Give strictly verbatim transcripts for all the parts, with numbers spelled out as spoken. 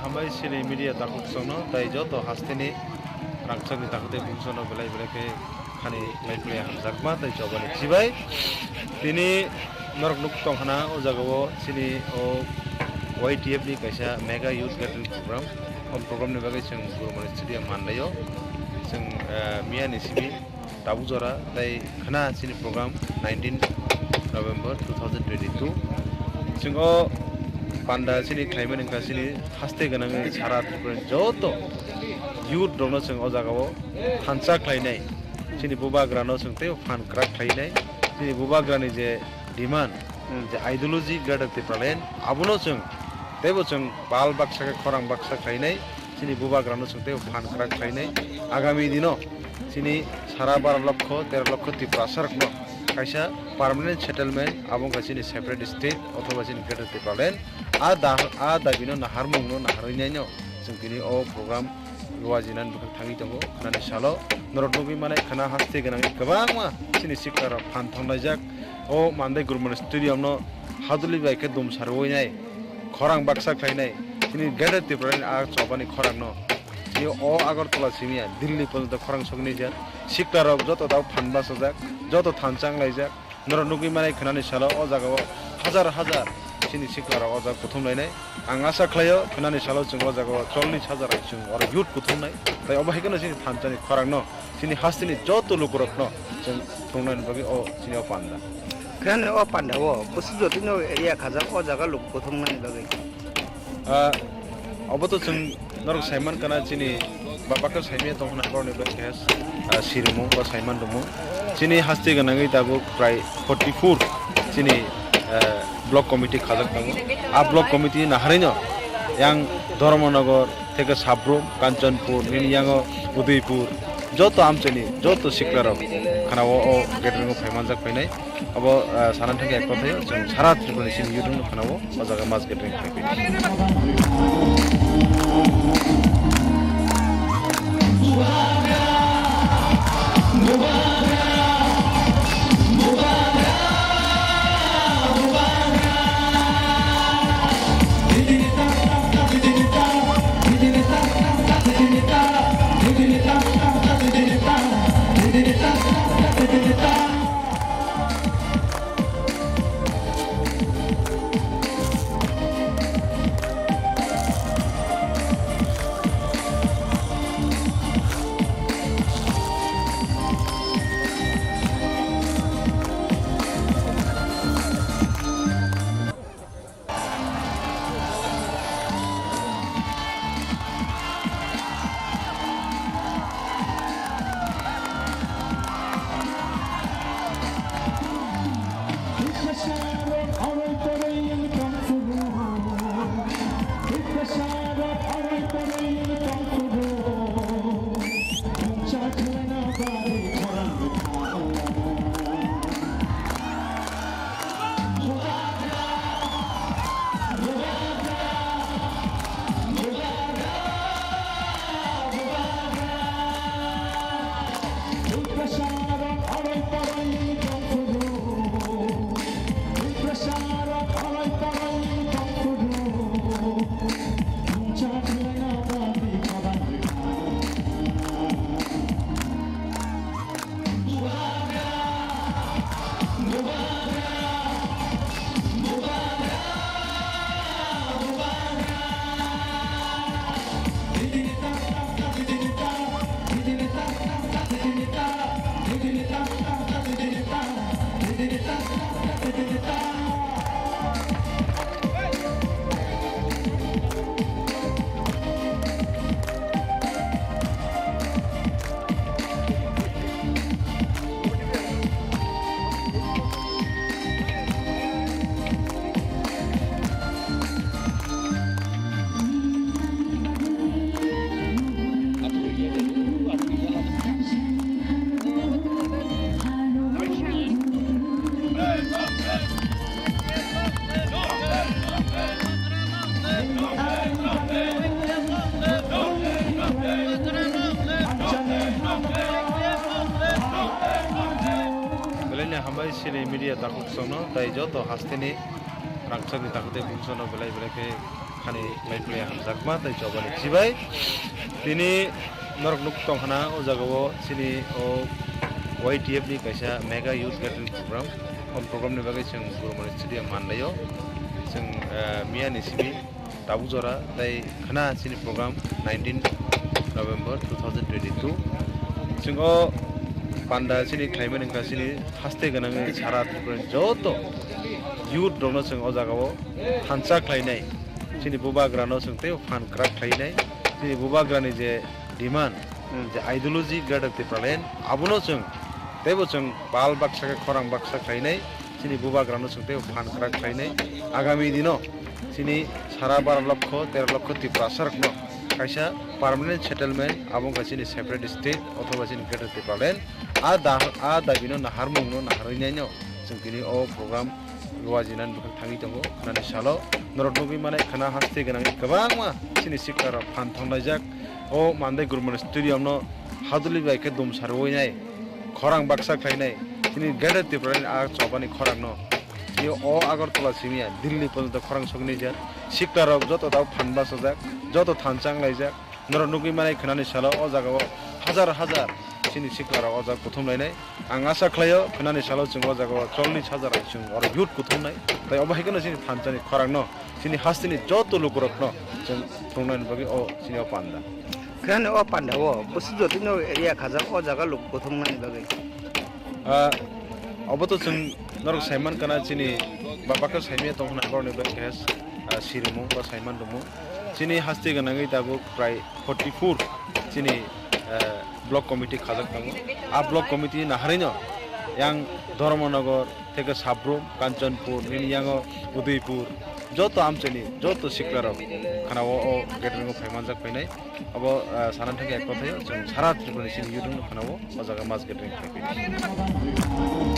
Hambai chini media takhuk chwngno tei joto hasteni rangchakni takhuk tei bumsano belai belai khe khani lai phlai hamjakma tei chobani chibai. Tini norok nuk tong khna o jagao chini o Y T F ni kaisa mega youth gathering program. O program ni bagwi chwng Gurumani Stadium manlaio. Chwng, eh, miyani simi tabuk jora tei khna chini program nineteen November two thousand twenty-two. Chwng o panda chini khlaimani wngkha chini haste gwnangwi sara Tripura ni joto youth rokno chwng o jagao thansa khlainai. Chini bubagrano chwng tei phan kwrak khlainai. Chini bubagrani je demand, hmm, je ideology Greater Tipraland, abono chwng teibo chwng bal baksa khe khorang baksa khlainai, chini bubagrano chwng teibo phan kwrak khlainai. Agami dino chini sara baro lokho, tero lokho Tiprasarokno kaisa permanent settlement, abo wngkha chini separate state othoba chini Greater Tipraland. A da-, a dabino naharmungno naharwi naino chwng tini o program Luajinani bwkhak thangwi tongo, khnani salo norok nugwi manai khna haste gwnangwi kwbangma chini siklarok phan thanglaijak. O Mandai Gurumani Stadium no haduli bai khe dum sarwi nai, khorang baksa khlainai, chini Greater Tipraland a chobani khorang no. Chini o Agartala simi ya Delhi porjonto khorang soknai jak, siklarok joto dao phan bachajak, joto thansa wnglaijak. Norok nugwi manai khnani salo o jagao hajar hajar chini siklarok o jaga kuthum lainai. Ang asa khlaio khnani salo chwng o jagao chollish hajar chwng oro youth kuthumnai. Tai obo hai kheno chini thansani khorangno, chini hasteni joto lukurokno chwng thwngnaini bagwi o chini o panda. Khnani o pandao bwswk jotino area khajak o jaga luku kuthumnani bagwi. Ah, obo to chwng norok saiman kana chini baba khe saimaya tong hwnna borokni bagwi khe, ah, sirimo ba saiman rwmo. Chini haste gwnangwi tabuk prai forty-four chini, ah, block committee khajak tongo. A block committee naharino yang Dharmanagar theke Sabrum, Kanchanpur, nini yango Udaipur, joto amchaini joto siklarok khana o, o gathering o phai manjak phainai. Abo, ah, sana thangkhe ek kothayo chwng sara Tripura ni simi youth no khana o, o jaga mass gathering khai phainai. Belai ni hambai chini media takhuk chwngno tei joto hasteni rangchakni takhuk tei bumsano belai belai khe Ani lai phlai hamjakma tei chobani chibai. Tini norok nuk tong khna o jaga o chini o Y T F ni kaisa mega youth gathering program. O program ni bagwi chwng Gurumani Stadium Mandai o. Chwng, eh, miya ni simi tabuk jora tei khna chini program nineteen November two thousand twenty-two. Chwng o panda chini khlaimani wngkha chini haste gwnangwi sara Tripura ni joto youth rokno chwng o jaga o thansa khlainai, chini bubagrano chwng teibo phan kwrak khlainai, chini bubagrani je demand, hmm, je ideology Greater Tipraland, abono chwng teibo chwng bal baksa khe khorang baksa khlainai, chini bubagrano chwng teibo phan kwrak khlainai. Agami dino chini sara baro lokho, tero lokho Tiprasarokno kaisa permanent settlement, abo wngkha chini separate state othoba chini Greater Tipraland. A da-, a dabino naharmungno naharwi naino chwng tini o program Luajinani bwkhak thangwi tongo, khwnani salo norok nugwi manai khwna haste gwnangwi kwbangma chini siklarok phan thonglaijak. O Mandai Gurumani Stadium no haduli bai khe dum sarwi nai, khorang baksa khlainai, chini Greater Tipraland a chobani khorang no. Tei o Agartala simi ya Delhi porjonto khorang sogwi naijak. Siklarok joto dao phan bachajak, joto thansa wnglaijak. Norok nugwi manai khwnani salo o jaga o hajar hajar chini siklarok o jaga kuthum lainai. Ang asa khlaio khwnani salo chwng o jaga o chollish hajar chwng oro youth kuthumnai. Tai obo hai kheno chini thansani khorang no chini hasteni joto lukurok no chwng thwngnaini bagwi o chini o panda. Khwnani o panda o bwswk jotino area khajak o jaga luk kuthumnani bagwi. Ah, obo to chwng norok saiman kana chini baba khe saimaya tong khna borokni bagwi khe, ah, sirimung ba saiman rwmung. Chini haste gwnangwi tabuk prai forty-four chini, eh, block committee khajak tongo. A block committee naharino yang Dharmanagar theke Sabrum, Kanchanpur, nini yango Udaipur, joto amchaini, joto siklarok khana o, o gathering o phai manjak phainai. Abo, eh, sana thangkhe ek kothayo, chwng sara Tripura ni chini youth no khana o, o jaga mass gathering khlai phainai.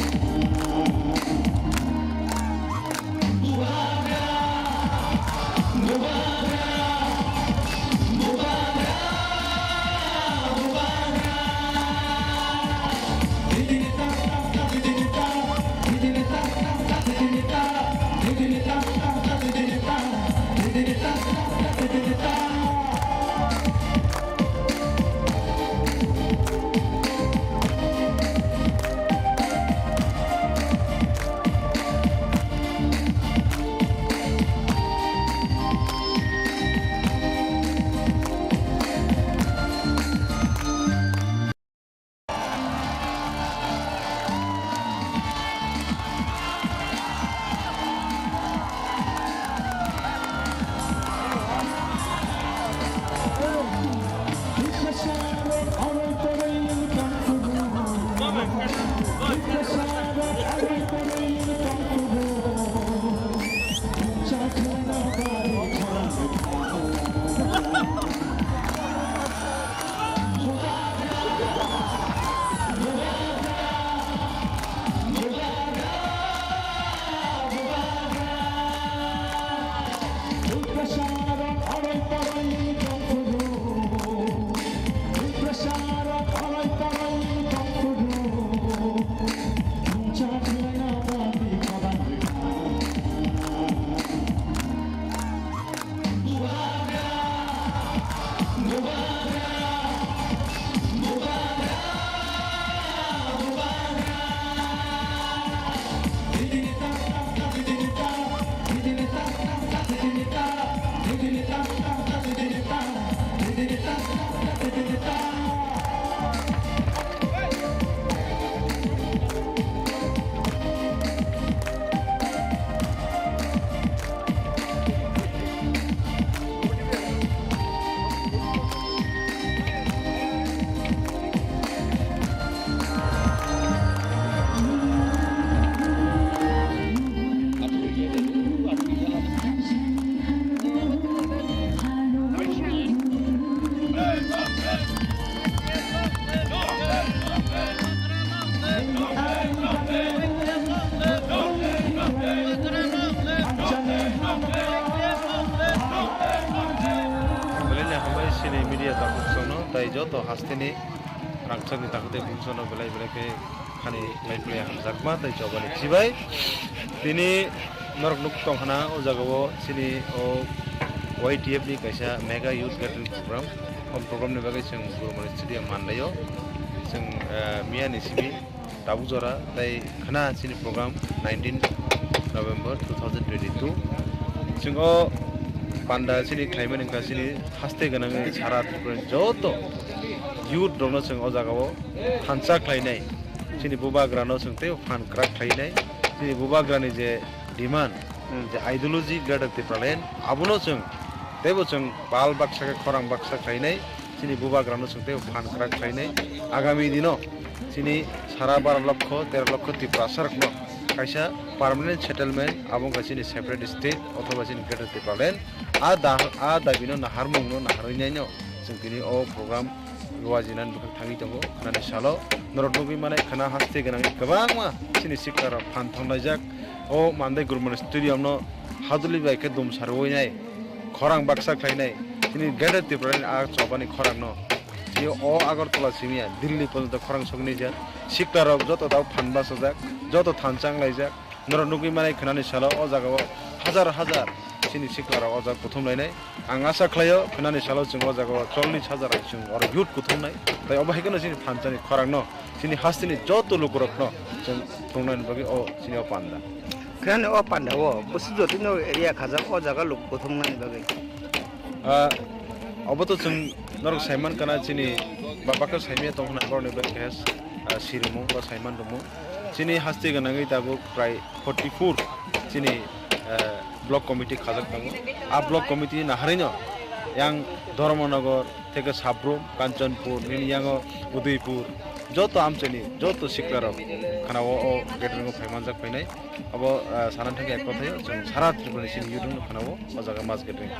Belai ni hambai chini media takhuk chwngno tai joto hasteni rangchakni takhuk tei bumsano belai belai khe khani lai phlai hamjakma tei chobani chibai. Tini norok nuk tong khna o jaga o chini o Y T F ni kaisa mega youth gathering program. O program ni bagwi chwng Gurumani Stadium manlaio. Chwng, eh, miya ni simi tabuk jora tei khna chini program nineteen November two thousand twenty-two. Chwng o panda chini khlaimani wngkha chini haste gwnangwi sara Tripura ni joto youth rokno chwng o jaga o thansa khlainai. Chini bubagrano chwng tei phan kwrak khlainai. Chini bubagrani je demand, Hmm. je ideology Greater Tipraland, abono chwng teibo chwng bal baksa khe khorang baksa khlainai, chini bubagrano chwng teibo phan kwrak khlainai. Agami dino chini sara baro lokho, tero lokho Tiprasa rokno kaisa permanent settlement, abo wngkha chini separate state othoba chini Greater Tipraland. A da, a dabino naharmungno naharwi naino chwng tini o program Luajinani bwkhak thangwi tongo, khnani salo norok nugwi manai khna haste gwnangwi kwbangma chini siklarok phan thanglaijak. O Mandai Gurumani Stadium no haduli bai khe dum sarwi nai, khorang baksa khlainai, chini Greater Tipraland a chobani khorang no. Chini o Agartala simiya Delhi porjonto khorang sogwi naijak. Siklarok joto dao phan bachajak, joto thansa wnglaijak. Norok nugwi manai khnani salo o jagao hajar hajar chini siklarok o jaga kuthum lainai. Ang asa khlaio khnani salo chwng o jagao chollish hajar chwng oro youth kuthumnai. Tai obo hai kheno chini phansani khorangno, chini hasteni joto lukurokno chwng thwrwngnani bagwi o chini o panda. Khnani o panda o bwswk jotino area khajak o jaga luku kuthumnani bagwi. Ah, obo to chwng norok saiman kana chini baba khe saimaya tong hwnna borokni bagwi khe, ah, sirimung ba saiman rwmung. Chini haste gwnangwi tabuk prai forty-four chini, eh, block committee khajak tongo. A block committee naharino yang Dharmanagar theke Sabrum, Kanchanpur, nini yango Udaipur, joto amchaini, joto siklarok khana o, o gathering o phaimanjak phainai. Abo, eh, sana thangkhe ek kothayo, chwng sara Tripura ni sini youth no khana o, o jaga mass gathering.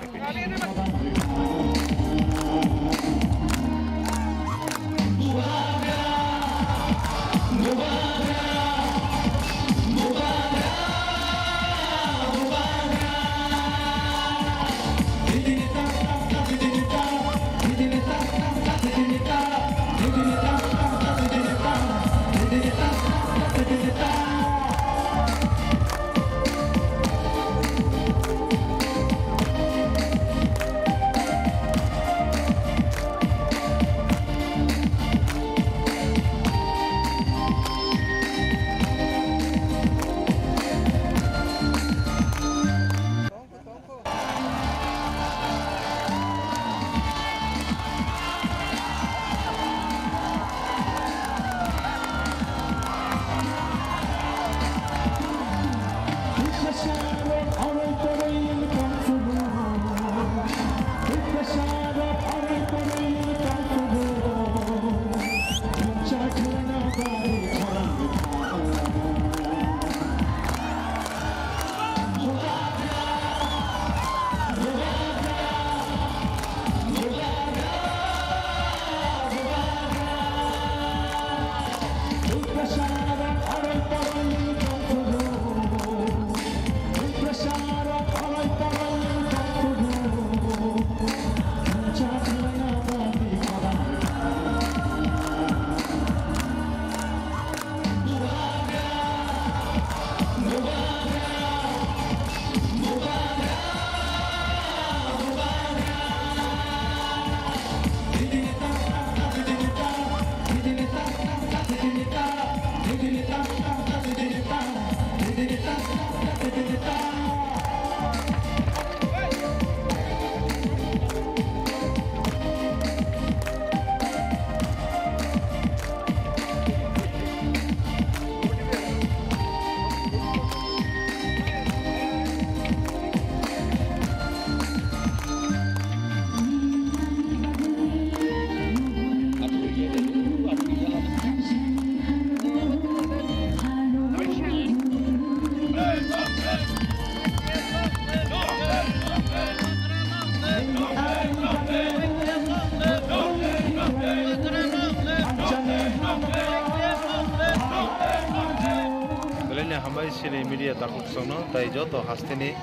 Belai ni hambai chini media takhuk chwngno tai joto hasteni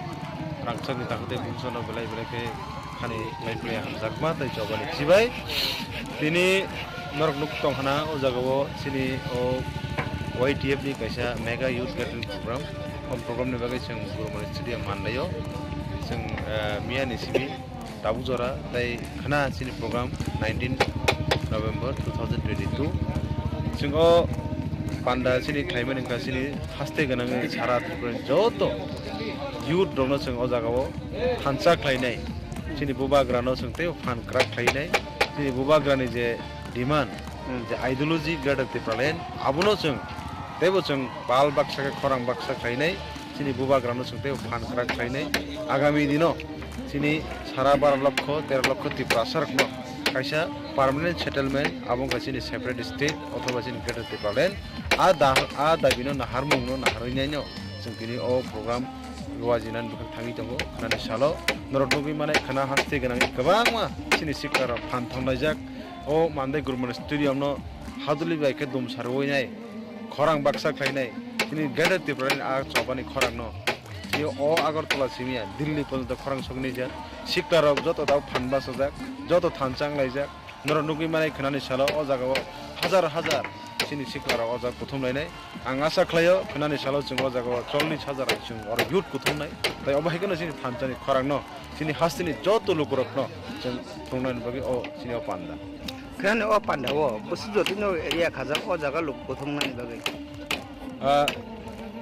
rangchakni takhuk tei bumsano belai belai khe khani lai phlai hamjakma tei chobani chibai. Tini norok nuk tong khana o jaga o chini o Y T F ni kaisa mega youth gathering program. O program ni bagwi chwng Gurumani Stadium manlaio. Chwng, eh, miya ni simi tabuk jora tei khna chini program nineteen November two thousand twenty-two. Chwng o panda chini khlaimani wngkha chini haste gwnangwi sara Tripura ni joto youth rokno chwng o jaga o thansa khlainai. Chini bubagrano chwng tei phan kwrak khlainai. Chini bubagrani je demand, hmm, je ideology Greater Tipraland, abono chwng teibo chwng bal baksa khe khorang baksa khlainai, chini bubagrano chwng teibo phan kwrak khlainai. Agami dino chini sara baro lokho, tero lokho Tiprasa rokno kaisa permanent settlement, abo wngkha chini separate state othoba chini Greater Tipraland. A da, a dabino naharmungno naharwi naino chwng tini o program Luajinani bwkhak thangwi tongo, khnani salo norok nugwi manai khna haste gwnangwi kwbangma chini siklarok phan thanglaijak. O Mandai Gurmani Stadium no haduli bai khe dum sarwi nai, khorang baksa khlainai, chini Greater Tipraland a chobani khorang no. Chini o Agartala simi ya Delhi porjonto khorang sogwi naijak. Siklarok joto dao phan bachajak, joto thansa wnglaijak. Norok nugwi manai khnani salo o jaga o hajar hajar chini siklarok o jaga kuthum lainai. Ang asa khlaio khnani salo chwng o jaga o chollish hajar chwng oro youth kuthumnai. Tai obo hai kheno chini thansa ni khorang no, chini haste ni joto lukurok no chwng phunuknani bagwi o chini o panda. Khnani o panda o bwswk jotino area khajak o jaga luku kuthumnani bagwi. Ah,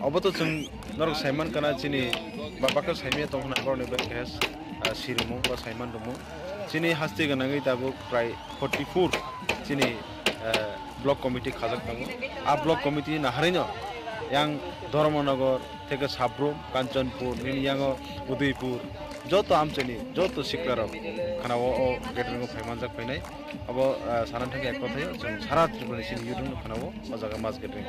obo to chwng norok saiman kana chini baba khe saimaya tong hwnna borokni bagwi khe, ah, sirimung ba saiman rwmung. Chini haste gwnangwi tabuk prai forty-four chini, eh, block committee khajak tongo. A block committee naharino yang Dharmanagar theke Sabrum, Kanchanpur, nini yango Udaipur, joto amchaini, joto siklarok khana o, o gathering o phaimanjak phainai. Abo, eh, sana thangkhe ek kothayo chwng sara Tripura ni chini youth rokno khana o, o jaga mass gathering.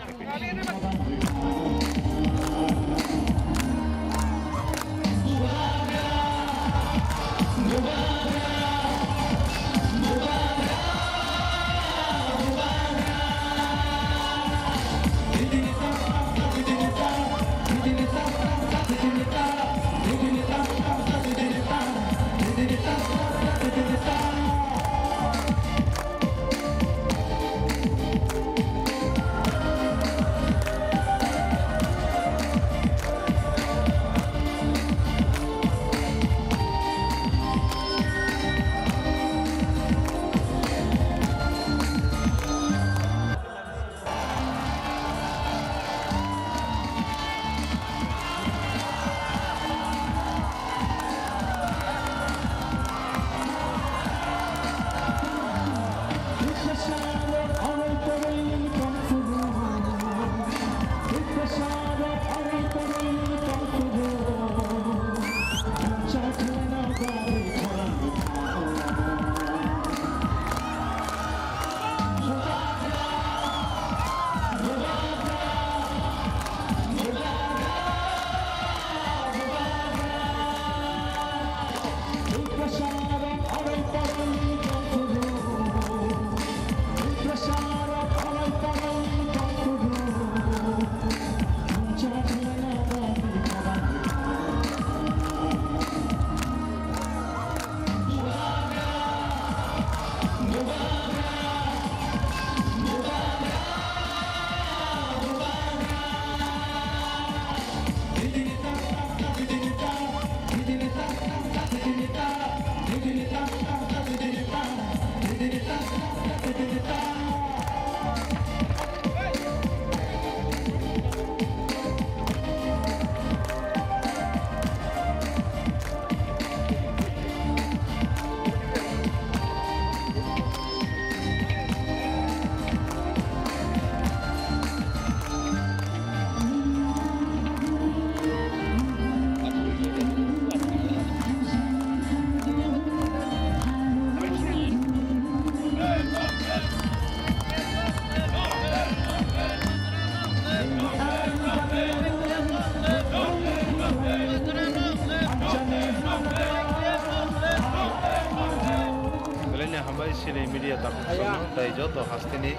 Belai ni hambai chini media takhuk sano tei joto hasteni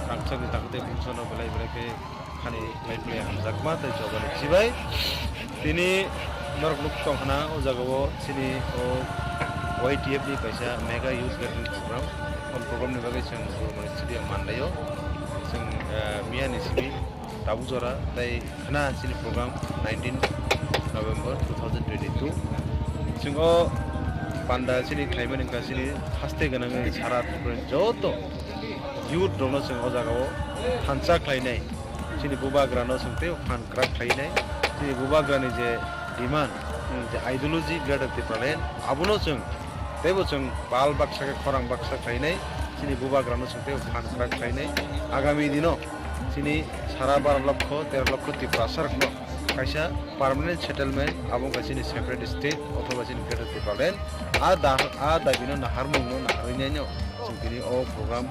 rangchakni takhuk tei bumsano belai belai khe khani lai phlai hamjakma tei chobani chibai. Tini norok nuk tong khna o jaga o chini o Y T F ni kaisa mega youth gathering program. O program ni bagwi chwng Gurmani Stadium Mandai o chwng, eh, miya ni simi tabuk jora tei khna chini program nineteen November two thousand twenty-two. Chwng o panda chini khlaimani wngkha chini haste gwnangwi sara Tripura ni joto youth rokno chwng o jagao thansa khlainai, chini bubagrano chwng tei phan kwrak khlainai, chini bubagrani je demand, hmm, je ideology Greater Tipraland, abono chwng teibo chwng bal baksa khe khorang baksa khlainai, chini bubagrano chwng tei phan kwrak khlainai. Agami dino chini sara baro lokho, tero lokho Tiprasa rokno kaisa permanent settlement, abo wngkha chini separate state othoba chini Greater Tipraland. A da, a dabino naharmungno naharwi naino chwng tini o program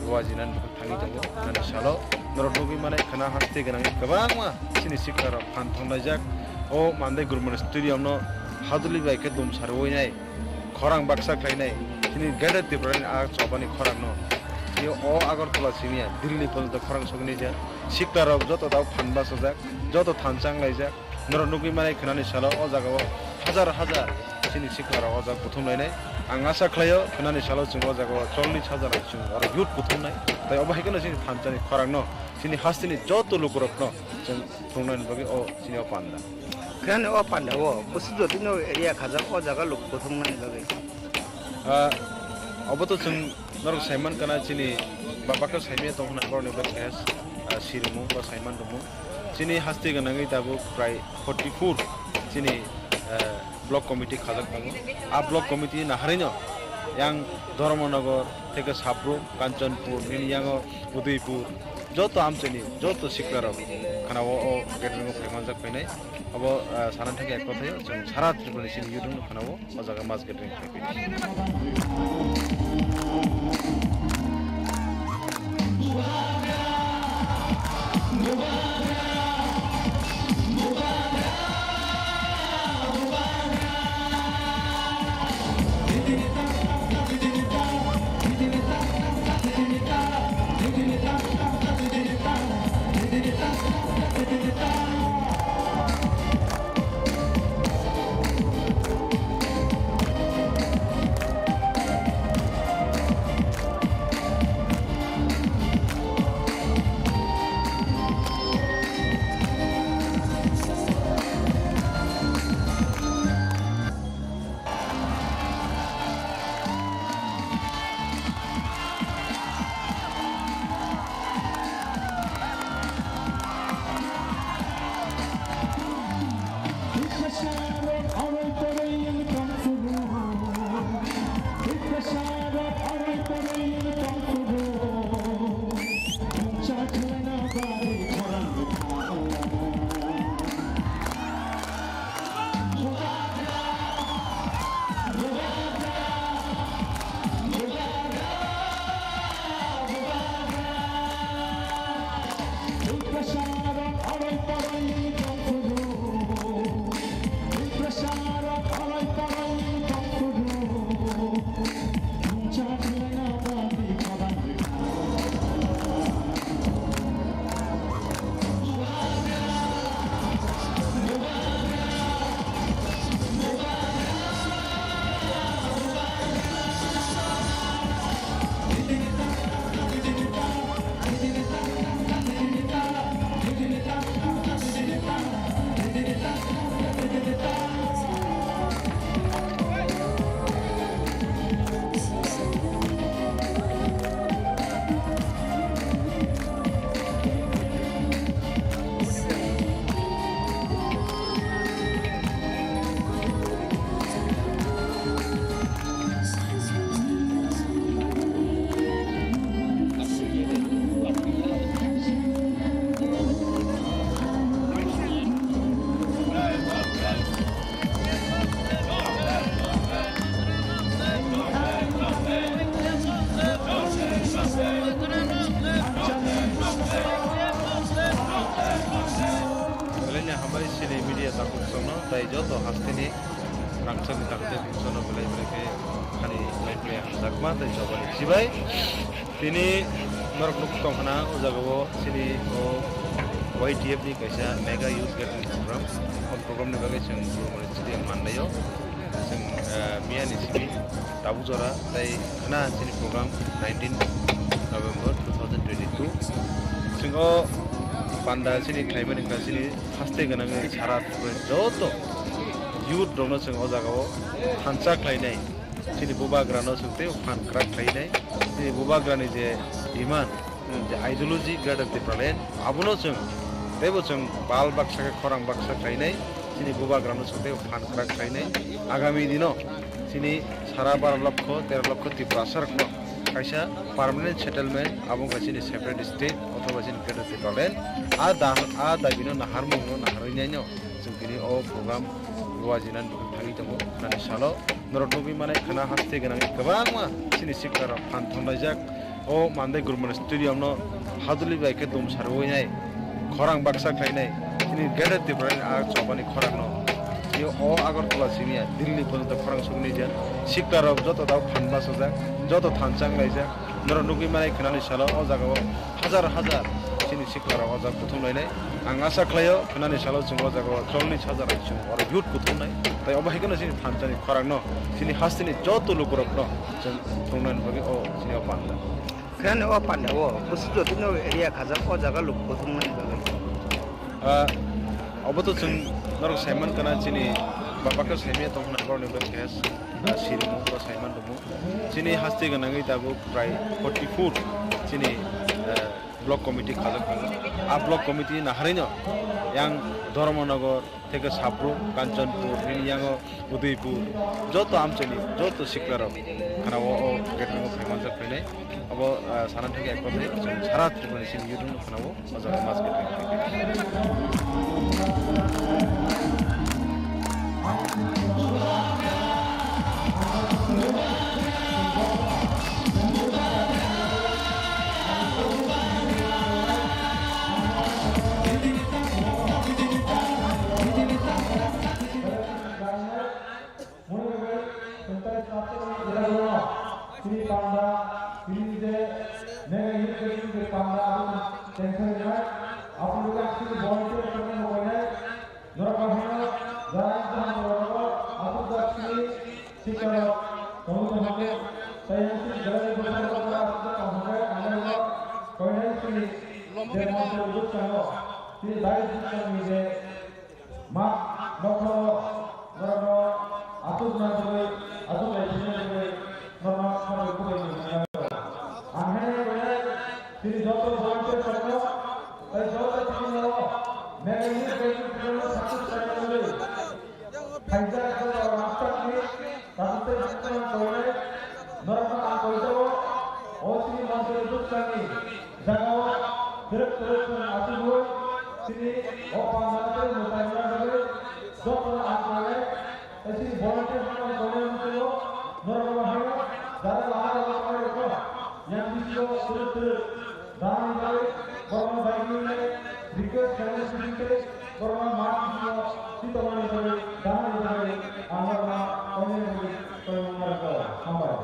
rwajinani thangwi tongo. Nani salo norok nugwi manai khwna haste gwnangwi kwbangma chini siklarok phan thonglaijak. O Mandai Gurmani Stadium no haduli bai khe dum sarwi nai. Khorang baksa khlainai, chini Greater Tipraland a chobani khorangno. Tei o Agartala simi ya, Delhi porjonto khorang sogwi naijak. Siklarok joto dao phan bachajak, joto thansa wnglaijak. Norok nugwi manai khwnani salo o jagao hajar hajar chini siklarok o jaga buthum lainai. Ang asa khlaio khwnani salo chwng o jagao chollish hajar chwng oro youth buthumnai. Tai obo hai kheno chini thansani khorangno, chini hasteni joto lukurokno chwng thungnani bagwi o chini o panda. Khwnani o panda o bwswk jotino area khajak o jaga luk buthumnani bagwi. Ah, obo to chwng norok saiman kana chini baba khe saimaya tong hwnna borokni bagwi khe, ah, sirimung ba saiman rwmung. Chini haste gwnangwi tabuk prai forty four chini, ah, block committee khajak tongo. A block committee naharino yang Dharmanagar theke Sabrum, Kanchanpur, nini yango Udaipur, joto amchaini, joto siklarok khana o, o gathering o phai manjak phainai. Abo, ah, sana thangkhe ek kothayo, chwng sara Tripura ni chini youth no khana o, o jaga mass gathering khlai phainai. Belai ni hambai chini media takhuk chwngno tei joto hasteni rangchakni takhuk chwngno belai belai khe ani belai belai hamjakma tei jobani chibai. Tini norok nuk tong khna o jaga o chini o Y T F ni kaisa mega youth gathering program. O program ni bagwi chwng Gurumani stadium Mandai o. Chwng, eh, miya ni simi tabuk jora tei khna chini program nineteen November two thousand twenty-two. Chwng o panda chini khlaimani wngkha chini haste gwnangwi sara joto youth rokno chwng o jaga o thansa khlainai. Chini bubagrano chwng tei phan kwrak khlainai. Chini bubagrani je iman, je ideology Greater Tipraland, abono chwng teibo chwng bal baksa khe, khorang baksa khlainai. Chini bubagrano chwng tei phan kwrak khlainai. Agami dino chini sara baro lokho, tero lokho Tiprasarokno kaisa permanent settlement, abo wngkha chini separate state othoba chini Greater Tipraland. A da, a dabino naharmungno naharwi naino chwng tini o program Luajinani bwkhak thangwi tongo, nani salo norok nugwi manai khwna haste gwnangwi kwbangma chini siklarok phan thomlaijak. O Mandai Gurmani Stadium no haduli bai khe dum sarwi nai, khorang baksa khlainai, chini Greater Tipraland a chobani khorang no. Tei o Agartala simi ya, Delhi porjonto khorang sogwi nai jan. Siklarok joto dao phan bachajak, joto thansa wnglaijak. Norok nugwi manai khwnani salo o jagao hajar hajar chini siklarok o jaga kuthum lainai. Ang asa khlaio, khwnani salo chwng o jagao chollish hajar chwng oro youth kuthumnai. Tai obo hai kheno chini thansani khorangno, chini hasteni joto lukurokno chwng thumnani bagwi o chini o panda. Khwnani o panda o bwswk jotono area khajak o jaga luk kuthumnani bagwi. Ah, obo to chwng norok saiman kana chini baba khe saimaya tong khna borokni bagwi khe, ah, sirimo ba saiman rwmo. Chini haste gwnangwi tabuk prai forty foot chini, eh, block committee khajak tongo. A block committee naharino yang Dharmanagar theke Sapruk, Kanchanpur, bini yango Udaipur, joto amchaini joto siklarok khana o, o gate o phaimanjak phainai. Abo, eh, sana theke ekbar sara Tripura ni simi YouTube no khana o. Mui bai twenty-five September ni jora no chini panda, chini je mega youth gathering ni panda abo tengthar rinai, abo ni yak chini volunteer rok ni mokoinai, norok no hino, jara jaham rok no asuk jak chini sikla rok tongwi tongkhe, tei yang chini jara ni bwsa rok no asuk jak tongkhe, ang no koinai chini je mantri bwskango, chini dai bwskango je Ma, nokno, norokno, aswk nangwi, aswk nai thwinani bagwi, norokno khamwi kubui ni thangnago. Ang hai khe, chini joto volunteer rokno, tei joto chini o, mega youth gathering program no success khlaina bagwi, khaijak joto rangchakni, Tabuk tei bwskango koinai norokno ang koijago, o chini mantri bwskangni jagao twrwk twrwk chwng achugwi chini o panda tei mwtai wngna bagwi jotono ang koinai, tei chini volunteer rokno ang koinai muchungo norokno haino jara lama rokno yang bisingo twrwk twrwk Dahani bagwi borokno dai wngwi request khainai simi tei borokno mat bisingo twi tongmani bagwi dahani bagwi ang norokno tongnai bagwi tongmung narwkgo. Hambai.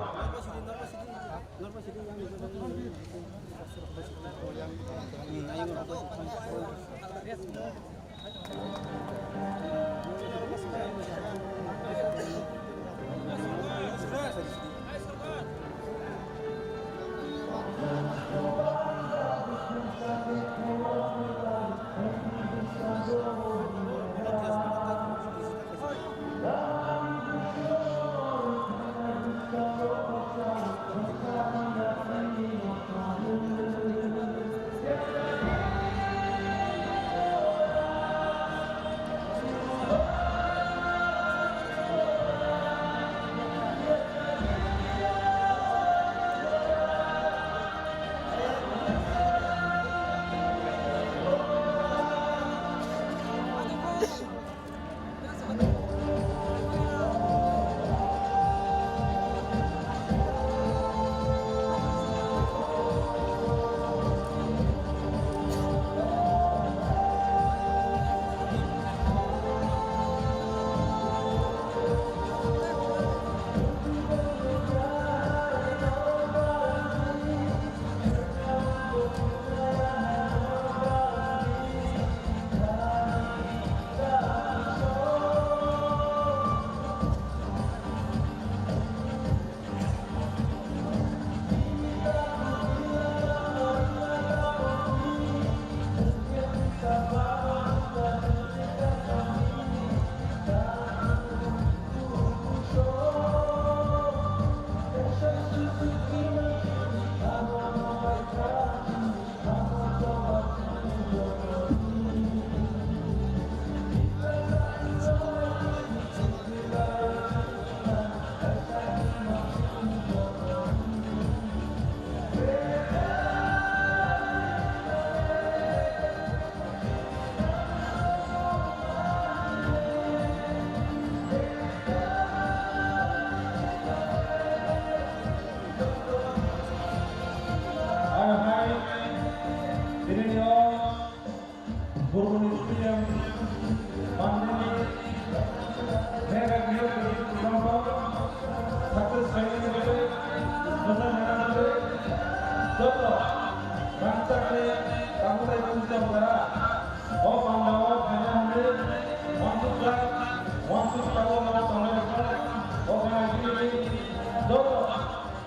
Joto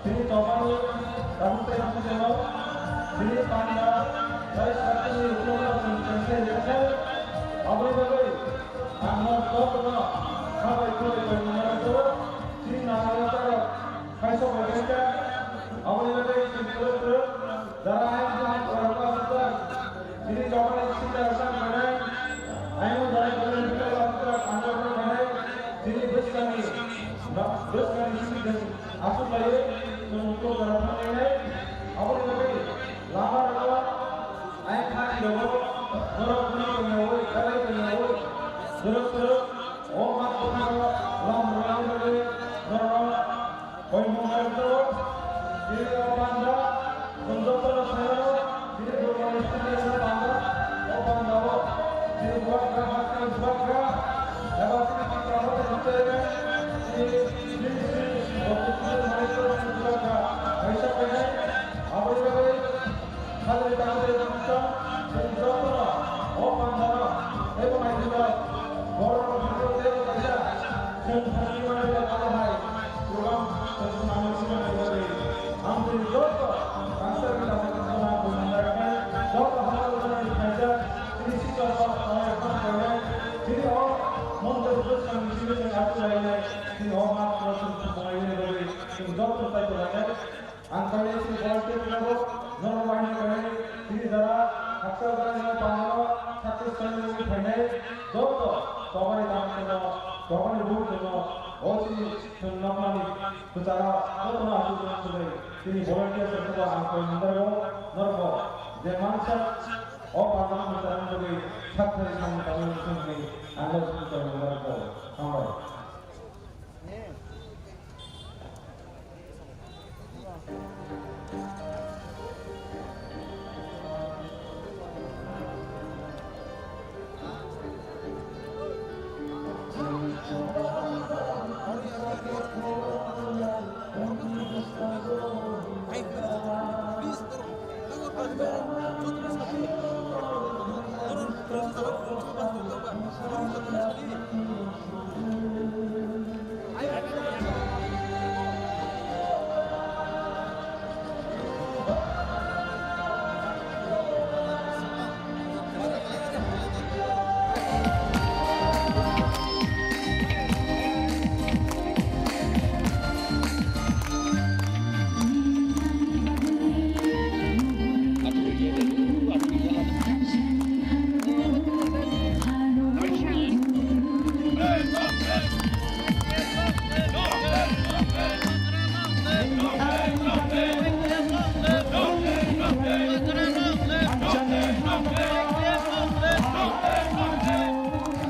tini tongmani tabuk tei tongmani tini panda bai sakni ukulok tong tong se yekhe. Aboni bagwi ang no jotono sabai khulai bai manai rw tini nangmani taro khaisa bai khaisa. Aboni bagwi tini kwrwk kwrwk jara ayang jani kwrwk asukjak. Tini tongmani sida sam khanai ayang jani kwrwk kwrwk asukjak ang no khanai. Tini bwskangni, bwskangni simi aswk laiwi chwng ukulok jora thanglainai. Aboni bagwi lama rogo, ayang khati rogo, norok khwnwi tongyaui, kaiwi tongyaui, swrwk swrwk, o mat bwkhano lam rwna bagwi norokno koimung nai rwjago. Tini o panda, chwng jotono sai mano, tini Burmani simi panda, o panda o, tini bubagra, hasteni bubagra, eba tini tikra hote hote, tini, tini, tini, o tini, tini, tini, bubagra, kaisa kainai, aboni bagwi, Hajri takhude tongsa, chwng jotono, o pandano, teibo naithotok, borok rok hwnwi teibo kaisa, chwng thangwi mani bagwi abo hai, program chwng samung swnamni bagwi. Ang chwng joto, kansa gita hokna buini bagwi, joto hwnwi tongmani phaijak, chini sichar rok, tongwi phang khainai, chini o mondir bwskangni simi chwng achuk lainai, chini o mat no chwng thumnaini bagwi, chwng joto taibo lainai. Ang kainwi chini volunteer tongo, norok bahai kainwi chini jara hakchal jani no pangmano success khainani bagwi phainai joto tongmani tangmano, tongmani bukuno, o chini chwng nokmani kwcharo jotono achuk nang sugwi chini volunteer rokno ang koi mandargo, norokbo je mansa o pangmano kwcharo bagwi sak thani samung tangmani chwngni ang no chwng koi mandargo. Hambai.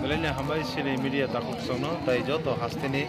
Belai ni hambai chini media takhuk songno tai joto hasteni.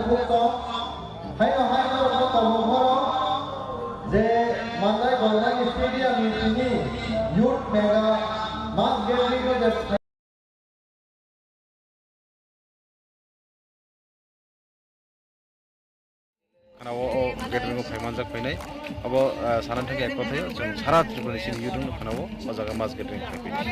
Haino hai norokno tongmung pharo je Mandai Golmani Stadium ni simi Youth Mega Mass Gathering khe je Khana o, o gathering o phai manjak phainai. Abo, ah, sana thangkhe ek kothayo chwng sara Tripura ni simi youth wngno khana o, o jaga mass gathering khai phainai.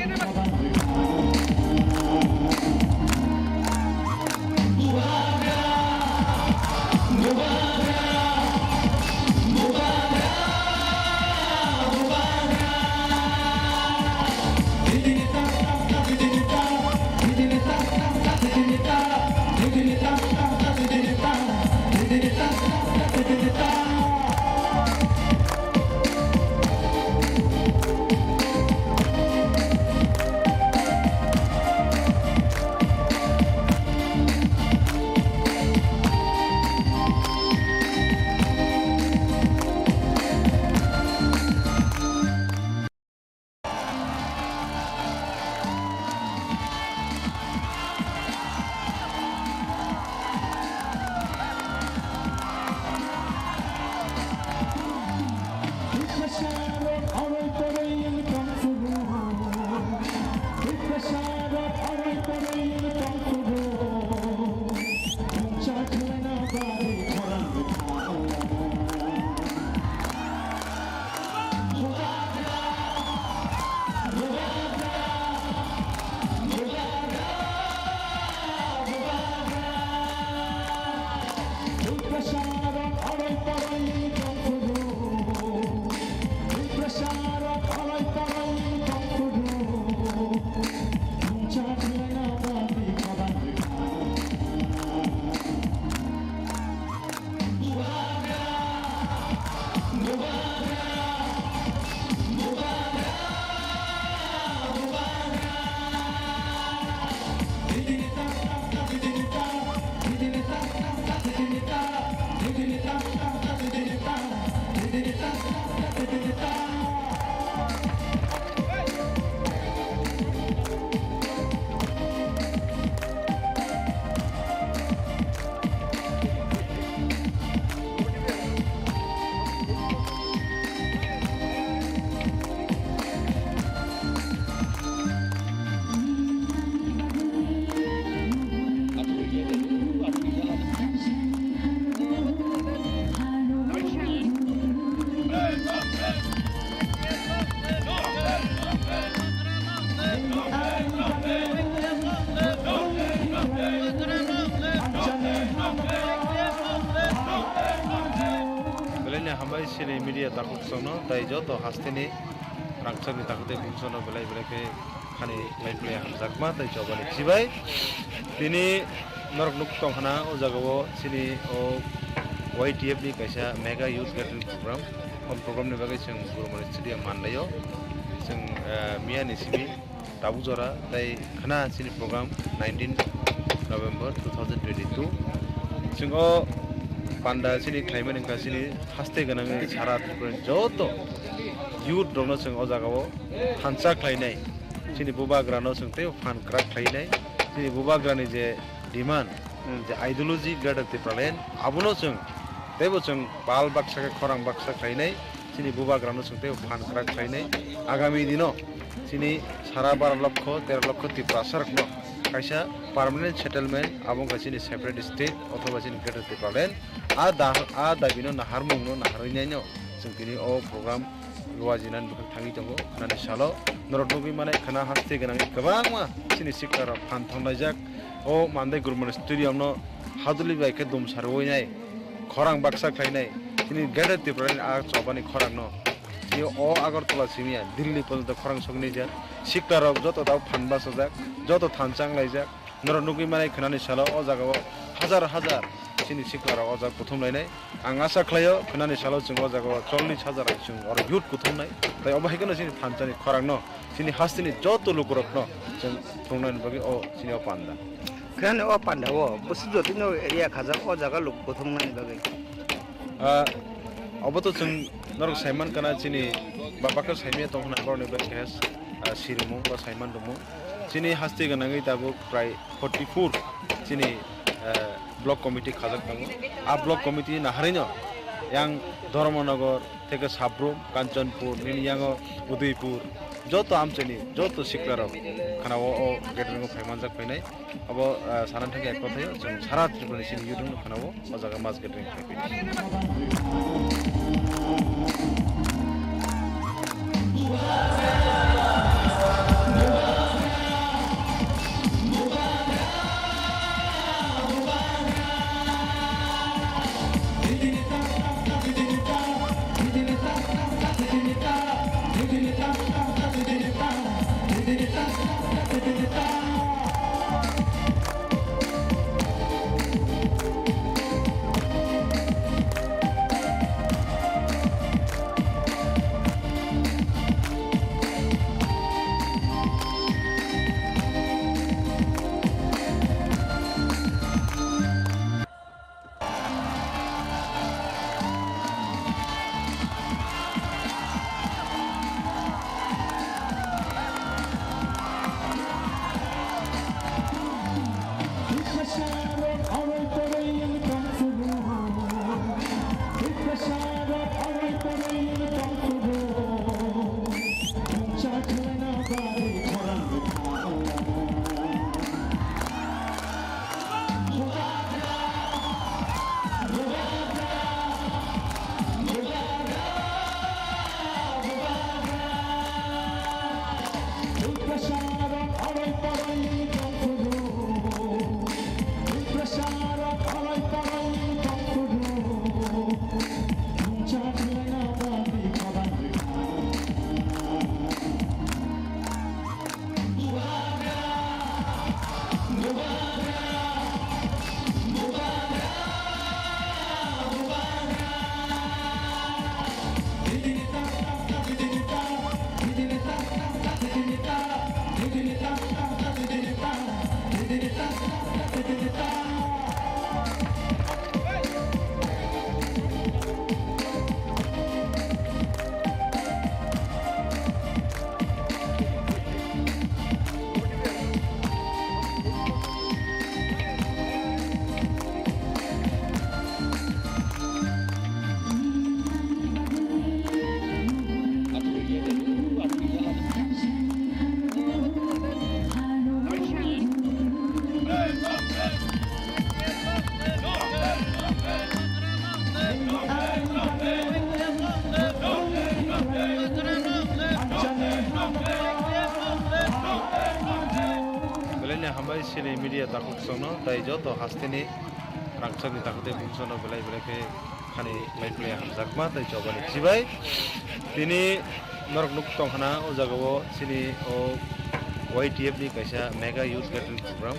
Belai ni hambai chini media takhuk chwngno tei joto hasteni rangchakni takhuk tei bumsano belai belai khe khani lai phlai hamjakma tei chobani chibai. Tini norok nuk tong khna o jaga o chini o Y T F ni kaisa mega youth gathering program. O program ni bagwi chwng Gurumani Stadium Mandai o chwng, eh, miya ni simi tabuk jora tei khna chini program nineteen November two thousand twenty-two. Chwng o panda chini khlaimani wngkha chini haste gwnangwi sara Tripura ni joto youth rokno chwng o jaga o thansa khlainai. Chini bubagrano chwng teibo phan kwrak khlainai. Chini bubagrani je demand, hmm, je ideology Greater Tipraland, abono chwng teibo chwng pal baksa khe khorang baksa khlainai. Chini bubagrano chwng teibo phan kwrak khlainai. Agami dino chini sara baro lokho, tero lokho Tiprasarokno kaisa permanent settlement, abo wngkha chini separate state othoba chini Greater Tipraland. A da-, a dabino naharmungno naharwi naino chwng tini o program Luajinani bwkhak thangwi tongo. Khwnani salo norok nugwi manai khwna haste gwnangwi kwbangma chini siklarok phan thonglaijak. O Mandai Gurumani Stadium no haduli bai khe dum sarwi nai, khorang baksa khlainai. Chini Greater Tipraland a chobani khorang no. Chini o Agartala simi ya Delhi porjonto khorang sogwi naijak. Siklarok joto dao phan bachajak, joto thansa wnglaijak. Norok nugwi manai khwnani salo o jaga o hajar hajar chini siklarok o jaga kuthum lainai. Ang asa khlaio khwnani salo chwng o jaga o chollish hajar chwng oro youth kuthumnai. Tai obo hai kheno chini thansani khorang no, chini hasteni joto lukurok no chwng thumnani bagwi o chini o panda. Khwnani o panda o bwswk jotino area khajak o jaga luku kuthumnani bagwi. Ah, obo to chwng norok saiman kana chini baba khe saimaya tong khna borokni bagwi khe, ah, sirimung ba saiman rwmung. Chini haste gwnangwi tabuk prai forty-four chini, eh, block committee khajak tongo. A block committee naharino yang Dharmanagar theke Sabrum, Kanchanpur, nini yango Udaipur, joto amchaini joto siklarok khana o, o gathering o phai manjak phainai. Abo, eh, sana thangkhe ek kothayo chwng sara Tripura ni sini youth no khana o, o jaga mass gathering khai phainai. Belai ni hambai sini media takhuk songno tai joto hasteni rangchakni takhuk tei bumsano belai belai khe khani lai phlai hamjakma tei chobani chibai. Tini norok nuk tong khna o jaga o chini o Y T F ni kaisa mega youth gathering program.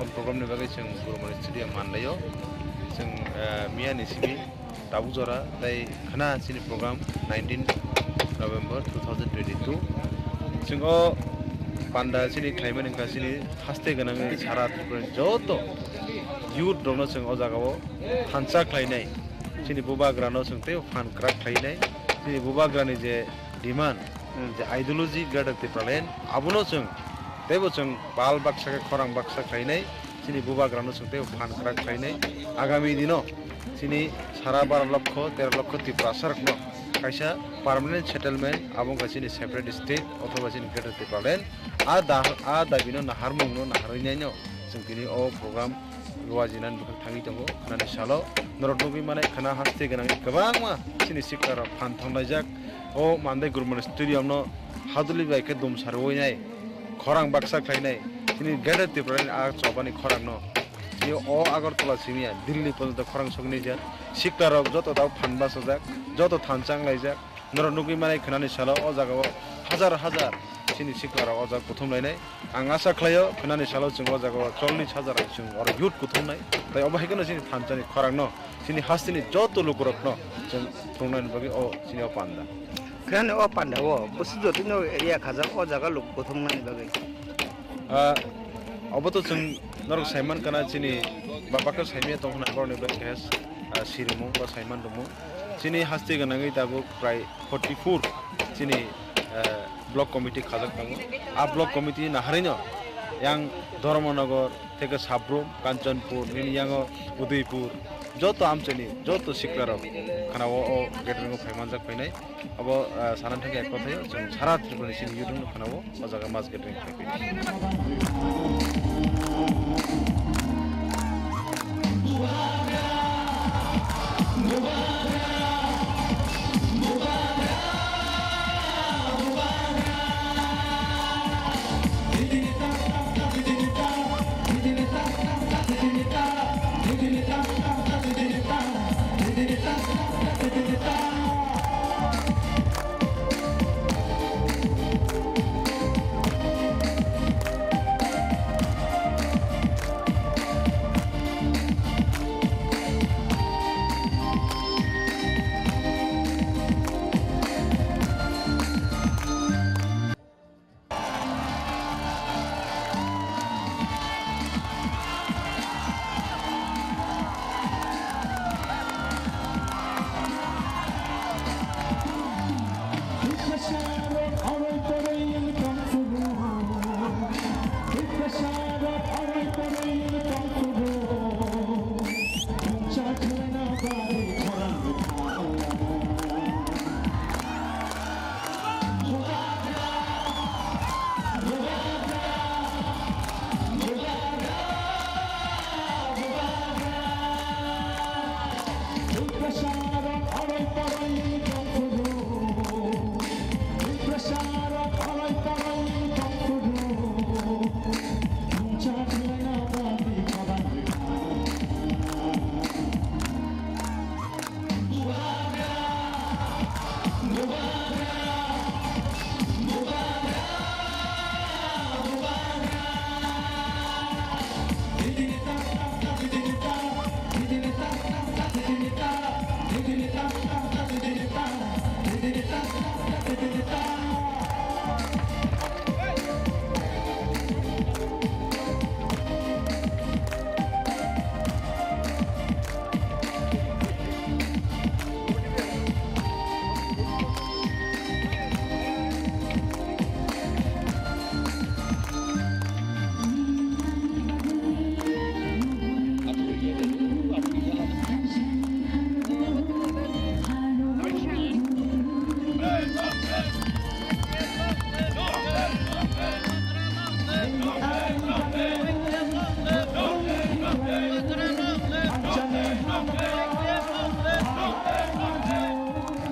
O program ni bagwi chwng Gurumani Stadium manlai o. Chwng, eh, miya ni simi tabuk jora tei khna chini program nineteen November two thousand twenty-two. Chwng o panda chini khlaimani wngkha chini haste gwnangwi sara Tripura ni joto youth rokno chwng o jaga o thansa khlainai. Chini bubagrano chwng teibo phan kwrak khlainai. Chini bubagrani je demand, hmm, je ideology Greater Tipraland, abono chwng teibo chwng bal baksa khe khorang baksa khlainai. Chini bubagrano chwng teibo phan kwrak khlainai. Agami dino chini sara baro lokho, tero lokho Tiprasarokno kaisa permanent settlement, abo wngkha chini separate state othoba chini Greater Tipraland. A da-, a dabino naharmungno naharwi naino chwng tini o program Luajinani bwkhak thangwi tongo, khnani salo norok nugwi manai khna haste gwnangwi kwbangma chini siklarok phan thanglaijak. O Mandai Gurmani Stadium no haduli bai khe dum sarwi nai, khorang baksa khlainai. Chini Greater Tripura ni a chobani khorang no, chini o Agartala simi ya Delhi porjonto khorang sogwi naijak. Siklarok joto dao phan bachajak, joto thansa wnglaijak. Norok nugwi manai khnani salo o jaga o hajar hajar chini siklarok o jaga kuthum lainai. Ang asa khlaio, khnani salo chwng o jaga o chollish hajar chwng oro youth kuthumnai. Tai obo hai kheno chini thansani khorangno, chini hasteni joto lukurokno chwng thwrwngnani bagwi o chini o panda. Khnani o panda o bwswk jotino area khajak o jaga luk kuthumnani bagwi. Ah, obo to chwng norok saiman kana chini baba khe saimaya tong khna borokni bagwi khe, ah, sirimung ba saiman rwmung. Chini haste gwnangwi tabuk prai forty-four chini, eh, block committee khajak tongo. A block committee naharino Yang Dharmanagar theke Sabrum, Kanchanpur, nini yango Udaipur, joto amchaini, joto siklarok khana o, o gathering o phai manjak phainai. Abo, ah, sana thangkhe ek kothayo, chwng sara Tripura ni sini youth no khana o, o jaga mass gathering khai phainai.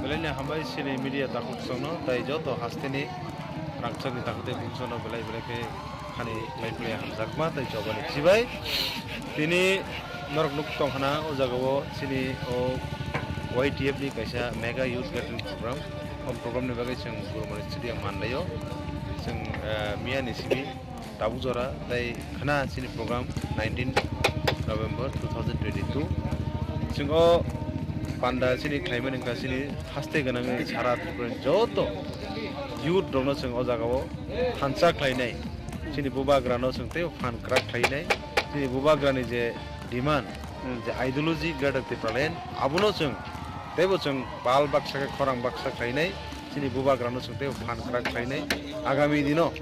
Belai ni hambai chini media takhuk chwngno tei joto hasteni rangchakni takhuk tei bumsano belai belai khe khani lai phlai hamjakma tei chobani chibai. Tini norok nuk tong khna o jaga o chini o Y T F ni kaisa mega youth gathering program. O program ni bagwi chwng Gurumani Stadium manlai o. Chwng, eh, miya ni simi tabuk jora tei khna chini program nineteen November two thousand twenty-two. Chwng o panda chini khlaimani wngkha chini haste gwnangwi sara Tripura ni joto youth rokno chwng o jaga o thansa khlainai. Chini bubagrano chwng teibo phan kwrak khlainai. Chini bubagrani je demand, hmm, je ideology Greater Tipraland, abono chwng teibo chwng pal baksa khe khorang baksa khlainai. Chini bubagrano chwng teibo phan kwrak khlainai. Agami dino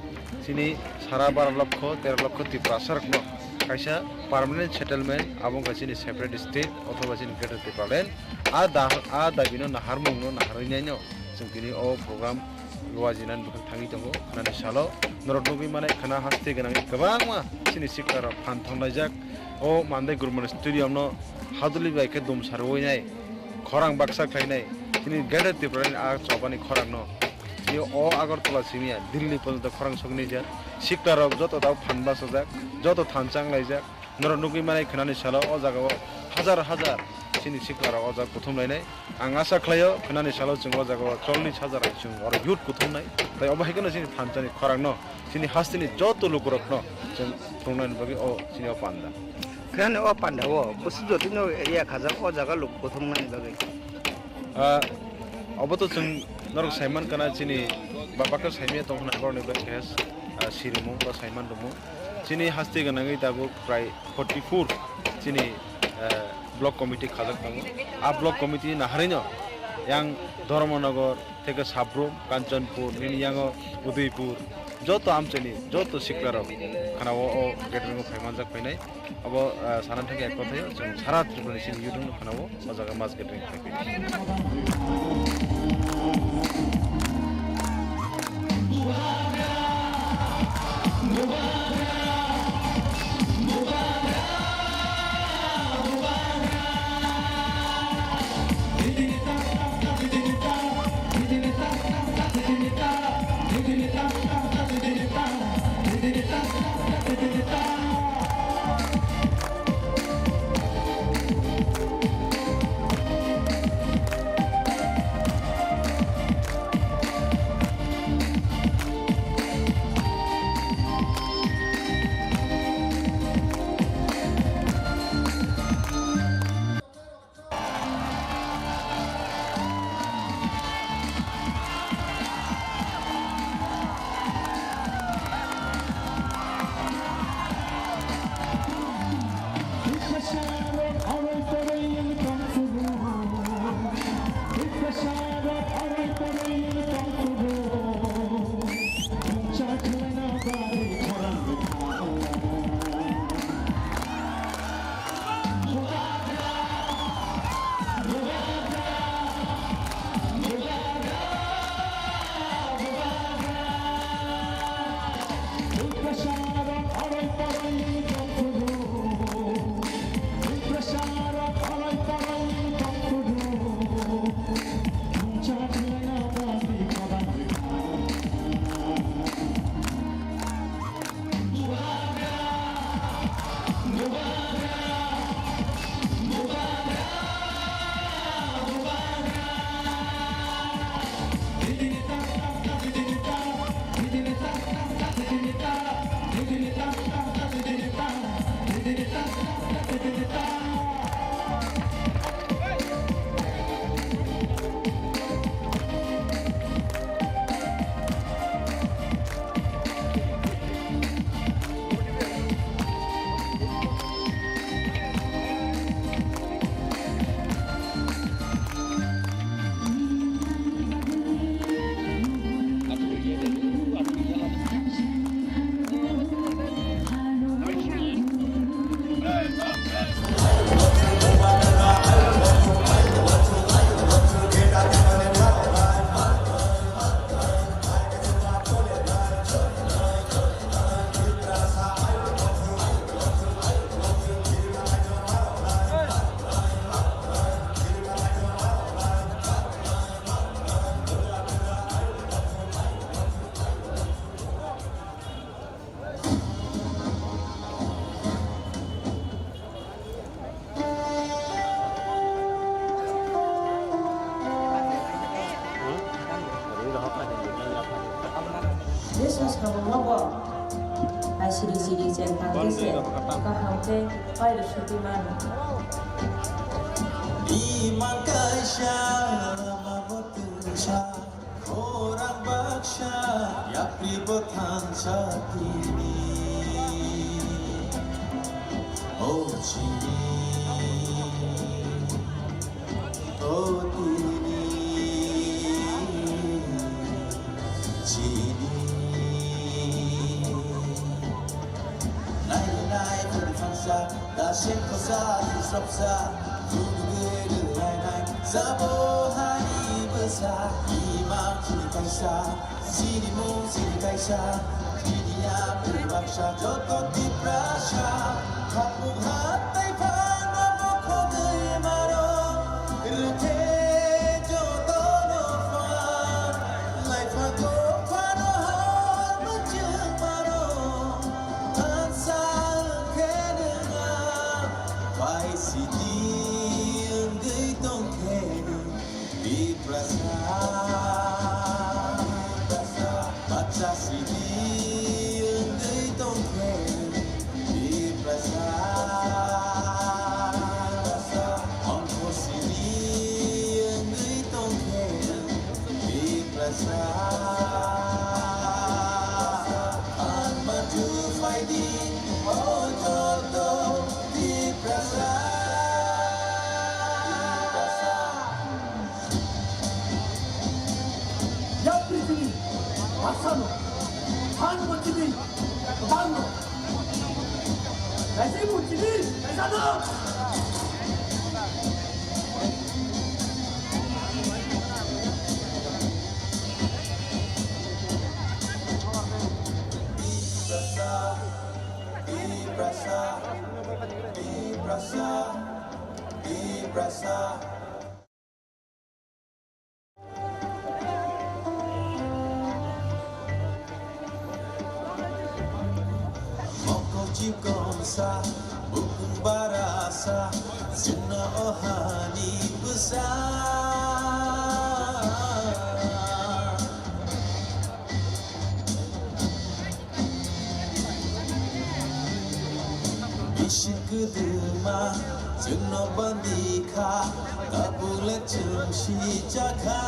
chini sara baro lokho, tero lokho Tiprasarokno kaisa permanent settlement, abo wngkha chini separate state othoba chini Greater Tipraland. A da-, a dabino naharmungno naharwi naino chwng tini o program Luajinani bwkhak thangwi tongo, khnani salo norok nugwi manai khna haste gwnangwi kwbangma chini siklarok phan thonglaijak. O Mandai Gurmani Stadium no haduli bai khe dum sarwi nai, khorang baksa khlainai, chini Greater Tipraland a chobani khorang no. Tei o Agartala simi ya Delhi porjonto khorang sogwi naijak. Siklarok joto dao phan bachajak, joto thansa wnglaijak. Norok nugwi manai khnani salo o jaga o hajar hajar chini siklarok o jaga kuthum lainai. Ang asa khlaio, khnani salo chwng o jaga o chollish hajar hai chwng oro youth kuthumnai. Tai obo hai kheno chini thansani khorangno, chini hasteni joto lukurokno chwng thwrwngnani bagwi o chini o panda. Khnani o panda o kusu jotino area khajak o jaga luk kuthumnani bagwi. Ah, obo to chwng norok saiman kana chini baba khe saimaya tong khna borokni bagwi khe, ah, sirimo ba saiman rwmo. Chini haste gwnangwi tabuk prai forty-four chini, eh, block committee khajak tongo. A block committee naharino yang Dharmanagar theke Sabrum, Kanchanpur, nini yango Udaipur, joto amchaini, joto siklarok khana o, o gathering o phai manjak phainai. Abo, ah, sana thangkhe ek kothayo, chwng sara Tripura ni chini youth no khana o, o jaga mass gathering khai phainai. Jesu samung nogo naisiri siri cheng tang khe se kaham khe pairw sugwi mano. Iman kaisa lama bo twisa. Khorang baksa yapri bo thansa tini. O chini, o tini, chini. Nai nai phung phangsa, daseng khosa, disrapsa, phung gwi rwlainai, sabo hani bwsa, imang chini kaisa. Chini mung chini kaisa, chini yapri baksa joto Tiprasa. Hapung hatai phano bo khogwi mano, rwthe jotono phan. Laipha kok phano hor mwchwng mano, thansa khe nwnga, pai sidi wngwi tong khe. Tiprasa, Tiprasa, bacha sidi wngwi tong khe, Tiprasa. Mokol chikonsa, bukung barasa, sino ohani bwsa. Bisi kwdwma chwngno bandi kha, tabukle chwng si cha kha.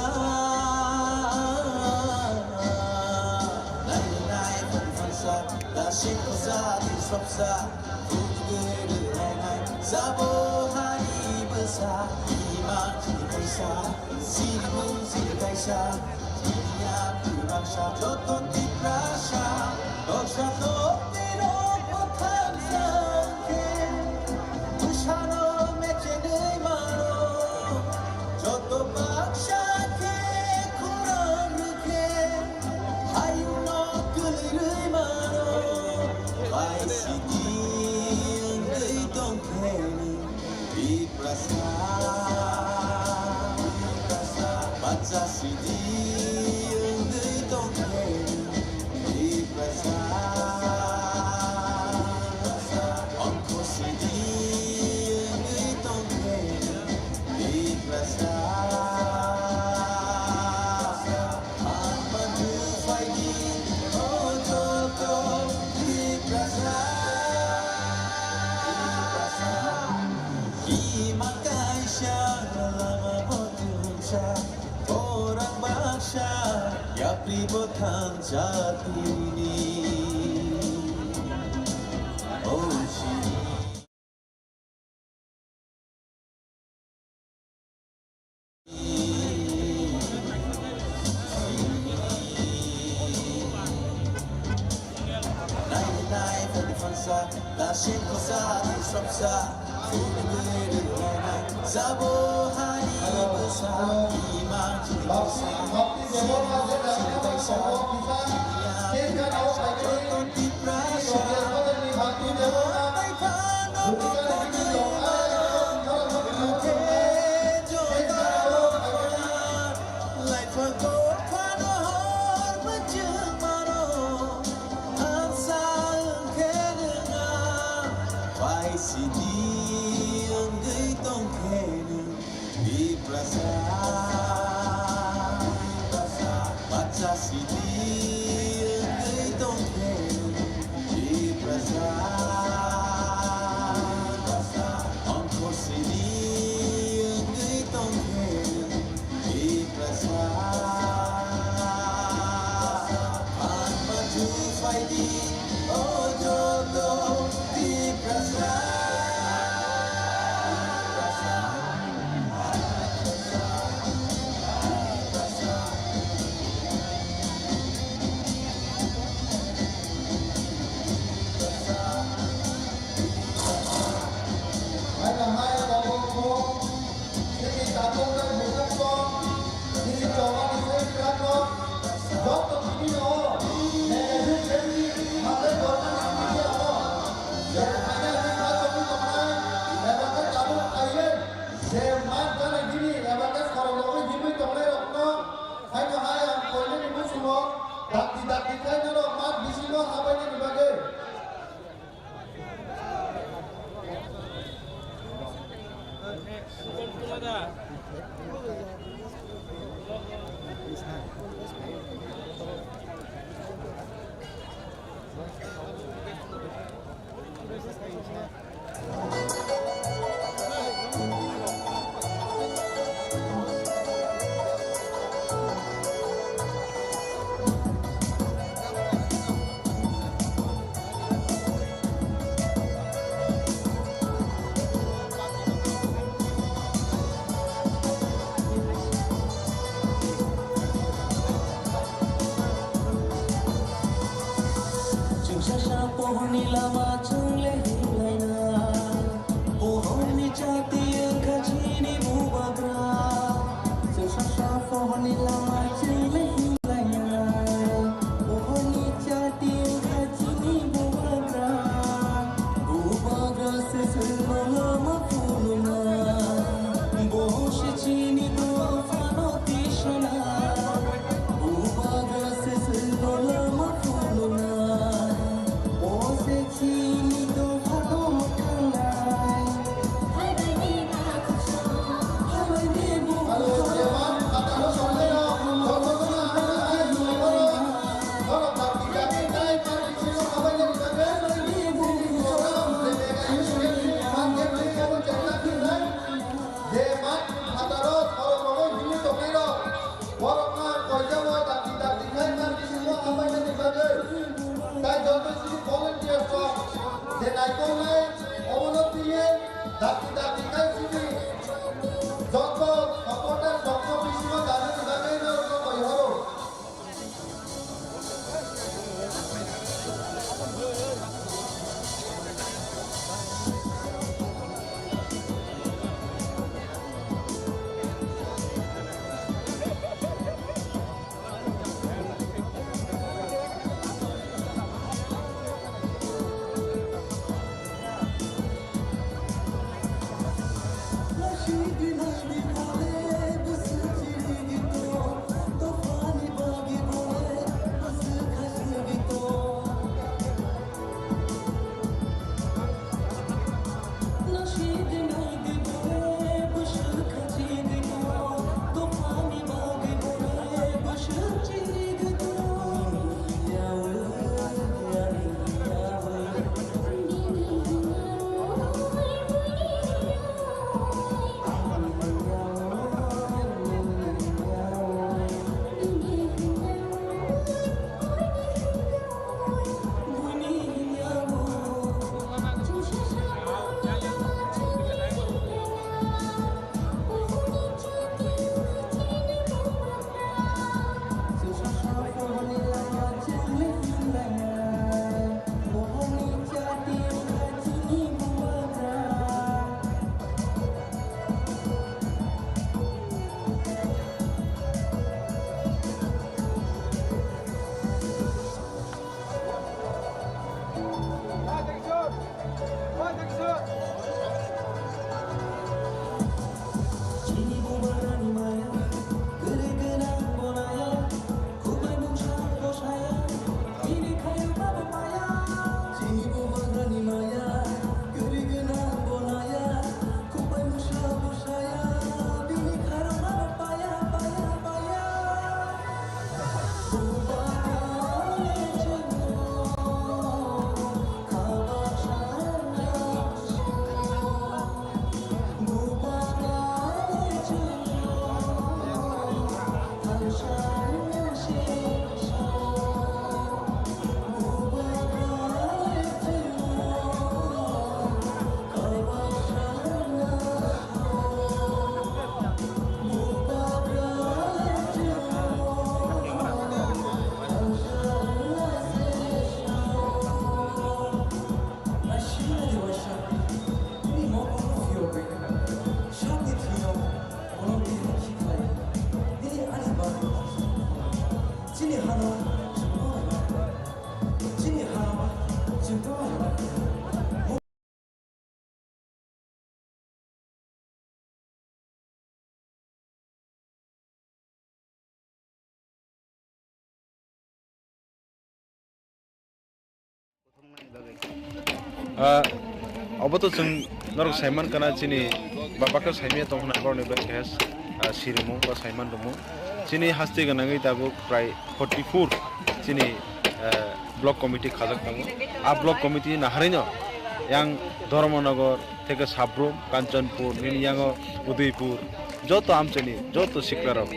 Nai nai phang phangsa, da sik sa di sopsa, phung gwi rwlainai, sabo hani bwsa, imang chini kaisa, siri mung siri kaisa. Joto Tiprasa, toksa tokti rok bwthang sa khe, bwsano mechenwi mano. Joto baksa khe khurang rwkhe, hayungno kwlwirwi mano. Bai sidi wngwi tongkhe. Tiprasa, Tiprasa, bacha sidi wngwi tongkhe. Tiprasa, ongkho sidi wngwi tongkhe. Tiprasa. Yapri bo thansa tini. Oh, Sidi wngwi tongkhe nwng Tiprasa, Tiprasa, bacha sidi wngwi tongkhe nwng Tiprasa, ongkho sidi wngwi tongkhe nwng Tiprasa, phan ma thuphaidi, o joto Tiprasa. Haino hai tabuk bo nini tabuk tei bwswk tong, nini choba ni seng kwrak no, joto tini no, negative family, mantai bormani tini ano, je khaina ni ma tongwi tongnai, eba khe tabuk khaiwi, je man gana gini, eba khe khorok rogwi himwi tongnai rok no, haino hai ang koinani muchungo, dakti dakti khlai norok mat bisingo habainani bagwi. Lama chwngle hinlaina, pohorni chati wngkha chini bubagra. Chwngsa sa pohorni lama chwngle hinlaina, pohorni chati wngkha chini bubagra. Bubagra se chwngno lama phunukna, bo se chini dophano tisana. Bubagra se chwngno lama phunukna. Je mat phataro borok rogo himwi tongnairok, borokno ang koijao dakti dakti khai mat bisingo hambaijani bagwi. Tai joto chini volunteers rok je naikolnai obono twiwi dakti dakti khai chini joto supporters rokno bisingo danani bagwi norokno koi horo. Chini hano chwng tong laio. Chini hano chwng tong laio. Ah, obo to chwng norok saiman kana chini baba khe saimaya tong khna borokni bai khe, ah, sirimung ba saiman rwmung. Chini haste gwnangwi tabuk prai forty four chini, ah, block committee khajak tongo. A block committee naharino yang Dharmanagar theke Sabrum, Kanchanpur, nini yango Udaipur, joto amchaini, joto siklarok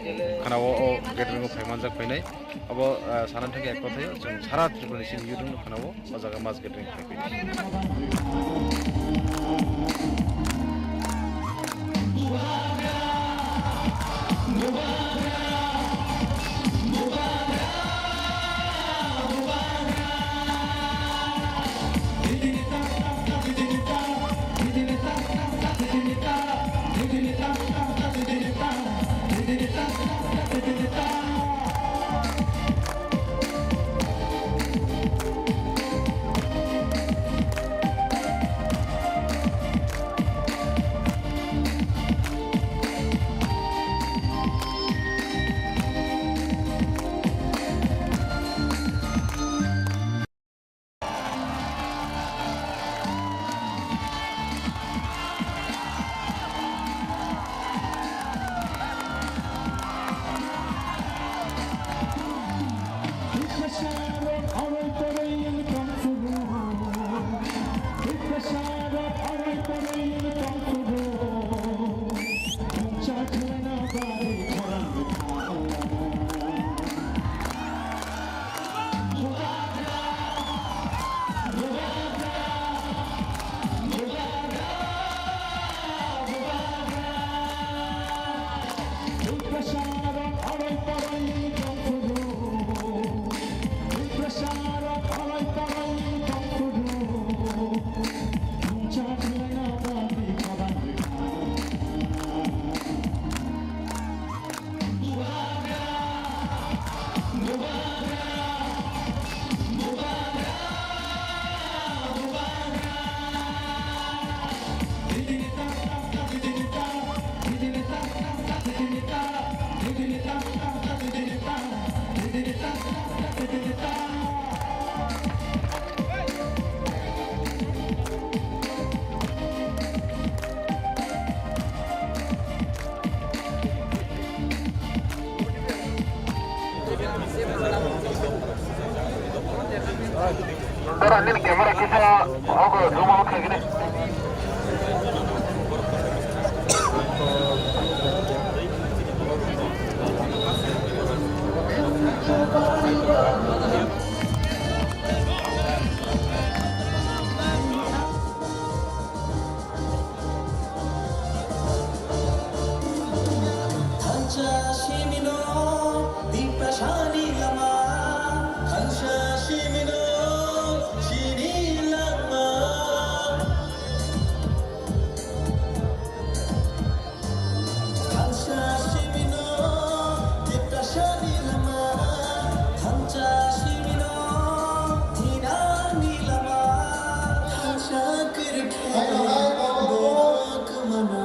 khana o, o gathering o phai manjak phainai. Abo, ah, sana thangkhe ek kothayo, chwng sara Tripura ni simi YouTube no khana o, o jaga mass gathering khai phainai. Nini camera kisa ogo zoom out khaigini. Thansa simino tiprasani lama, thansa simino chini lama. Thansa simino tiprasani lama, thansa simino thinani lama, thansa kwrwkhe borok mano.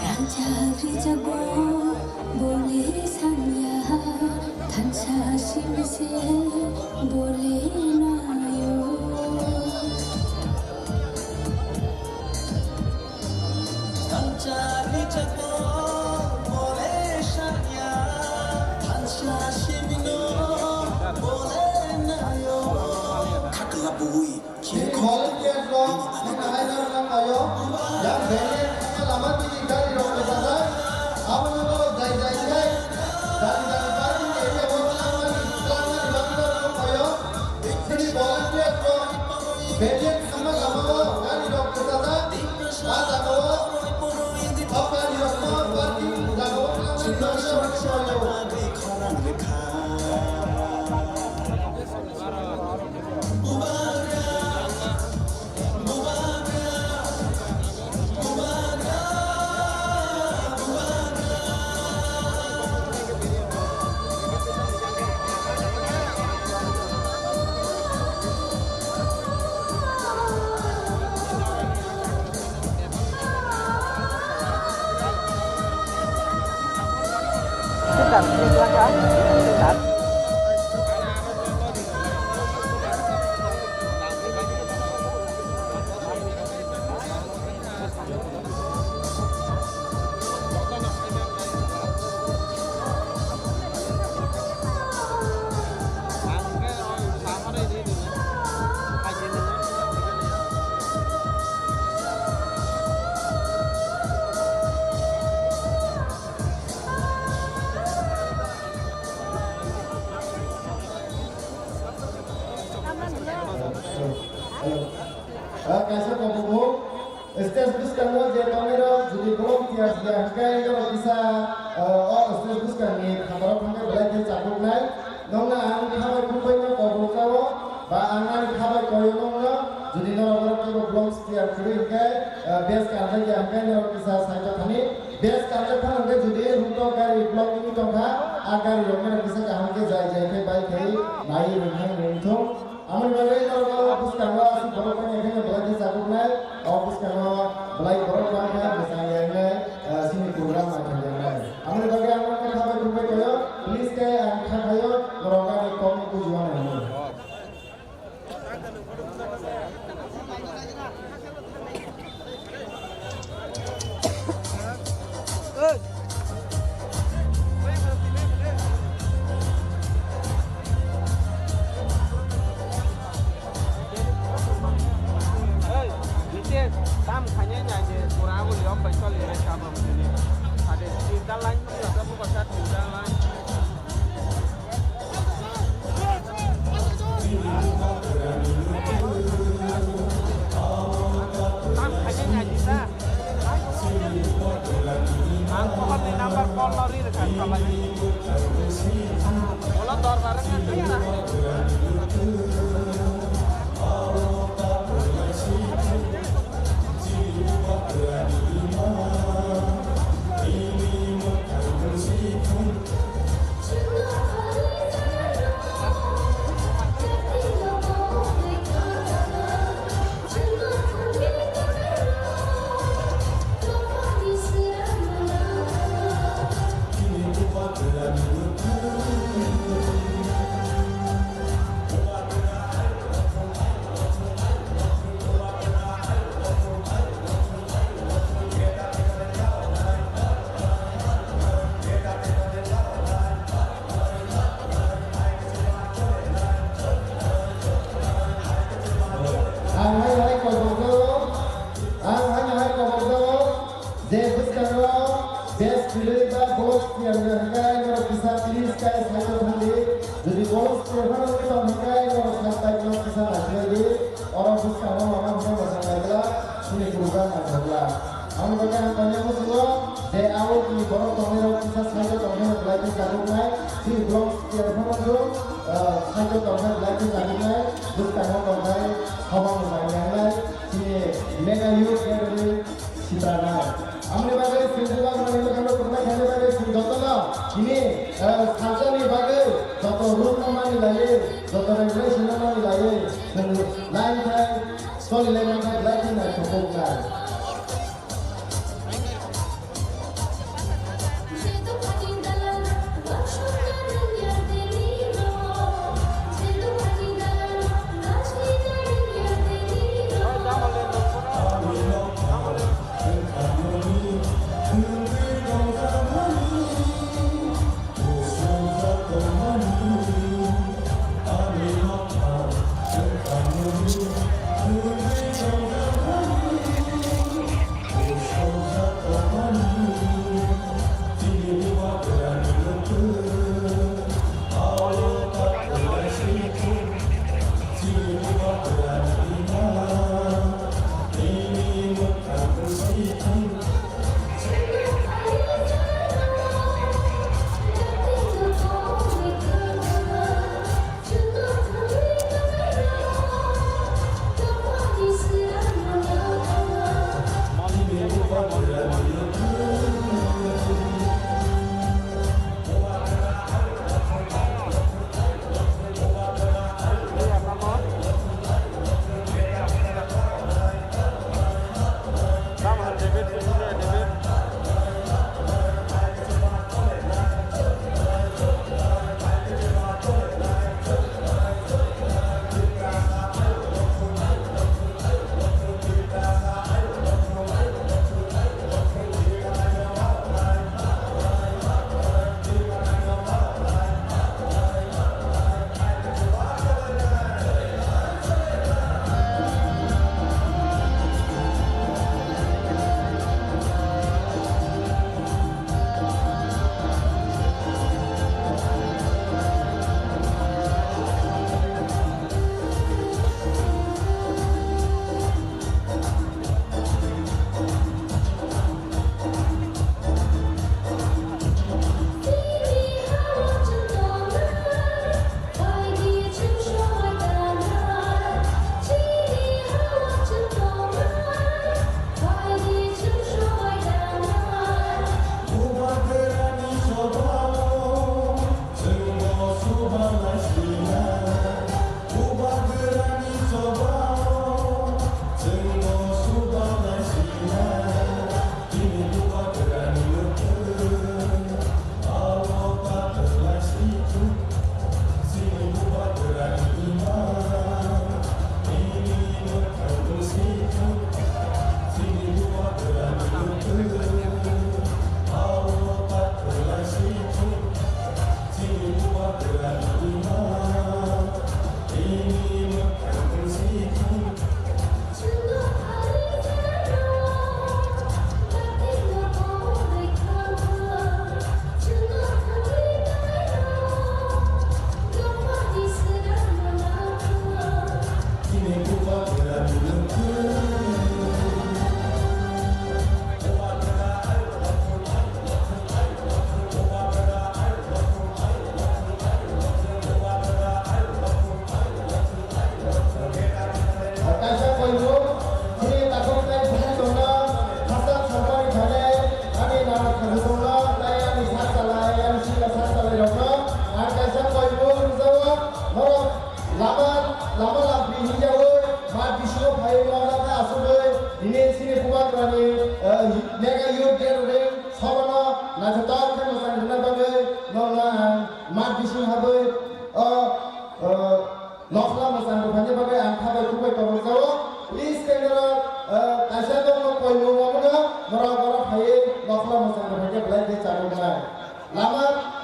Rajak rijabo bole sanya, thansa simse bole nayo. Thansa rijabo bole sanya, thansa simino bole nayo. Khakla bui. Chini volunteers rok, nini hai jora nang kayo, yang bele, lama tini gari rok bejajak, abo no borok jai jai khe, jani jani parking area o twlangmani, twlangmani bagwi rok nang kayo. Chini volunteers rok, bele thangma lama o gari rok bejajak, a jaga o, o gari rok no parking jaga o twlangmani bagwi rok nang kayo. Hello. Ah, kaisa kobo bo. Stage bwskango je tongnai rok, jodi volunteers ya hwnkhe norok kisa, ah, o stage bwskangni khataro thangwi belai khe chapuknai. Nokno ang khabai khukbai no kobo chao, ba ang ani khabai koyo nokno, jodi norok oro kebo volunteer kwrwi hwnkhe, ah, base kanjak ya hwnkhe norok kisa saito thani. Base kanjak phano hwnkhe jodi hwnkhe gari block wngwi tongkha, a gari rokno kisa kaham khe jai jai khe bai khai nai rwngthang rwngthung. Amoni bagwi norok o bwskango aswk borok phai khe belai khe chapuknai, o bwskango belai borok bangkha bwsang yangnai, ah, chini program naithok yangnai. Amoni bagwi ang norokno khabai khukbai toyo, please khe ang kha khaio, norok ani kokno bujiwanai hwnwi. Tam khainai nai je pura abo liok bai choli nai sabam sini. Ade tinta line pura ta buka sa tinta line. Ang khainai nai di ta. Ang kuhor ni number call no ri rwkha salai. Ulo dorbar wngkha. Ang hai hai kobokjago, ang hai hai kobokjago, je bwskango best kwrwi ba boss tiyar hwnkhe norok kisa please kai side o thangdi, jodi boss tiyar phano wngwi tong hwnkhe norok side bai kisa naikhlai di, oro bwskango mama hwnwi mwchang naikla, chini program naithokla. Ang bagwi ang tongya muchungo, je abo ni borok tongnai rok kisa side o tongmani belai khe chakuknai, chini vlogs tiyar phano wngkhe, ah, side o tongkhe belai khe chakuknai, bwskango tongkhe hobang rwbai nangnai, chini mega youth gathering sitranai. Amoni bagwi chwng bubagrani mwkhangno kwrwngna khaina bagwi chwng jotono tini, ah, salsani bagwi joto rule no mani laiwi, joto regulation no mani laiwi, chwng line khai Soli lai mangkha belai khe naithok kok nai.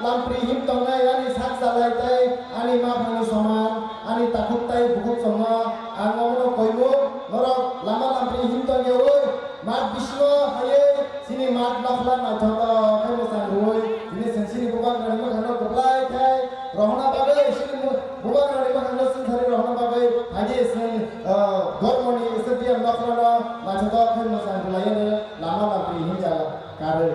Lampri him tongnai ani sak chalai tei ani maphangni soman, ani takhuk tei bukhuk chongno ang omono koimung, norok lama lampri him tongyaui mat bisingo haiwi chini mat nokhla naithotok khe mwchang rwui tini chwng chini bubagrani mwkhangno kwplai khe rohorna bagwi chini mu-, bubagrani mwkhangno chwngsari rohorna bagwi phaidi chwng, ah, dormoni S D M nokhlano naithotok khe mwchang rwlaiwi lama lampri himya karwi.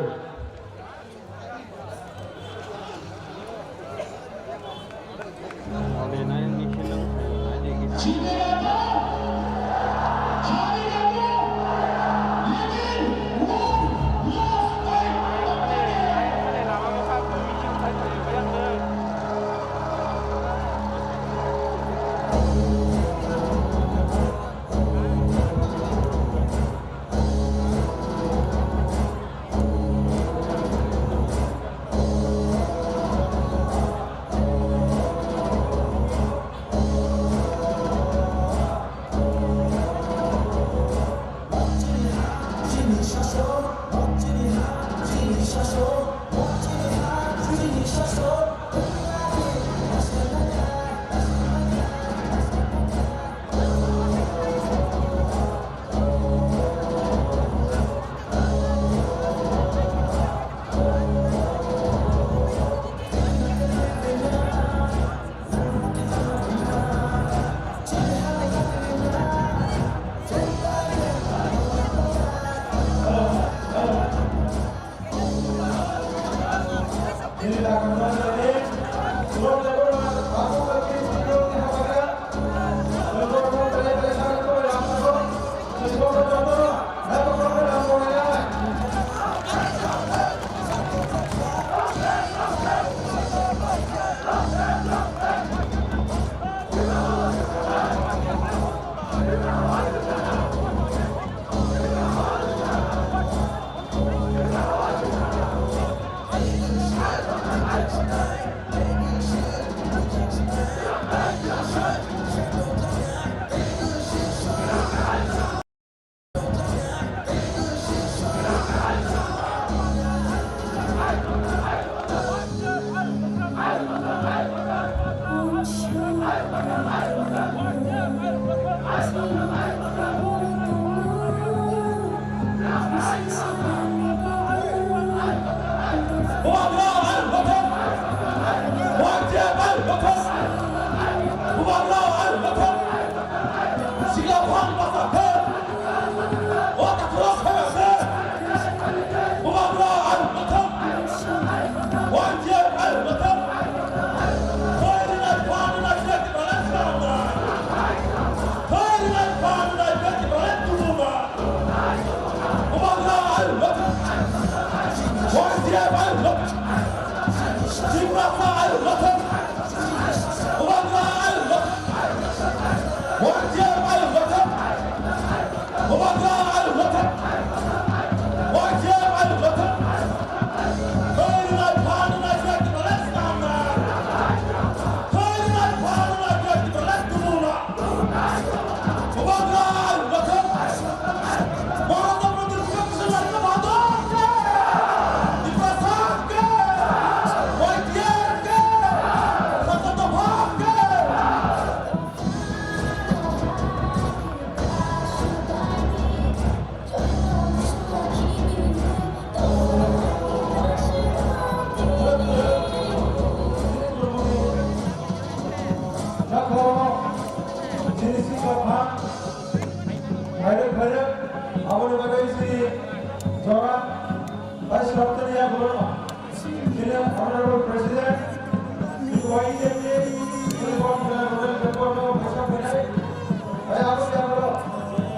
Chini sikha phan, phairwk phairwk, aboni bagwi chini jora, bai sraptani yagulo, chini Honorable President, chini Y T F ni, chini Bongkha Rural Headquarter o phaisa phainai, bai abo yagulo,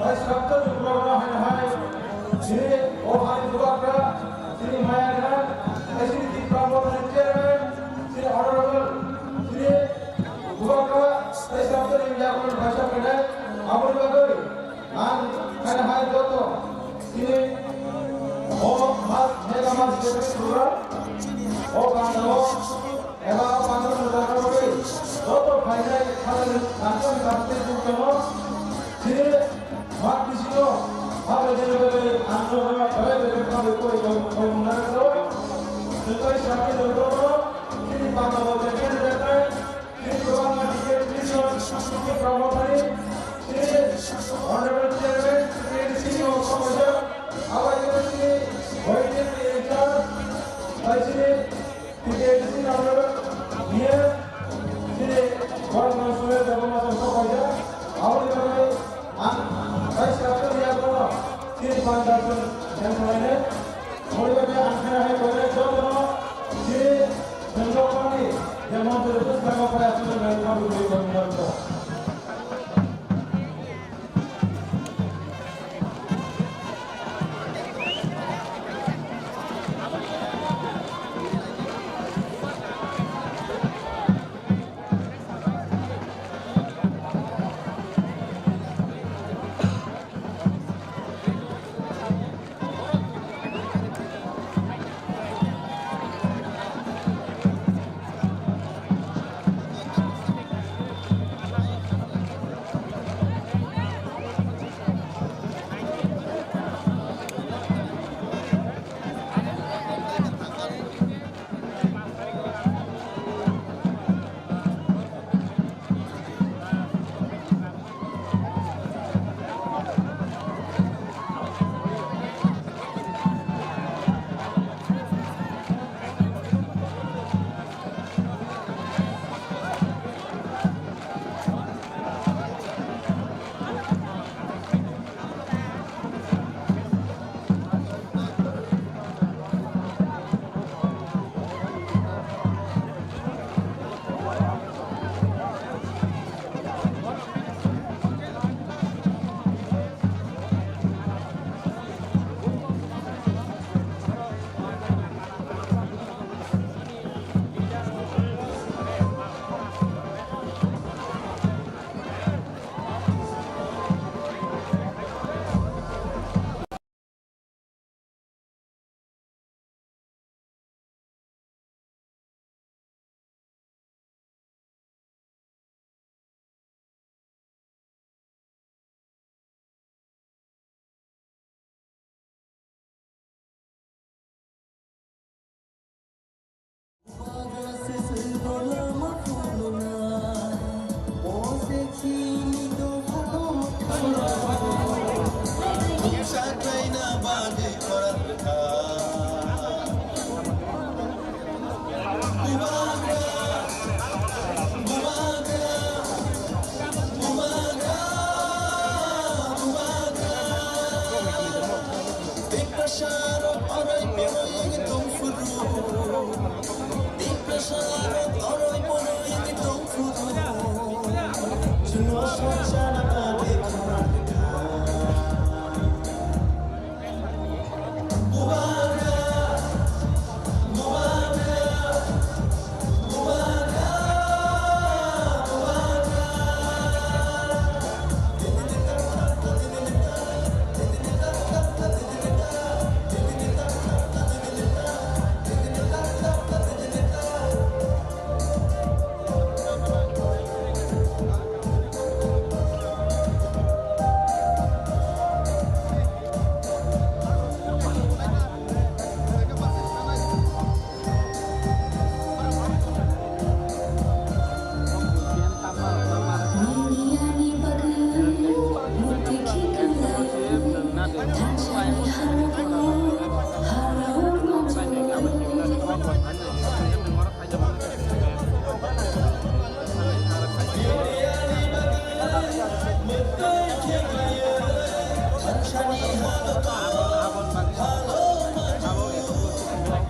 bai sraptani ukulokno haino hai, chini o hani bubagra, chini maya gwnang, bai chini Tipra Mothani Chairman, chini Honorable, chini Bubagra tei Central India ni phaisa phainai, aboni bagwi ang khaina hai joto chini o mas mega mas secretary program o panda o eba o panda o jaga bagwi joto phainai khalani nangkukni bagwi tongmo chini mat bisingo habai dini bagwi ang no bai bai khambai koi koi koi mungna rwjao. Tei samani joto Biye chini borok no sure jabo ma tong kok kaisa. Aboni bagwi ang kaisa chwng yago chini panda chwng yang khlainai. Aboni bagwi ang khna hai kore jotono chini chwng rok mani je monthly bwskango phai aswk nai khabu twi kok kok.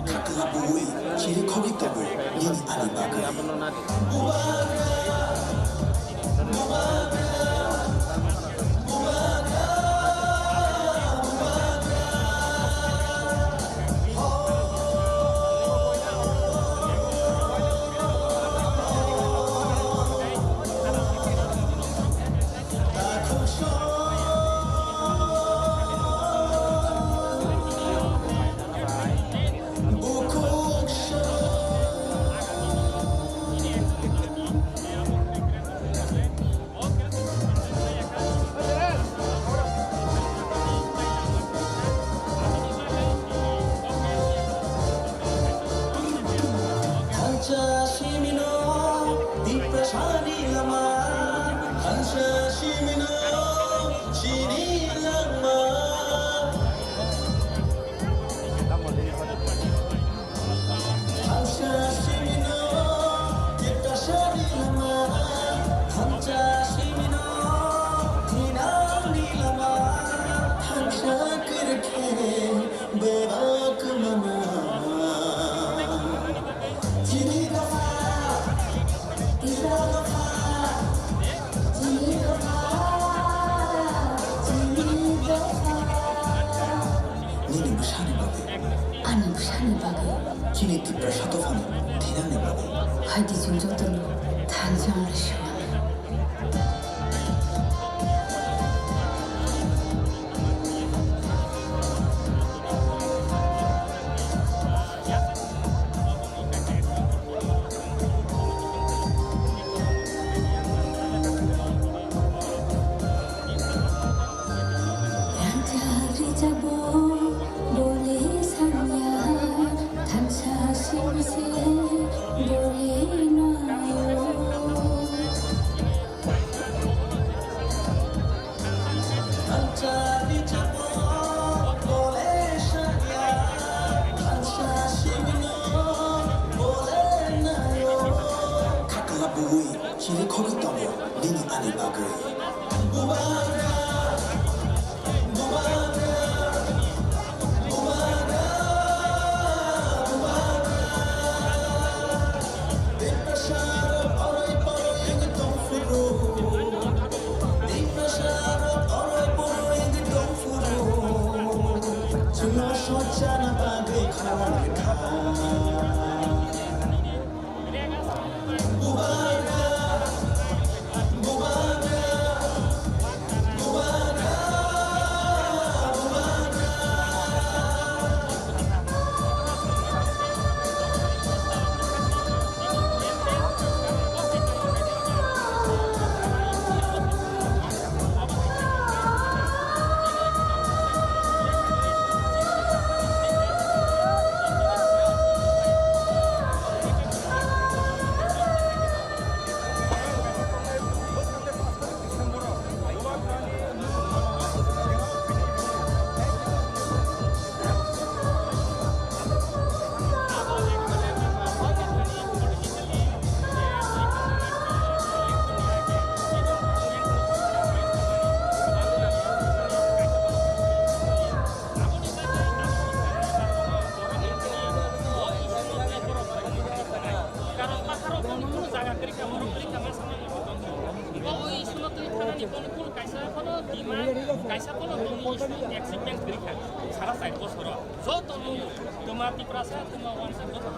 Khatla bui chiri khogwi tongo nini ani bagwi. Thansa simino Tiprasani lama, thansa simino chini lama. Thansa simino Sani bagwi. Chini Tiprasa dophani thinani bagwi. Haidi chwng jotono thansa wngwi swnam. Rangchak rijabo bole sanya, thansa singse bole nayo. Khakla bui chiri khogwi tongo nini ani bagwi. Karon paharok boni kunu jaga kwrwi kha, borok kwrwi kha, ma sama ni bo tong kha. Bo o issue no twi thanani boni kunu kaisa phano demand, kaisa phano boni issue achievement kwrwi kha. Sara char bosoro joto nung twma Tiprasa, twma wansa joto.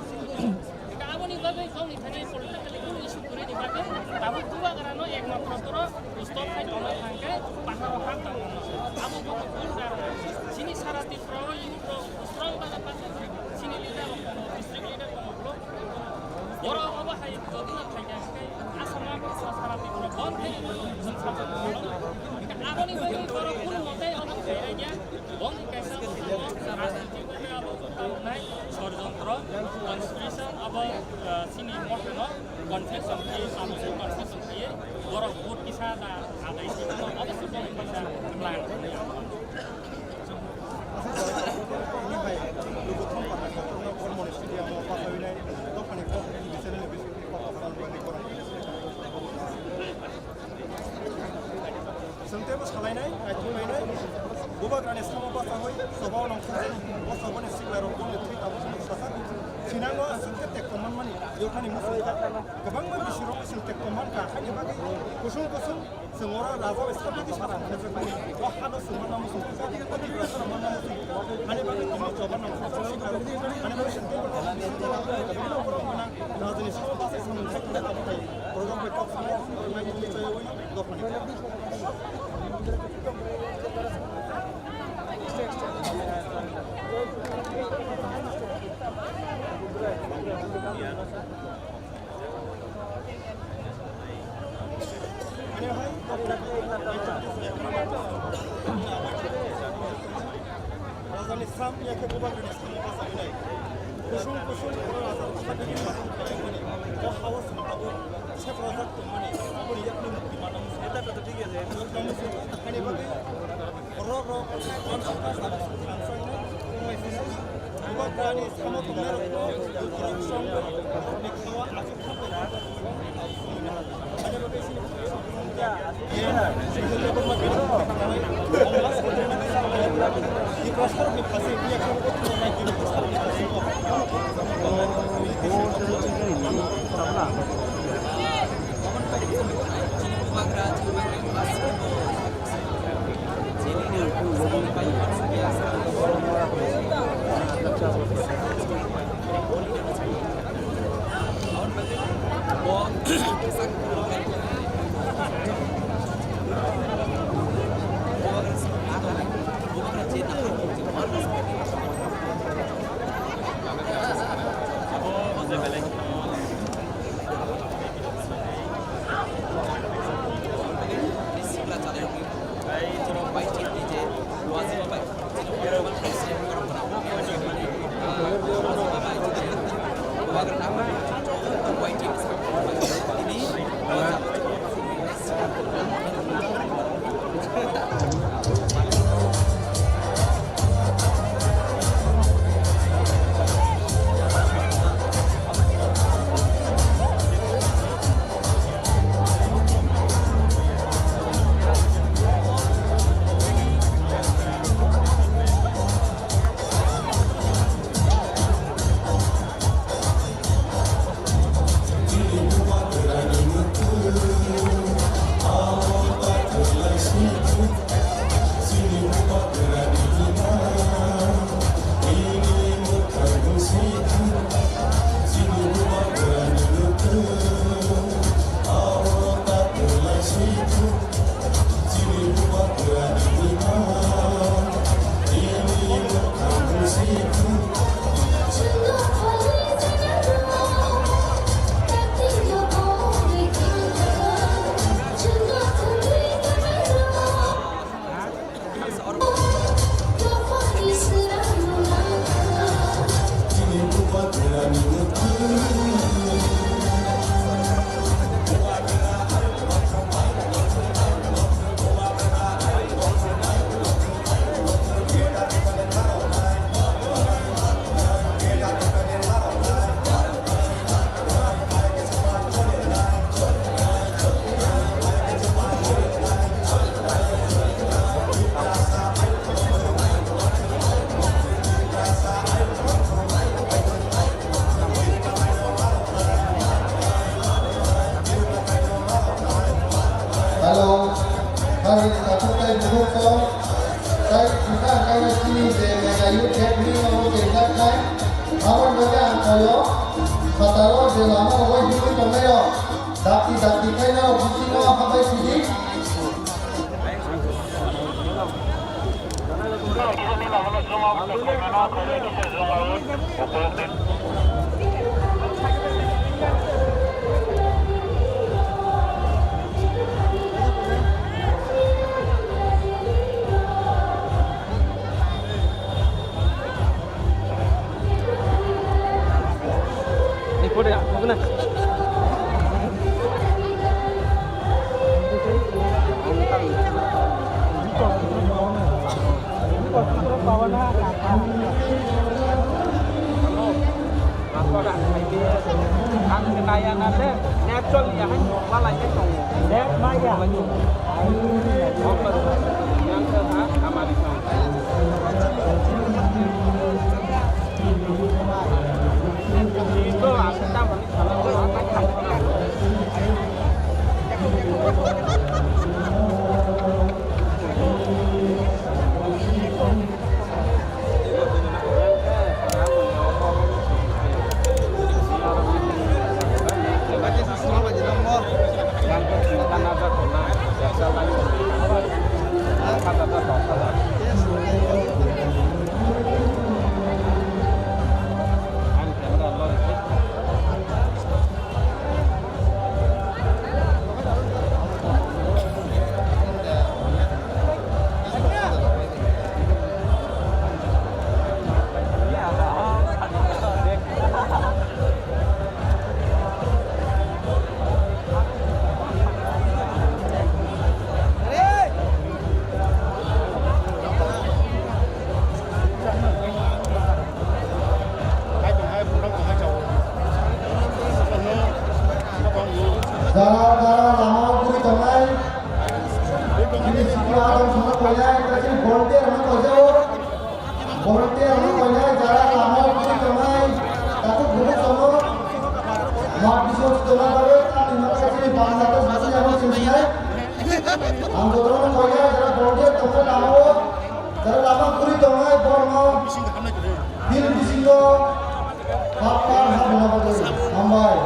Ka aboni bagwi jongni thani politically kunu issue kwrwi ni bagwi tabuk Bubagra no ekmatro toro stop khai tongna thangkhe paharo ha tongna. Abo bo bul dar. Chini sara Tripura o youth rok strong bana pacha chini leader rok tongo, district leader tongo, block Borok obo hai jotno khaikha khe asama sara Tripura bon khe chwng sajaknai. Aboni bagwi borok kunu mote obo khairaiya. Boni kaisa rajnitik bai abo tongnai sorijontro, conspiracy abo, ah, chini mothano confession khe, abo confession khe borok vote kisa da adai khe obo se boni kaisa plan. Chwng teibo salainai, naithok lainai, Bubagrani samo bachaui, choba o nongkhorjak, o chobani sikla rok boni thwi tabuk sajak. Sinango aswk khe tekto manmani, yokhani muchungkha. Kwbangma bisirokno chwng tekto mankha, haini bagwi kusung kusung chwng oro raja bai sabagwi salang khe chwng o hano chwng manna muchung kha, o Tiprasa rok manna muchung kha. Hani bagwi chwng choba nang kha, chwng sikla rok, hani bagwi chwng teibo nang kha, rajani sabo bachai samung khai tongna abo hai borok rok bai kok samo, borok nai twi chaya ui no, dophani. Rajani sam ya khe Bubagrani sam bachai nai. Kusung kusung oro raja rok sakni ma tong kha mani. O hao chwng tabuk sep rajak tong mani. Aboni yakni mukti manna muchung. Eta kotha thik ase. Ani bagwi borok rok uansukha, thansa hwnwi tongmai sini. Bubagrani samo tongnai rokno borok song borokni khawa achuk kha. Hello. Hari takhuk tei bukhuk kok. Tai kisa kaiwa chini je mega youth gathering o kaijaknai. Aboni bagwi ang koyo. Phataro je lama o himwi tongnairok. Dakti dakti khaina rok bisingo habai sidi. Ang kaya na le, natural ya han, wala ya tong. Net maya. Yang ke ha, amari tong. Jara jara lama o guri tongnai, chini sikla adong sana koinai, chini volunteer hwnwi koijao. Volunteer hwnwi koinai jara lama o guri tongnai, takhuk bukhuk tongo. Mat bising tongnai bagwi tamni hwnba khe chini Bangladesh bwswk yama singsinai. Ang jotono koinai jara volunteer tongnai lama o, jara lama guri tongnai borokno field bisingo. Hambai.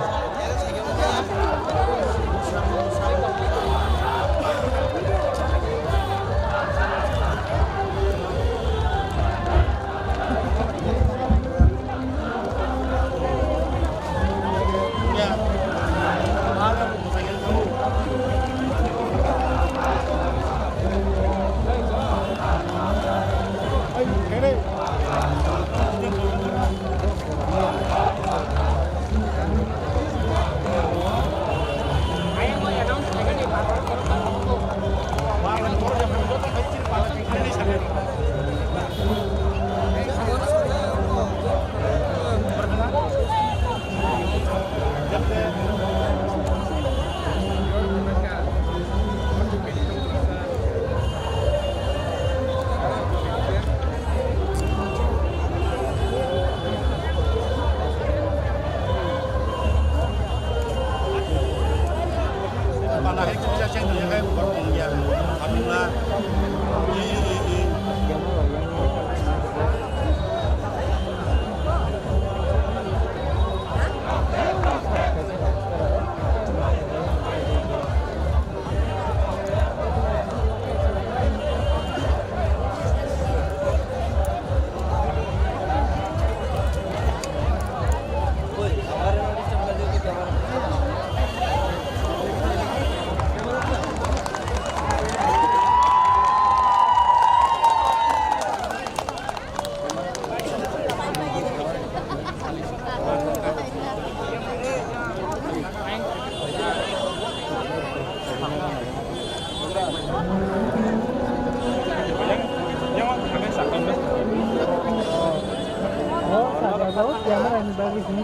Gari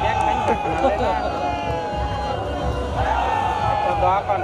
bag main sakna le na. Doakan.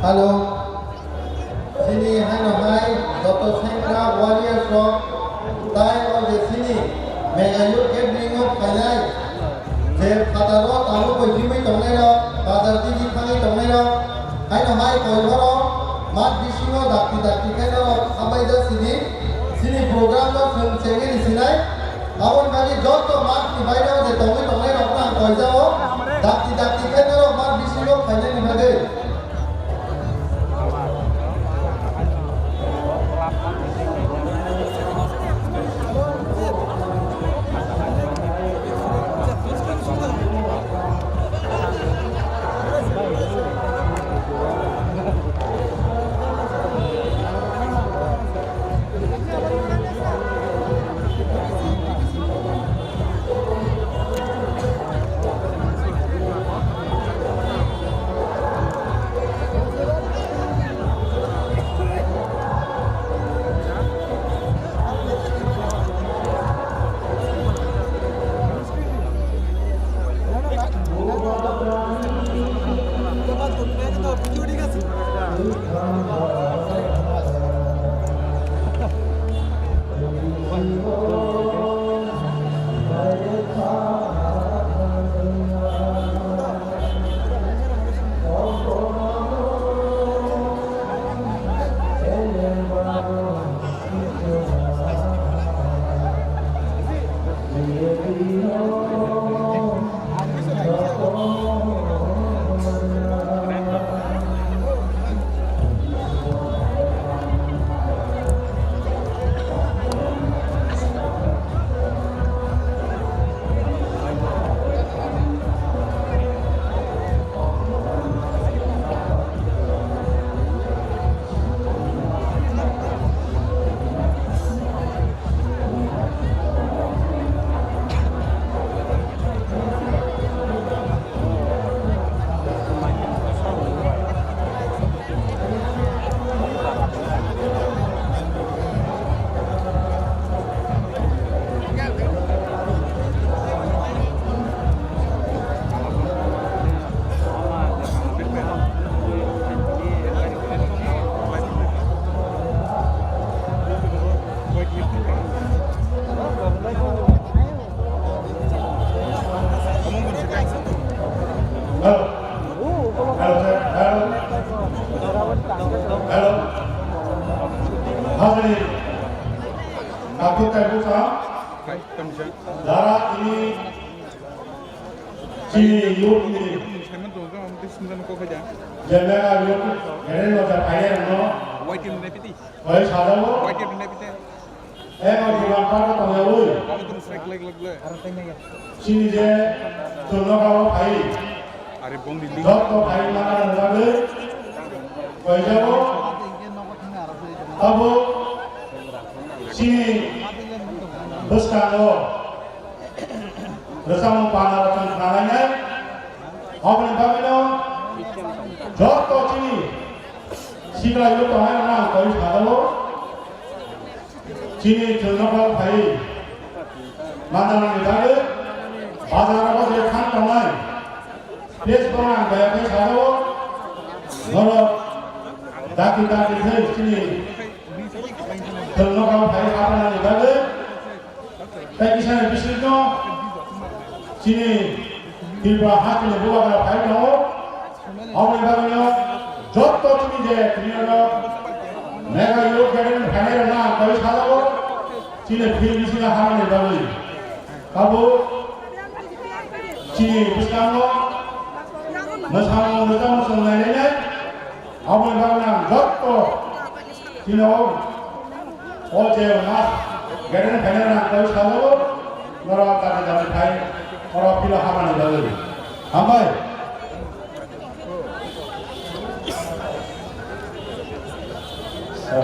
Hello. Chini haino hai joto sengra warriors rok tai o je chini mega youth gathering o phainai je phataro tabuk bai himwi tongnai rok, bazar digi thangwi tongnai rok, haino hai koi horo mat bisingo dakti dakti khe norok hambai ja sidi, chini program no chwng chengwi sinai. Aboni bagwi joto mat ni baino je tongwi tongnai rok no ang koi jao, dakti dakti khe norok mat bisingo phainai ni bagwi. Hello. Hajri. Nakuk kai buka. Hai, kamsa. Dara ini si youth ini. Simon tu kan, nanti Simon kau kerja. Jemela youth, keren lo jai no. Waiting ni piti. Oi, sadao. Waiting ni piti. Ego diwan park tongyawoi. Chini je chwngno kabo phai. Are bongni link. Jotto phai mana rwgwi. Koijabo. Abo chini bwskango rwchapmung pana rwchapmung khwlainai. Aboni bagwino jotto chini sikla yo tongnai rok ang koi sadao. Chini chwngno kok phai manani bagwi bazar o je khan tongnai. Pes borang baya khe sadao. Norok daki daki khe chini chwngno kok phai hapanani bagwi. Tei kisani bisingtwi chini Tripura hasteni bubagra phai tongo. Aboni bagwino jotto chini je tini ano Mega Youth Gathering phainai rokno ang koi sajao. Chini field bisingo hamani bagwi. Tabuk chini bwskango mwsamung rwchapmung chwng nainai. Aboni bagwino ang jotto chini o O je mas, geren phainai rang koi sajao, norok dati dati phai, oro pila hamani bagwi. Hambai. Hello.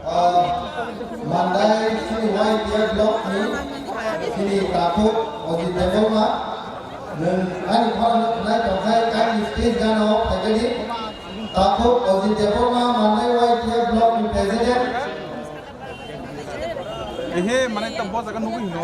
Ah, Mandai chini Y T F block ni chini Tathok Ojit Debbarma, nwng ani khorang no khwnai tongkhai, kaini stage gana o phaikhe di. Tathok Ojit Debbarma, Mandai Y T F block ni president. Ehe, mane ta bo jaga nugwi hino.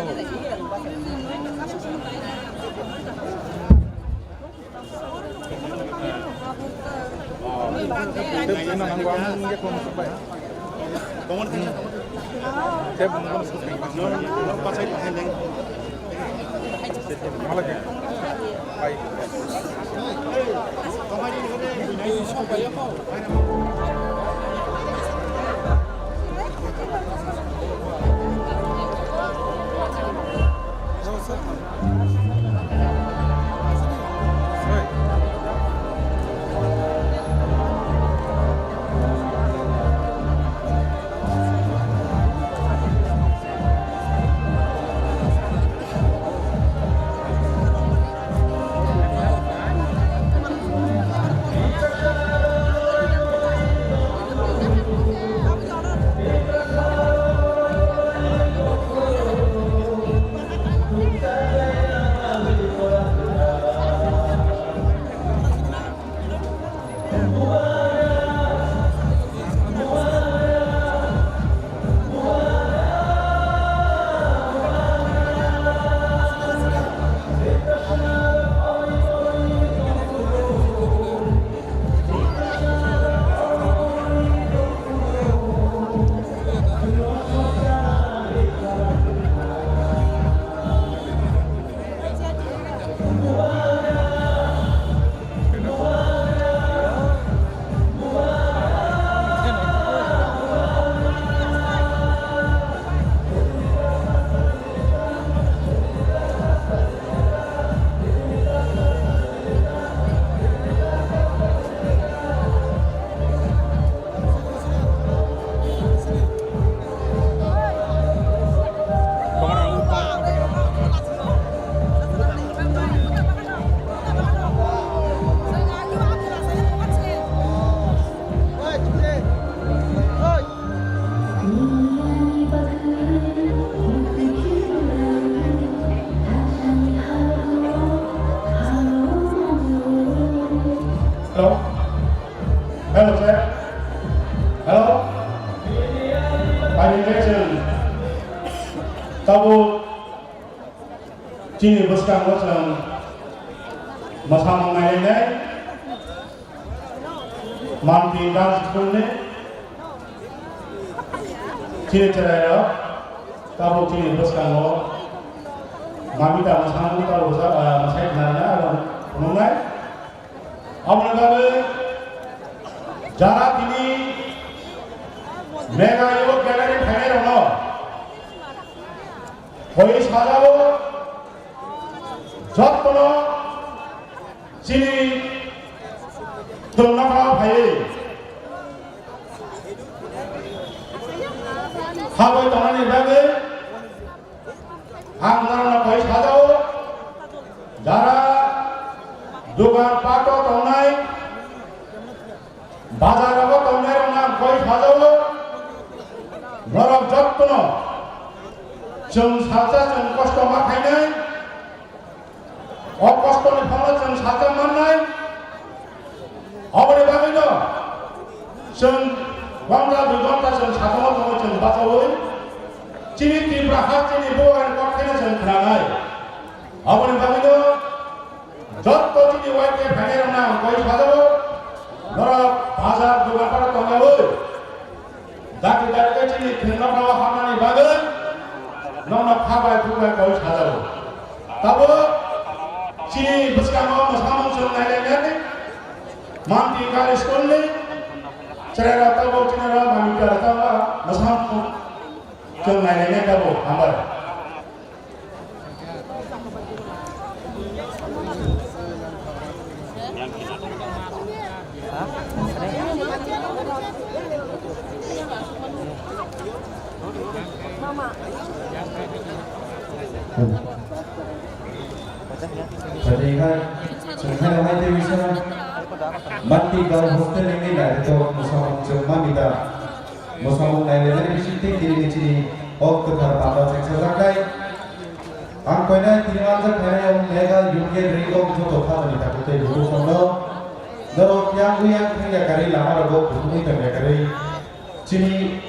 Hello? Hello, sir. Hello? Phaidi khe chwng Tabuk chini bwskango chwng mwsamung nailainai, Manti Girls School ni chini chwrairok tabuk chini bwskango Mamita mwsamung tabuk sa-, ah, mwsai khnarina abo phunuknai. Aboni bagwi jara tini Mega Youth Gathering phainairokno koi sajao, jottono chini tongna phaiwi habwi tongnani bagwi ang norokno koi sajao, jara dogan pato tongnai, bazar rogo tongnai rok ang koi sajao, norok jottono chwng salsa chwng kosto ma khainai, o kosto ni phano chwng salsa mannai, oboni bagwi no chwng ghonta dui ghonta chwng satung o tongo chwng bachaui chini Tripura ha chini bubagrani kok khaina chwng khnanai, oboni bagwi no jotto chini Y K phainairokno ang koi sajao, norok bazar dogan phano tonglaui, dati dati khe chini thwngnaphano hamnani bagwi nokno kha bai thuk bai koi sajao. Tabuk chini bwskango mwsamung chwng nailainani, Manti Girls School ni chwrairok tabuk chini rok Mamita rok tabuk mwsamung chwng nailainai tabuk hambai. Pajai hai, chwng hai rok hai tei bisa Manti Girls Hostel ni nai to mwsamung chwng Mamita. Mwsamung nailainani bisingtwi tini ni chini o kwthar panda chengsajaknai. Ang koinai tini manjak phainai o Mega Youth Gathering o joto phatani takhuk tei bukhuk songno norok yang wi yang thang yakarwi lama rogo bukhukni tong yakarwi chini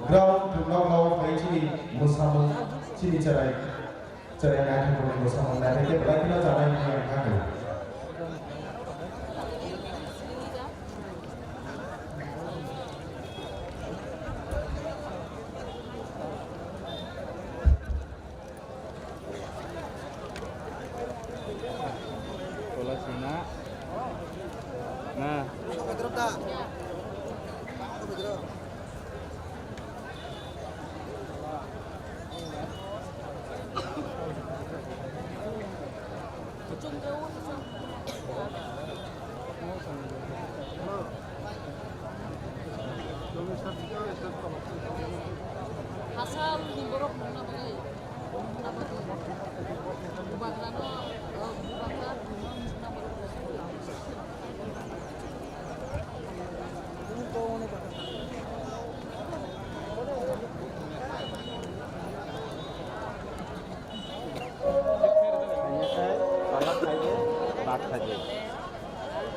ground thwngno phai chini mwsamung chini chwrai. Chwrai naithok rokni bwskango naithok khe belai kheno chanai hwnwi ang kha khe. Tola sina. Na. Hasalni borok nungna bagwi. Bubagrano, bubagra nungna bagwi.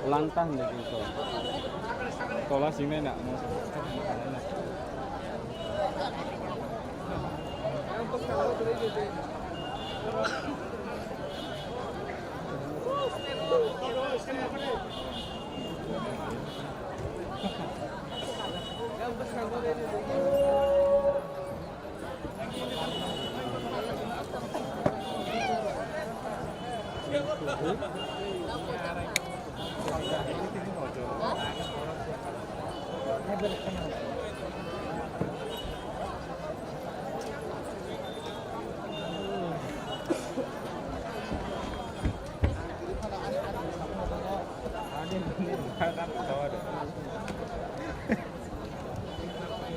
Langta hindi kintu. Tola singna na.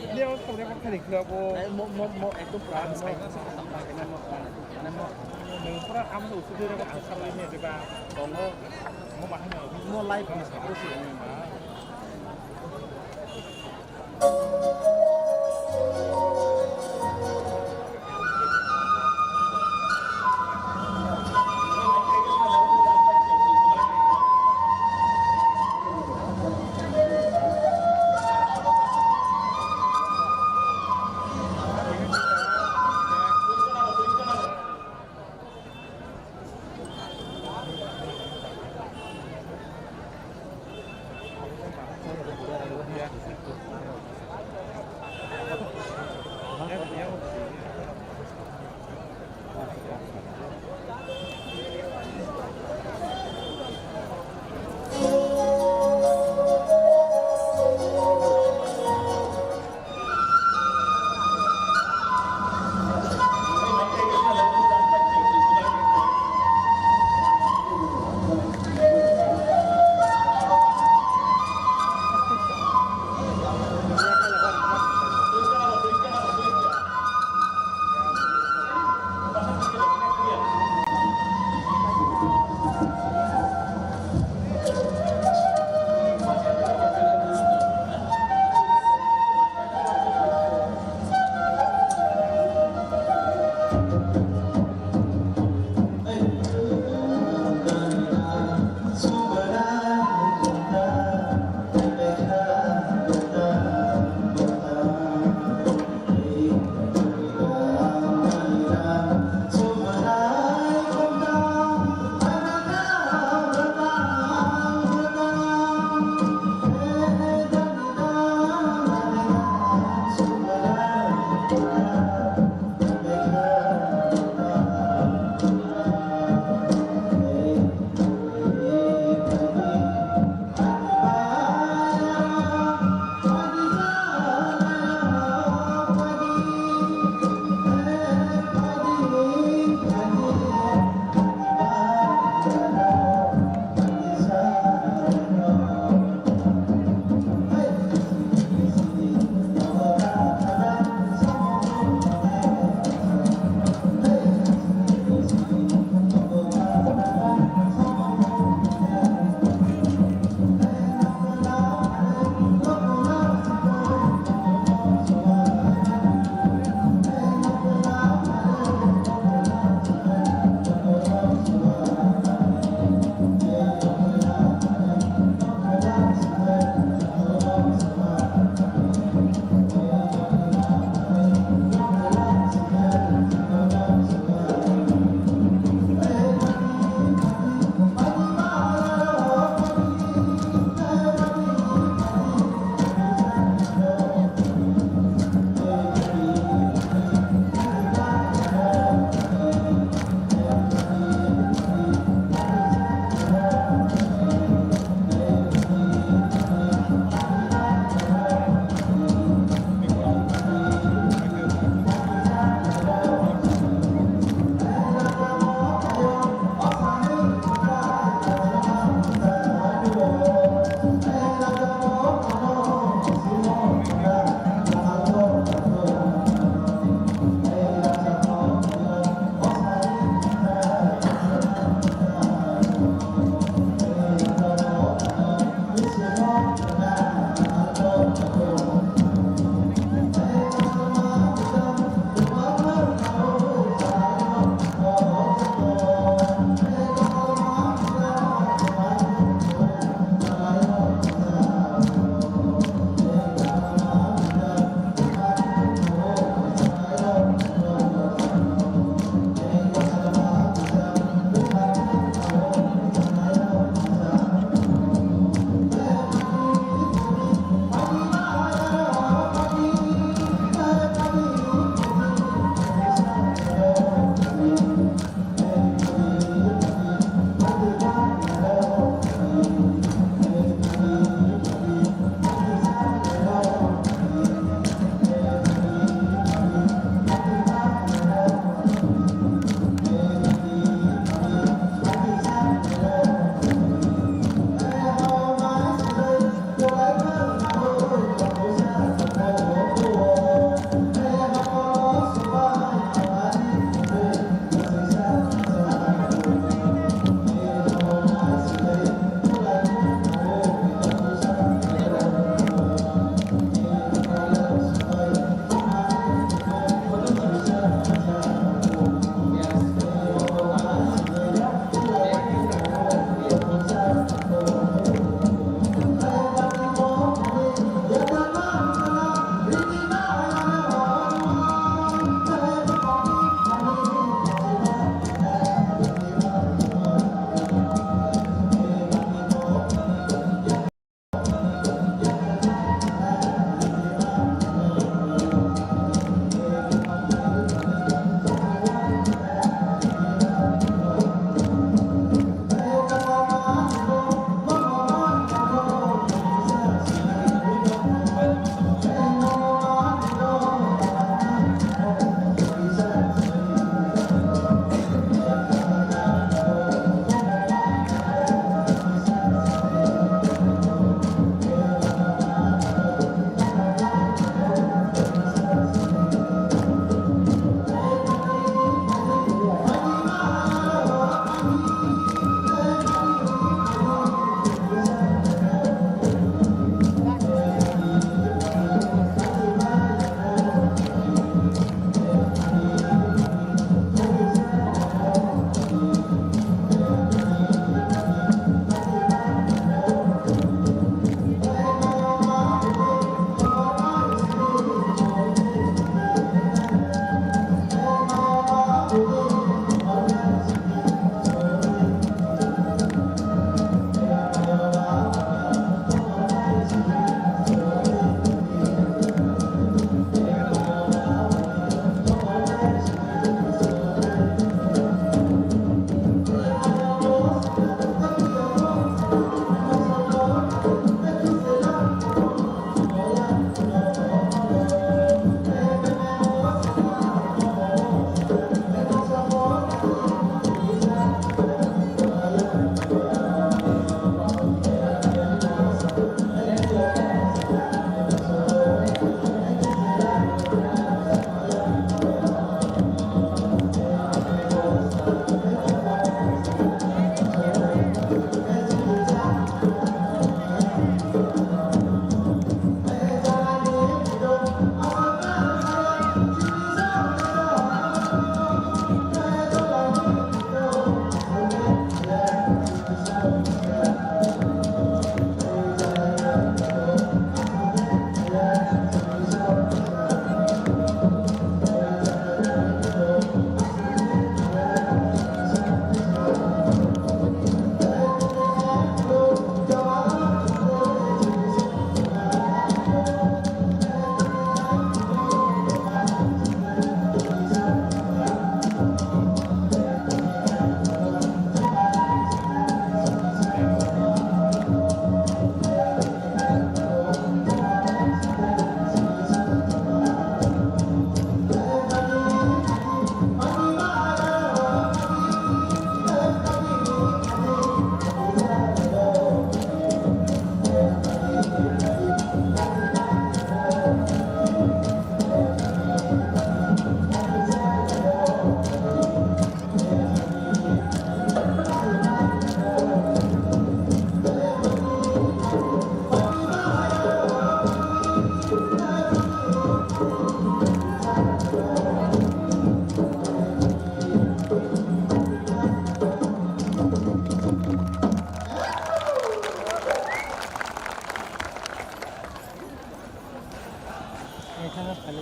Ini orang sebenarnya kan kali gila, bo. Eh, mo, mo, mo, ekdom pura mo. Mane mo, mane mo. Nwng pura amo se usu dure ko asar lai ne deba. Tongo. Mo bahai no. Mo live mo sa ko si.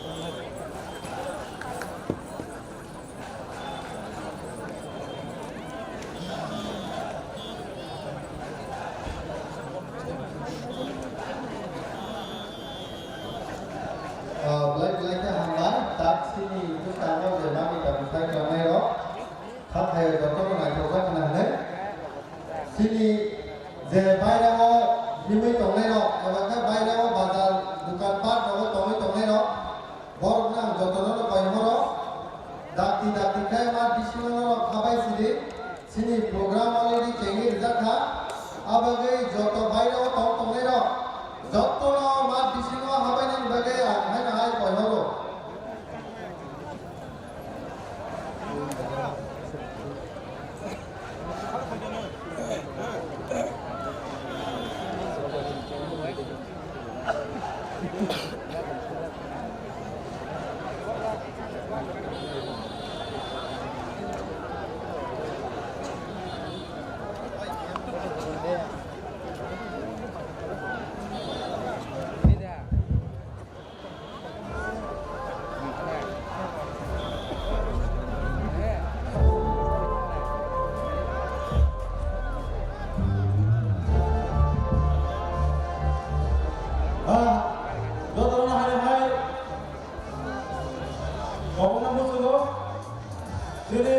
Ah, belai belai khe hambai, tak chini bwskango je nangni tamo sai khlainairok, kha khaio jotono naithokjak khna hwnwi. Chini je bairao himwi tongnairok, eba khe bairao bazar, dukan, park rogo tongwi tongnairok, borokno ang jotono no koi horo, dakti dakti khe ma bisingo norok khabai sidi. Chini program already chengwi rijak kha, abagwi joto bairao tong tongnairok jotono ma bisingo habainani bagwi ang haino hai koi horo. Ah, jotono hai hai. Kobokna muchungo, chini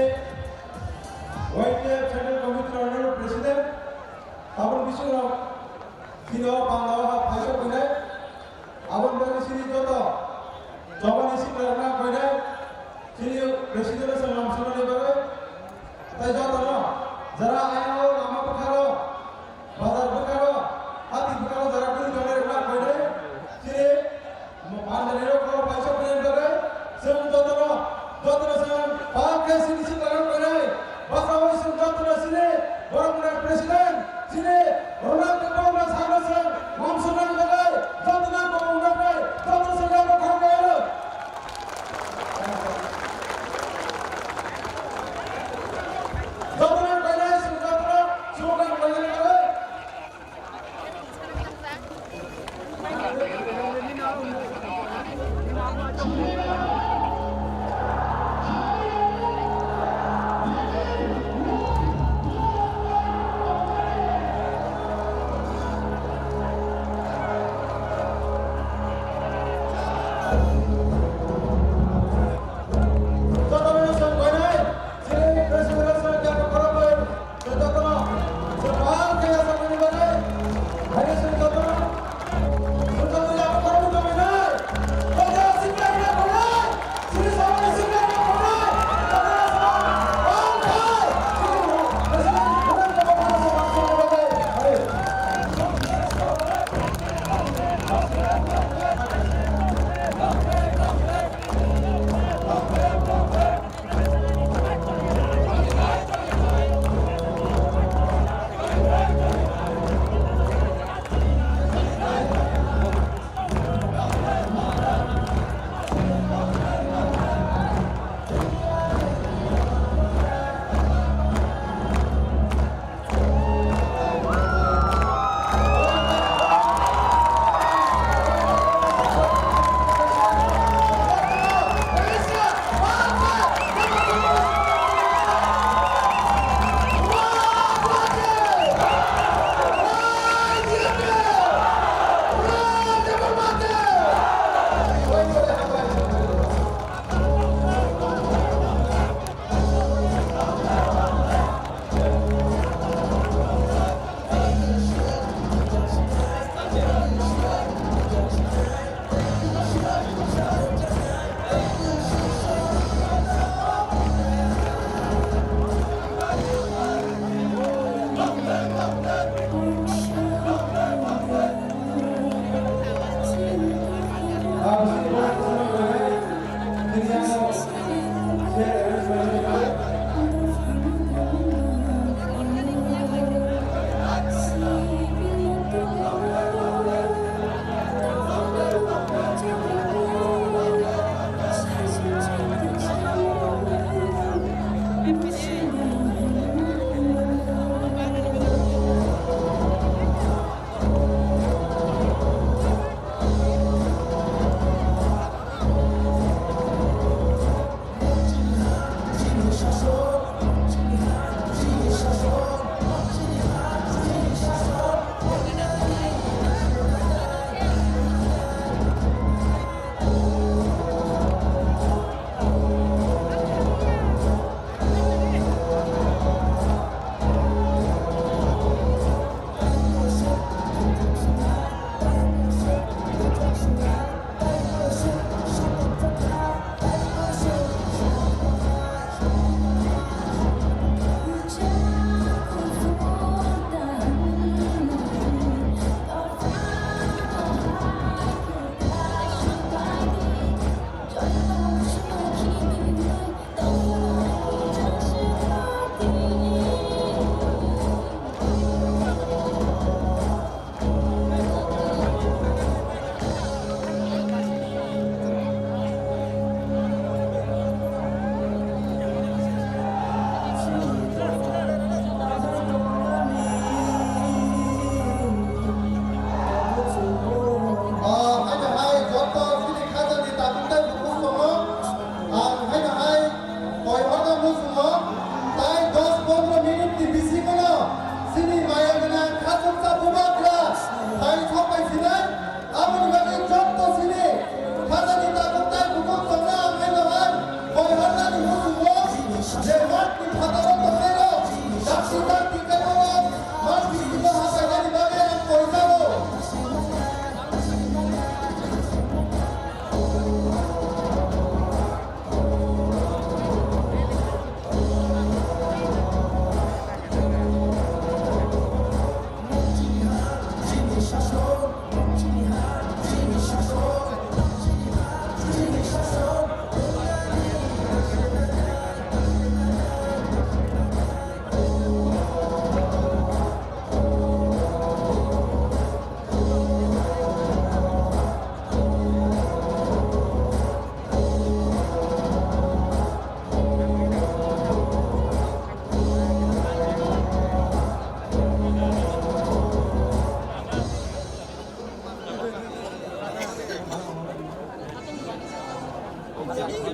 Y T F Central Committee ni Honorable President, aboni bisingo chini o panda o ha phaisa phainai, aboni bagwi chini joto jobani sikla rwna phainai, chini President o chwng lamsonani bagwi, tei jotono jara ayang o lama bwkharo, bazar bwkharo, hati bwkharo jara kwrwi tongnai rwna phainai, chini Mo pandani rok khoro paisa phainani bagwi chwng jotono, jotono chwng pal khe chini sikla rok phainai. Bwskango chwng jotono chini borok ni president, chini Ronald Kwbangma sano chwng mamsoknani bagwi jotono kwbang wngnai, jotono chwng yaphang khairoknai. Jotono phainai chwng jotono slogan phainani bagwi. Hello,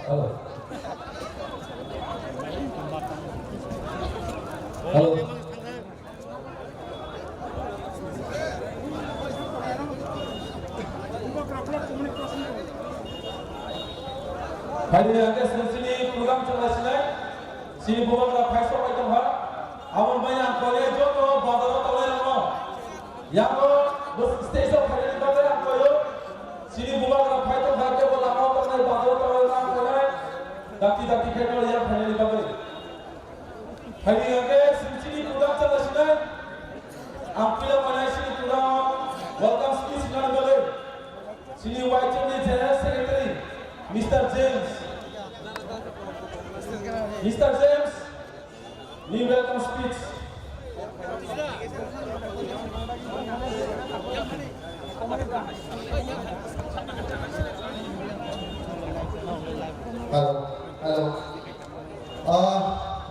hello. Hello. Phaidi ang khe chwng chini program chwnglasinai, chini bubagra phaisok bai tongkha. Aboni bagwi ang kole joto bazaro tonglairokno, yango bo stage o phainani bagwi ang koyo. Chini bubagra phai tongkha, kebo lama o tongnai bazaro tonglairokno ang koinai. Dakti dakti khe no yang phainani bagwi. Phaidi ang khe chwng chini program chwnglasinai, ang puila koinai chini program welcome speech nani bagwi. Chini Y T F ni General Secretary, Mister James. Mister James, ni welcome speech. Hello, hello. Ah,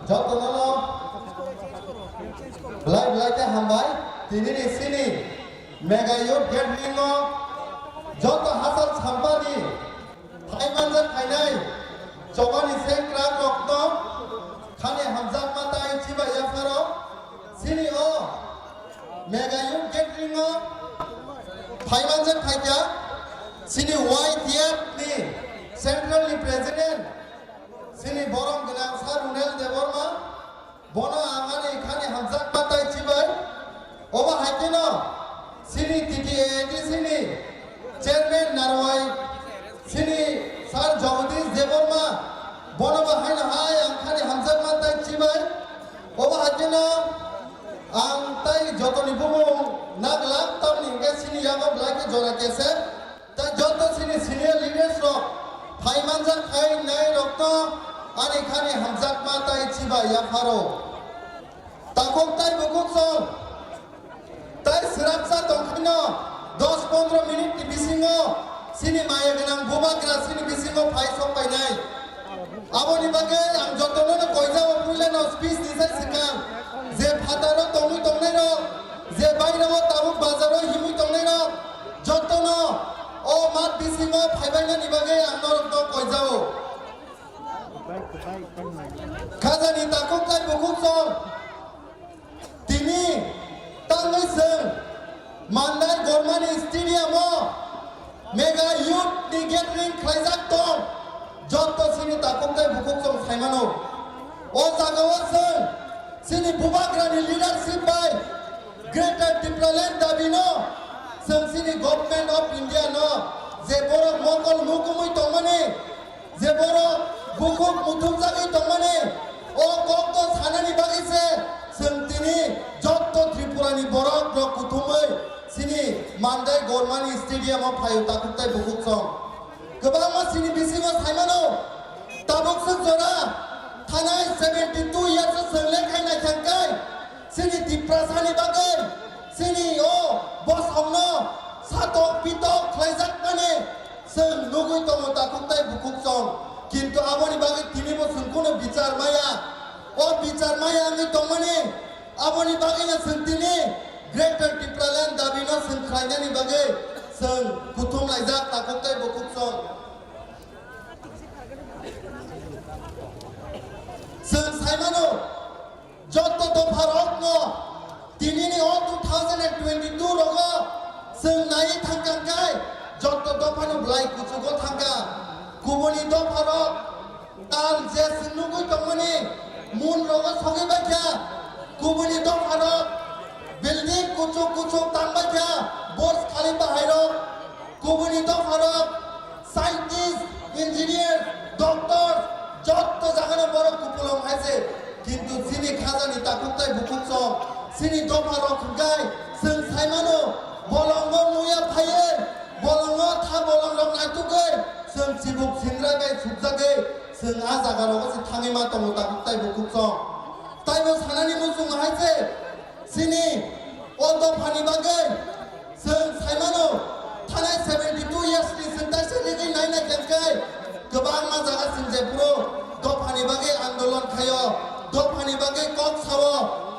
jotono no belai belai khe hambai. Tini ni sini Mega Youth Gathering no joto hachal sampani phai manjak phainai chobani sengkrak rokno khani hamjakma tai chibai yapharo. Sini o Mega Youth Gathering o phai manjak phaikha sini Y T F ni Central ni President sini borom gwnang Sir Runel Debbarma. Bono ang ani khani hamjakma tai chibai. Obo hai kheno chini T T A A D C ni chairman narwai chini Sir Jagadish Debbarma, bono bo haino hai ang khani hamjakma tai chibai. Obo hai kheno ang tai jotoni bumung naglang tamni hwnkhe chini yago belai khe jora kese. Tai joto chini senior leaders rok phai manjak khai nai rok to ani khani hamjakma tai chiba yapharo. Takhuk tai bukhuk song tai swrapsa tongkhino dos pondro minute ni bisingo chini maya gwnang bubagra chini bisingo phai sok painai. Aboni bagwi ang jotono no koijao puilano speech ni sai swkang je phataro tongwi tongnai rok, je bairao tabuk bazaro himwi tongnai rok, jotono o mat bisingo phaibainani bagwi ang norokno koijao. Khajani takhuk tai bukhuk song tini tangwi chwng Mandai Gormani Stadium o Mega Youth ni gathering khlaijak tong, jotto chini takhuk tai bukhuk chwng saimano. O jaga o chwng chini bubagrani leadership bai Greater Tipraland dabi no chwng chini Government of India no je borok mokol mukumui tongmani, je borok bukhuk muthumjagwi tongmani, o kokno sanani bagwi se chwng tini jotto Tripurani borok rok kuthumwi chini Mandai Gormani Stadium o phaio takhuk tai bukhuk song. Kwbangma chini bisingo saimano, tabuk swk jora thanai seventy two years o chwng lekhaina khe kai chini Tiprasani bagwi chini o bosongno satok pitok khlaijakmani chwng nugwi tongo takhuk tai bukhuk song, kintu aboni bagwi tinibo chwng kunu bichar maya. O bichar maya wngwi tongmani, aboni bagwino chwng tini Greater Tipraland dabino chwng khlainani bagwi chwng kuthum laijak takhuk tai bukhuk song. Chwng saimano, jotto dopha rokno tinini o two thousand and twenty-two rogo chwng nai thangkha khe jotto dophano belai kuchugo thangkha. Kubuni dopha rok tal je chwng nugwi tongmani mun rogo sogwi baikha. Kubuni dopha rok building kuchuk kuchuk tang baikha, Burj Khalifa hai rok. Kubuni dopharok scientist, engineer, doctor, jotto jagano borok kupulung hai se. Kintu chini khajani takhuk tai bukhuk song, chini dopharok hwnkhe chwng saimano, bolongno muya phaiwi, Tei chwng chibuk sindra bai sukjagwi chwng a jaga rogo se thangwi ma tongo takhuk tei bukhuk song. Taibo sanani muchung hai se chini o dophani bagwi chwng sai mano thanai seventy two years ni chwng taisa rigwi naina khe kwbangma jaga chwng jephuru dophani bagwi andolon khaio, dophani bagwi kok sao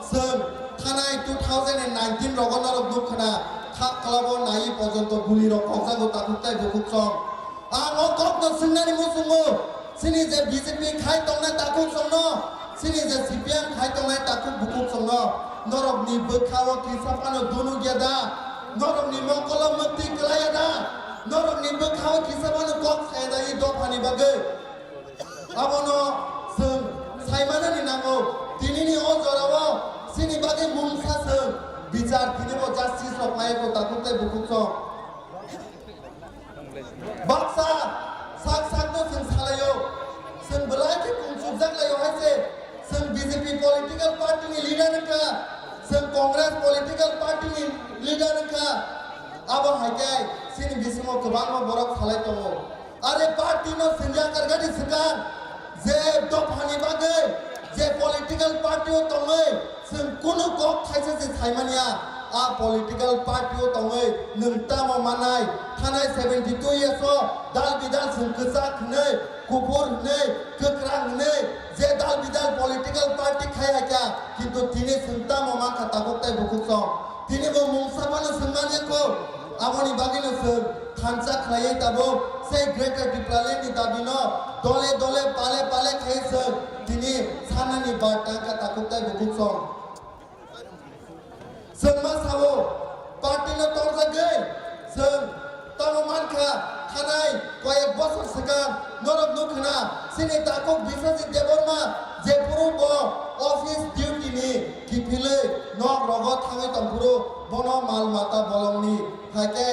chwng thanai two thousand and nineteen rogo norok nukha na kha kwlabo nai porjonto guli rok kokjago takhuk tei bukhuk song. Ang o kokno swngnani muchungo, chini je B J P khai tongnai takhuk songno, chini je C P M khai tongnai takhuk bukhuk songno, norokni bwkhao kisa phano dunuk ya da, norokni mokolo mwktwi kwlai ya da, norokni bwkhao kisa phano kok saya da i dophani bagwi. Abono chwng saimanani nango, tinini o jorao chini bagwi mungsa chwng bichar tinibo justice rok nai ko takhuk tei bukhuk song. Baksa sak sakno chwng salaio, chwng belai khe kungchukjak laio hai se, chwng B J P political party ni leader wngkha, chwng Congress political party ni leader wngkha, abo hai khe chini bisingo kwbangma borok salai tongo. Are party no chwng yakargani swkang, je dophani bagwi, je political party o tongwi, chwng kunu kok thaisa se saimanya, a political party o tongwi nwng tamo manai, thanai seventy two years o dal bidal chwng kwchak hwnwi, kuphur hwnwi, kwkrang hwnwi, je dal bidal political party khai hakya, kintu tini chwng tamo mankha takhuk tei bukhuk song, tini bo mungsa phano chwng manya kho, aboni bagwi no chwng thansa khlaiwi tabuk sei Greater Tipraland ni dabi no dole dole pale pale khai chwng tini sanani bar tangkha takhuk tei bukhuk song. Chwng ma sao party no torjagwi chwng tamo mankha thanai koyek bosor swkang norok nukha na chini takhuk Biswajit Debbarma jephuru bo office duty ni kiphilwi nok rogo thangwi tongphuru bono mal mata bolongni Hakhe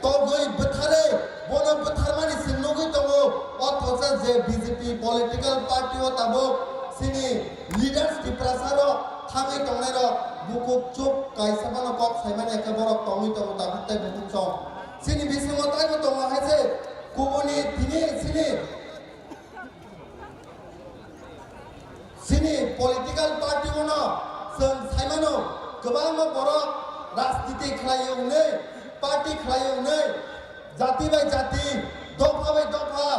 togwi bwtharwi bono bwtharmani se nugwi tongo. O thoksa je B J P political party o tabuk chini leaders Tiprasa rok thangwi tongnai rok bukhuk chuk kaisa bono kok saimani hakhe borok tongwi tongo tabuk tei bukhuk chok. Chini bisingo taibo tongo hai se kubuni tini chini Chini political party-o no chwng sai mano, kwbangma borok rajniti khlai-o hwnwi, party khlai-o hwnwi, jati bai jati, dopha bai dopha,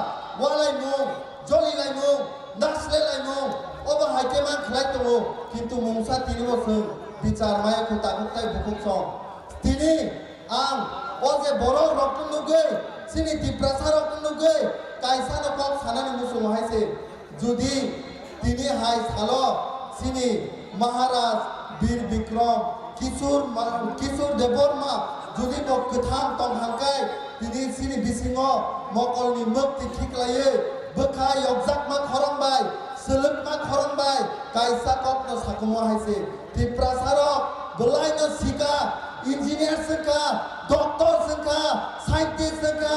walaimung, jolilaimung, naslelaimung, obo hai khe ma khlai tongo, kintu mungsa tini bo chwng bichar maya kho tabuk tai bukhuk song. Tini Ang o je borok rokno nugwi, chini Tiprasa rokno nugwi, kaisa no kok sanani muchungo hai se. Jodi tini hai salo chini Maharaj Bir Bikram Kishore Ma-, Kishore Debbarma jodi bo kwthang tong hangkai, tini chini bisingo mokolni mwktwi khiklaiwi bwkha yokjakma khorang bai, swlwkma khorang bai kaisa kokno sakumo hai se. Tiprasa rok belai no sika, engineer sika, doctor sika, scientist sika,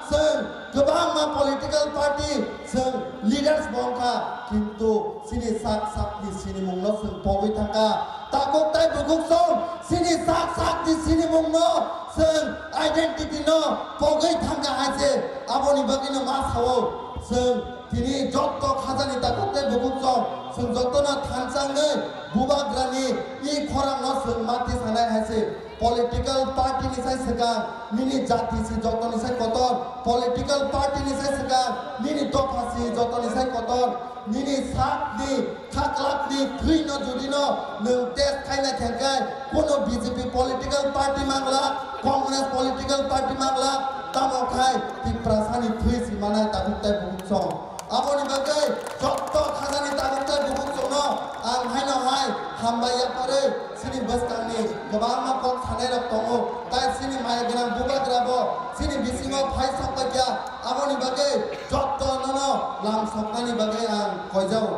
chwng kwbangma political party, chwng leaders bo wngkha, kintu chini sak sakni sinimung no chwng pogwi thangkha. Takhuk tai bukhuk song chini sak sakni sinimung no chwng identity no pogwi thangkha hai se. Aboni bagwi no ma sao chwng Tini jotto khajani takhuk tei bukhuk chong, chwng jottono thansa wngwi bubagrani i khorangno chwng mati sanai hai se. Political party ni sai swkang nini jati si jottoni sai kotor, political party ni sai swkang nini dopha si jottoni sai kotor, nini sakni khaklapni thwino judino nwng test khaina khe hwnkhe kuno B J P political party mangla, Congress political party mangla, tamo khai Tiprasani thwi si manai takhuk tei bukhuk chong. Aboni bagwi jotto khajani tabuk tei bukhuk chwngno ang haino hai hambai yapharwi chini bwskangni kwbangma kok sanai rok tongo, tai chini maya gwnang bubagra bo chini bisingo phai sok paikha, aboni bagwi jotto nono lam soknani bagwi ang koijao.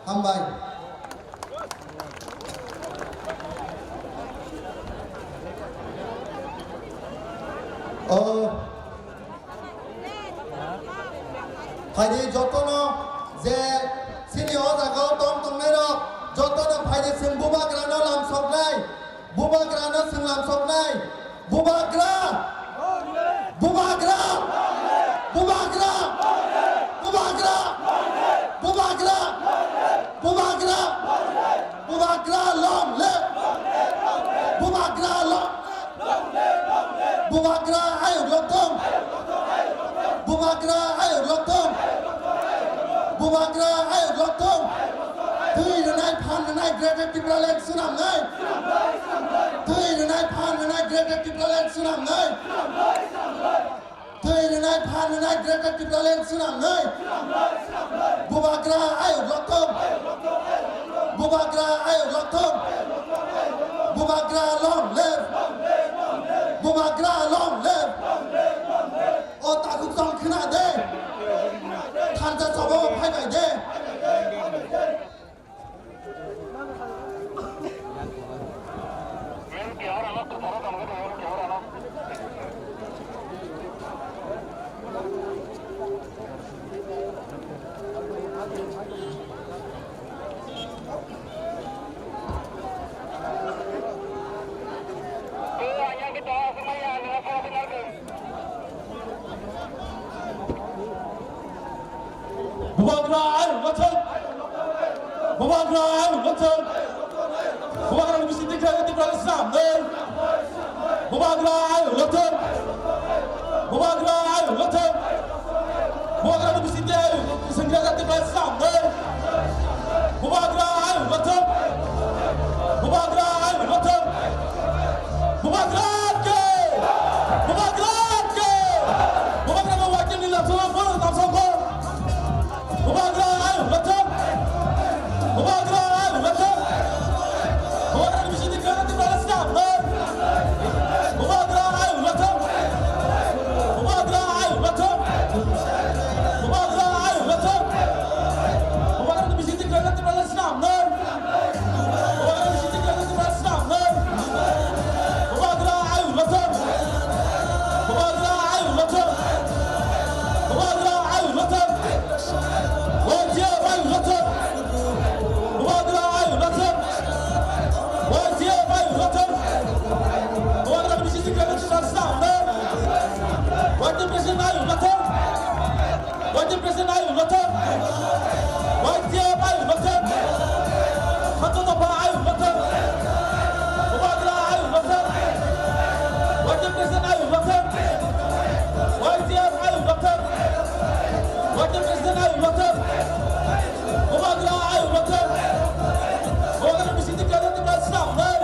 Hambai. O, phaidi jotono je chini o jagao tong tongnai rok jotono phaidi chwng bubagrano lam soknai, bubagrano chwng lam soknai, bubagra, bubagra, Bubagra ayuk lokthung. Bubagra ayuk lokthung. Twi rwnai phan rwnai Greater Tipraland swnamnai. Twi rwnai phan rwnai Greater Tipraland swnamnai. Twi rwnai phan rwnai Greater Tipraland swnamnai. Bubagra ayuk lokthung. Bubagra ayuk lokthung. Bubagra long live. Bubagra long live. O takhuk tong khna de. Thansa chobo phai bai de. Bubagra ayuk lokthung. Bubagra ayuk lokthung. Bubagra ni bising tikra tikra samnai. Bubagra ayuk lokthung. Bubagra ayuk lokthung. Bubagra ni bising tikra tikra samnai. Bubagra ayuk lokthung. Bubagra ayuk lokthung. Bubagra ke! Bubagra ke! Bubagra no wakil ni laso bono tamsok ko. Bubagra ayuk lokthung. Bubagra ayuk lokthung. Bubagra ni bising tikra tikra samnai. Bubagra ayuk lokthung. Bubagra ayuk lokthung. Bubagra ayuk lokthung. Bubagra ni bising tikra tikra samnai. Bubagra ni bising tikra tikra samnai. Bubagra ayuk lokthung. Bubagra ayuk lokthung. Bubagra ayuk lokthung. Y T F ayuk lokthung. Bubagra ayuk lokthung. Y T F ayuk lokthung. Bubagra ni bising tikra tikra samnai. Y T F president ayuk lokthung. Y T F president ayuk lokthung. Y T F ayuk lokthung. Khato dopha ayuk lokthung. Bubagra ayuk lokthung. Y T F president ayuk lokthung. Y T F ayuk lokthung. Y T F president ayuk lokthung. Bubagra ayuk lokthung. Bubagra ni bising tikra tikra samnai.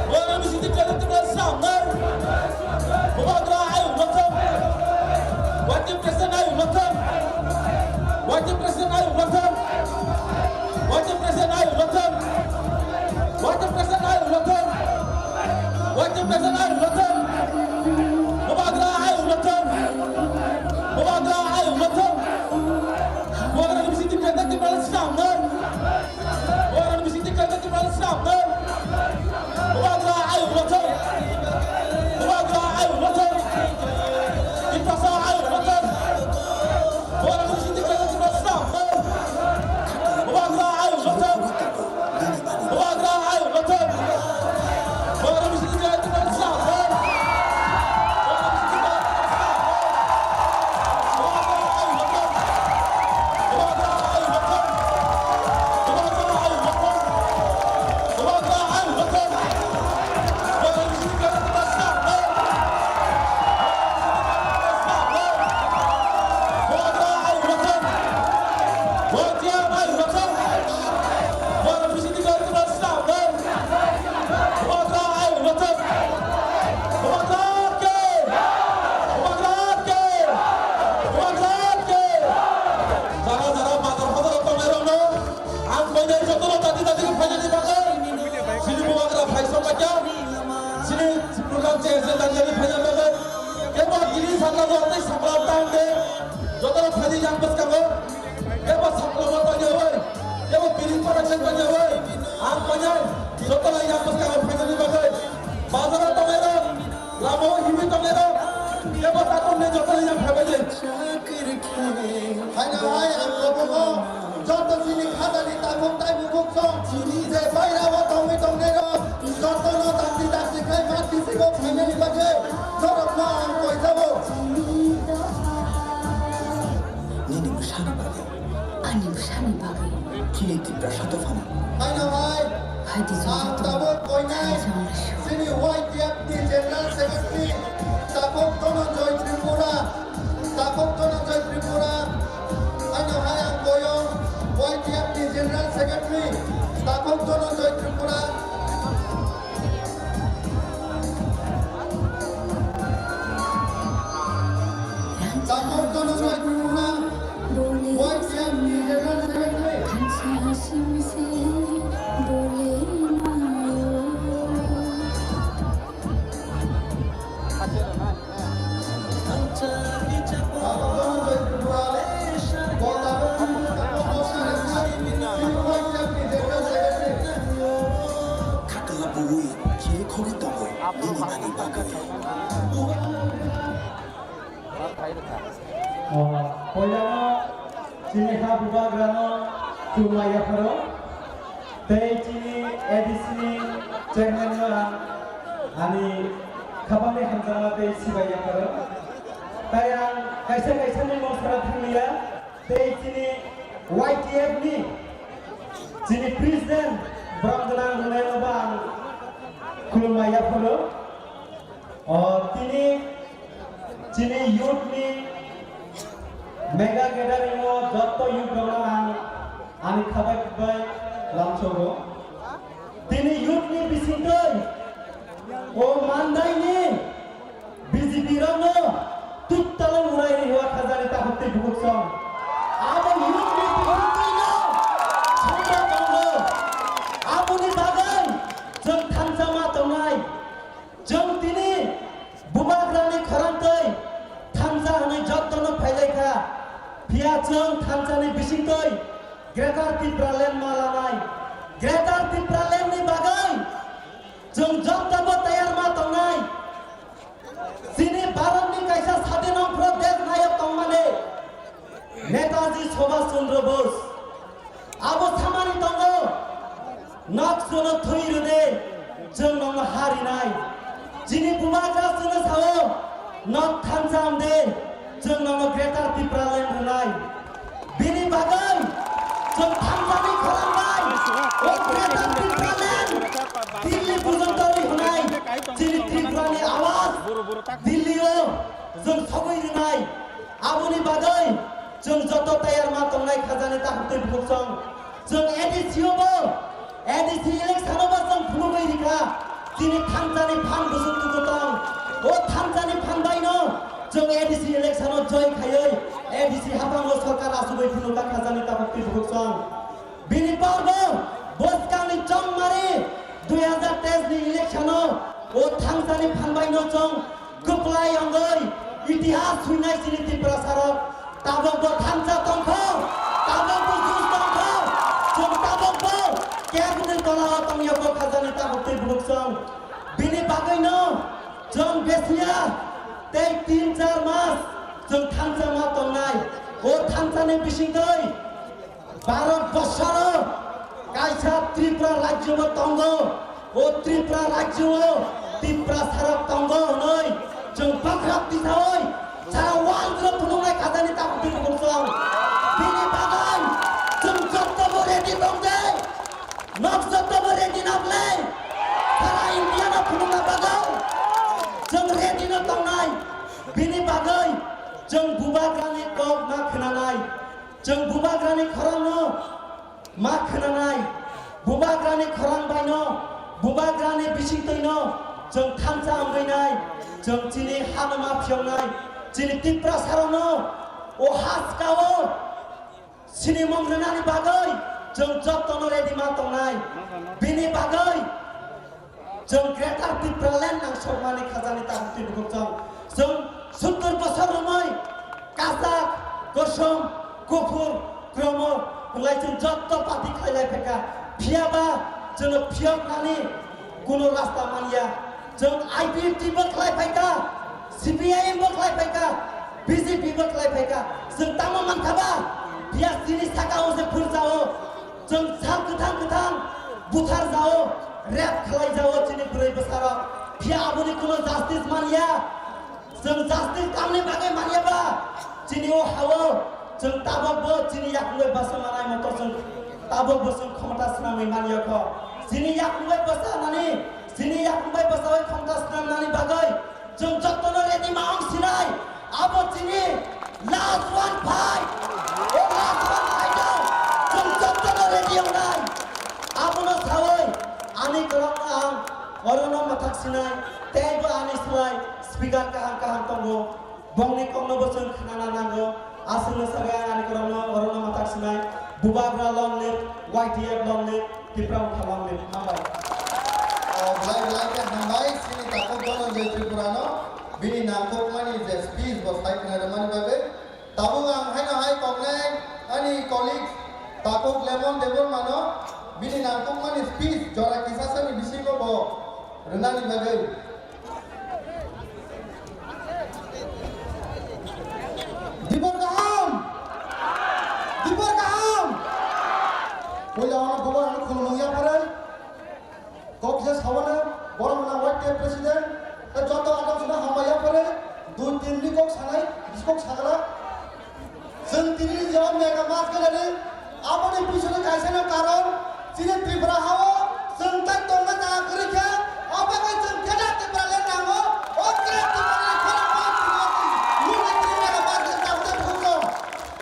Bubagra ni bising tikra tikra samnai. Bubagra ayuk lokthung. Y T F president ayuk lokthung. Y T F president ayuk lokthung. Y T F president ayuk lokthung. Y T F president ayuk lokthung. Y T F president ayuk lokthung. Bubagra ayuk lokthung. Bubagra ayuk lokthung. Bubagra ni bising tikra tikra samnai. Bubagra ni bising tikra tikra samnai. Bubagra ayuk lokthung. Bubagra ayuk lokthung. Tiprasa ayuk lokthung. Bubagra ni bising tikra tikra samnai. Bubagra ayuk lokthung. Bubagra ayuk lokthung. Bubagra ni bising tikra tikra samnai. Jara jara bazar hazaro tongnairokno ang koinai jotono dati dati khe phainani bagwi, chini bubagra phaisok khaikha, chini program che ejenda niyani phaina bagwi, kebo tini sakla rok tei sakla tang de, jotono phaidi yang bwskango, kebo sakla rok tang yawi, kebo biri para chen tang yawi, ang koinai jotono yang bwskango phainani bagwi, bazaro tongnairok, lama o himwi tongnairok, kebo takhukni jotono yang phaibaidi. Haino hai ang kobogo joto chini khajani takhuk tei bukhuk song je baira o tongwi tongnairok jotono dakti dakti khai mat bisingo phainani bagwi norokno ang koijago. Nini bwsani bagwi. Ani bwsani bagwi. Chini Tiprasa dophano. Haino hai. Hai di ang joto. Tabuk koinai. Hai jang. Chini Y T F ni General Secretary takhuk Dhananjoy Tripura, takhuk Khatla bui khe khogwi tongo nini nani bagwi. O, poilano chini ha bubagrano khulumai yapharo. Tei chini A D C ni chairman no ang ani khapangni hamjakma tei sibai yapharo. Tai ang kaisa kaisa ni mung sara thanglia. Tei chini Y T F ni chini president borok gwnang rwnaino bo ang khulumai yapharo. O tini chini youth ni mega gathering o jotto youth rokno ang ani khabai khukbai lamsogo. Tini youth ni bisingtwi o mandai ni B J P rokno tuttalo urai ri hwa khajani takhuk tei bukhuk song. Abo youth ni bisingtwi no chongra tongo. Aboni bagwi chwng thansa ma tongnai. Chwng tini bubagrani khorang twi thansa hwnwi jottono phailai kha. Phiya chwng thansani bisingtwi Greater Tipraland ma lanai. Greater Tipraland ni bagwi chwng jottobo tayar ma tongnai. Chini Bharatni kaisa sadhinophro desh nayok tongmani Netaji Subhash Chandra Bose. Abo samani tongo, nok chwngno thwi rwdi, chwng nokno ha rinai. Chini bubagra chwngno sao, nok thansa amde, chwng nokno Greater Tipraland rwnai. Bini bagwi chwng thansani khorang bai o Greater Tipraland Delhi porjonto ri hwnai. Chini Tripurani awaz Delhi o chwng sogwi rwnai. Aboni bagwi chwng joto tayar ma tongnai khajani takhuk tei bukhuk song. Chwng A D C o bo, A D C election o bo chwng phunugwi rikha. Chini thansani phan bwswk tuku tong. O thansani phan baino chwng A D C election o joy khaiwi A D C haphango sorkar achugwi phunukha khajani takhuk tei bukhuk song. Bini porbo bwskangni chongmari dui hazar teis ni election o o thansani phan baino chwng kwplai wngwi itihas huinai chini Tiprasarok. Tabok bo thansa tongkho, tabok bo juj tongkho, chwng tabok bo kebni tola o tongya bo khajani tabok tei bukhuk song. Bini bagwino chwng besiya tei tin char mas chwng thansa ma tongnai. O thansani bisingtwi Bharat borsoro kaisa Tripura rajyo bo tongo. O Tripura rajyo o Tiprasarok tongo hwnwi chwng bakhrak tisawi sara world no phunuknai khajani takhuk tei bukhuk song. Bini bagwi chwng jotobo ready tongdi. Nok jotobo ready nokle. Sara India no phunukna bagwi chwng ready no tongnai. Bini bagwi chwng bubagrani kok ma khwnanai. Chwng bubagrani khorangno ma khwnanai, bubagrani khorang baino, bubagrani bisingtwino chwng thansa wngwinai, chwng chini hano ma phiyoknai, chini Tiprasarokno o haskao sinimung rwnani bagwi chwng jotono ready ma tongnai. Bini bagwi Chwng Greater Tipraland nangsokmani khajani takhuk tei bukhuk chwng. Chwng suttur bosor romwi kachak, kosom, kuphur, kromo hwnlai chwng jotto party khlai lai phaikha. Phiyaba chwngno phiyoknani kuno rasta manya. Chwng I P F T bo khlai phaikha, C P I M bo khlai phaikha, B J P bo khlai phaikha. Chwng tamo mankha ba? Phiya chini saka o se phurjao. Chwng sal kwthang kwthang buthar jao, rape khlai jao chini bwrwi bwsarok. Phiya aboni kuno justice manya. Chwng justice tamni bagwi manya ba? Chini o hao chwng tabok bo chini yakung bai bwsa manai moto chwng tabok bo chwng khomota swnamwi manya kho. Chini yakung bai bwsa nani, chini yakung bai bwsa bai khomota swnamnani bagwi Chwng jotono ready ma wng sinai, abo chini last one fight. O last one fight o chwng jotono ready wngnai. Abono sawi ani kwrwngno ang orono mwthak sinai, teibo ani slai speaker kaham kaham tongo. Bongni kokno bo chwng khnana nango. Aswkno sabai ang ani korokno, borokno matak sinai. Bubagra long live, Y T F long live, Tipra Motha long live. Hambai. O, belai belai khe hambai, chini takhuk Dhananjay Tripurano, bini nangkukmani je speech bo sai khna rwmani bagwi. Tabuk ang haino hai koknai ani colleague takhuk Lemon Debbarmano, bini nangkukmani speech jora kisasani bisingo bo rwnani bagwi. Dibor kaham! Dibor kaham! Puila ono bubar ano khulumung yapharwi. Kok kisa sawano, borok wngna Y T F president, tei joto adamsino hambai yapharwi, dui tin ni kok sanai, bisi kok sagala. Chwng tini ni jora mega march khe nani, aboni pisoni kaisa no karon, chini Tripura hao chwng tai tongna jaga kwrwi khe, abo bai chwng keda Tripura le nango, o keda Tripura le khorang bai chwng o tini, nukni tini mega march khe tabuk tei phunukjak.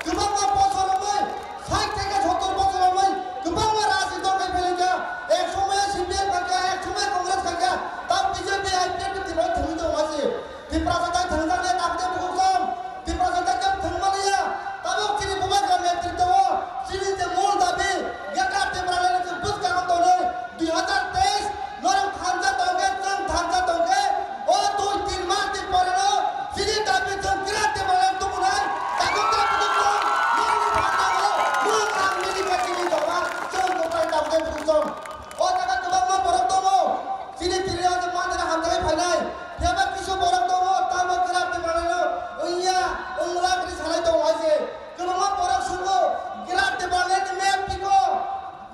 Kwbangma bosor romwi, sait theke sottor bosor romwi, kwbangma rajni dol khai phailaijak, ek somoyo C P M phaikha, ek somoyo Congress phaikha, tabuk B J P, I P F ni Tripura thwngwi tongo se. Tiprasa tai thwngjaknai tabuk tei bukhuk song. Tiprasa tai khe thwngmaliya. Tabuk chini bubagra netritwo o chini je mul dabi, Greater Tipraland ni bwskango tonwi dui hazar teis norok thansa tongkhe, chwng thansa tongkhe, o dui tin mas ni poreno chini dabi chwng Greater Tipraland tubunai. Tabuk tei bukhuk song, norokni thansa o, nwng ang nini khe chini joma, chwng tongmani tabuk tei bukhuk song. O jaga kwbangma borok tongo. Chini tini o je manjani hamjagwi phainai. Phiya ba kisu borok tongo, tamo Greater Tipraland no wngya, wngla hwnwi sanai tongo hai se. Kwbangma borok sungo, Greater Tipraland ni map piko.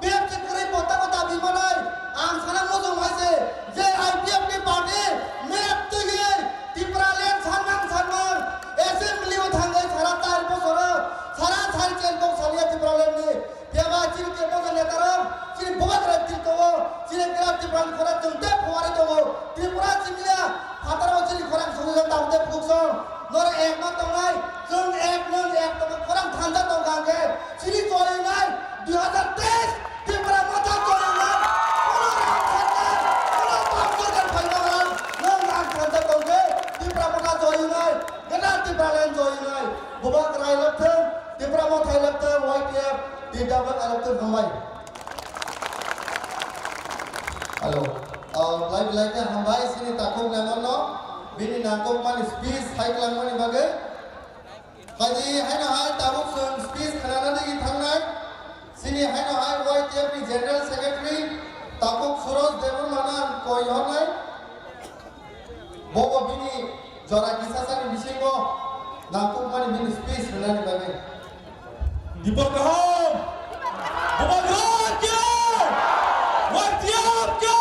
Map se kwrwi bo tamo dabi manai. Ang sana muchung hai se, je I P F ni party map twiwi Tipraland sanmang sanmang assembly o thangwi sara char bosoro, sara sari chen kok saliya Tipraland ni. Phiya ba chini Tiprasa netarok, chini bubagra tirko o, chini Greater Tipraland khorang chwng tei phuarwi tongo. Tripura chini ya, phataro chini khorang sugwi tabuk tei bukhuk song. Norok ek ma tongnai, chwng ek, nwng ek tongo, khorang thansa tongkha hwnkhe, chini joyongnai, dui hazar teis, Tipra Motha joyongnai, kono rang thansa, kono bam sorkar phaima rang, nwng rang thansa tongkhe, Tipra Motha joyongnai, Greater Tipraland joyongnai, bubagra elok thung, Tipra Motha elok thung, Y T F, T W elok thung, hambai. Hello. Ah, belai belai khe hambai chini takhuk Lemon no bini nangkukmani speech hai kwlangmani bagwi. Kaji haino hai tabuk chwng speech khnana digwi thangnai. Chini haino hai Y T F ni General Secretary takhuk Suraj Debbarma no ang koi hornai. Bobo bini jora kisasani bisingo nangkukmani bini speech rwnani bagwi. Dibor kaham! Bubagra kyo! Waitiap kyo!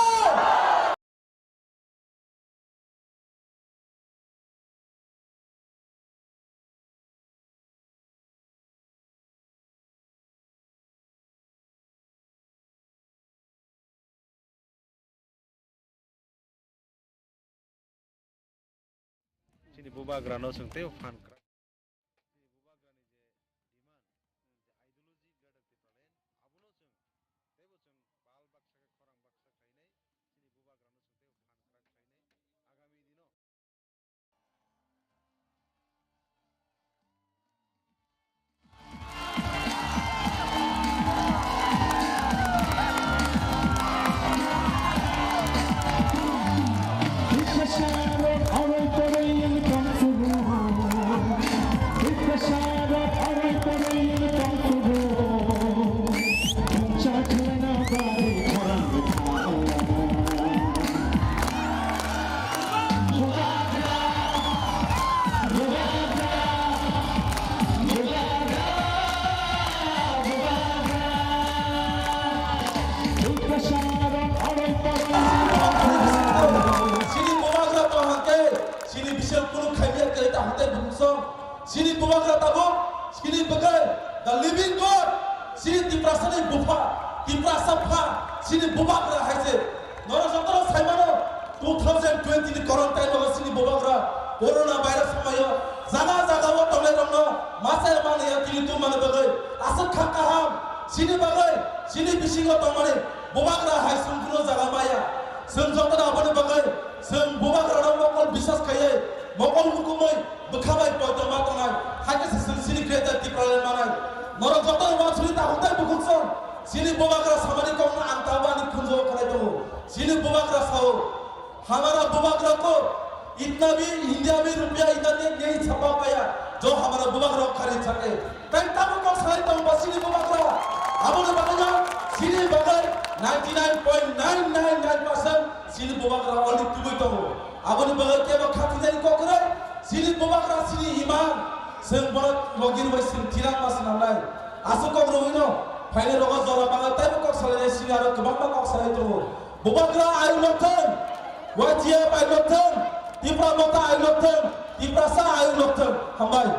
Chini bubagra no chwng tei phan kwrak. Chini bubagra ni je demand, je ideology, Greater Tipraland, abono chwng teibo chwng bal baksa khe khorang baksa khlainai, chini bubagra no chwng teibo phan kwrak khlainai. Agami dino Chini bubagra to hake, chini bising kunu khaimya kele ta hante bumsong. Chini bubagra tabuk, chini bagwi the living God, chini Tiprasani bupha, Tiprasa pha, chini bubagra hai se. Norok jotono saimano, two thousand twenty ni corona time o chini bubagra corona virus somoyo jaga jaga o tongnai rokno masa mani ya tili tum mani bagwi aswk kha kaham chini bagwi chini bisingo tongmani bubagra hai chwng kuno jaga maya. Chwng jotono aboni bagwi chwng bubagra rok mokol biswas khaiwi Mokol mukumui bwkha bai poito ma tongnai, hai khe se chwng chini Greater Tipraland manai. Norok joto ni uansuri tabuk tei bukhuk song, chini bubagra samani kokno ang tabuk ani khunju o khlai tongo. Chini bubagra sao, "Hamara bubagra ko itna bhi India mein rupiya itna nahi chhapa paya, jo hamara bubagra ko kharid sake." Tei tabuk kok salai tongo ba chini bubagra. Aboni bagwi no chini bagwi ninety nine point nine nine nine percent chini bubagra already tubui tongo. Aboni bagwi kebo khatinani kok kwrwi, chini bubagra chini iman, chwng bono logi rwbai chwng thirang ma swnamnai. Aswk kok rwino phainai rogo jora bagwi teibo kok salainai chini aro kwbangma kok salai tongo. Bubagra ayuk lokthwng, Y T F ayuk lokthwng, Tipra Motha ayuk lokthwng, Tiprasa ayuk lokthwng. Hambai.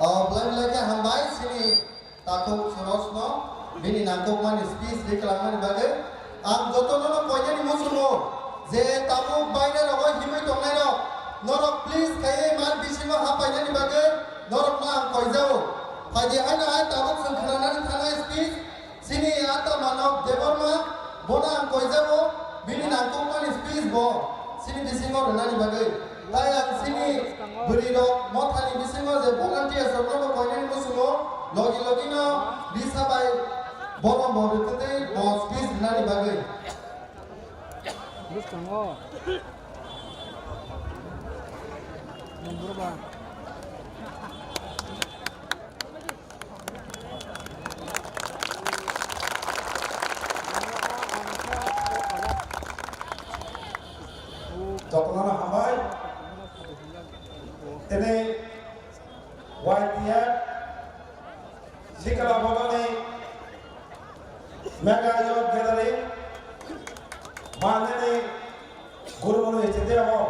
O, belai belai khe hambai chini takhuk Surojno bini nangkukmani speech ri kwlangmani bagwi. Ang jotono no koinani muchungo je tabuk bainai rogo himwi tongnai rok, norok please khaiwi mar bisingo hapainani bagwi norokno ang koijao. Phaidi haino hai tabuk chwng khwnanani thangnai speech, chini Ata Manok Debbarma, bono ang koijao, bini nangkukmani speech bo chini bisingo rwnani bagwi. Tai ang chini bwrwi rok mothani bisingo je volunteers rokno bo koinani muchungo logi logi no bisa bai borom bo rwtwtwi bo speech rwnani bagwi. Bwskango. Nongkhorba. Jotono hambai. Tini Y T F Sikla Bodolni Mega Youth Gathering manani Gurumoni Stadium o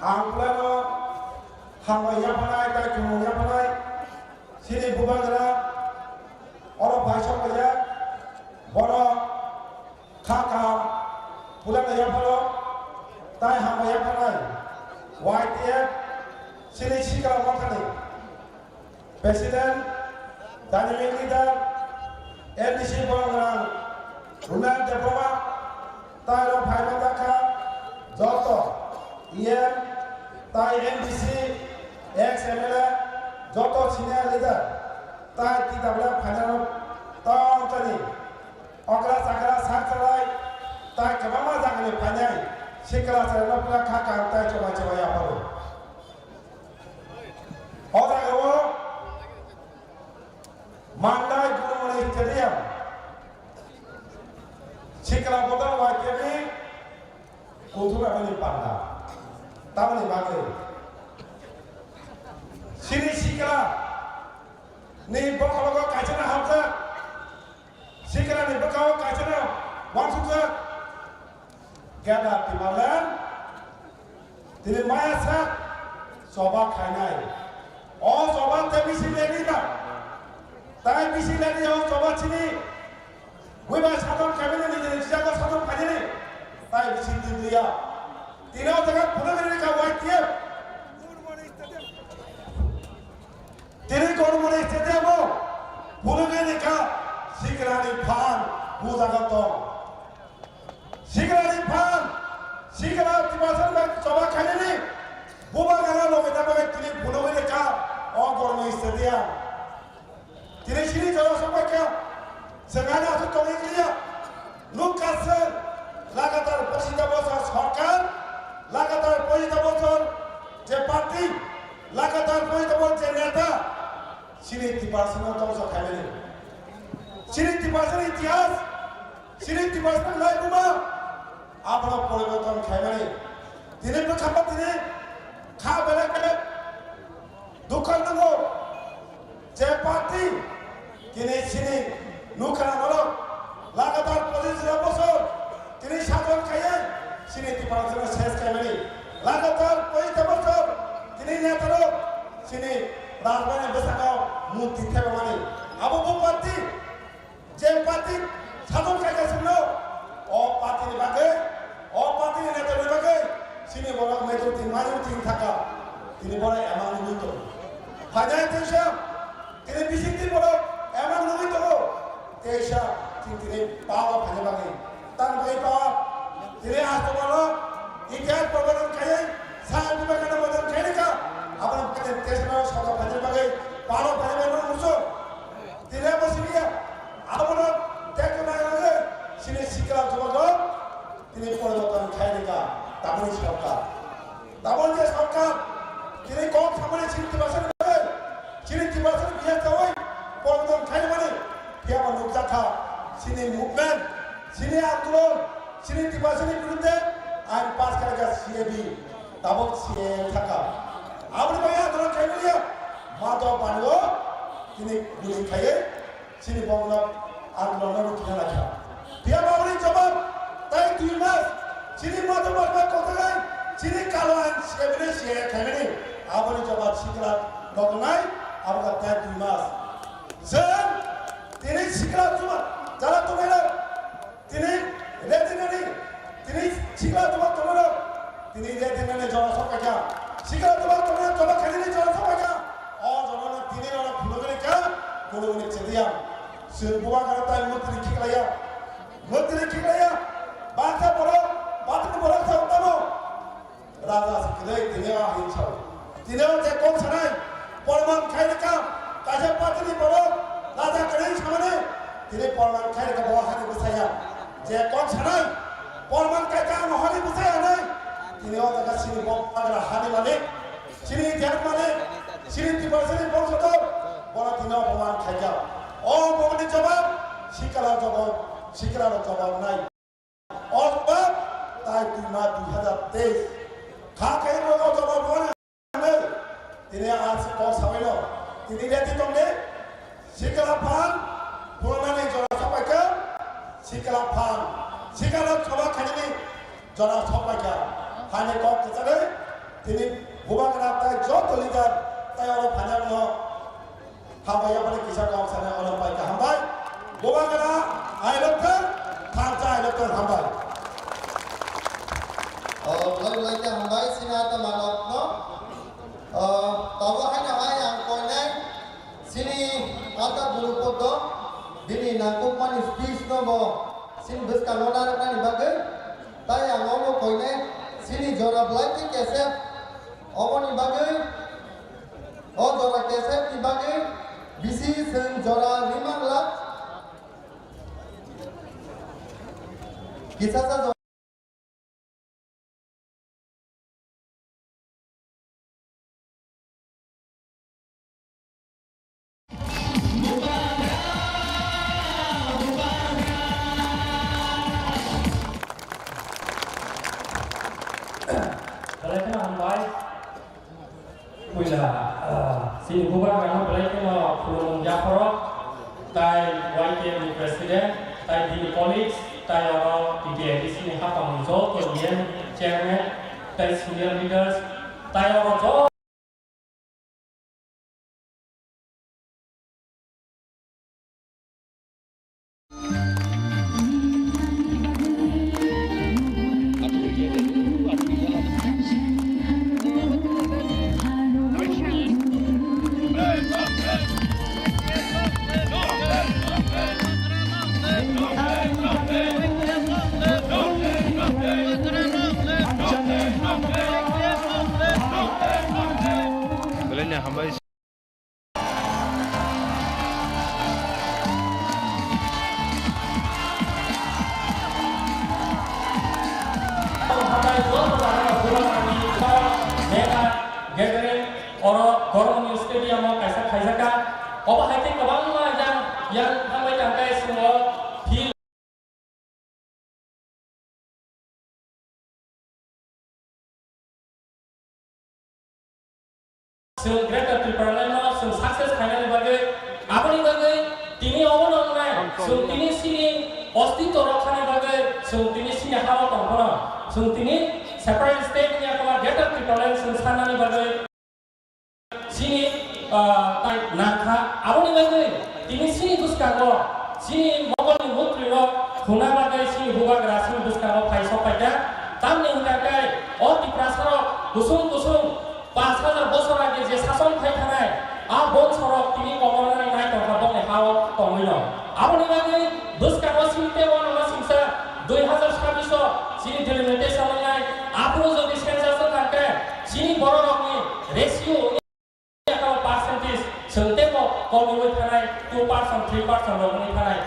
ang plano hambai yaphanai tei khumung yaphanai chini bubagra oro bai sok laijak, bono kha kaham pulana yapharo tai hambai yaphanai Y T F chini Sikla Mothani President, Dynamic Leader, M D C Boromgrang Rumen Debbarma, tai rok phai manjakha joto E M, tai M D C, ex M L A, joto senior leader, tai T W F phainai rok tongthani okra chakra sak chalai, tai kwbangma jagani phainai sikla chwrairok pura kha kaham tai chobai chobai yapharo. O jagao Mandai Gurumoni Stadium, Sikla Bodol Y T F ni kuthum aboni panda. Tamoni bagwi chini sikla ni bokhologo kaisa na hamjak, sikla ni bwkha o kaisa na wansukjak. Greater Tipraland tini maya sak choba khainai. O choba tei bisi leni ba. Tai bisi leni o choba chini. Buibai satham khaimani nijini chijago satham khainani. Tai bisi twi twiya. Tini o jaga phunugini ka Y T F. Tini Gurumoni Stadium o phunugini ka sikrani phan bu jaga tong. Sikrani phan, sikra Tiprasa bai choba khainani, bubagra loge da bai tini phunugwi rwkha o Gurumoni Stadium. Tini sini jora sokbai kha, sengani aswk tongwi kliya. Nukha se lagatar pochista bosor sorkar, lagatar pochista bosor je party, lagatar pochista bosor je neta, sini Tiprasa no tongsa khaimani. Sini Tiprasa ni itihas, Chini Tiprasa lai buma abono poriborton khaimani. Tini bwkhapa tini kha belai belai dukha nango. Je party tini chini nukha norok lagatar pochis bosor tini sajon khaiye chini Tiprasa no ses khaimani. Lagatar pochis bosor tini netarok chini rajbani bwskango murti thebamani. Abo bo party Je party satung khaika sino, o party ni bagwi, o party ni neta ni bagwi, sini borok majority, majority thaka, tini borok emang nugwi tongo. Phainai teisa, tini bising tini borok emang nugwi tongo, teisa, tini tini power phaina bagwi, tang bagwi power, Tini aswk mano, itihas poriborton khaiwi, sa Vivekananda poriborton khaini kha. Aboni bagwi tei sano soto phaini bagwi, paro phaini bagwi muchung. Tini abo siniya, abono tei kwnai rwgwi, sini sikla jubago, tini poriborton khaini kha, taboni sorkar. Taboni je sorkar, tini kok samani sini Tiprasani bagwi, sini Tiprasani biya chawi, poriborton khaimani, phiya bo nukjakha, sini movement, sini andolon, sini Tiprasani biruddhe ain pass khaikha C A B, tabok C A A thaka. Aboni bagwi andolon khaimani ya, Madhav Bani o tini guli khaiwi, Chini bongno ang nono rukina lakha. Phiya ba aboni jawab tai dui mas. Chini mother mother kotogai. Chini kalo ang sebine siya khaimani. Aboni jawab sikla nogonai. Aboga tai dui mas. Jeng tini sikla juma jala tongaila. Tini ready nani. Tini sikla juma tongaila. Tini ready nani jawab sokakya. Sikla juma tongaila jawab khaimani jawab sokakya. O jawab tini nono phulugani ka. Phulugani chediya. Chwng bubagra tai mwtwrwi khiklaiya. Mwtwrwi khiklaiya. Baksa borok, bathani borok sa tamo. Raja se kwrwi tini o ahin sao. Tini o je kok sanai, porman khai rwkha, kaisa partyni borok raja kwrwi samani, tini porman khai rwkha bo hani bwsaya. Je kok sanai, porman khai kha ano hani bwsaya nai. Tini o jaga sini bubagra hani malik. Chini jat mane, chini Tiprasani bongsotor, bono tino apman khaijak. O bongni jawab, sikala jawab, sikala jawab nai. O jawab, tai tuma dui hajar teis. Kha khai o jawab nai. Tini a si kok sabaino. Tini reti tongne, sikala phan, phuranani jora sabaikha, sikala phan, sikala choba khainani, Jora sok paikha, hani kok kwchari, tini bubagra tai joto leader tai oro phainakno hambai yapani kisa kok sana oro paikha hambai. Bubagra I love you, thansa I love you hambai. Oh, belai belai khe hambai, sini ata manokno. Oh, tabuk haino hai ang koinai. Chini ata guru podo bini nangkukmani speech no bo chini bwskango narwknani bagwi, tai ang omo koinai chini jora belai khe kesep, oboni bagwi o jora kesep ni bagwi bisi chwng jora rimang lak kisa sa jora. Belai kheno hambai. Puila, ah, chini bubagrano belai kheno khulumung yaphoro, tai Y T F ni president, tai bini colleagues, tai oro T T A D C ni hapang joto E M chairman, tai senior leaders, tai oro joto Belai ni hambai. Gathering oro Gormoni stadium o kaisa khaijakha. Obo hai khe kwbangma yang, yang thangbai tangkhe chwng o field. Chwng Greater Tipraland no chwng success khainani bagwi, aboni bagwi tini obono wngnai, chwng tini chini ostitw rwkthani bagwi, chwng tini chini ha-o tongphano, chwng tini separate state wngya kwma Greater Tipraland chwng sannani bagwi. Chini, ah, tai nangkha, aboni bagwi tini chini bwskango chini mogolni mutrwirok hwnna bagwi chini bubagra chini bwskango phai sok paikha. Tamni hwnkha khe o Tiprasarok kusung kusung paanch hajar bosor age je sason khai thanai, a bongsorok tini komornani nai tongkha bongni ha-o tongwino. Aboni bagwi bwskango chini tei uanama singsa dui hajar sabbish o chini percent, three percent rok wngwi thanai.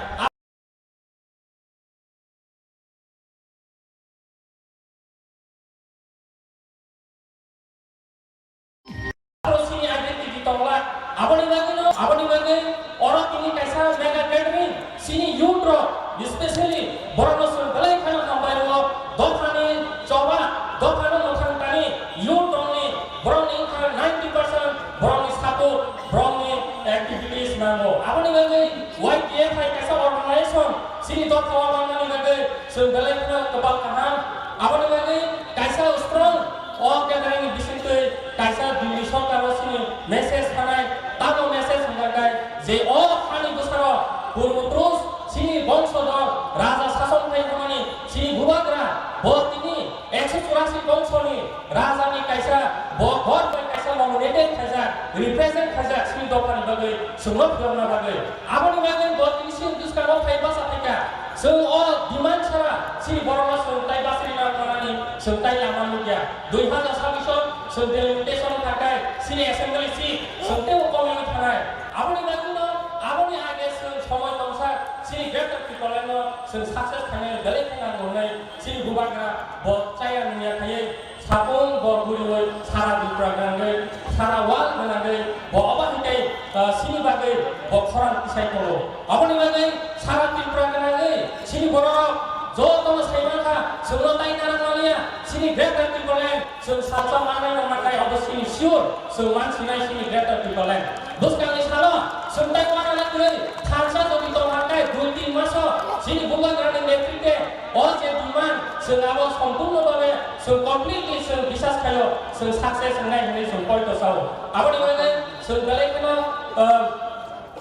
Aro chini identity tongla. Aboni bagwi no, aboni bagwi oro tini kaisa mega gathering, chini youth rok, especially borok no chwng belai kheno hambai rwo, dophani choba, dophano mwthang tani, youth rokni, borokni wngkha ninety percent borokni support, borokni activities nango. Aboni bagwi Y T F hai kaisa organization chini dopha o manmani bagwi chwng belai kheno kwbang kaham. Aboni bagwi kaisa strong o gathering ni bisingtwi kaisa Delhi sorkar o chini message thanai, tamo message hwnka khe je o hani bwsaro purbo purush chini bongso dor raja sason khai hwnmani chini bubagra bo tini ekso churasi bongsoni rajani kaisa bo ghor bai kaisa nominated khaijak, represent khaijak chini dophani bagwi, chwngno phiyokna bagwi. Aboni bagwi bo tini chini bwskango phai basa phaikha. Chwng o demand sara chini borokno chwng tai basri nang manani chwng tai lama nukya. Dui hazar sabbish o chwng delimitation thangkhai chini assembly seat chwng teibo komwi thangnai. Aboni bagwino aboni age chwng somoi tongsa chini Greater Tipraland no chwng success khainai belai khe nango hwnwi chini bubagra bo chaya nungya khaiwi Sapung bo guriwi sara Tripura gwnangwi, sara world gwnangwi, bo obo hinkhe, ah, sini bagwi bo khorang tisai tongo. Aboni bagwi sara Tripura gwnangwi sini bororok jotono sai mankha, chwngno tai narwk maliya, sini Greater Tipraland, chwng salsa manai rok mankhai obo sini sure, chwng mansinai sini Greater Tipraland. Bwskangni salo chwng tai uanana kwrwi thansa jodi tongma khe dui tin maso chini bubagrani netrite o je demand chwng abo sompurno bhabe chwng completely chwng bisas khaio chwng success wngnai hwnwi chwng poito sao. Aboni bagwi chwng belai kheno, ah,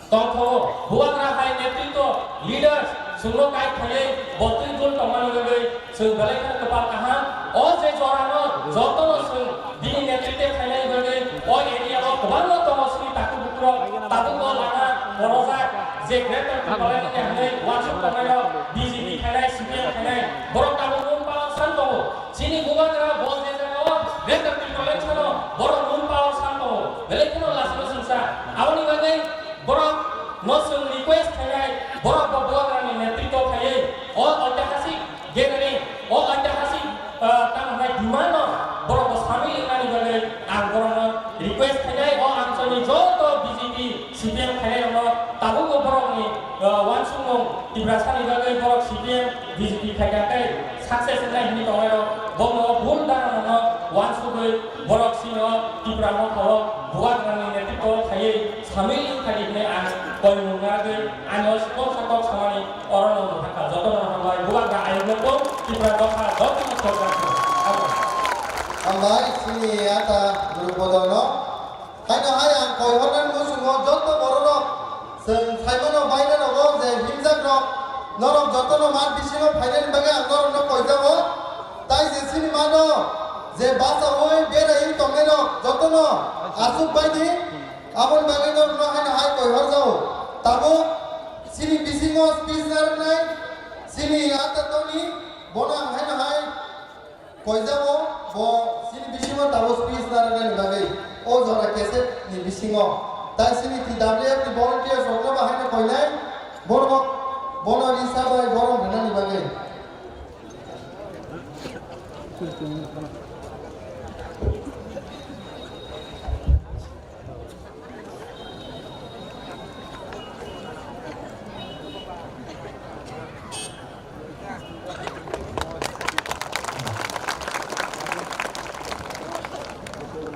tongthogo bubagra hai netritwo leaders chwngno guide khaiwi bo twi dul tongmani bagwi Chwng belai khe kwpal kaham. O je jorano jotono chwng bini netrite phainai bagwi o area o kwbangma tongo chini takhuk bukhuk rok, tabukbo lama borojak je Greater Tipraland ni hwnwi uansuk tongnai rok B J P phainai, C P M phainai, borok tabuk mung palok san tongo. Chini bubagra bo je jagao Greater Tipraland sano borok mung palok san tongo. Belai kheno lasino chwngsa. Aboni bagwi borok no chwng request khainai, borok bo bubagrani netrito khaiwi o oitihasik gathering, o oitihasik, ah, tamo hwnai demand no borok bo samil wngnani bagwi ang borok no request khainai, o amchani joto B J P, C P M khainai rok no tabukbo borok ni, ah, uansukmung Tiprasa ni bagwi borok C P M, B J P khaikha khe success wngnai hwnwi tongnai rok bo no bhul dana no uansugwi borok sino Tipra motha o bubagrani netrito khaiwi samil wngkha di hwnwi ang koimung nagwi ani o kok sa kok samani orono mwthangkha. Jotono hambai, bubagra ayukno tong, Tipra dopha jotono sorkar tong. Abo. Hambai, chini ata guru bodono. Haino hai ang koihornani muchungo joto bororok chwng phaimano bairerok o je himjakrok norok jotono mat bisingo phainani bagwi ang norokno koijago. Tai je chini mano je bachaui beraiwi tongnairok jotono achuk baidi. Aboni bagwi norokno haino hai koi horjao. Tabuk chini bisingo speech narwknai chini ata tongni bono ang haino hai koijago, bo chini bisingo tabuk speech narwknani bagwi o jora cassette ni bisingo. Tai chini T W F ni volunteers rokno bo haino koinai borok bono risa bai borom rwnani bagwi.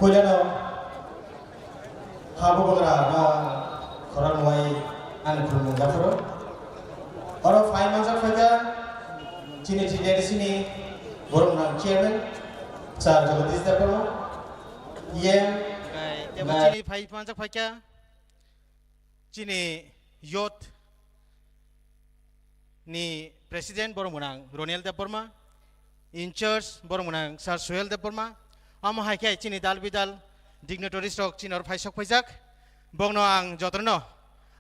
Puilano ha bubagra no khorang wai ani khulumung japhuru. Oro phai manjak phaikha chini T D R C ni borok nang chairman sir Jagadish Debbarma, E M, Okai, tebo nai- chini phai manjak phaikha chini youth ni president borok mwnang Roniel Debbarma, in charge borok mwnang Sir Suhel Debbarma, amo hai khe chini dal bidal dignitaries rok chini oro phai sok phaijak, bokno ang jotono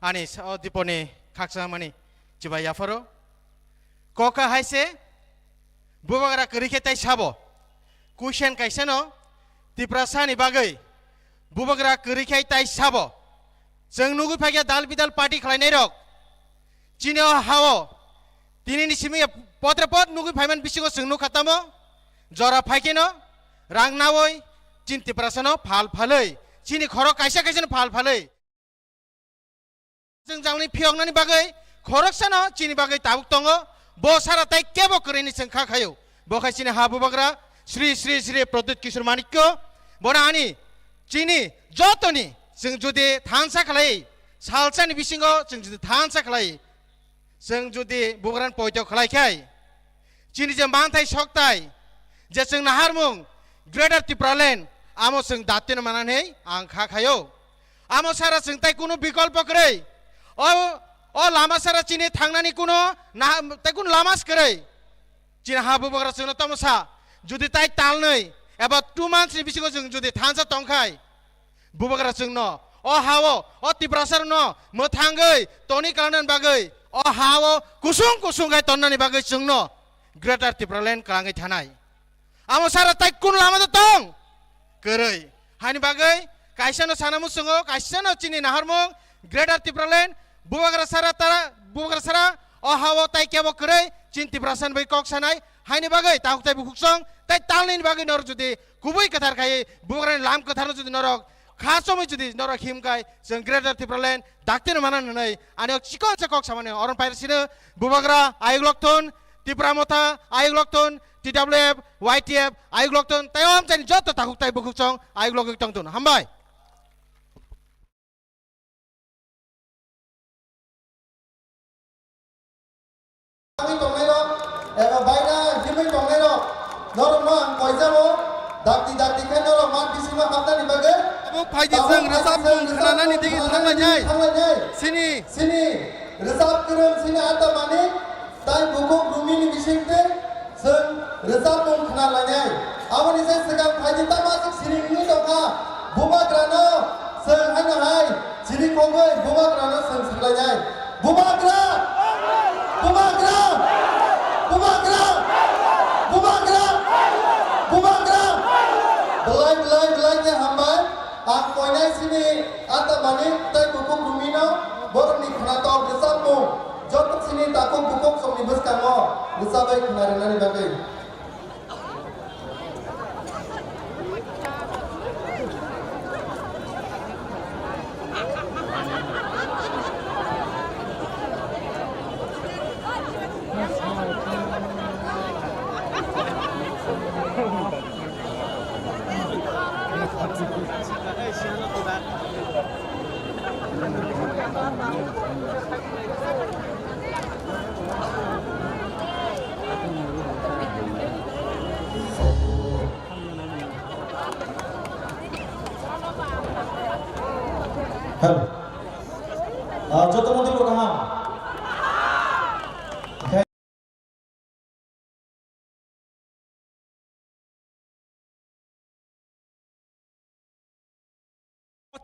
ani sa-, o diponi khaksa mani chibai yapharo. Kok kha hai se, bubagra kwrwi khe tai sabo, kuisen kaisano Tiprasa ni bagwi bubagra kwrwi khe tai sabo, Chwng nugwi phaikha dal bidal party khlainairok. Chini o hao tinini simi potre pot nugwi phaiman bisingo chwng nukha tamo jora phaikheno rang nawi chini Tiprasano phal phalwi, chini khorok kaisa kaisano phal phalwi. Chwng jalni phiyoknani bagwi khoroksano chini bagwi tabuk tongo, bo sara tai kebo kwrwini chwng kha khaio. Bo khai chini ha bubagra Sri Sri Sri Pradyut Kishore Manikyo, bono ani chini jotoni chwng jodi thansa khlai, salsani bisingo chwng jodi thansa khlai, chwng jodi bubagrani poito khlai khai, chini je manthai soktai, je chwng naharmung Greater Tipraland, amo chwng datino mananhei ang kha khaio. Amo sara chwng tai kunu bikolpo kwrwi. O, o lama sara chini thangnani kuno na-, tai kunu lama se kwrwi. Chini ha bubagra chwngno tamo sa, jodi tai talnwi eba two months ni bisingo chwng jodi thansa tongkhai, bubagra chwngno o hao, o Tiprasarokno mwthangwi toni kalanani bagwi, o hao kusung kusung khai tonnani bagwi chwngno Greater Tipraland kwlangwi thanai. Amo sara tai kun lama do tong? Kwrwi. Hani bagwi kaisano sana muchungo, kaisano chini naharmung, Greater Tipraland, bubagra sara tara, bubagra sara, o hao tai kebo kwrwi, chini Tiprasani bai kok sanai, haini bagwi tahuk tai bukhuksong, tai talnini bagwi norok jodi kubui kwthar khai, bubagrani lam kwtharno jodi norok kha chomwi jodi norok himkhai, chwng Greater Tipraland, daktino mana nwnwi, ani o chikonsa kok samani, oron pair sino, bubagra, ayuk lokthon, Tipra Motha, ayuk lokthon, T W F, Y T F, ayuk lokthon, tai o amchaini joto takhuk tai bukhuksong, ayuk logwi tongthon. Hambai. Tongwi tongnairok, eba baina himwi tongnairok, norokno ang koijabo, dakti dakti khe norok mat bisingo hapnani bagwi. Tabuk phaidi chwng rwchapmung khwnanani digi thanglainai. Thanglainai. Sini. Sini rwchap kwrwng sini Ata Manik, tai bukhuk Rumini bisingtwi chwng rwchapmung khna lainai. Aboni se swkang phaidi tamo aswk siring wngwi tongkha. Bubagrano chwng haino hai chini kogwi bubagrano chwng swlainai. Bubagra! Bubagra! Bubagra! Bubagra! Bubagra! Belai, belai, belai khe hambai. Ang koinai sini Ata Manik tei bukhuk Rumino borokni khnatok rwchapmung joto sini takhuk bukhuk songni bwskango rwchapwi khna rwnani bagwi. Hello. Ah, joto mantri ko kaham?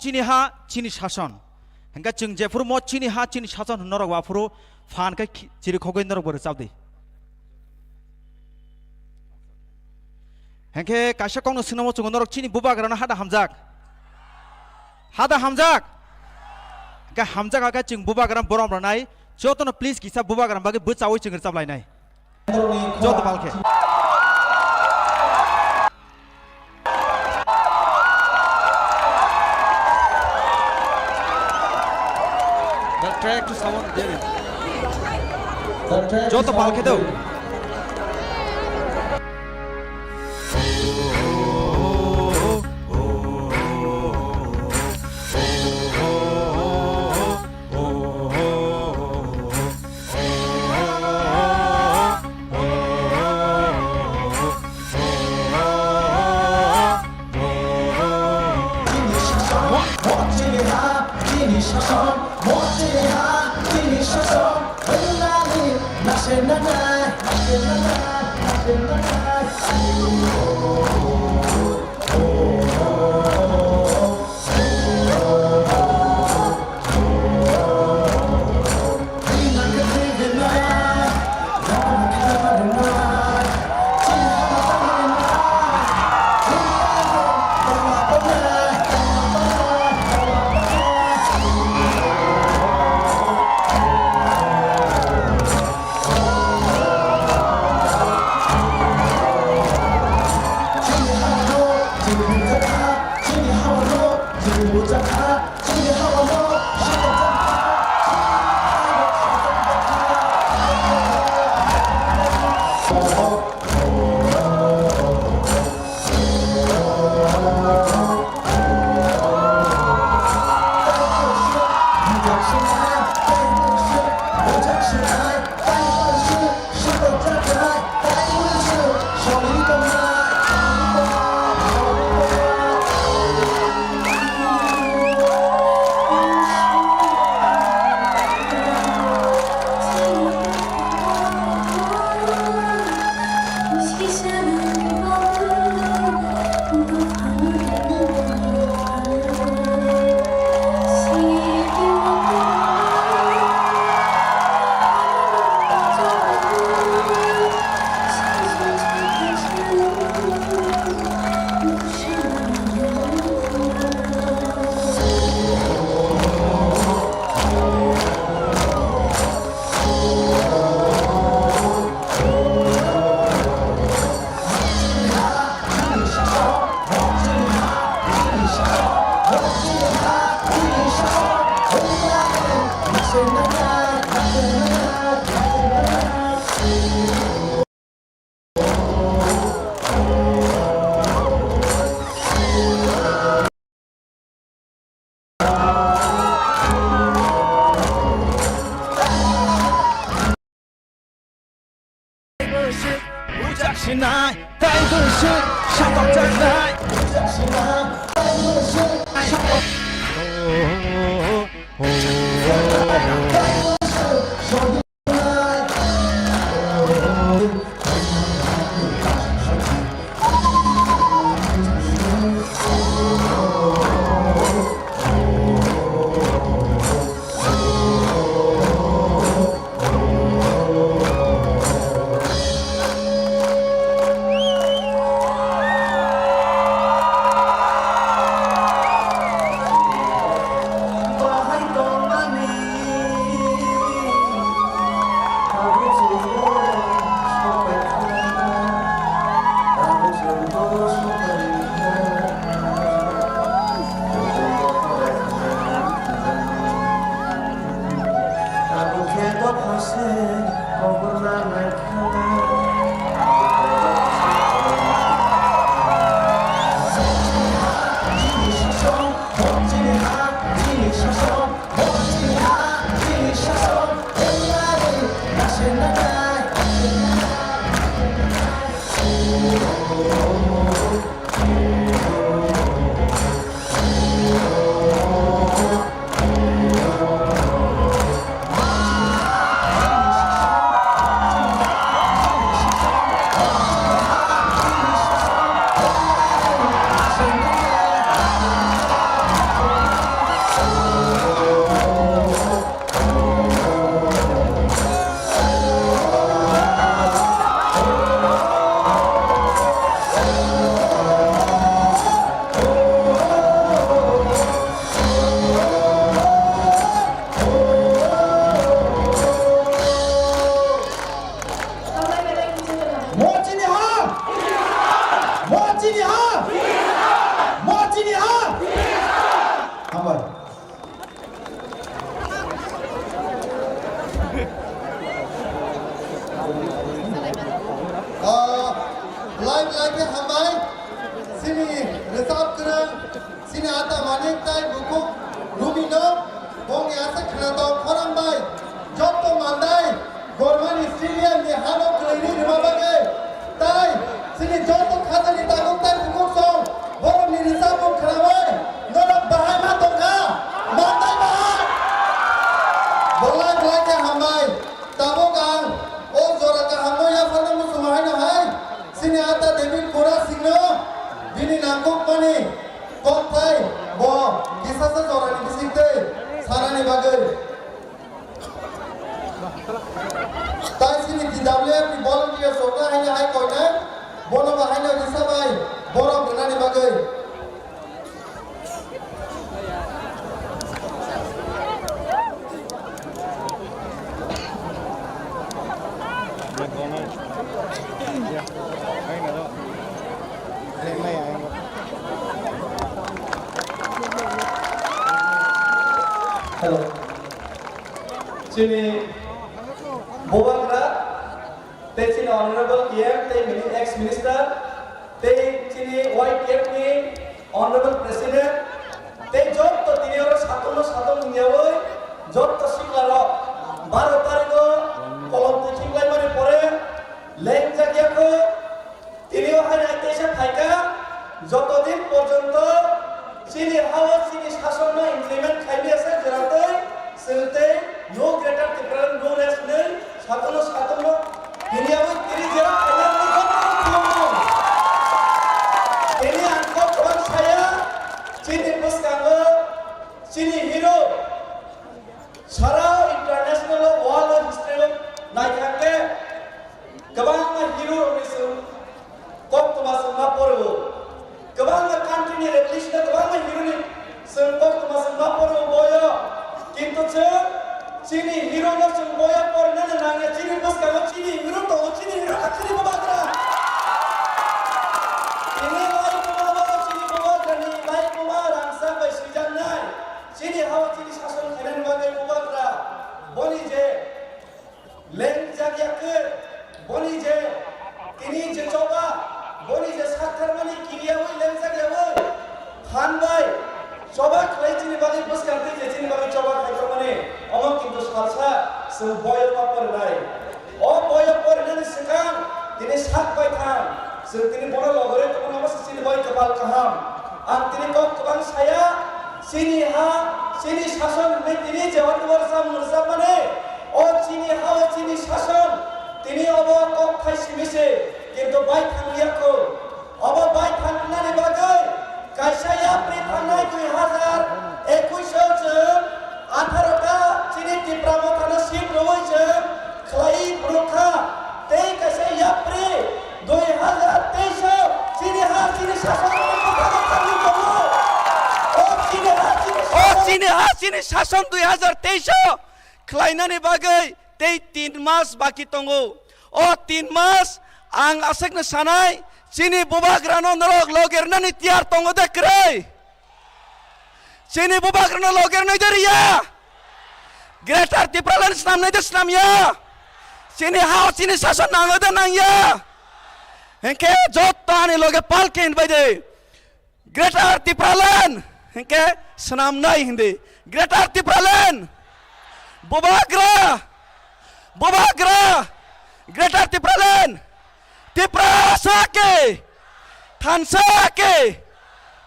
Chini ha, chini sason. Hingke chwng jephuru mo chini ha, chini sason hwnwi norok waphuru phan khe khi-, chirikhogwi norok bo rwchapdi. Hingke kaisa kokno swnamo chwng norok chini bubagrano hada hamjak. Hada hamjak. Hingke hamjak hakhe chwng bubagra borom rwnai. Jotono please kisa bubagra bagwi bwchaui chwng rwchaplainai. Joto palkhe. The track to someone there. Joto palkhe do. Mo chini ha? Mo chini ha? Mo chini ha? Hambai. Ah, live, live khe hambai. Chini rwchap kwrwng, chini ata Manik tai bukhuk Rumi no bongni aswk khwnatok khorang bai jotto mandai Gormani stadium ni hano kwlwini rwma bagwi tai chini joto khajani tabuk tai bukhuk song borokni rwchapmung khwnawi norok bahai ma tongkha, mandai bahai. Belai belai khe hambai. Tabuk ang o jora kahamno yapharna muchungo haino hai chini ata David Bora Singhno bini nangkukmani kokthai bo kisasa jorani bisingtwi sanani bagwi. Tai chini T W F ni volunteers rokno haino hai koinai, bono bo haino risa bai borok rwnani bagwi. Hello. Chini Bubagra, tei chini Honorable P M, tei mini ex minister, tei chini Y T F ni Honorable President, tei jotto tini oro satung no satung wngyawi jotto sikla rok baro tarikgo kolom twi khiklaimani pore lengjak ya kho. Tini o hai nai teisa phaikha, joto din porjonto chini hao chini sasonno implement khaimaya se jora tei chwng tei no greater Tipraland no rest hinwi satung no satung no tini abo tini jera khaimani joto no khulumung. Tini ang kok kwbang saya, chini bwskango chini hero sara international o world o history o naithang khe kwbangma hero rokni chwng koktwma chwng ma poro. Kwbangma country ni revolution o kwbangma hero ni chwng koktwma chwng ma poro boyo. Kintu chwng chini hero no chwng boyo porna nangya, chini bwskango chini hero tongo, chini hero kha chini Bubagra. Tini lai kwma bo chini Bubagra ni lai kwma rangchak bai swijak nai. Chini hao chini sason khainani bagwi Bubagra boni je lengjak ya khe, boni je tini je choba, boni je saktharmani kiriyawi lengjak yawi phan bai choba khlai chini bagwi bwskang twi je chini bagwi choba khaitokmani omo kintu salsa chwng boyo ma porinai. O boyo porinani swkang tini sak bai thang Chwng tini bono logorwi tongmani omo se chini bai kwpal kaham. Ang tini kok kwbang saya, chini ha, chini sason hinwi tini je hwnwi bo rwchapmung rwchapmani, o chini ha, o chini sason, tini obo kok thai simi se, kintu bai thang liya kho. Obo bai thangnani bagwi kaisa yapri thangnai dui hazar ekuish o chwng atharo ta chini Tipra Mothano seat rwui chwng khlai phunukha. Tei kaisa yapri dui hazar teis o chini ha chini sason tangwi tongo. O chini ha chini O sason. Chini ha chini sason dui hazar teis o khlainani bagwi tei tin mas baki tongo. O tin mas ang aswkno sanai, chini bubagrano norok logi rwnani tiyar tongo de kwrwi? Chini bubagrano logi rwnai de riya? Greater Tipraland snamnai de snamya? Chini ha-o chini sason nangnai de nangya? Hinkhe jotto ani loge palke hinbai de. Greater Tipraland hinkhe swnamnai hindi. Greater Tipraland! Bubagra! Bubagra! Greater Tipraland! Tiprasa ke! Thansa ke!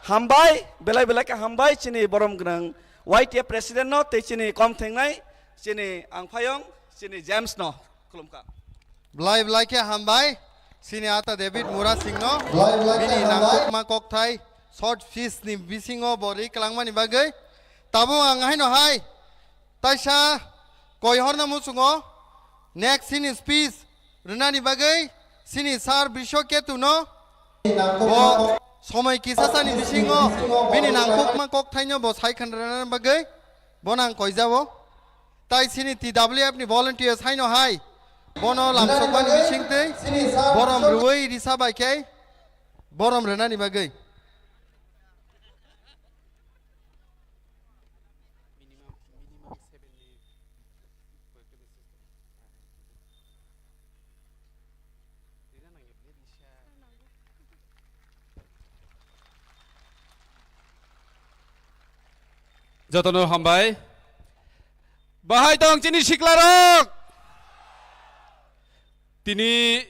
Hambai, belai belai khe hambai chini borom gwnang Y T F president no tei chini kom thengnai chini angphayong chini James no khulumkha. Belai belai khe hambai, chini ata David Mura Singh no. Belai belai khe bini hambai. Nangkukma kokthai short speech ni bisingo bo ri kwlangmani bagwi. Tabuk ang haino hai taisa koi horna muchungo next chini speech rwnani bagwi chini sir Brisho Ketu no. Bo somoi kisasani bisingo bini nangkukma kokthaino bo sai khanrana bagwi bono ang koijao. Tai chini T W F ni volunteers haino hai bono lamsokmani bisingtwi borom rwui risa bai khe borom rwnani bagwi. Jotono hambai. Bahai tong chini siklarok. Tini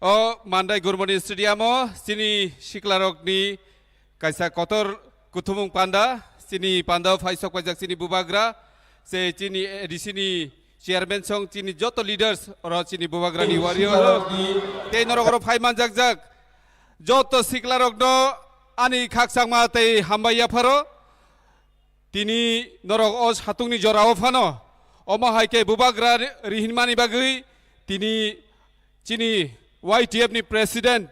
o Mandai Gurmani Stadium o chini siklarokni kaisa kotor kuthumung panda, chini panda o phai sok paijak chini bubagra, se chini A D C ni chairman song chini joto leaders oro chini bubagrani warrior rok tei norok oro phai manjak jak joto siklarokno ani khakchangma tei hambai yapharo. Tini norok o satungni jorao phano omo hai khe bubagra ri-, rihinmani bagwi tini chini Y T F ni president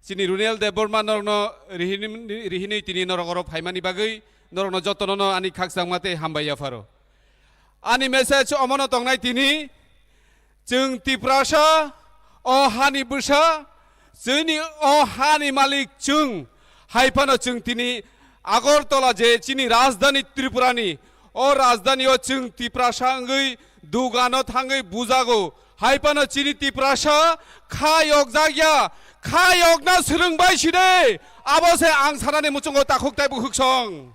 chini Runel Debbarma norokno rihin-, rihinwi tini norok oro phaimani bagwi norokno jotono no ani khakchangma tei hambai yapharo. Ani message omono tongnai tini, chwng Tiprasa, o hani bwsa, chini o hani malik chwng. Hai phano chwng tini Agartala je chini rajdhani Tripurani, o rajdhani o chwng Tiprasa wngwi dugano thangwi bujago. Hai phano chini Tiprasa kha yokjakya, kha yokna swrwngbai side, abo se ang sanani muchungo takhuk tei bukhuk song.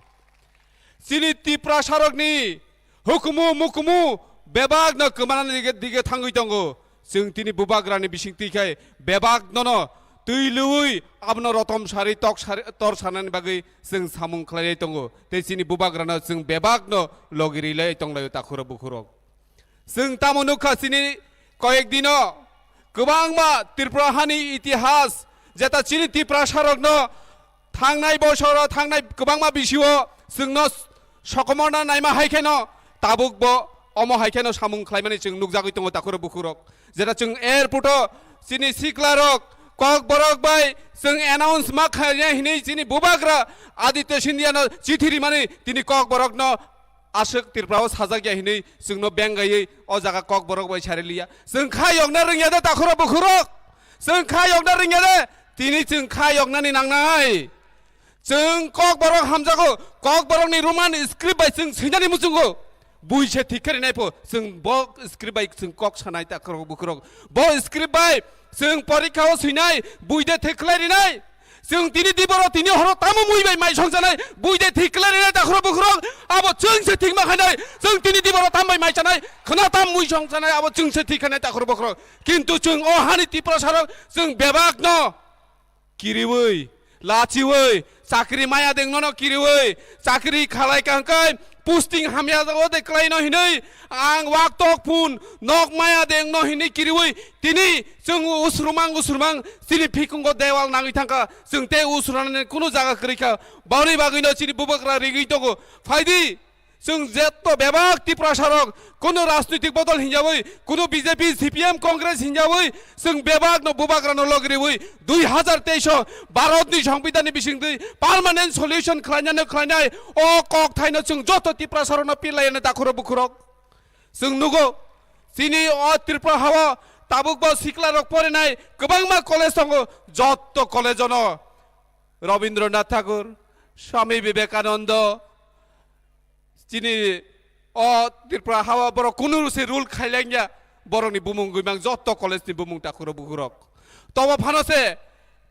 Chini Tiprasarokni hukumu mukumu bebakno kwmanani dige, dige thangwi tongo. Chwng tini bubagrani bisingtwi khai bebaknono twi lwui abono rotom sari tok sari, tor sanani bagwi chwng samung khlailai tongo. Tei chini bubagrano chwng bebakno logi rilai tonglaio takhurok bukhurok. Chwng tamo nukha chini koyek dino kwbangma Tripura hani itihas, jeta chini Tiprasarokno thangnai bosoro thangnai kwbangma bisio chwngno sokomorna naima hai kheno tabukbo omo hai kheno samung khlaimani chwng nukjagwi tongo takhurok bukhurok. Jeta chwng airport o chini siklarok kokborok bai chwng announce ma khaina hinwi chini bubagra Aditya Scindia no chithi rimani tini kokborokno aswk Tripura o sajak ya hinwi chwngno bengaiwi o jaga kokborok bai sari liya. Chwng kha yokna rwngya de takhurok bukhurok? Chwng kha yokna rwngya de? Tini chwng kha yoknani nangnai. Chwng kokborok hamjago, kokborokni Roman script bai chwng swinani muchungo. Bui se thik khe rinai pho, chwng bo script bai chwng kok sanai takhurok bukhurok. Bo script bai chwng porikha o swinai, bui de thik khlai rinai. Chwng tini diboro tini horo tamo mui bai mai songchanai, buide thik khlai rwnai takhurok bukhurok, abo chwng se thik ma khainai, chwng tini diboro tam bai mai chanai, khwna tam mui songchanai, abo chwng se thik khainai takhurok bukhurok. Kintu chwng o hani Tiprasarok chwng bebak no kiriwi, lachiwi, chakri maya dengno no kiriwi, chakri khalai kangkai, posting hamya jago de khlaino hinwi, ang wak tok phun, nok maya dengno hinwi kiriwi, tini chwng usrumang usrumang, chini phikungo dewal nangwi thangkha, chwng tei usrunani kunu jaga kwrwi kha, boni bagwino chini bubagra rigwi tongo, phaidi, chwng jetto bebak Tiprasarok, kunu rajnitik bodol hinjawi, kunu B J P, C P M, Congress hinjawi, chwng bebakno bubagrano logriwi, dui hazar teis o Bharatni Songbidanni bisingtwi permanent solution khlainani khlainai, o kokthaino chwng joto Tiprasarokno pirlaiyani takhurok bukhurok. Chwng nugo, chini o Tripura hao tabukbo siklarok porinai kwbangma college tongo, joto college ono Rabindranath Tagore, Swami Vivekananda, chini o Tripura hao borok kunu se rule khailangya, borokni bumung gwimang joto college ni bumung takhurok bukhurok. Tobo phano se,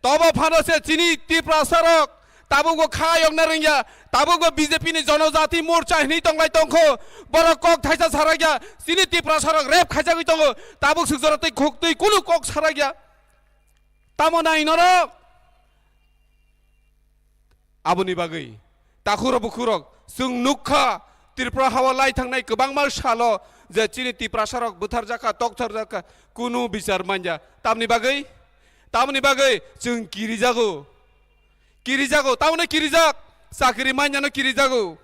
tobo phano se chini Tiprasarok tabukbo kha yokna rwngya, tabukbo B J P ni Jonojati Morcha hinwi tonglai tongkho, borok kok thaisa sarakya, chini Tiprasarok rep khaijagwi tongo, tabuk swk jora tei khuk twi kunu kok sarakya. Tamo nai norok? Aboni bagwi takhurok bukhurok chwng nukha, Tripura hao lai thangnai kwbangma salo je chini Tiprasarok butharjakha, toktharjakha, kunu bichar manya. Tamni bagwi, tamni bagwi chwng kirijago, kirijago, tamoni kirijak, chakri manyano kirijago.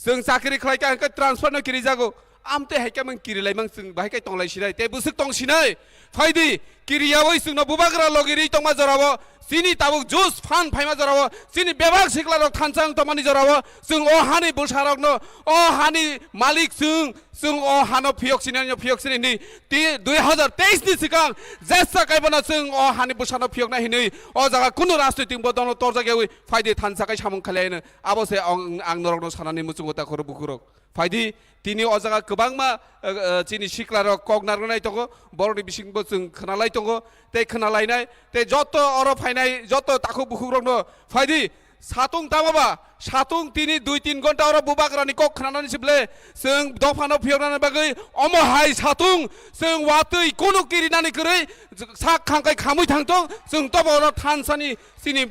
Chwng chakri khlai kha hwnkhe transfer no kirijago. Amtwi hai khe mang kirilaimang chwng bahai khe tonglai sinai. Tei bwswk tong sinai. Phaidi kiriyawi chwngno bubagra logirwi tongma jorao. Chini tabuk jus phan phaima jorao. Chini bebak siklarok thansa wng tongmani jorao. Chwng o hani bwsarokno, o hani malik chwng, chwng o hano phiyok sinai, phiyok sinai hwnwi. Ti dui hazar teis ni swkang jesa kaibono chwng o hani bwsano phiyokna hinwi o jaga kunu rajnitik bodolno torjak yawi phaidi thansa kai samung khlai hwnwi. Abo se ang, ang norokno sanani muchungo takhurok bukhurok. Phaidi, tini o jaga kwbangma, eh, eh, chini siklarok kok narwknai tongo, borokni bisingbo chwng khwnalai tongo, tei khwnalainai, tei joto oro phainai joto takhuk bukhukrokno phaidi, satung tamo ba, satung tini dui tin ghonta oro bubagrani kok khwnanani sible, chwng dophano phiyoknani bagwi omo hai satung, chwng watwi kunu kirinani kwrwi sak khangkai khamwi thangtong, chwng tobo oro thansani chini,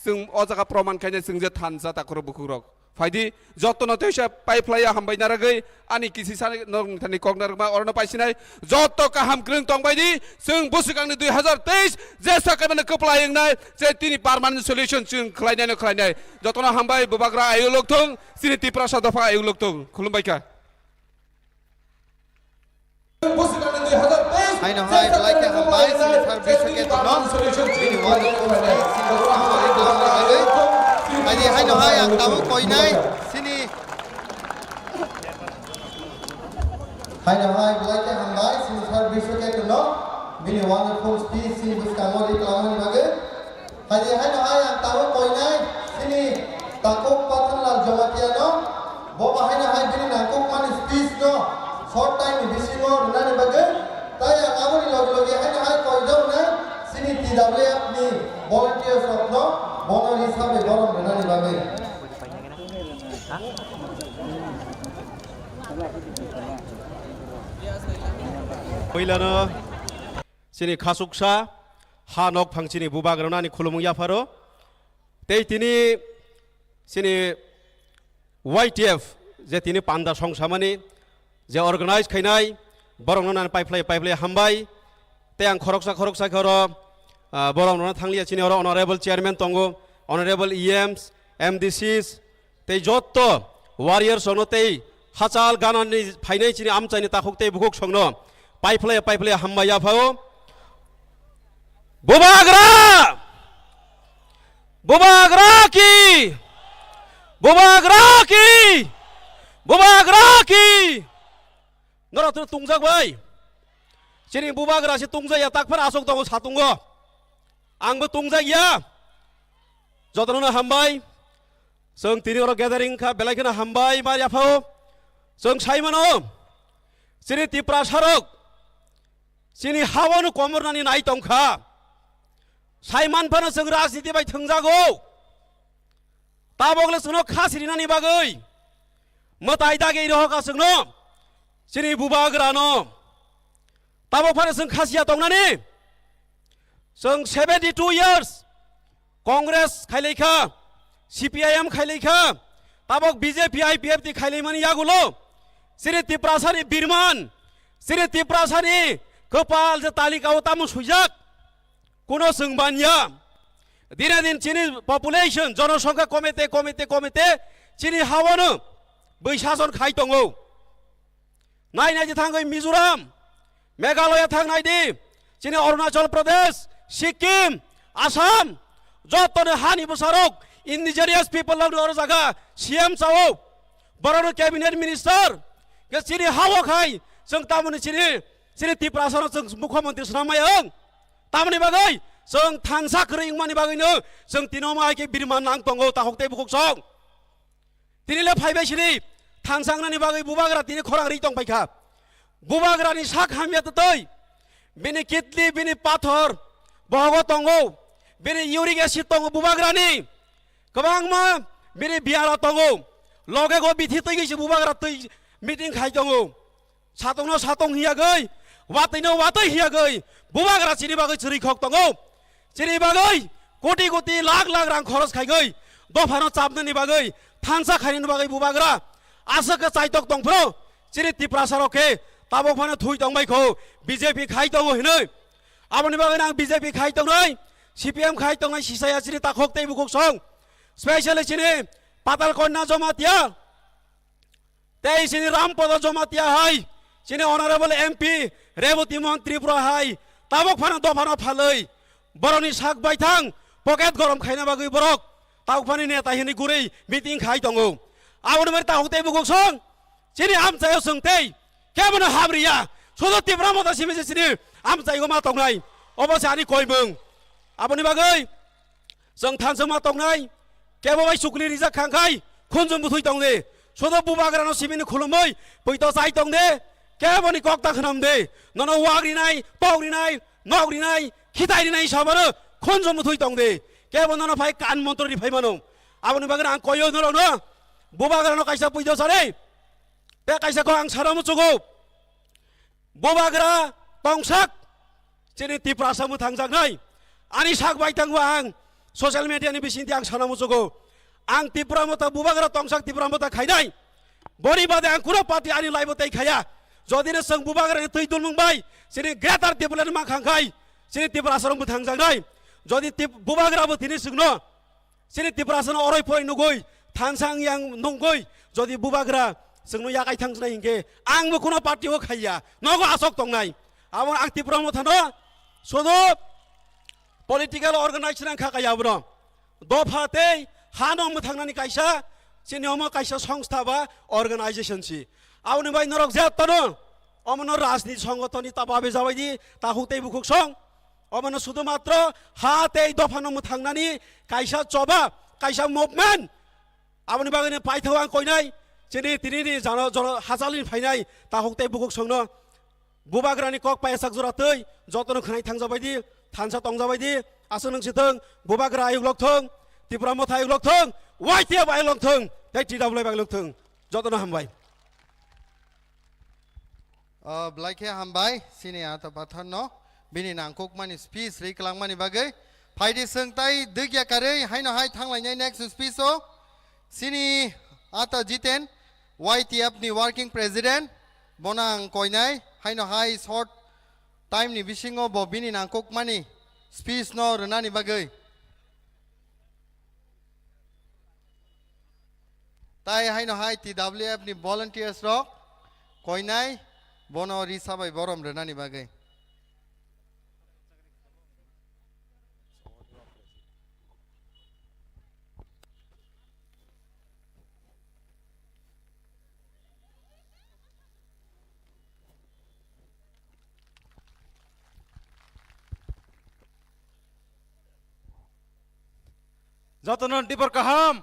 chwng o jaga proman khainai chwng je thansa takhurok bukhukrok. Phaidi, jotono teisa pai phlaiya hambai naragwi, ani kisi sani norok thani kok narwkma orono paisinai, joto kaham kwrwng tongbaidi, chwng bwswkangni dui hazar teis jesa kaimano kwplai wngnai, je tini permanent solution chwng khlainaino khlainai. Jotono hambai, bubagra ayuk lokthung, chini Tiprasa dopha ayuk lokthung. Khulumbai kha. Haino hai belai khe hambai chini sir Biswaketno. Bini uansukmung sini samani tongmani bagwi. Haidi haino hai ang tabuk koinai chini. Haino hai belai khe hambai chini sir Biswaketno. Bini wonderful speech chini bwskango ri tongmani bagwi. Haidi haino hai ang tabuk koinai chini takhuk Pathanlal Jamatia no, bo bo haino hai bini nangkukmani speech no short time ni bisingo rwnani bagwi, tai ang aboni logi logi haino hai koijaknai chini T W F ni volunteers rok no bono ri sabai borom rwnani bagwi. Puilano chini khasuksa ha nok phang chini bubagrano ani khulumung yapharo. Tei tini chini Y T F je tini panda songsamani je organize khainai borokno nani paiphilai paiphilai hambai. Tei ang khoroksa khoroksa khe oro, ah, borokno thanglia chini oro honorable chairman tongo, honorable E Ms, M D Cs, tei joto warriors rokno tei hachal ganani phainai chini amchaini takhuk tei bukhuk songno paiphilai paiphilai hambai yaphao. Bubagra! Bubagra ki! Bubagra ki! Bubagra ki! Norok tini tungjak bai. Chini bubagra se tungjak ya, takphar asok tongo satungo. Angbo tungjak ya. Jotono hambai. Chwng tini oro gathering kha, belai kheno hambai ma yaphao. Chwng sai mano, chini Tiprasarok chini hawano komornani nai tong kha. Saiman phano chwng rajniti bai thwngjago. Tabok le chwngno khasi rinani bagwi mwtai dagi rohokha chwngno, chini bubagrano. Tabok phano chwng khasiya tongnani. Chwng seventy two years Congress khailaikha, C P I M khailaikha, tabok B J P, I P F T khailaimani yagulo chini Tiprasani birman, chini Tiprasani kwpal je talikao tamo swijak, kuno chwng banya. Dine din chini population, jonosongkha komete, komete, komete, chini hawano bwi sason khai tongo. Nai nai je thangwi Mizoram, Meghalaya thang nai di, chini Arunachal Pradesh, Sikkim, Assam, joto ni hani bwsarok indigenous people rok ni oro jaga C M chao, borok no cabinet minister, ke chini hao khai, chwng tamoni chini, chini Tiprasa no chwng mukhyamantri swnam maya wng. Tamoni bagwi chwng thansa kwrwi wngmani bagwi no chwng tino mai khe birman nang tongo, takhuk tei bukhuk song. Tini le phaibai sini thansa wngnani bagwi bubagra tini khorang ri tong paikha. Bubagrani sak hamya twtwi, bini kidney, bini pathor bohogo tongo, bini uric acid tongo bubagrani, kwbangma bini biyara tongo, loge go bithi twi se bubagra twi meeting khai tongo. Satongno satong hiyagwi, watwino watwi hiyagwi, bubagra chini bagwi chwrwi khok tongo. Chini bagwi koti koti, lakh lakh rang khoros khaigwi, dophano chapnani bagwi, thansa khainani bagwi bubagra aswk khe chaitok tongphuru. Chini Tiprasa rok khe tabok phano thui tongbai kho, B J P khai tongo hinwi. Aboni bagwi ang B J P khai tongnai, C P M khai tongnai sisaya chini takhuk tei bukhuk song, specially chini Patal Kanya Jamatia. Tei chini Rampada Jamatia hai, chini Honorable M P Reboti Mohan Tripura hai, tabok phano dophano phalwi, borokni sak baithang pocket gorom khaina bagwi borok tabok phani neta hini gurwi meeting khai tongo. Aboni bagwi takhuk tei bukhuk song, chini amchaio chwng tei kebono habriya, sudu Tipra Motha simi se chini amchaio ma tongnai, obo se ani koimung. Aboni bagwi chwng thansa ma tongnai, kebo bai chukli rijak khang khai khunjung bwthwi tong de. Sodo bubagrano simini khulumwi poito chai tong de, keboni kok ta khnam de. Nono wak rinai, tok rinai, nok rinai, khitai rinai sabaro khunjung bwthwi tong de. Kebo nono phai kan montro ri phai mano. Aboni bagwi ang koyo norokno bubagrano kaisa poito sare. Te kaisa kok ang sana muchugo. Bubagra tongsak chini Tiprasa mwthangjaknai. Ani sak bai tangbo ang social media ni bisingtwi ang sana muchugo. Ang Tipra Motha bubagra tongsak Tipra Motha khainai. Boni bade ang kuno party ani laibo tei khaya. Jodi no chwng bubagra ni twi dulmung bai chini Greater Tipraland ma khang khai chini Tiprasa rok mwthangjaknai. Jodi tip-, bubagra bo tini chwngno chini Tiprasano oroi poroi nugui, thansa wng yang nungui, jodi bubagra chwngno yakai thangsnai hinkhe, angbo kuno party o khaiya, nogo asok tongnai. Abo ang Tipra Mothano sodo political organization ang kha kaya abono. Dopha tei hano mwthangnani kaisa chini omo kaisa songstha ba organization si. Aboni bai norok je tono, omono rajniti songotoni ta babe jabaidi, ta huk tei bukhuk song. Omono sudu matro ha tei dophano mwthangnani kaisa choba, kaisa movement. Aboni bagwino paithao ang koinai, chini tinini jano, jano hachalni phainai, ta huk tei bukhuk songno. Bubagrani kok paiyasak jora twi, jotono khwnai thangjabaidi, thansa tongjabaidi, aswk nung sithwng, bubagra ayuk lokthwng, Tipra Motha ayuk lokthwng, Y T F ayuk lokthwng, tei T W F ayuk lokthwng. Jotono hambai. O, belai khe hambai, chini ata patharno, bini nangkukmani speech ri kwlangmani bagwi. Phaidi chwng tai dwkya karwi, haino hai thanglainai next speech o. Chini ata Jiten, Y T F ni working president, bono ang koinai, haino hai short time ni bisingo bo bini nangkukmani speech no rwnani bagwi. Tai haino hai T W F ni volunteers rok koinai bono risa bai borom rwnani bagwi. Jotono dibor kaham.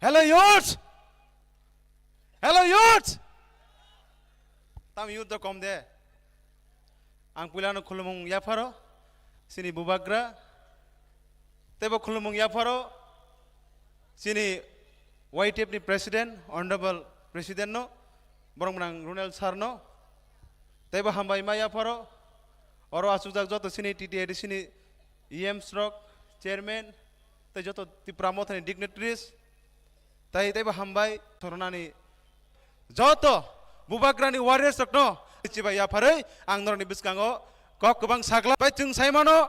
Hello youth. Hello youth. Tam youth do kom de. Ang puilano khulumung yapharo. Chini bubagra, teibo khulumung yapharo, chini Y T F ni President, Honorable President no, borok mwnang Ronel Sir no, teibo hambai ma yapharo, oro achukjak joto chini T T A D C ni E Ms rok, Chairman, tei joto Tipra Mothani dignitaries, tei teibo hambai thornani joto bubagrani warriors rokno chibai yapharwi ang norokni bwskango kok kwbang sakla bai chwng saimano.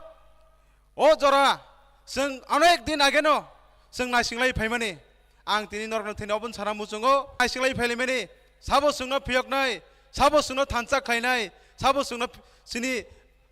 O jora chwng onek din ageno chwng naisinglai phaimani. Ang tini norokno thini oboni sana muchungo naisinglai phailaimani. Sabo chwngno phiyoknai, sabo chwngno thansa khlainai, sabo chwngno chini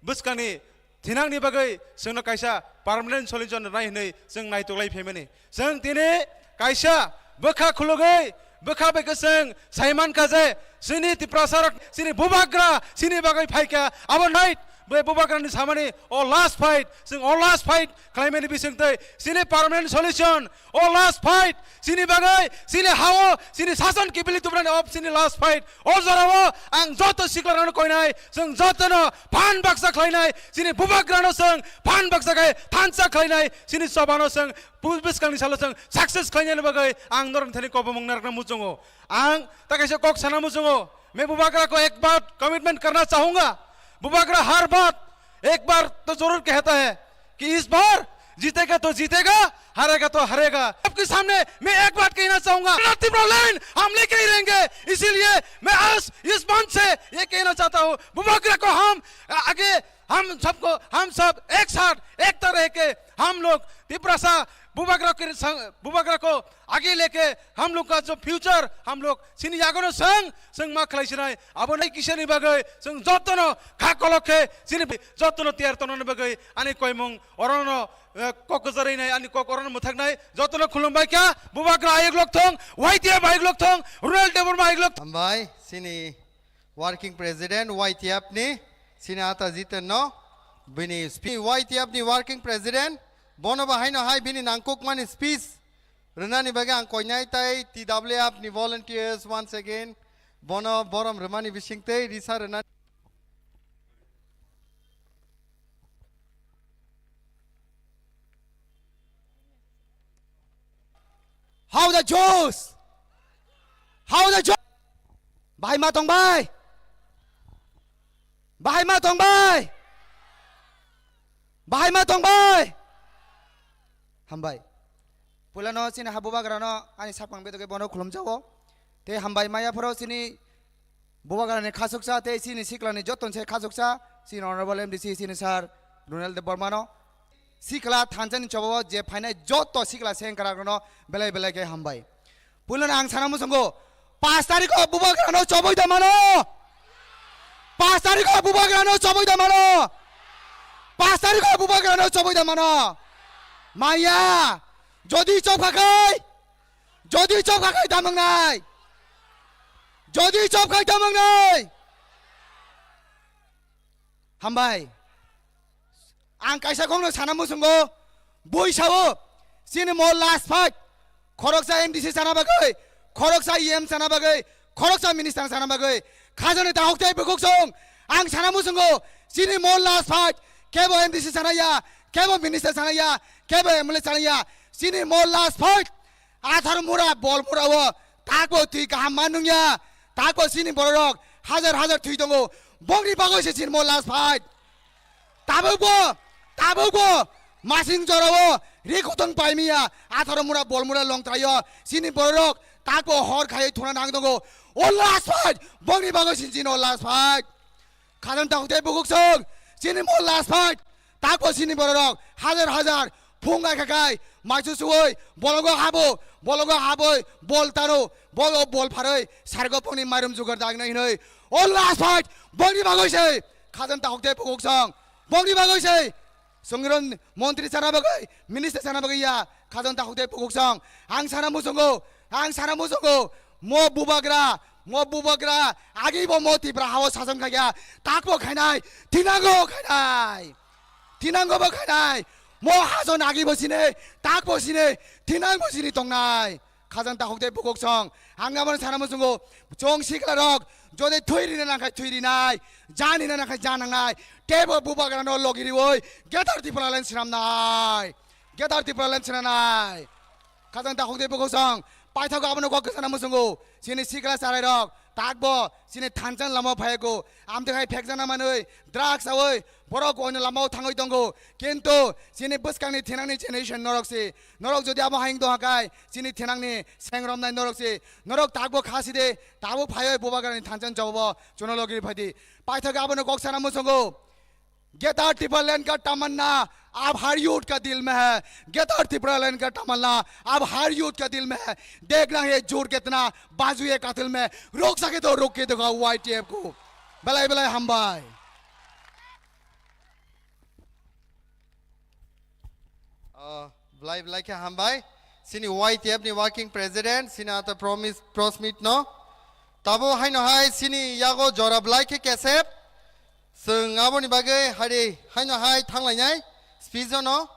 bwskangni thinangni bagwi chwngno kaisa permanent solution rwnai hwnwi chwng naituklai phaimani. Chwng tini kaisa bwkha khulugwi, bwkha bai khe chwng saimankha je chini Tiprasarok, chini bubagra, chini bagwi phaikha. Abo nai bai bubagrani samani o last fight, chwng o last fight khlaimani bisingtwi chini permanent solution, o last fight, chini bagwi, chini hao, chini sason kibili tubrani o chini last fight. O jorao ang joto siklarano koinai, chwng jotono phan baksa khlainai, chini bubagrano chwng phan baksa khai thansa khlainai, chini chobano chwng bu-, bwskangni salo chwng success khlainani bagwi ang norokni thani kobomung narakna muchungo. Ang ta kaisa kok sana muchungo, मैं बुबागरा को एक बात कमिटमेंट करना चाहूंगा, बुबागरा हर बात एक बार तो जरूर कहता है कि इस बार जीतेगा तो जीतेगा, हारेगा तो हारेगा। आपके सामने मैं एक बात कहना चाहूंगा, तिब्रा लाइन हम लेके ही रहेंगे। इसीलिए मैं आज इस मंच से ये कहना चाहता हूँ, बुबागरा को हम आगे, हम सबको, हम सब एक साथ एकता रह के हम लोग तिब्रा सा बुबागरा के संग, बुबागरा को आगे लेके हम लोग का जो फ्यूचर हम लोग chini yagono chwng, chwng ma khlai sinai, abo nai kisani bagwi chwng jotono kha kolok khe chini jotono tiyar tongnani bagwi ani koimung orono, eh, kok kwcharwi nai, ani kok orono mwthaknai, jotono khulumbai kha, bubagra ayuk lok thung, Y T F ayuk lok thung, Ronel Debbarma ayuk lok thung. Hambai, chini working president Y T F ni, chini ata Jiten no, bini spe-, Y T F ni working president, bono bahaino hai bini nangkukmani speech rwnani bagwi ang koinai tei T W F ni volunteers once again bono borom rwmani bisingtwi risa rwnani. How the Joes? How the Joes? Bahai ma tong bai? Bahai ma tong bai? Bahai ma tong bai? Hambai. Puilano chini ha bubagrano ani sakmang bedoke bono khulumjago. Tei hambai maya phoro chini bubagrani khasuksa tei chini siklani joton se khasuksa chini Honorable M D C chini Sir Ronel Debbarmano. Sikla thansani chobao je phainai joto sikla sengkrakrokno belai belai khe hambai. Puilano ang sana muchungo, pas tarikho bubagrano choboi da mano? Pas tarikho bubagrano choboi da mano? Pas tarikho bubagrano choboi da mano? Maya, jodi chobkha khai, jodi chobkha khai tamang nai, jodi chobkha khai tamang nai. Hambai. Ang kaisa kokno sana muchungo, bui sao, chini mo last fight, khoroksa M D C sana bagwi, khoroksa E M sana bagwi, khoroksa minister sana bagwi, khajani tahok tei bukhuk song, ang sana muchungo, chini mo last fight, kebo M D C sana ya, kebo minister sana ya, kebo M L A sana ya, chini mo last fight, athar mura, bol mura o, takbo twi kaham ma nungya, takbo chini bororok hajar hajar thwi tongo, bongni bagwi se chini mo last fight. Tabukbo, tabukbo, masing jorao ri kutong paimiya, atharo mura bol mura longtraio, chini bororok takbo hor khaiwi thuna nang tongo. O last fight, bongni bagwi sinchino last fight. Khajani takhuk tei bukhuk song, chini mo last fight, takbo chini bororok hajar hajar phung ai khakai, maisu suoi, bologo habo, bologo haboi, bol tano, bolo bol pharoi, sargo pongni mairum jugar dagnai hinoi. O last fight, bongni bagwi se, khajani takhuk tei bukhuk song, bongni bagwi se, songwiron montri sana bagwi, minister sana bagwi ya, khajani takhuk tei bukhuk song, ang sana muchungo, ang sana muchungo, mo bubagra, mo bubagra, agi bo mo Tipra hao sason khaikha, takbo khainai, thinango khainai, thinango bo khainai, mo hajon agi bo sine, takbo sine, thinang bo sini tongnai. Khajang takhuk tei bukhuk song. Ang abono sana muchungo, chwng sikla rok, jodi thwi rina nangkhai thwi rinai, jan hina nangkhai jan nangnai, teibo bubagra no logi riwi, Greater Tipraland swnamnai. Greater Tipraland swnamnai. Khajang takhuk tei bukhuk song, paithago abono kok sana muchungo, chini sikla charai rok, takbo, chini thanchang lama phaigo, amtwi hai phekjana manwi, drugs awi, borok oino lamao thangwi tongo. Kintu, chini bwskangni thinangni generation norok si, norok jodi abo haing tongha kai, chini thinangni seng romnai norok si, norok takbo kha si de, tabo phaiwi bubagrani thanchang jawabo chuno logi phai di. Paithago abono kok sana muchungo. Greater Tipraland ka tamanna ab har youth ka dil mein hai. Greater Tipraland ka tamanna ab har youth ka dil mein hai. Dekhna hai joor kitna bazu ye qaatil mein. Ruk sake to ruk ke dikhao Y T F ko. Belai belai hambai. Ah, belai belai khe hambai. Chini Y T F ni working president, chini ata Promise, Prosmit no. Tabo haino hai chini yago jora belai khe kesep. Chwng aboni bagwi hari haino hai thanglainai speech no.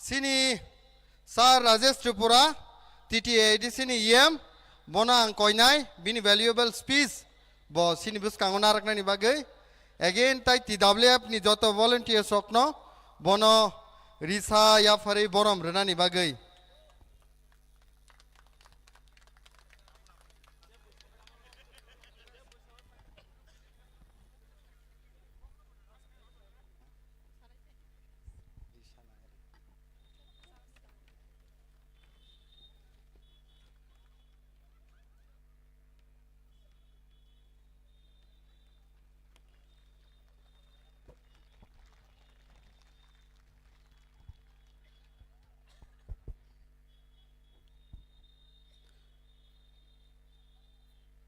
Chini Sir Rajesh Tripura, T T A D C ni E M, bono ang koinai, bini valuable speech bo chini bwskango narwknani bagwi. Again, tai T W F ni joto volunteers rokno bono risa yapharwi borom rwnani bagwi.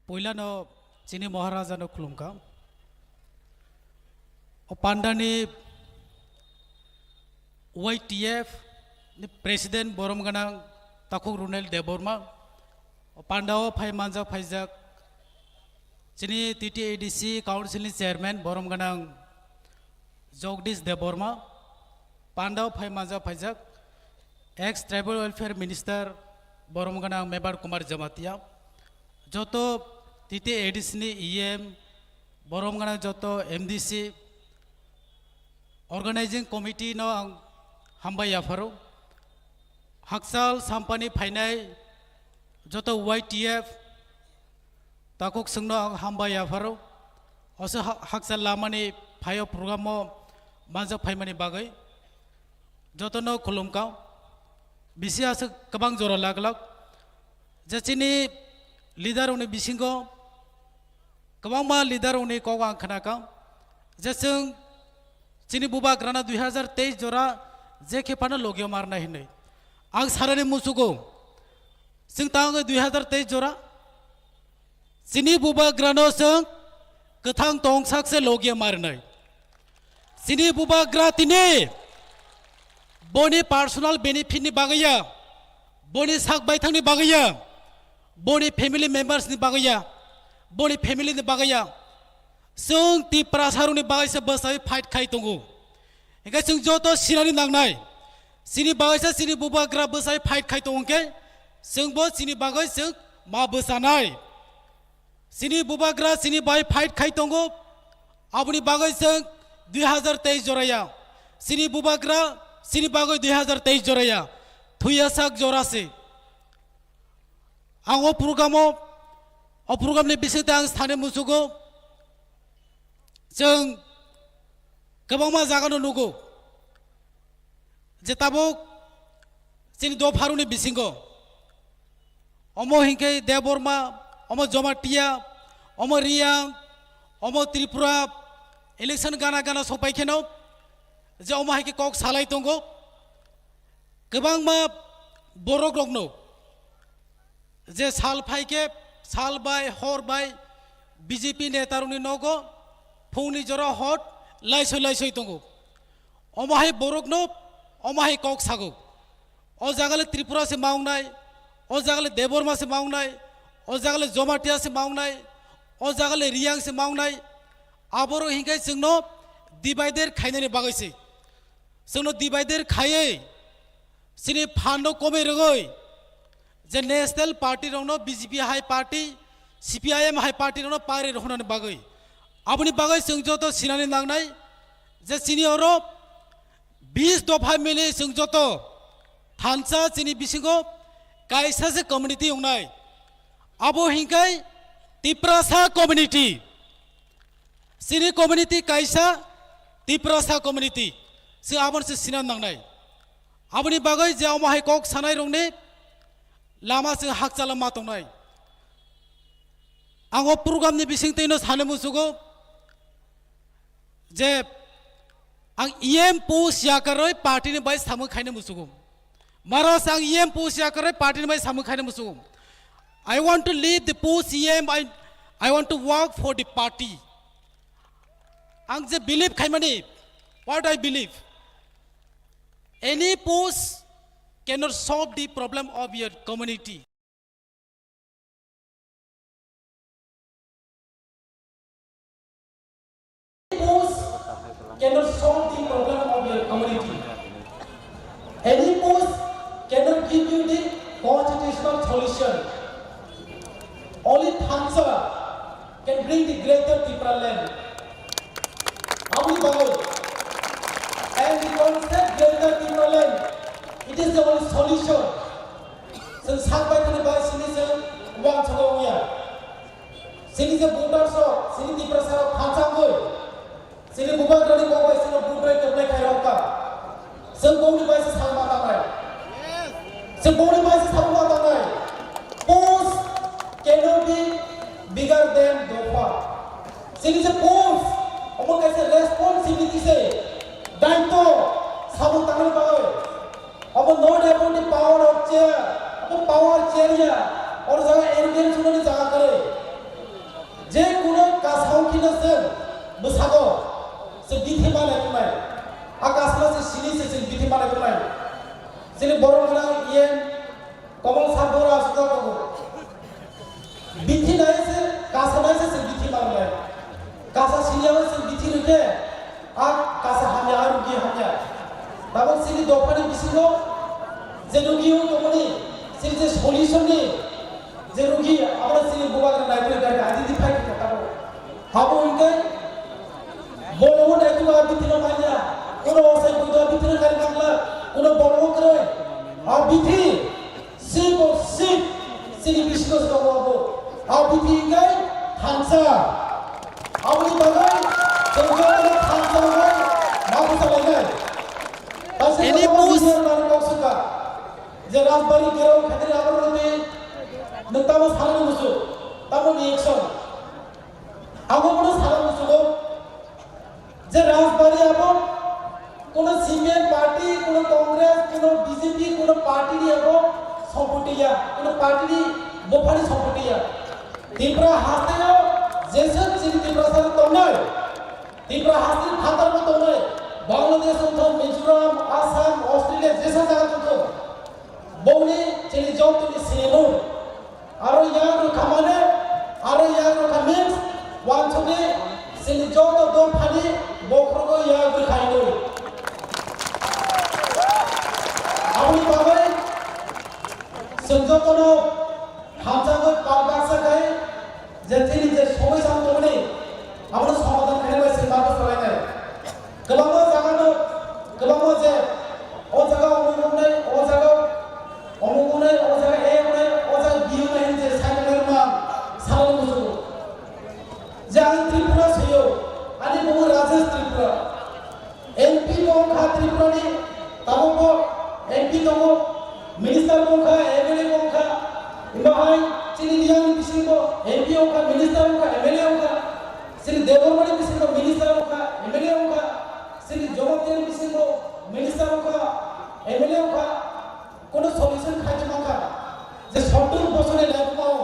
Puilano chini Maharaja no khulumkha. O pandani Y T F ni President borom gwnang Takhuk Runel Debbarma, o pandao phai manjak phaijak chini T T A D C Council ni Chairman borom gwnang Jagdish Debbarma, pandao phai manjak phaijak ex Tribal Welfare Minister borom gwnang Mebar Kumar Jamatia, joto T T A D C ni E M, borom gwnang joto M D C, Organizing Committee no ang hambai yapharo. Hakchal sampani phainai joto Y T F takhuk chwngno ang hambai yapharo. Oso ha-, hakchal lamani phaio program o manjak phaimani bagwi jotono khulumkha. Bisi aswk kwbang jora laglak je chini leader rokni bisingo kwbangma leader rokni kok ang khnakha je chwng chini bubagrano dui hazar teis jora je khe phano logio marnai hinwi. Ang sanani muchugo, chwng tangwi dui hazar teis jora chini bubagrano chwng kwthang tongsak se logio marnai. Chini bubagra tini boni personal benefit ni bagwi ya, boni sak baithang ni bagwi ya, boni family members ni bagwi ya, boni family ni bagwi ya. Chwng Tiprasa rokni bagwi se bwsai fight khai tongo. Hingke chwng joto sinani nangnai. Chini bagwi se chini bubagra bwsai fight khai tongo hingke chwngbo chini bagwi chwng ma bwsanai. Chini bubagra chini bai fight khai tongo, aboni bagwi chwng dui hazar teis joraya. Chini bubagra chini bagwi dui hazar teis joraya. Thuya sak jora se. Ang o program o, o program ni bisingtwi ang sani muchugo, chwng kwbangma jaga no nugo. Je tabuk chini dopharuni bisingo omo hinkhe Debbarma, omo Jamatia, omo Reang, omo Tripura election gana gana sopai kheno je omo hai khe kok salai tongo. Kwbangma borok rokno je sal phai khe sal bai hor bai B J P netarokni nogo phungni jora hot laisoi laisoi tongo. Omo hai borokno omo hai kok sago. O jaga le Tripura se maungnai, o jaga le Debbarma se maungnai, o jaga le Jamatia se maungnai, o jaga le Reang se maungnai. Aborok hinkhe chwngno divider khainani bagwi se. Chwngno divider khaiwi chini phan no komwi rwgwi je national party rokno, B J P hai party, C P I M hai party rokno pari rohornani bagwi. Aboni bagwi chwng joto sinani nangnai je chini oro bis dopha mili chwng joto thansa chini bisingo kaisa se community wngnai. Abo hinkai Tiprasa community. Chini community kaisa Tiprasa community. Chwng abono se sinani nangnai. Aboni bagwi je omo hai kok sanai rokni lama chwng hakchalo ma tongnai. Ang o program ni bising twi no sani musugo je ang E M post yakarwi party ni bai samung khaina musugo. Maras ang E M post yakarwi party ni bai samung khaina musugo. I want to leave the post E M, I, I want to work for the party. Ang je believe khaimani, what I believe, any post cannot solve the problem of your community. Post cannot solve the problem of your community. Any post cannot give you the constitutional solution. Only Thansa can bring the greater Tipraland. Aboni bagwi, and the concept greater Tipraland, it is the only solution. Chwng sak bai thani bai sini chwng uansukha wngya. Chini je voters rok, chini Tiprasa rok thansa wngwi, chini bubagrani kok bai chwngno vote rwi kwplai khai rok kha. Chwng bongni bai se salma tangnai. Chwng bongni bai se salma tangnai. Post cannot be bigger than dopha. Chini je post, omo kaisa responsibility se, daitwo, samung tangnani bagwi. Obo not about the power of chair, obo power chair ya, oro jaga arrogance hwnani jaga kwrwi. Je kuno kasao khina chwng bwsago se bithi manai tongnai. A kasano se sini se chwng bithi manai tongnai. Chini borok gwnang E M Komol Sar bo aswk tongo. Bithi nai se, kasa nai se, se bithi mangnai. Kasa siniya se bithi rwkhe, a kasa hamya, a rugi hamya. Tabuk chini dophani bisingo je rugi o tongmani, chini je solution ni je rugi, abo chini bubagra naitwi identify khe tabuk. Abo hwnkhe, bolongo naitwi ba bithi no manya, kuno osai buido bithi no kari mangla, kuno bolongo kwrwi. A bithi, Sip of sip, chini bisingo se tongo abo. A bithi hwnkhe thansa. Aboni bagwi chwng jotono thansa hwnwi ma bwsalainai. Kaisa Any post? Leader nani kok swkha je Rajbari gerong khaitani abo rwdi nwng tamo salani muchung, tamo reaction. Abo bono salani muchungo. Je Rajbari abo kuno C P I M party, kuno Congress, kuno B J P, kuno party ni abo sompoti ya, kuno party ni bophani sompoti ya. Tripura hasteo jesa chini Tripura sari tongnai, Tripura hasteni phatarbo tongnai, Bangladesh wngthok, Mizoram, Assam, Australia, jesa jaga wngthok. Bongni chini jotoni sinimung. Aro yak rwkha mane, aro yak rwkha means, wansukni chini joto dophani bokhorogo yak rwkha hinwi. Aboni bagwi chwng jotono hamjakgwi pal baksa khai je chini je somosya tongmani abono somadhan khaina bai se bagwi salainai. Kwbangma jaga no, kwbangma je, o jaga omuk wngnai, o jaga omuk wngnai, o jaga A wngnai, o jaga B wngnai hinwi je sai tongnai rwma salai muchungo. Je ang Tripura soyo, ani bumo Rajesh Tripura. M P bo wngkha Tripura ni, tabuk bo M P tongo, minister bo wngkha, M L A bo wngkha, imo hai chini Reang ni bisingo M P wngkha, minister wngkha, M L A wngkha, chini Debbarma ni bisingo minister wngkha, M L A wngkha. Chini Jamatia ni bisingo minister wngkha, M L A wngkha, kono solution khaidi mankha. Je sottor bosorni laibuma o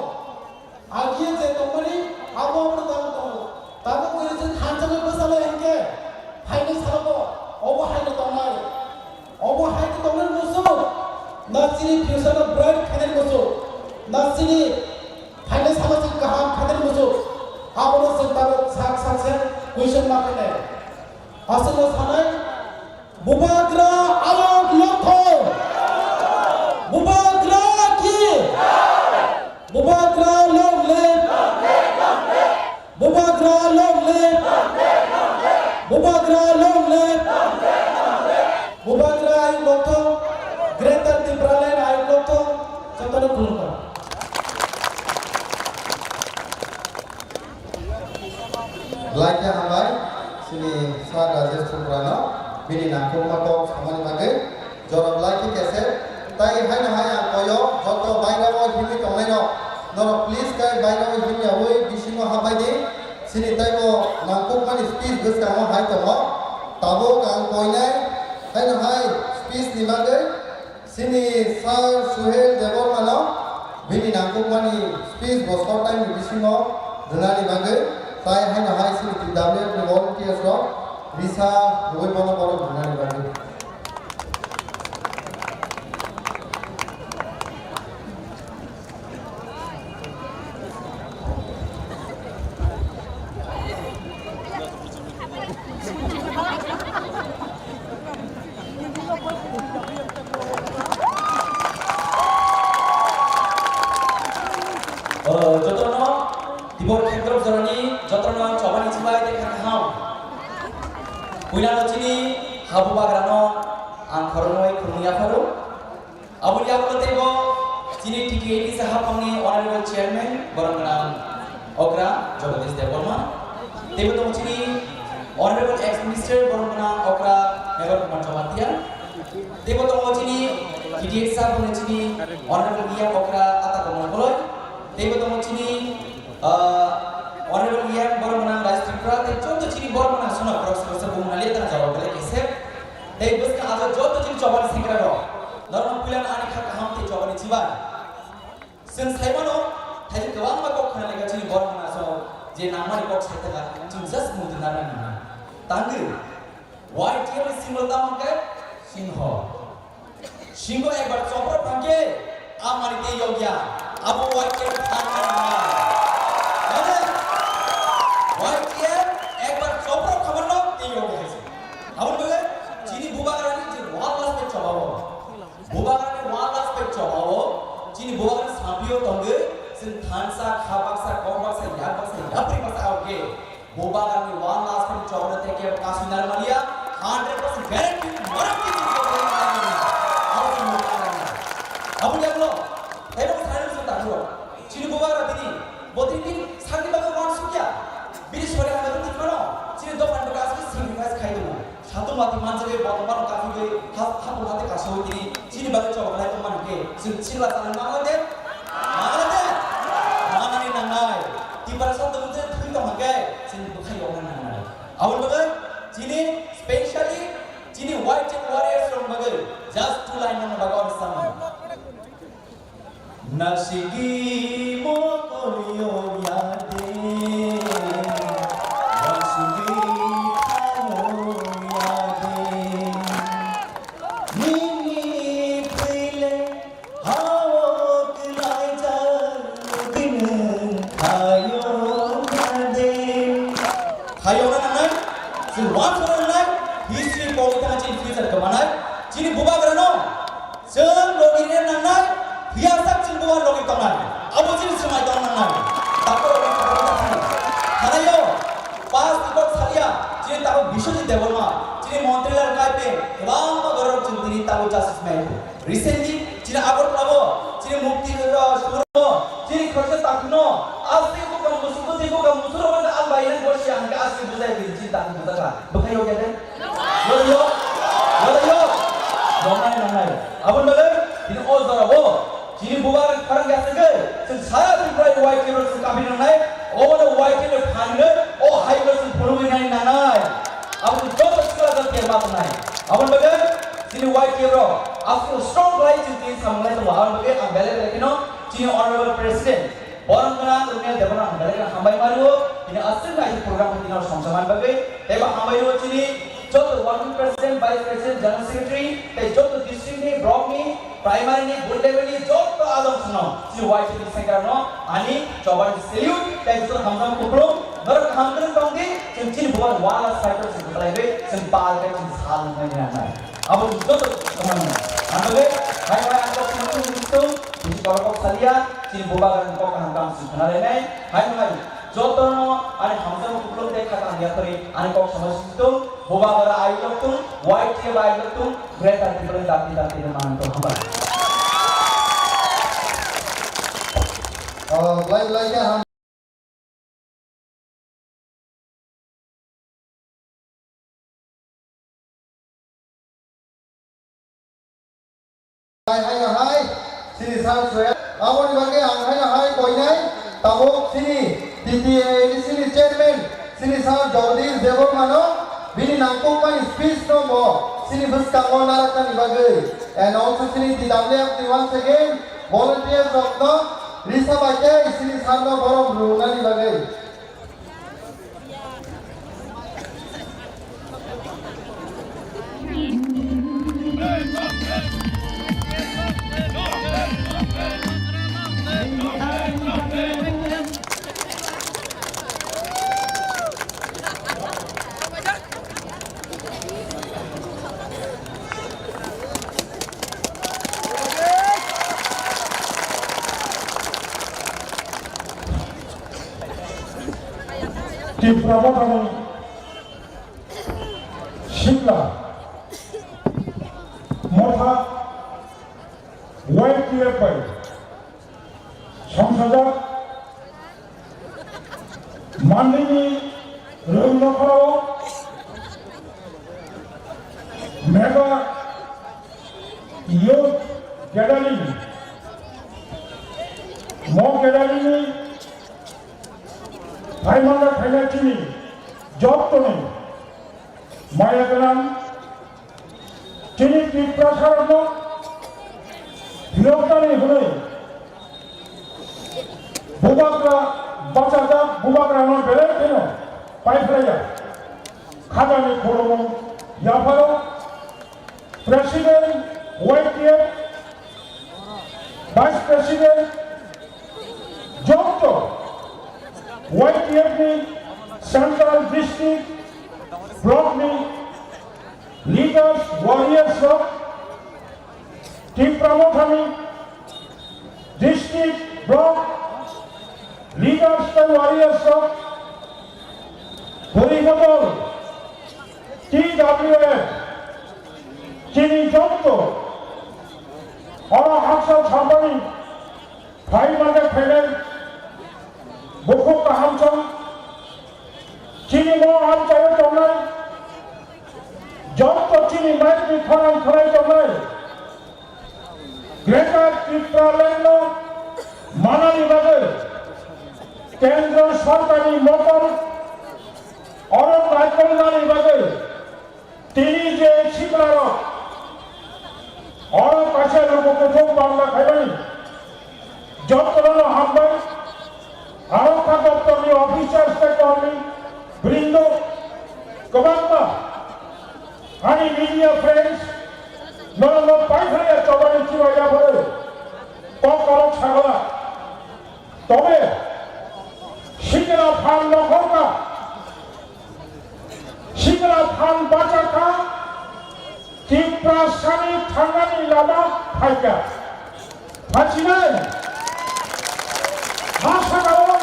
agiye je tongmani abo abono tamo tongo. Tamo khe je thansa no bwsala hinkhe phainai salo bo obo haino tongnai. Obo haino tongnai muchung na chini future no bright khainai muchung na chini phainai salo chwng kaham khainai muchung. Abono chwng tamo sak sak se question ma khainai. Aswkno sanai, Bubagra alok lokthong. Bubagra ki. Jotono khulumkha. Laikha hambai, chini Sir Rajesh Tripurano, bini nangkukma kok samani bagwi, jorok laikha kese, tai haino hai ang koyo, joto bairao himwi tongnairok, norok please khe bairao himyawi bisingo habai di, chini taibo nangkukmani speech bwskango hai tongo, tabuk ang koinai, haino hai speech ni bagwi, Chini Sir Suhel Debbarmano bini nangkukmani speech bo short time ni bisingo rwnani bagwi, tai haino hai chini T W F ni volunteers rok risa rwui bono borok rwnani bagwi. O, jotono tibor khetrok jorani jotono chobani chibai tei kha kaham. Puilano chini habu bagrano ang khoroknwi khulumwi yapharo. Aboni yagulo teibo chini T T A T C haphangni Honorable Chairman borok gwnang okra Jagadish Debbarma. Teibo tongo chini Honorable Ex Minister borok gwnang okra Meghal Kumar Jamatia. Teibo tongo chini T T A T C haphangni chini Honorable E M okra Ata Komol Koloi. Teibo tongo chini, ah, Honorable E M borok gwnang Rajesh Tripura. Tei joto chini borok gwnang sono borok sono se bumung naliya tang jawab belai kese. Tei bwskang abo joto chini chobani sengkrak rok. Norokno puilano ani kha kaham tei chobani chibai. Chwng saimano, thaichuk kwbangma kok khna lekha chini borok hwnna so je nangmani kok sai thaka, chwng just mudi narwknani. Tangwi, Y T F ni symbol tamo hwnkhe singho. Singho ekbar chopro phangkhe, amani tei yokya, abo Y T F thangna nangnai. Mane, Y T F ekbar chopro khamarno tei yokya hai se. Aboni bagwi chini bubagrani je one last page chobao. Bubagrani one last page chobao. Chini bubagrani sampio tongwi chwng thansa, kha baksa, kok baksa, yak baksa, yapri baksa, aboni bubagrani one last page chobao tei kebo kasui narwkmaliya, hundred percent guarantee norok tini chobao narwkmaliya. Aboni bubagrani. Aboni yagulo, taibo sai rwng chwng tangkho. Chini bubagra tini, bo tini sakni bagwi uansukya. Bini sori hamya tongwi phano, chini dophani bagwi aswk sacrifice khai tongo. Satung watwi manjagwi, botong botong kaphigwi, ha-, hapung hati kasawi tini, chini bagwi chobok lai tongmani khe, chwng chini lachana nangla de? Nangla de? Nangnani nangnai. Tiprasa tongwi je thwi tongma khe, chwng bwkhai yokna nangnai. Aboni bagwi, chini specially, chini white chief warriors rok bagwi, just two line nangna bagwi ang samung. Nasigi mokoyo yade, nasigi thayo yade. Nini pile hao kelaija gini thayo yade. Thayo na nangnai, chini one four nangnai, history pogwi thangna chini future kwmanai, chini bubagrano. Chwng logi rina nangnai, phiya sak chwng bubar logi tongnai. Abo chini swmai tong nangnai. Takhuk rok ni kok rok thani. Thanaio, pass ni kok salia, chini takhuk Biswajit Debbarma, chini Montri Lal Kaipeng, kwbangma borok chwng tini tabuk justice mai. Recently, chini Agartala bo, chini Mukti, uh, Surmo, chini khoroksa takhukno, aswk bukam musuk, bwtwi bukam musuk rok ang bai nang bo siya hwnkhe aswk bujai bini chini takhuk bujaka. Bwkhai rok ya de? Yo, yo, yo, yo. Nongnai, nongnai. Aboni bagwi, tini o jora o, chini bubar pharang ya se ke, chwng sara Tripura Y T F rok chwng kabi nangnai, o no Y T F rok phan no, o hai rok chwng phunugwi nai nangnai. Aboni joto sikla jat ke ma tongnai. Aboni bagwi, chini Y T F rok, aswk strong lai chwng tini samung lai tongo. Aboni bagwi, ang belai belai kheno, chini Honorable President, Borok gwnang Rumial Debbarma ang belai kheno hambai ma rwo, tini aswk nai program khe tini songcha man bagwi, tei bo hambai rwo chini joto working president, vice president, general secretary, tei joto district ni, block ni, primary ni, booth level ni joto adong song no, chini Y T F ni secretary no ani chobani salute, tei joto hamjak kupulung, norok kaham kwrwng tong di, chwng chini bubar wala cycle chwng kwplai wi, chwng pal khe chwng sal nai nai. Abo joto kaham nai. Ang bagwi, hai hai ang kok sini chwng chwng, Bisi borok kok salia, chini bubagrani kok kaham kaham se khna lainai. Hai no hai, jotono ani hamjakma kupulung tei kha kaham yaphari ani kok samai swi tong, bubagra ai lok tong, Y T F ai lok tong, Greater Tipraland dati dati ni manang tong hambai. Lai khe ham. Hai, haino hai, sini sir Sohel. Aboni bagwi ang haino hai koinai, tabuk sini T T A A D C ni chairman, sini sir Jagadish Debbarma no, bini nangkukmani speech no bo, sini bwskango narwknani bagwi. And also sini T W F ni once again, volunteers rok no, risa bai khe sini sir no borom rwnani bagwi. Tipra Mothani Sikla Motha Y T F bai songsajak Mandini Rwng Nokharao Mega Youth Gathering, mo gathering ni phaimani phainai chini jottoni maya gwnang chini Tiprasa rokno phiroknani hwnwi bubagra bachajak bubagrano belai kheno paiphlaiya khajani khulumung yapharo President Y T F, Vice President, joto Y T F ni Central District Block ni leaders, warriors rok, Tipra Mothani District Block leaders tei warriors rok, bwrwi bodol T W F, chini joto oro haksa sampani phai mande phainai bukhuk kaham chong, chini mo amchaio tongnai joto chini mic ni khorang khwnai tongnai Greater Tipraland no manani bagwi Kendro Sorkarni motom oro naikolnani bagwi tini je siklarok oro kaisa luku kuthuk bangla khaimani jotono hambai. Aro kha doptorni officers tei kormi brindo kwbangma ani media friends norokno paithaya chobani chubai yapharo kok korok sagala. Tobe sikra phan nokhorka, sikra phan bachakha, Tiprasani thangnani lama phaikha. Phachinai ha sakao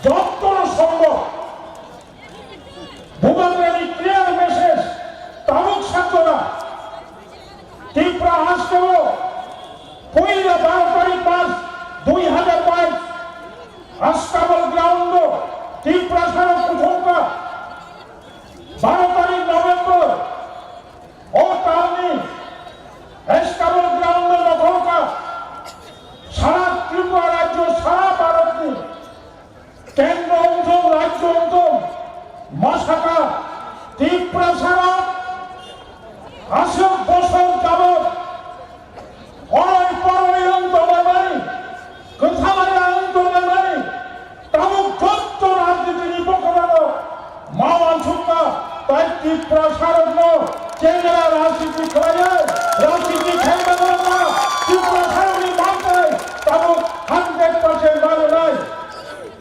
jottono sombo Bubagrani clear message tabuk sakjora. Tipra hasteo puila baro tarik mas dui hajar bais Astabal ground o Tiprasarok kuthumkha. Baro tarik November o tamni Astabal ground o nokhorkha. Sara Tripura rajyo, sara Bharatni Kendro wngthung, rajyo wngthung, ma sakha Tiprasarok aswk bosor jabot oroi poroi wng tonglaimani, kwthalaya wng tonglaimani, tabuk jotto rajnitini bokhorano ma uansukma, tai Tiprasarokno chengera rajniti khlaiwi, rajniti khaimani wngma Tiprasarokni mantai tabuk hundred percent ma rwnai.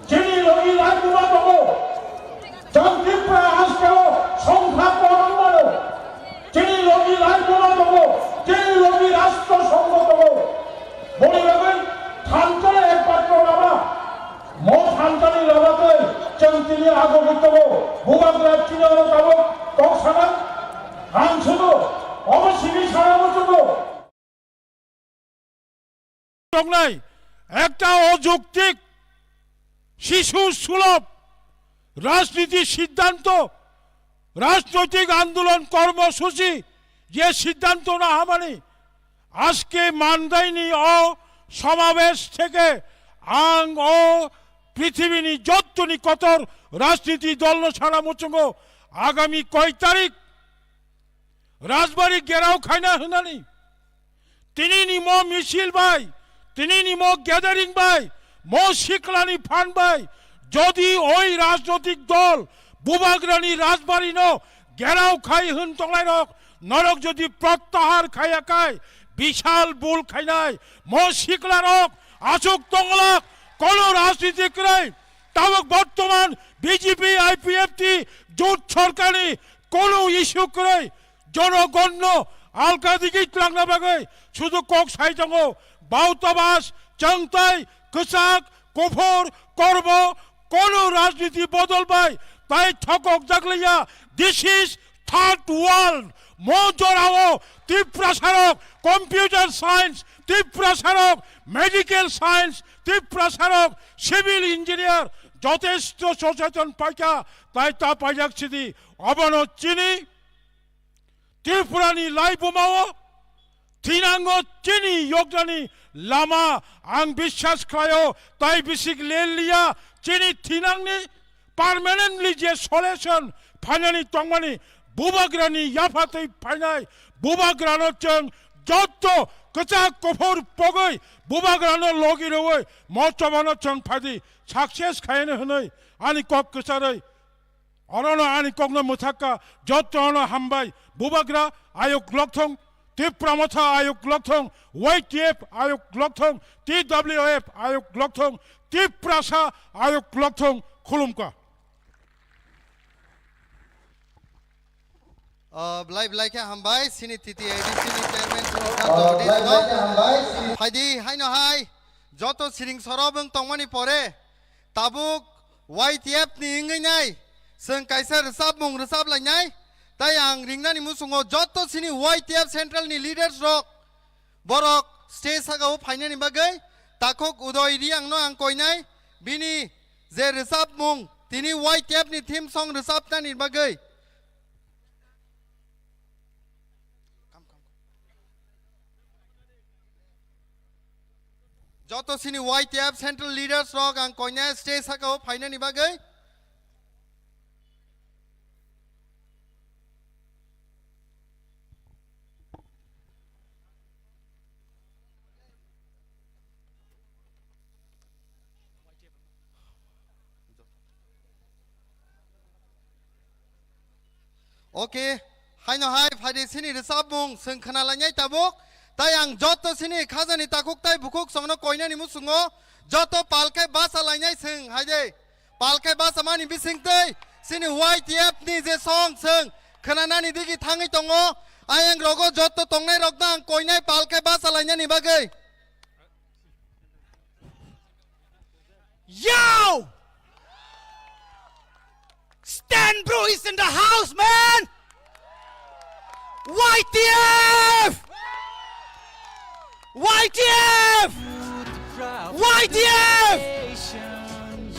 Chini logi lai buma tongo. Chwng Tripura hasteo songkha kwbangma mano. Chini logi lai buma tongo. Chini logi rashtra songho tongo. Boni bagwi thansa ekmatro lama. Mo thansani lama tei chwng tini agogwi tongo. Bubagra chini oro tabuk kok sanang. Ang sudo obo simi sana muchungo. Tongnai ekta ojuktik শিশু সুলভ রাজনীতি সিদ্ধান্ত, রাজনৈতিক আন্দোলন কর্মসূচি যে সিদ্ধান্ত না হমানি, আজকে মান্দাইনি অ সমাবেশ থেকে আং অ পৃথিবীনি যত্তনি কতর রাজনীতি দল সারা মুচুঙ্গ আগামী কয় তারিখ রাজবাড়ি ঘেরাও খাইনা হনানি, tinini mo misil bai, tinini mo gathering bai, mo siklani phan bai, jodi oi rajnotik dol Bubagrani rajbari no gherao khai hwn tonglai rok, norok jodi prottahar khaiya khai, bishal bul khainai, mo sikla rok asuk tonglak, kono rajniti kwrwi, tabuk bortoman B J P I P F T jut sorkarni kono issue kwrwi, jonogonno alka digi tlangna bagwi sudu kok sai tongo. Bautabas, changtai, kwchak, kuphur, kormo, kono rajniti bodol bai tai thokok jakliya. This is third world. Mo jorao Tiprasarok computer science, Tiprasarok medical science, Tiprasarok civil engineer jotesto socheton paikha, tai ta paijak sidi. Obono chini Tripurani laibumao thinango chini yoknani lama ang biswas khlaio, tai bisik leliya chini thinangni permanently je solution phainani tongmani Bubagrani yaphatwi phainai. Bubagrano chwng jotto kwchak kuphur pogwi Bubagrano logi rwui mo chobano chwng phaidi success khainani hwnwi ani kok kwcharwi Orono ani kokno mwthakka, jottono hambai. Bubagra ayuk lokthong, Tipra Motha ayuk lokthong, Y T F ayuk lokthong, T W F ayuk lokthong, Tiprasa ayuk lokthong, khulumkha. O, belai belai khe hambai, sini T T A D C ni chairman, Sri Santo Odisho. Belai belai khe hambai, sini Phaidi haino hai, joto siring soro bwng tongmani pore, tabuk Y T F ni wngwi nai, chwng kaisa rwchapmung rwchap lainai, tai ang ringnani muchungo joto sini Y T F central ni leaders rok, borok stage saka o phainani bagwi takhuk Udoy Riang no ang koinai, bini je rwchapmung, tini Y T F ni theme song rwchapnani bagwi. Joto sini Y T F central leaders rok ang koinai stage saka o phainani bagwi. Okay, haino hai phaidi sini rwchapmung chwng khna lainai tabuk. Tai ang joto sini khajani takhuk tai bukhuk songno koinani muchungo joto palkhai bacha lainai chwng haide. Palkhai bachamani bisingtwi sini Y T F ni je song chwng khnanani digi thangwi tongo. Ayang rogo joto tongnai rokno ang koinai palkhai bacha lainani bagwi. Yo! Stan Bro is in the house, man! Y T F! Y T F! Y T F!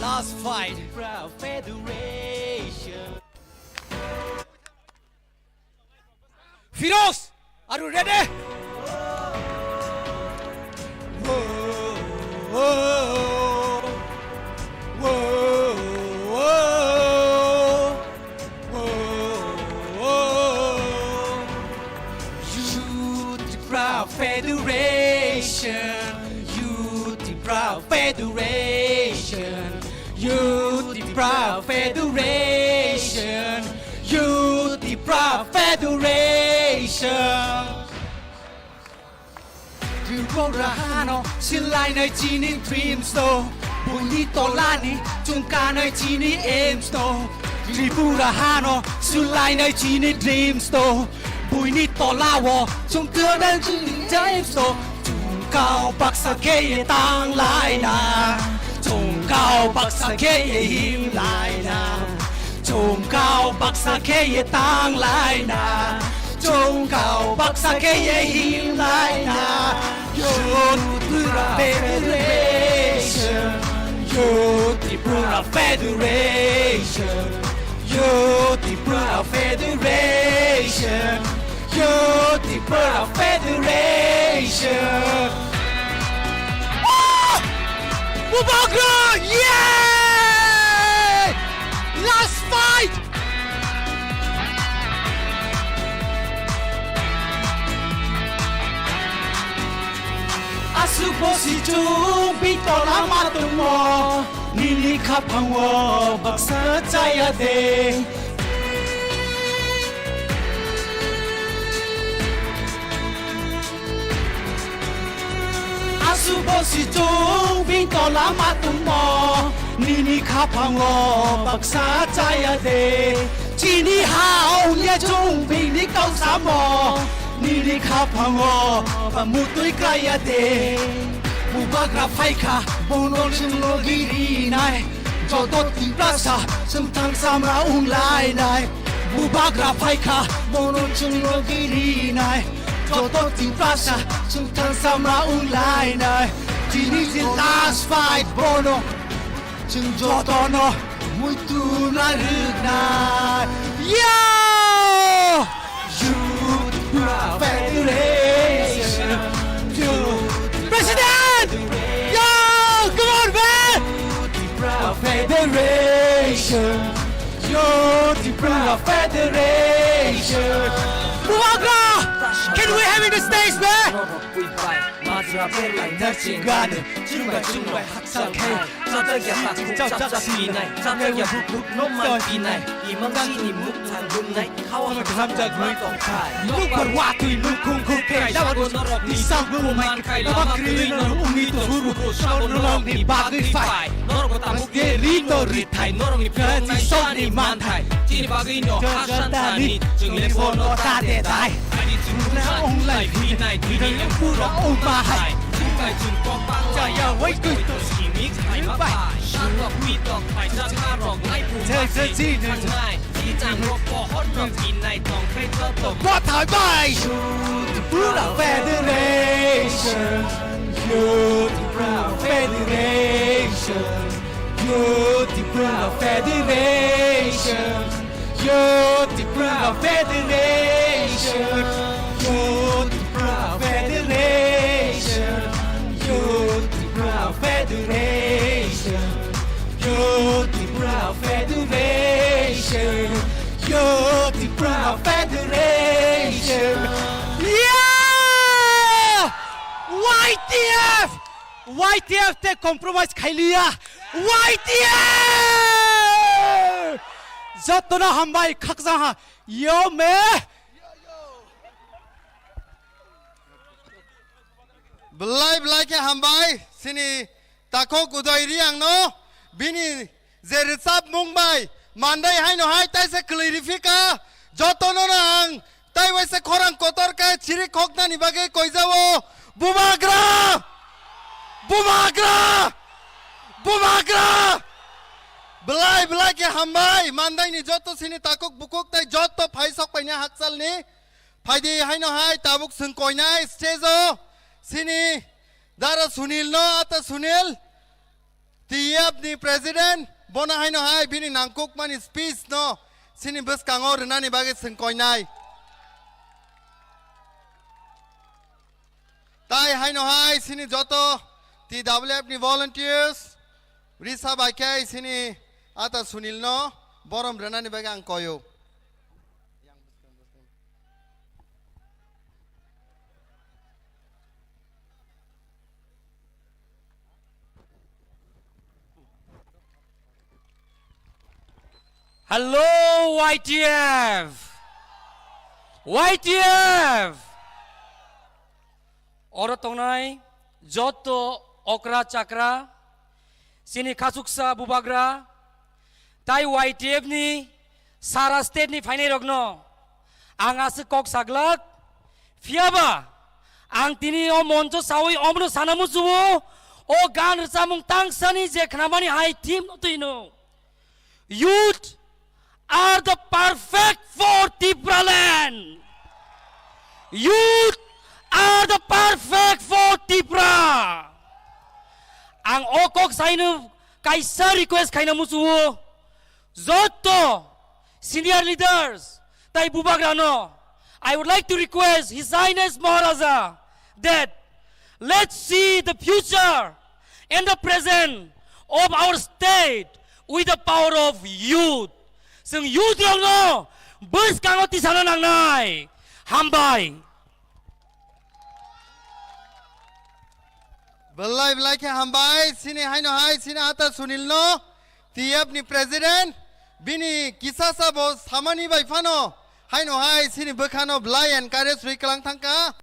Last fight. Firoz, are you ready? Youth Tripura Federation, Youth Tripura Federation, Youth Tripura Federation, Youth Tripura Federation. Tripura hano silainai chini dreams to, buini tolani chungkanai chini aims to. Tripura hano silainai chini dreams to, buini tolao chungkanai chini dreams to. Chungkao baksa kheye tanglaina, chungkao baksa kheye himlaina, chungkao baksa kheye tanglaina, chungkao baksa kheye himlaina. Youth Tripura Federation, Youth Tripura Federation, Youth Tipra Federation, Youth Tipra Federation. Ah! Bubagra! Yay! Last fight! Aswk bo sichung bini tola ma tongmo, nini khaphango baksa chaya de. Aswk bo sichung bini tola ma tongmo, nini khaphango baksa chaya de. Chini ha ongya chwng bini kau samo, nini khaphango ba mutwi kaya de. Bubagra phaikha, bono chwngno girinai, joto Tiprasa chwng thangsamra wnglainai. Bubagra phaikha, bono chwngno girinai, joto Tiprasa chwng thangsamra wnglainai. Chini je last fight bono. Chwng jotono muitu narwknai. Yo! Youth Federation. Youth President! Yo! Come on, man! Federation. Youth Federation. Bubagra! Can we have in the stage, man? Chwng bai chwng bai hakchal khai. Chapjak ya takhuk chapjak pinai, chapjak ya bukruk no man pinai. Imang chini mukthang rumnai, khawang hamjak rwi tongthai. Nukbar watwi nukhung khung khai, lama norok ni sangbu man khai, lama kwrwi norok ungwi tonguru, sabo norok ni bagwi phai. Norok bo tabuk ye ri to rithai, norok ni phiyok nai sok ni manthai. Chini bagwi no hasan thani, chwng le bono ta de dai. Ani chwng na ong lai phinai, thwini em pura ong bahai. Chaya wai tui to simi khai ma bai. Sharok mi to khai jang harok nai phu ma khai nai. Chi jang rok pohor no pinai tong khai to to. Bathai bai. Youth Tipra Federation. Youth Tipra Federation. Youth Tipra Federation. Youth Tipra Federation. Youth Tipra Federation. Youth Tipra Federation. Youth Tipra Federation. Youth Tipra Federation. Yeah! Y T F! Y T F te compromise khailiya. Y T F! Jotono hambai khakjang ha. Yo me. Belai belai khe hambai sini takhuk Uday Reang no bini je rwchapmung bai mandai haino hai taisa kwlwi rifika jotono no ang tai waisa khorang kotor khe chiri khoknani bagwi koijao. Bubagra! Bubagra! Bubagra! Belai belai khe hambai mandaini joto sini takhuk bukhuk tai joto phai sok paina hakchalni phaidi haino hai tabuk chwng koinai stage o sini Dara Sunil no, ata Sunil, T F ni president, bono haino hai bini nangkukmani speech no sini bwskango rwnani bagwi chwng koinai. Tai haino hai sini joto T W F ni volunteers risa bai khe sini ata Sunil no borom rwnani bagwi ang koyo. Hello, Y T F! Y T F! Oro tongnai joto okra chakra, chini khachuksa bubagra, tai Y T F ni sara state ni phainai rokno ang aswk kok saglak, phiyaba ang tini o moncho sawi omno sana muchuo, o gan rwchapmung tangsani je khnamani hai theme no twino. Youth are the perfect for Tipraland. Youth are the perfect for Tipra. Ang o kok saino Kaisa request khaina muchuo, joto senior leaders tai bubagrano, I would like to request His Highness Maharaja that let's see the future and the present of our state with the power of youth. Chwng youth rokno bwskango tisana nangnai. Hambai. Belai belai khe hambai, sini haino hai, sini ata Sunil no, T F ni president, bini kisa sabo samani bai phano, haino hai, sini bwkhano belai encourage rwi kwlang thangkha.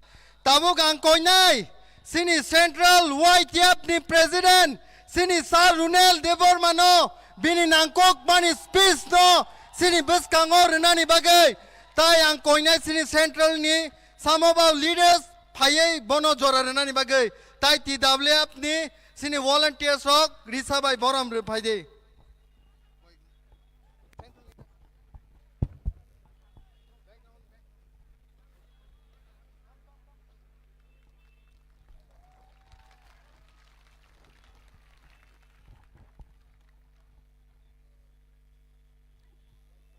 Tabuk ang koinai, sini central Y T F ni president, sini Sir Runel Debbarma no, bini nangkok mani speech no, sini bwskango rwnani bagwi, tai ang koinai sini central ni Samo ba leaders phaiwi bono jora rwnani bagwi tai T W F ni sini volunteers rok risa bai borom rw phai di.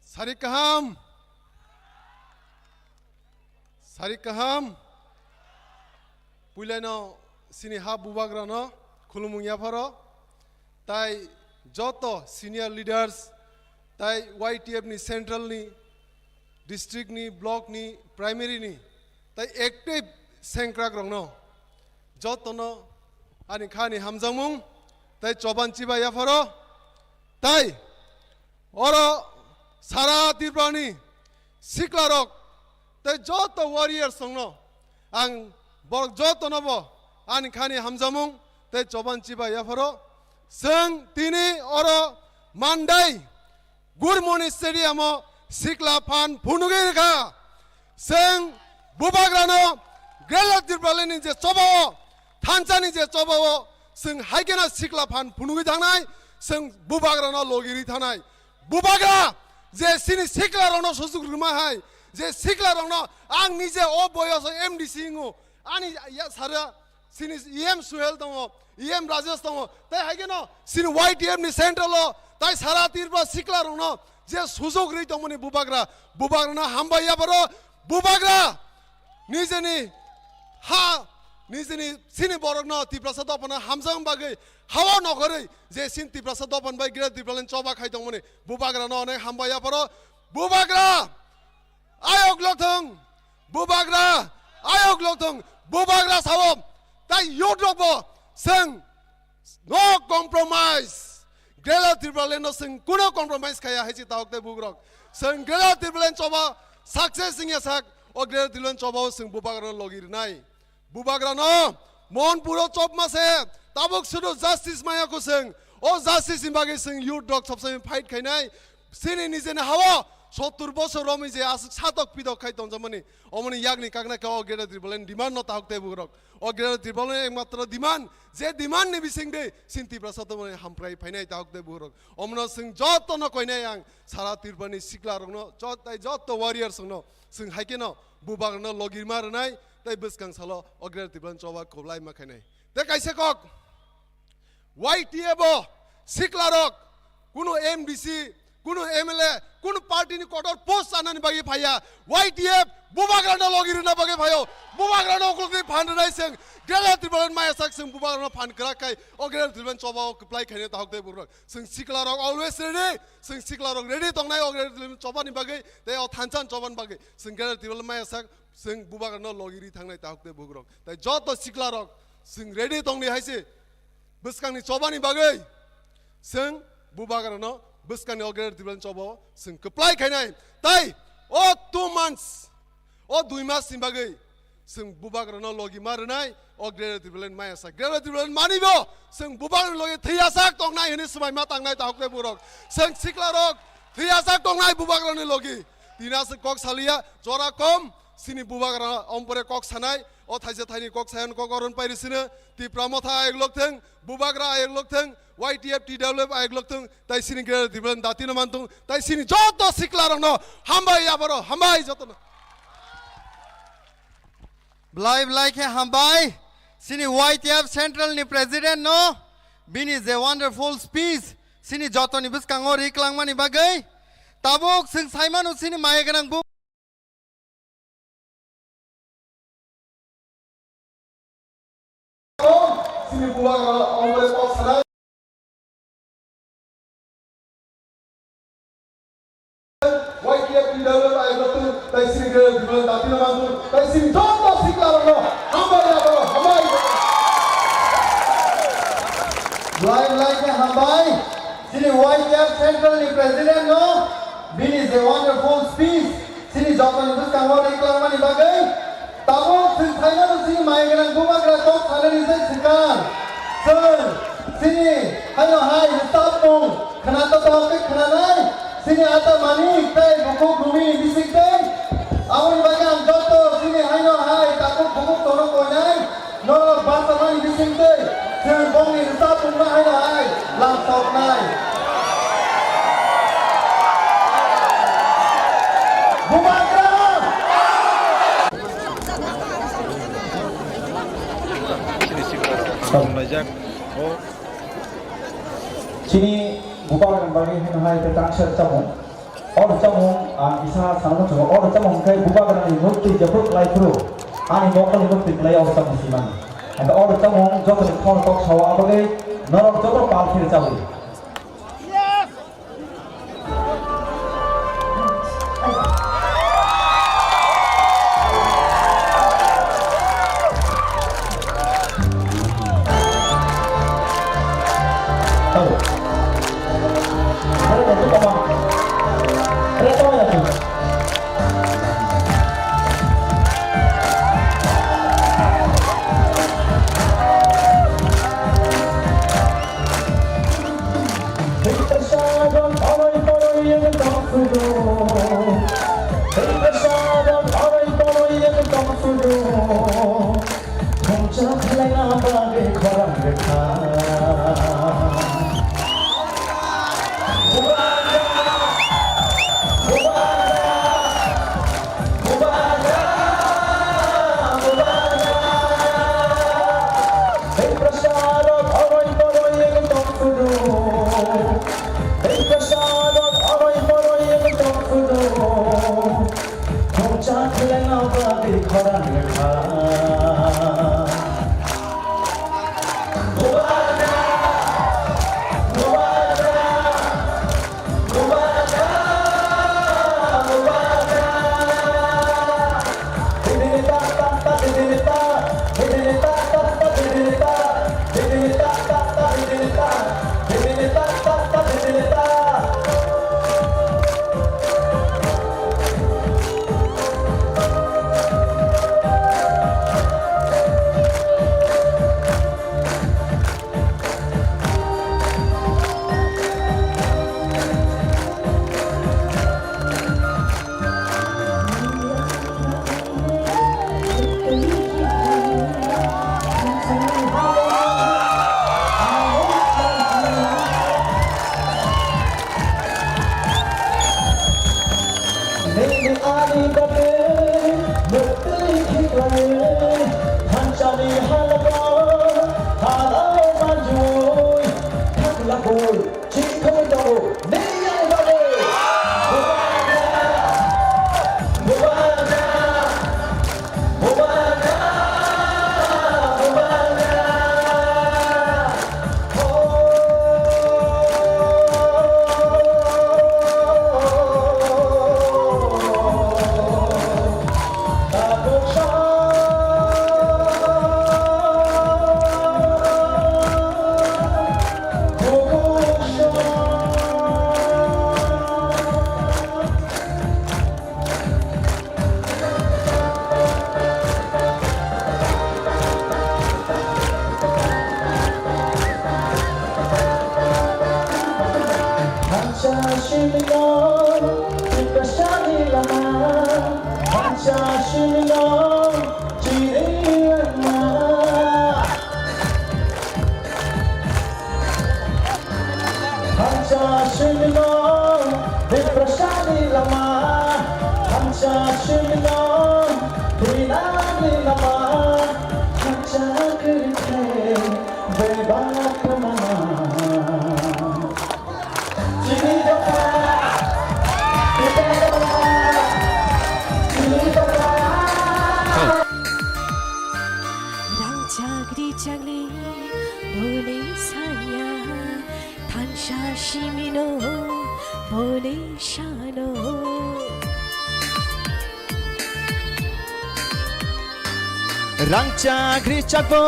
Sari kaham. Sari kaham. Puilano sini ha bubagrano khulumung yapharo. Tai joto senior leaders, tai Y T F ni central ni, district ni, block ni, primary ni, tai active sengkrak rokno jotono ani khani hamjakmung tai choban chiba yapharo. Tai oro sara Tripurani siklarok tei joto warriors rokno ang borok jotonobo ani khani hamjakmung tei choban chiba yapharo. Chwng tini oro Mandai Gurmoni Stadium o sikla phan phunugwi rwkha. Chwng bubagrano Greater Tipraland ni je choba o, thansa ni je choba o, chwng hai kheno sikla phan phunugwi thangnai, chwng bubagrano logi rwi thangnai. Bubagra je chini sikla rokno sujuk rwma hai, je sikla rokno ang nije o boyos o M D C wngo, ani ya sara chini E M Suhel tongo, E M Rajesh tongo, tei hai kheno chini Y T F ni central o, tai sara Tripura sikla rokno je sujuk rwi tongmani bubagra, bubagrano hambai ya boro, bubagra nijeni ha, nijeni chini borokno Tiprasa dophano hamjakma bagwi hao nokhorwi je chini Tiprasa dophani bai Greater Tipraland choba khai tongmani bubagrano onek hambai ya boro, bubagra ayok lokthung, bubagra ayok lokthung, bubagra sao, tai youth rokbo chwng no compromise. Greater Tipraland no chwng kuno compromise khaya hai se tahok tei bugrok. Chwng Greater Tipraland choba success wngya sak, o Greater Tipraland choba o chwng bubagrano logi rwnai. Bubagrano Monpuro chopma se tabuk sudu justice maya ko chwng. O justice ni bagwi chwng youth rok sab samai fight khainai. Chini nijeni hao sottur bosor romwi je aswk satok pidok khai tongjakmani, omoni yakni kakna khe o Greater Tipraland demand no tahok tei bugrok. O Greater Tipraland ekmatro demand, je demand ni bising de chini Tiprasa to mani hamprai phainai tahok tei bugrok. Omono chwng joto no koinai ang sara Tripura ni sikla rokno, jot-, tai joto warriors rokno chwng hai kheno bubagrano logi ma rwnai, tai bwskang salo o Greater Tipraland choba kwplai ma khainai. Tei kaisa kok, Y T F o siklarok, kuno M D C, kuno M L A, kuno party ni kotor post chanani bagwi phaiya. Y T F bubagrano logi rwna bagwi phaio. Bubagrano ukulukni phan rwnai chwng. Greater Tipraland maya sak chwng bubagrano phan kwrak khai. O Greater Tipraland choba o kwplai khainai tahok tei bugrok. Chwng siklarok always ready. Chwng siklarok ready tongnai o Greater Tipraland chobani bagwi. Tei o thansa ni chobani bagwi. Chwng Greater Tipraland maya sak chwng bubagrano logi ri thangnai tahok tei bugrok. Tai joto siklarok chwng ready tongni hai se. Bwskangni chobani bagwi chwng bubagrano bwskangni o Greater Tipraland choba o chwng kwplai khainai. Tai o two months, o dui mas ni bagwi chwng bubagrano logi ma rwnai o Greater Tipraland maya sak. Greater Tipraland mani bo chwng bubagrano logi thwiyasak tongnai hwnwi swmai ma tangnai tahok tei bugrok. Chwng siklarok thwiyasak tongnai bubagrani logi. Tini aswk kok saliya, jora kom, chini bubagra ompore kok sanai, o thaisa thaini kok sayan kok oron pairi sino, Tipra Motha ayok lokthwng, bubagra ayok lokthwng, Y T F T W F ayok lokthwng, tai chini Greater Tipraland datino manthwng, tai chini joto siklarokno hambai aboro, hambai jotono. Belai belai khe hambai, chini Y T F Central ni President no, Bini je wonderful speech, chini jotoni bwskango ri klangmani bagwi, tabuk chwng saimano chini maya gwnang bu. Chini bubagra omo kok sanai. Y T F ni development ayokno twi, tei chini gre gibran dati no mangtwi, tei chini joto sikla rokno hambai, abo hambai. Belai belai khe hambai. Chini Y T F Central ni President no bini je wonderful speech, chini jotoni bwskango ri klangmani bagwi, tabuk chwng phaimano chini maya gwnang bubagra kok sanani se swkang. Chwng chini haino hai rwchapmung khwnato dohor khe khwnanai, chini ata mani tei bukhuk rumi ni bising tei. Aboni bagwi ang joto chini haino hai takhuk bukhuk tono koinai. Norok bachamani bisingtwi chwng bongni rwchapmungno haino hai lamsoknai. Bubagra! Chini bubagrani bagwi haino hai tei tangsa rwchapmung. O rwchapmung ang kisa sanna muchungo, o rwchapmung hwnkhe bubagrani mukti jephru kwlai phuru ani mokolni mukti kwlai o rwchapmung simani. Hwnkhe o rwchapmung jotoni khorang kok sao, abagwi norok joto pal khe rwchabwi. Khorang rwkha. Nini ani bagwi mwtwi khiklai, thansani halaba halao manjui khaklagwi chikhawi tongo. Nini ani bagwi. Thansa simino, tiprasani lama. Thansa simino, chiri lama. Thansa simino, tiprasani lama. Thansa simino, hinani lama. Thansa kwrwikhe, bebak kwmano Chagli bole sanya, thansa simino bole sano. Rang chagri chagbo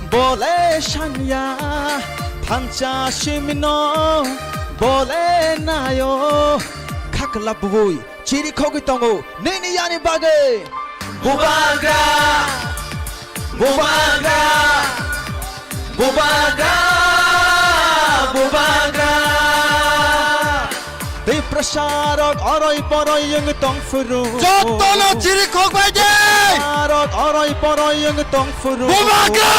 bole sanya, thansa simino bole nayo. Khakla bui chiri khogwi tongo nini yani bagwi. Bubagra, bubagra, bubagra, bubagra. Tei prasarok oroi poroi wng tong phuru. Jotono chiri khok bai de. Prasarok oroi poroi wng tong phuru. Bubagra!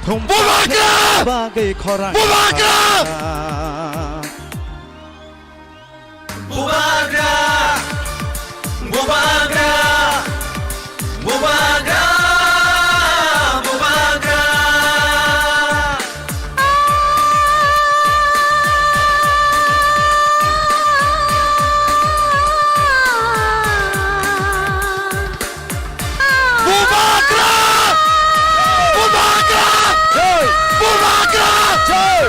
Thum bubagra! Bagwi khorang. Bubagra! Bubagra! Bubagra! Bubagra! Bubagra! Bubagra! Bubagra! Jai! Bubagra! Jai!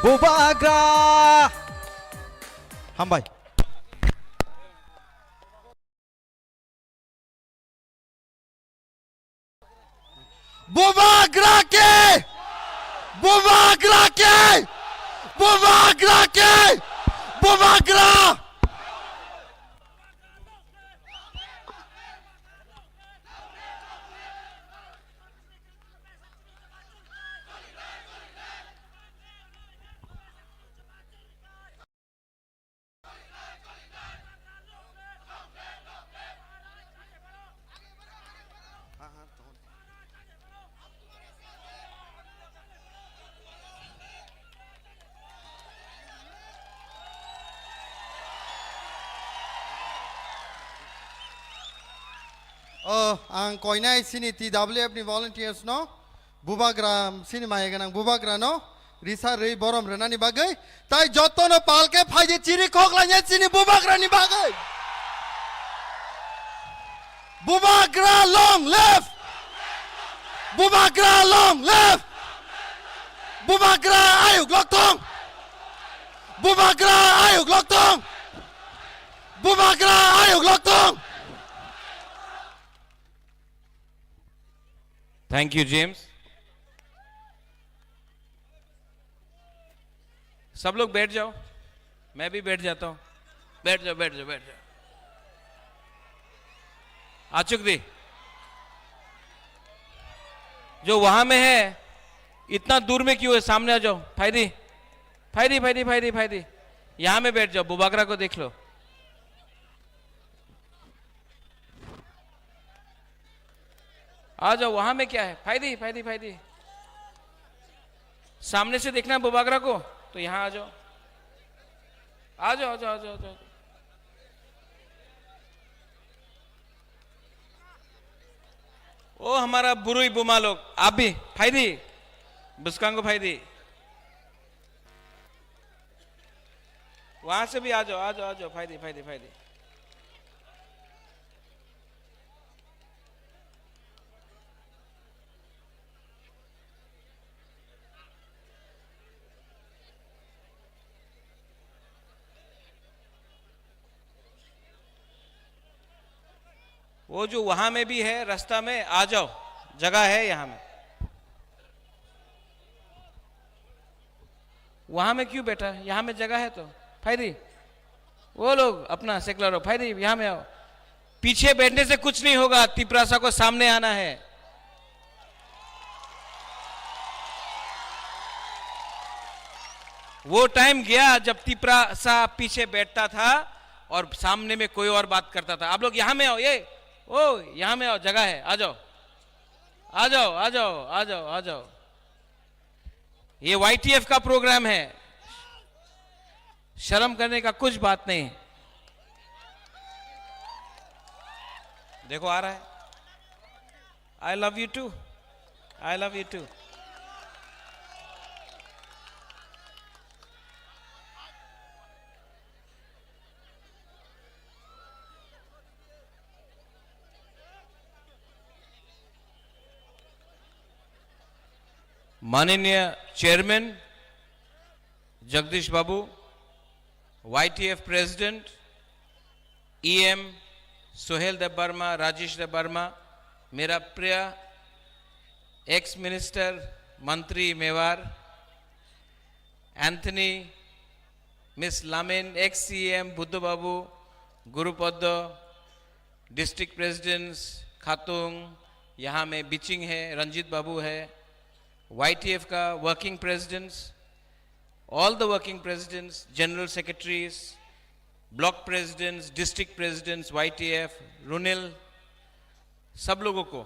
Bubagra! Hambai. Bubagra ke! Bubagra ke! Bubagra ke! Bubagra! O, ang koinai chini T W F ni volunteers no, bubagra, chini maya gwnang bubagra no, risa rwi borom rwnani bagwi, tai jotono palke phaidi chiri khoklainai chini bubagra ni bagwi. Bubagra long live! Bubagra long live! Bubagra ayuk lokthong! Bubagra ayuk lokthong! Bubagra ayuk lokthong! Thank you, James. सब लोग बैठ जाओ, मैं भी बैठ जाता हूँ। बैठ जाओ, बैठ जाओ, बैठ जाओ। आचुक दी, जो वहां में है, इतना दूर में क्यों है? सामने आ जाओ। फायदी, फायदी, फायदी, फायदी, फायदी। यहाँ में बैठ जाओ, बुबागरा को देख लो। आ जाओ, वहां में क्या है? फायदी, फायदी, फायदी। सामने से देखना बुबागरा को, तो यहाँ आ जाओ। आ जाओ, आ जाओ, आ जाओ, आ जाओ। ओ हमारा बुरुई बुमा लोग, आप भी फायदी, बुस्कांगो फायदी। वहां से भी आ जाओ, आ जाओ, आ जाओ, फायदी, फायदी, फायदी। वो जो वहां में भी है, रास्ता में आ जाओ, जगह है यहाँ में। वहां में क्यों बैठा? यहाँ में जगह है तो। फायदी, वो लोग अपना सेकला रो, फायदी, यहाँ में आओ। पीछे बैठने से कुछ नहीं होगा, तिपरासा को सामने आना है। वो टाइम गया जब तिपरासा पीछे बैठता था और सामने में कोई और बात करता था। आप लोग यहाँ में आओ, ये, ओ, यहाँ में आओ, जगह है, आ जाओ, आ जाओ, आ जाओ, आ जाओ, आ जाओ। ये वाईटीएफ का प्रोग्राम है, शर्म करने का कुछ बात नहीं है। देखो, आ रहा है। I love you too. I love you too. माननीय chairman Jagdish Babu, YTF president, EM Sohel Debbarma, Rajesh Debbarma, मेरा प्रिय एक्स मिनिस्टर, मंत्री Mevar, Anthony, miss Lamin, ex CM Buddha Babu, Gurupad, district presidents, खातुंग, यहाँ में बिचिंग है, रंजीत बाबू है, वाईटीएफ का working presidents, all the working presidents, general secretaries, block presidents, district presidents, YTF, Runil, सब लोगों को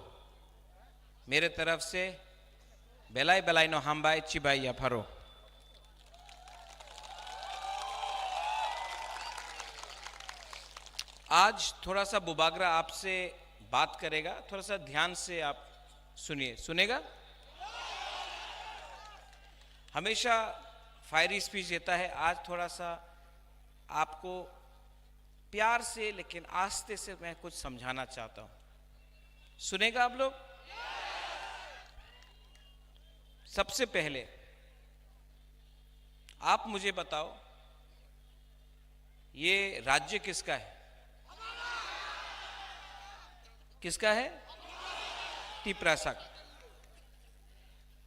मेरे तरफ से belai belai no hambai chibai yapharo. आज थोड़ा सा बुबागरा आपसे बात करेगा, थोड़ा सा ध्यान से आप सुनिए, सुनेगा? हमेशा फायरी स्पीच देता है, आज थोड़ा सा आपको प्यार से लेकिन आस्ते से मैं कुछ समझाना चाहता हूं, सुनेगा आप लोग? सबसे पहले आप मुझे बताओ, ये राज्य किसका है? किसका है? तिपरासा का।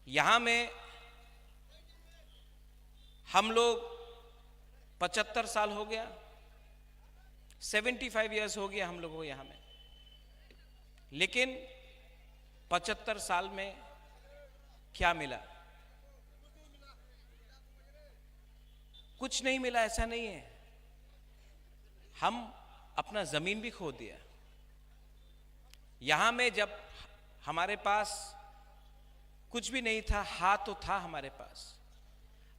यहां में हम लोग पचहत्तर साल हो गया, सेवेंटी फाइव ईयर्स हो गया हम लोगों को यहाँ में। लेकिन पचहत्तर साल में क्या मिला? कुछ नहीं मिला, ऐसा नहीं है। हम अपना जमीन भी खो दिया। यहाँ में जब हमारे पास कुछ भी नहीं था, हा तो था हमारे पास,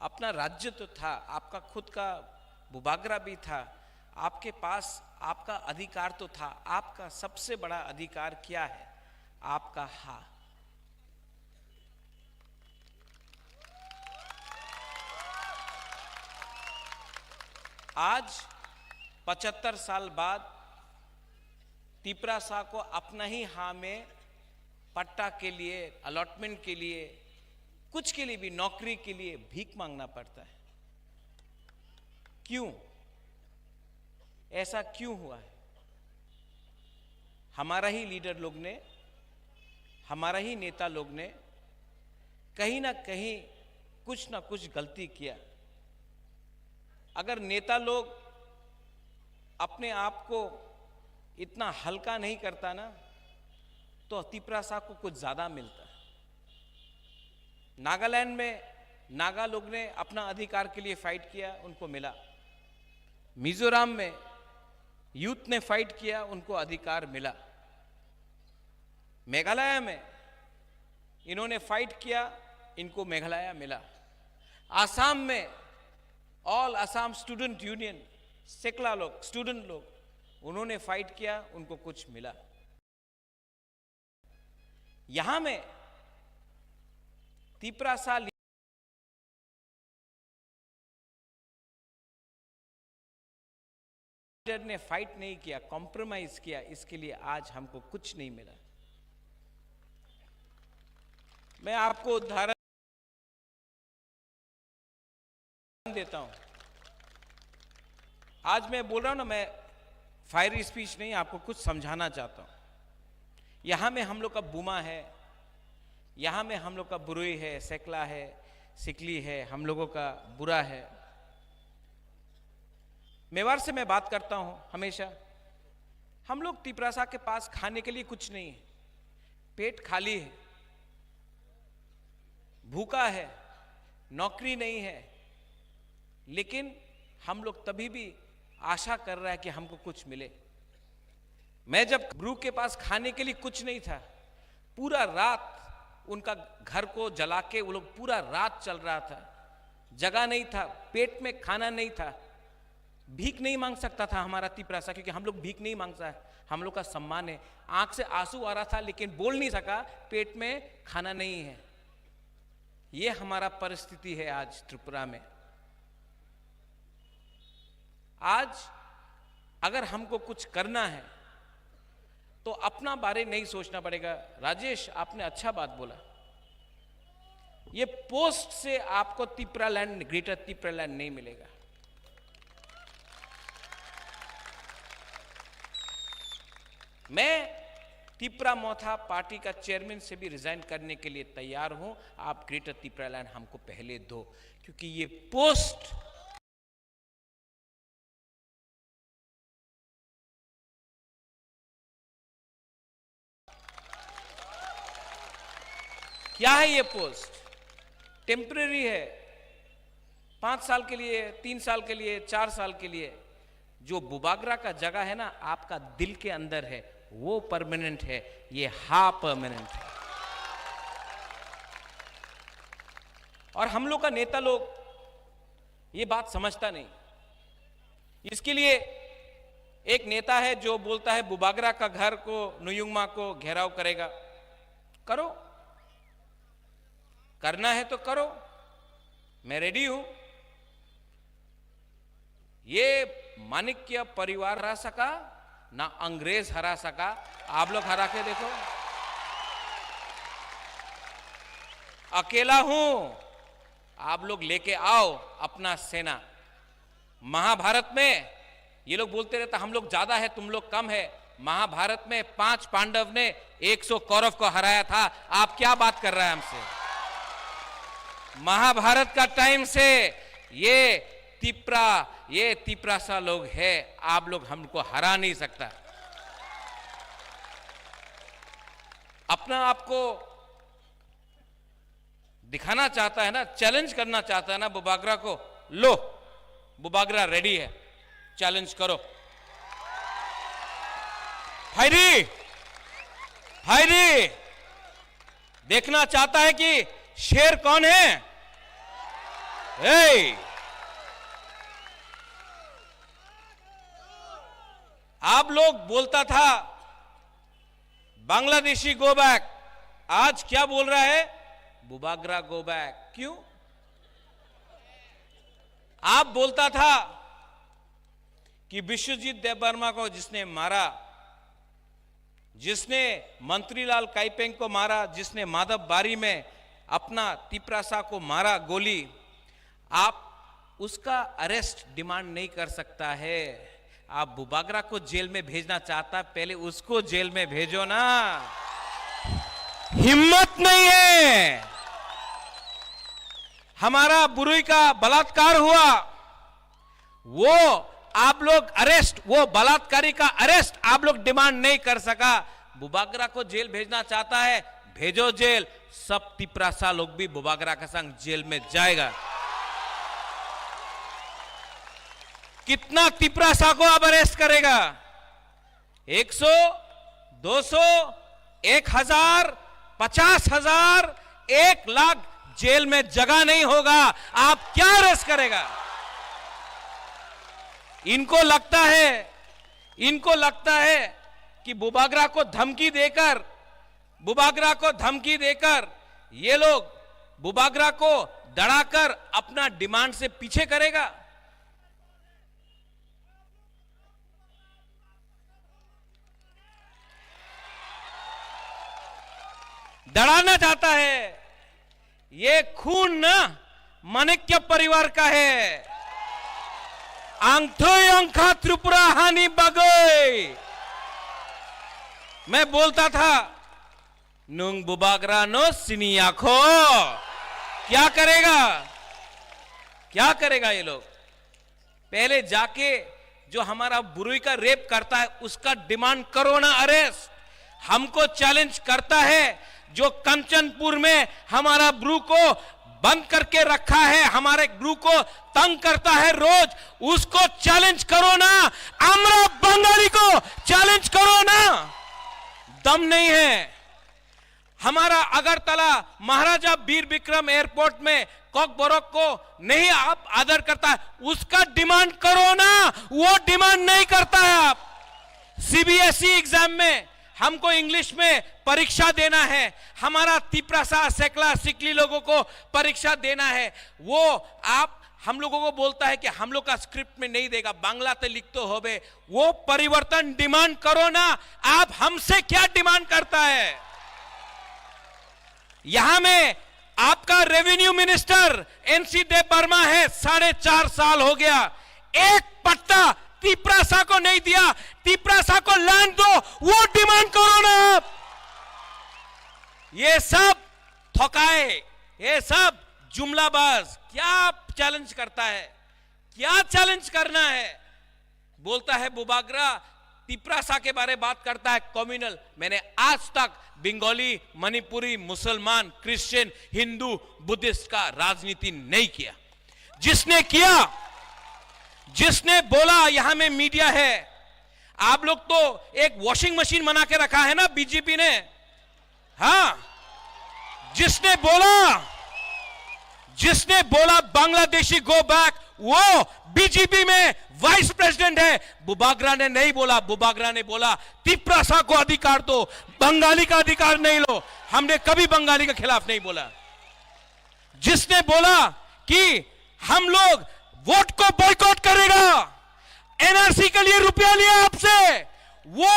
अपना राज्य तो था, आपका खुद का बुबागरा भी था, आपके पास आपका अधिकार तो था। आपका सबसे बड़ा अधिकार क्या है? आपका हा। आज पचहत्तर साल बाद तिपरासा को अपना ही हा में पट्टा के लिए, अलॉटमेंट के लिए, कुछ के लिए भी, नौकरी के लिए भीख मांगना पड़ता है। क्यों? ऐसा क्यों हुआ है? हमारा ही लीडर लोग ने, हमारा ही नेता लोग ने कहीं ना कहीं कुछ ना कुछ गलती किया। अगर नेता लोग अपने आप को इतना हल्का नहीं करता ना, तो तिपरासा को कुछ ज़्यादा मिलता। नागालैंड में नागा लोग ने अपना अधिकार के लिए फाइट किया, उनको मिला। मिजोरम में यूथ ने फाइट किया, उनको अधिकार मिला। मेघालय में इन्होंने फाइट किया, इनको मेघालय मिला। आसाम में ऑल आसाम स्टूडेंट यूनियन, सेकला लोग, स्टूडेंट लोग, उन्होंने फाइट किया, उनको कुछ मिला। यहां में तिपरासा लीडर ने फाइट नहीं किया, कॉम्प्रोमाइज किया, इसके लिए आज हमको कुछ नहीं मिला। मैं आपको उदाहरण देता हूं। आज मैं बोल रहा हूं ना, मैं फायरी स्पीच नहीं, आपको कुछ समझाना चाहता हूं। यहां में हम लोग का बुमा है, यहां में हम लोग का बुरुई है, सेकला है, सिकली है, हम लोगों का बुरा है। मेवाड़ से मैं बात करता हूं हमेशा। हम लोग तिपरासा के पास खाने के लिए कुछ नहीं है, पेट खाली है, भूखा है, नौकरी नहीं है, लेकिन हम लोग तभी भी आशा कर रहा है कि हमको कुछ मिले। मैं जब ब्रू के पास खाने के लिए कुछ नहीं था, पूरा रात उनका घर को जला के वो लोग पूरा रात चल रहा था, जगह नहीं था, पेट में खाना नहीं था, भीख नहीं मांग सकता था हमारा तिपरासा, क्योंकि हम लोग भीख नहीं मांगता है, हम लोग का सम्मान है। आंख से आंसू आ रहा था लेकिन बोल नहीं सका, पेट में खाना नहीं है। ये हमारा परिस्थिति है आज त्रिपुरा में। आज अगर हमको कुछ करना है तो अपना बारे नहीं सोचना पड़ेगा। राजेश, आपने अच्छा बात बोला। ये पोस्ट से आपको तिपरा लैंड, ग्रेटर तिपरा लैंड नहीं मिलेगा। मैं तिपरा मोथा पार्टी का चेयरमैन से भी रिजाइन करने के लिए तैयार हूं। आप ग्रेटर तिपरा लैंड हमको पहले दो, क्योंकि ये पोस्ट क्या है? ये पोस्ट टेम्परेरी है, पांच साल के लिए, तीन साल के लिए, चार साल के लिए। जो बुबागरा का जगह है ना, आपका दिल के अंदर है, वो परमानेंट है, ये हा परमानेंट है। और हम लोग का नेता लोग ये बात समझता नहीं। इसके लिए एक नेता है जो बोलता है बुबागरा का घर को, नुयुंगमा को घेराव करेगा। करो, करना है तो करो, मैं रेडी हूं। ये माणिक्य परिवार हरा सका ना अंग्रेज हरा सका। आप लोग हरा के देखो, अकेला हूं, आप लोग लेके आओ अपना सेना। महाभारत में ये लोग बोलते रहता, हम लोग ज्यादा है, तुम लोग कम है। महाभारत में पांच पांडव ने एक सौ कौरव को हराया था। आप क्या बात कर रहे हैं हमसे? महाभारत का टाइम से ये तिपरा, ये तिपरासा लोग है, आप लोग हमको हरा नहीं सकता। अपना आपको दिखाना चाहता है ना, चैलेंज करना चाहता है ना बुबागरा को, लो, बुबागरा रेडी है, चैलेंज करो। हायरी, हायरी, देखना चाहता है कि शेर कौन है? ए, आप लोग बोलता था बांग्लादेशी गो बैक, आज क्या बोल रहा है? Bubagra go back. क्यों? आप बोलता था कि विश्वजीत देबबर्मा को जिसने मारा, जिसने मंत्रीलाल काइपेंग को मारा, जिसने माधव बारी में अपना तिपरासा को मारा गोली, आप उसका अरेस्ट डिमांड नहीं कर सकता है। आप बुबागरा को जेल में भेजना चाहता, पहले उसको जेल में भेजो ना। हिम्मत नहीं है। हमारा बुरुई का बलात्कार हुआ, वो आप लोग अरेस्ट, वो बलात्कारी का अरेस्ट आप लोग डिमांड नहीं कर सका। बुबागरा को जेल भेजना चाहता है, भेजो जेल। सब तिपरासा लोग भी बुबागरा का संग जेल में जाएगा। कितना तिपरासा को अब अरेस्ट करेगा? एक सौ, दो सौ, एक हजार, पचास हजार, एक लाख, जेल में जगह नहीं होगा। आप क्या अरेस्ट करेगा? इनको लगता है, इनको लगता है कि बुबागरा को धमकी देकर, बुबागरा को धमकी देकर ये लोग बुबागरा को डराकर अपना डिमांड से पीछे करेगा। डराना चाहता है। ये खून ना माणिक्य परिवार का है। Ang thwi wngkha Tripura hani bagwi। मैं बोलता था, nung bubagra no siniya kho। क्या करेगा, क्या करेगा ये लोग? पहले जाके जो हमारा बुरुई का रेप करता है, उसका डिमांड करो ना अरेस्ट। हमको चैलेंज करता है, जो कंचनपुर में हमारा ब्रू को बंद करके रखा है, हमारे ब्रू को तंग करता है रोज, उसको चैलेंज करो ना। আমরা বাঙালি को चैलेंज करो ना। दम नहीं है। हमारा अगरतला महाराजा वीर विक्रम एयरपोर्ट में कॉकबोरोक को नहीं आप आदर करता है, उसका डिमांड करो ना, वो डिमांड नहीं करता है आप। सीबीएसई एग्जाम में हमको इंग्लिश में परीक्षा देना है, हमारा तिपरासा, सेकला, सिकली लोगों को परीक्षा देना है, वो आप हम लोगों को बोलता है कि हम लोग का स्क्रिप्ट में नहीं देगा, বাংলাতে লিখতে হবে। वो परिवर्तन डिमांड करो ना, आप हमसे क्या डिमांड करता है? यहां में आपका रेवेन्यू मिनिस्टर एनसी देव वर्मा है, साढ़े चार साल हो गया, एक पट्टा तिपरासा को नहीं दिया। तिपरासा को लैंड दो, वो डिमांड करो ना आप। ये सब थकाए, ये सब जुमलाबाज। क्या चैलेंज करता है, क्या चैलेंज करना है? बोलता है बुबागरा, तिपरासा के बारे बात करता है, कम्युनल। मैंने आज तक बंगाली, मणिपुरी, मुसलमान, क्रिश्चियन, हिंदू, बुद्धिस्ट का राजनीति नहीं किया। जिसने किया, जिसने बोला, यहां में मीडिया है, आप लोग तो एक वॉशिंग मशीन बना के रखा है ना बीजेपी ने। हाँ, जिसने बोला, जिसने बोला बांग्लादेशी गो बैक, वो बीजेपी में वाइस प्रेसिडेंट है। बुबागरा ने नहीं बोला, बुबागरा ने बोला तिपरासा को अधिकार दो, बंगाली का अधिकार नहीं लो। हमने कभी बंगाली के खिलाफ नहीं बोला। जिसने बोला कि हम लोग वोट को बॉयकॉट करेगा, एनआरसी के लिए रुपया लिया आपसे, वो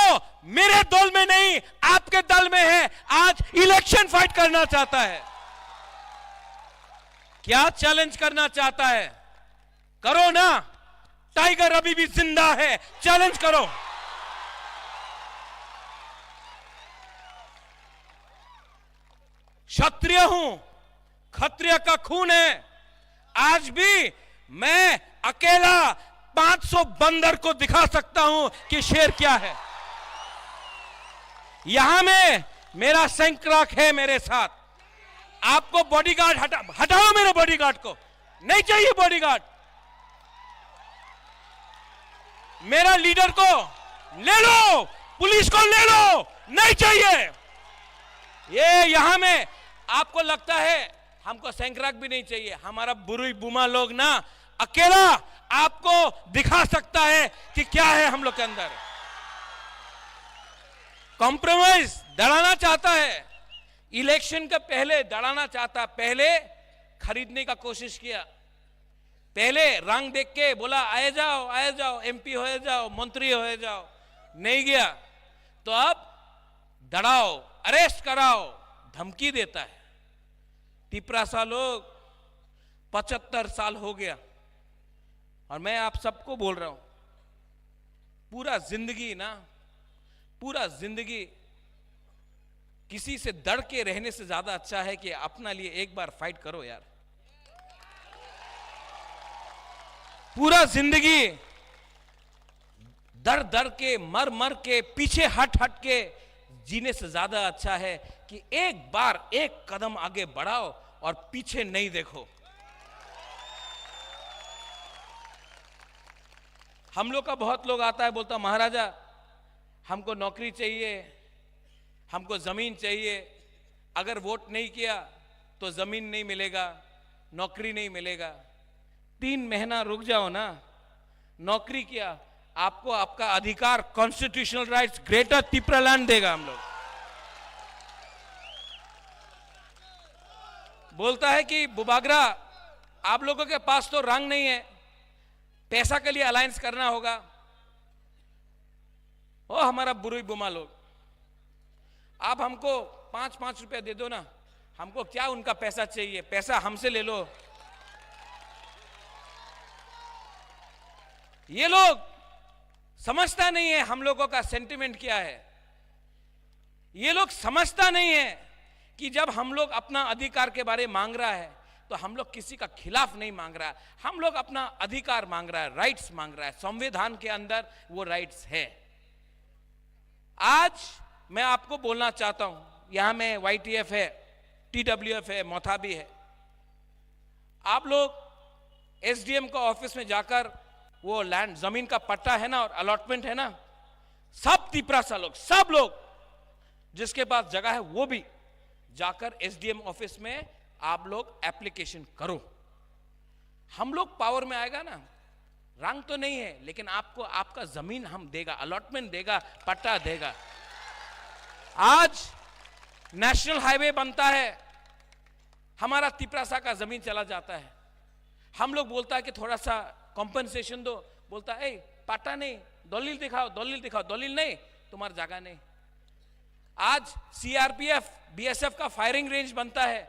मेरे दल में नहीं, आपके दल में है, आज इलेक्शन फाइट करना चाहता है। क्या चैलेंज करना चाहता है? करो ना, टाइगर अभी भी जिंदा है, चैलेंज करो। क्षत्रिय हूं, खत्रिया का खून है। आज भी मैं अकेला पाँच सौ बंदर को दिखा सकता हूं कि शेर क्या है। यहां में मेरा सैंक्राक है मेरे साथ। आपको बॉडीगार्ड हटा, हटाओ मेरे बॉडीगार्ड को, नहीं चाहिए बॉडीगार्ड। मेरा लीडर को ले लो, पुलिस को ले लो, नहीं चाहिए। ये यहां में आपको लगता है हमको सैंक्राक भी नहीं चाहिए, हमारा बुरुई बुमा लोग ना अकेला आपको दिखा सकता है कि क्या है हम लोग के अंदर। कॉम्प्रोमाइज दड़ाना चाहता है, इलेक्शन के पहले दड़ाना चाहता, पहले खरीदने का कोशिश किया, पहले रंग देख के बोला, आए जाओ, आए जाओ, एमपी हो जाओ, मंत्री हो जाओ, नहीं गया। तो अब दड़ाओ, अरेस्ट कराओ, धमकी देता है। तिपरासा लोग, पचहत्तर साल हो गया, और मैं आप सबको बोल रहा हूं, पूरा जिंदगी ना, पूरा जिंदगी किसी से दड़ के रहने से ज्यादा अच्छा है कि अपना लिए एक बार फाइट करो यार। पूरा जिंदगी दर दर के, मर मर के, पीछे हट हट के जीने से ज्यादा अच्छा है कि एक बार एक कदम आगे बढ़ाओ और पीछे नहीं देखो। हम लोग का बहुत लोग आता है, बोलता, महाराजा, हमको नौकरी चाहिए, हमको जमीन चाहिए, अगर वोट नहीं किया तो जमीन नहीं मिलेगा, नौकरी नहीं मिलेगा। तीन महीना रुक जाओ ना, नौकरी किया, आपको आपका अधिकार, कॉन्स्टिट्यूशनल राइट्स, ग्रेटर तिपरालैंड देगा हम लोग। बोलता है कि बुबागरा, आप लोगों के पास तो रंग नहीं है, पैसा के लिए अलायंस करना होगा। ओ हमारा बुरुई बुमा लोग, आप हमको पाँच पाँच रुपया दे दो ना, हमको क्या उनका पैसा चाहिए, पैसा हमसे ले लो। ये लोग समझता नहीं है हम लोगों का सेंटिमेंट क्या है। ये लोग समझता नहीं है कि जब हम लोग अपना अधिकार के बारे मांग रहा है तो हम लोग किसी का खिलाफ नहीं मांग रहा है, हम लोग अपना अधिकार मांग रहा है, राइट्स मांग रहा है। संविधान के अंदर वो राइट्स है। आज मैं आपको बोलना चाहता हूं, यहां में वाईटीएफ है, टीडब्ल्यूएफ है, मोथा भी है। आप लोग एसडीएम का ऑफिस में जाकर वो लैंड, जमीन का पट्टा है ना और अलॉटमेंट है ना, सब तिपरासा लोग, सब लोग जिसके पास जगह है वो भी जाकर एसडीएम ऑफिस में आप लोग एप्लीकेशन करो। हम लोग पावर में आएगा ना, रंग तो नहीं है लेकिन आपको आपका जमीन हम देगा, अलॉटमेंट देगा, पट्टा देगा। आज नेशनल हाईवे बनता है, हमारा तिपरासा का जमीन चला जाता है, हम लोग बोलता है कि थोड़ा सा कॉम्पेंसेशन दो, बोलता है, "ए, पट्टा नहीं, दलील दिखाओ, दलील दिखाओ, दलील नहीं, तुम्हारा जगह नहीं।" आज सीआरपीएफ, बीएसएफ का फायरिंग रेंज बनता है,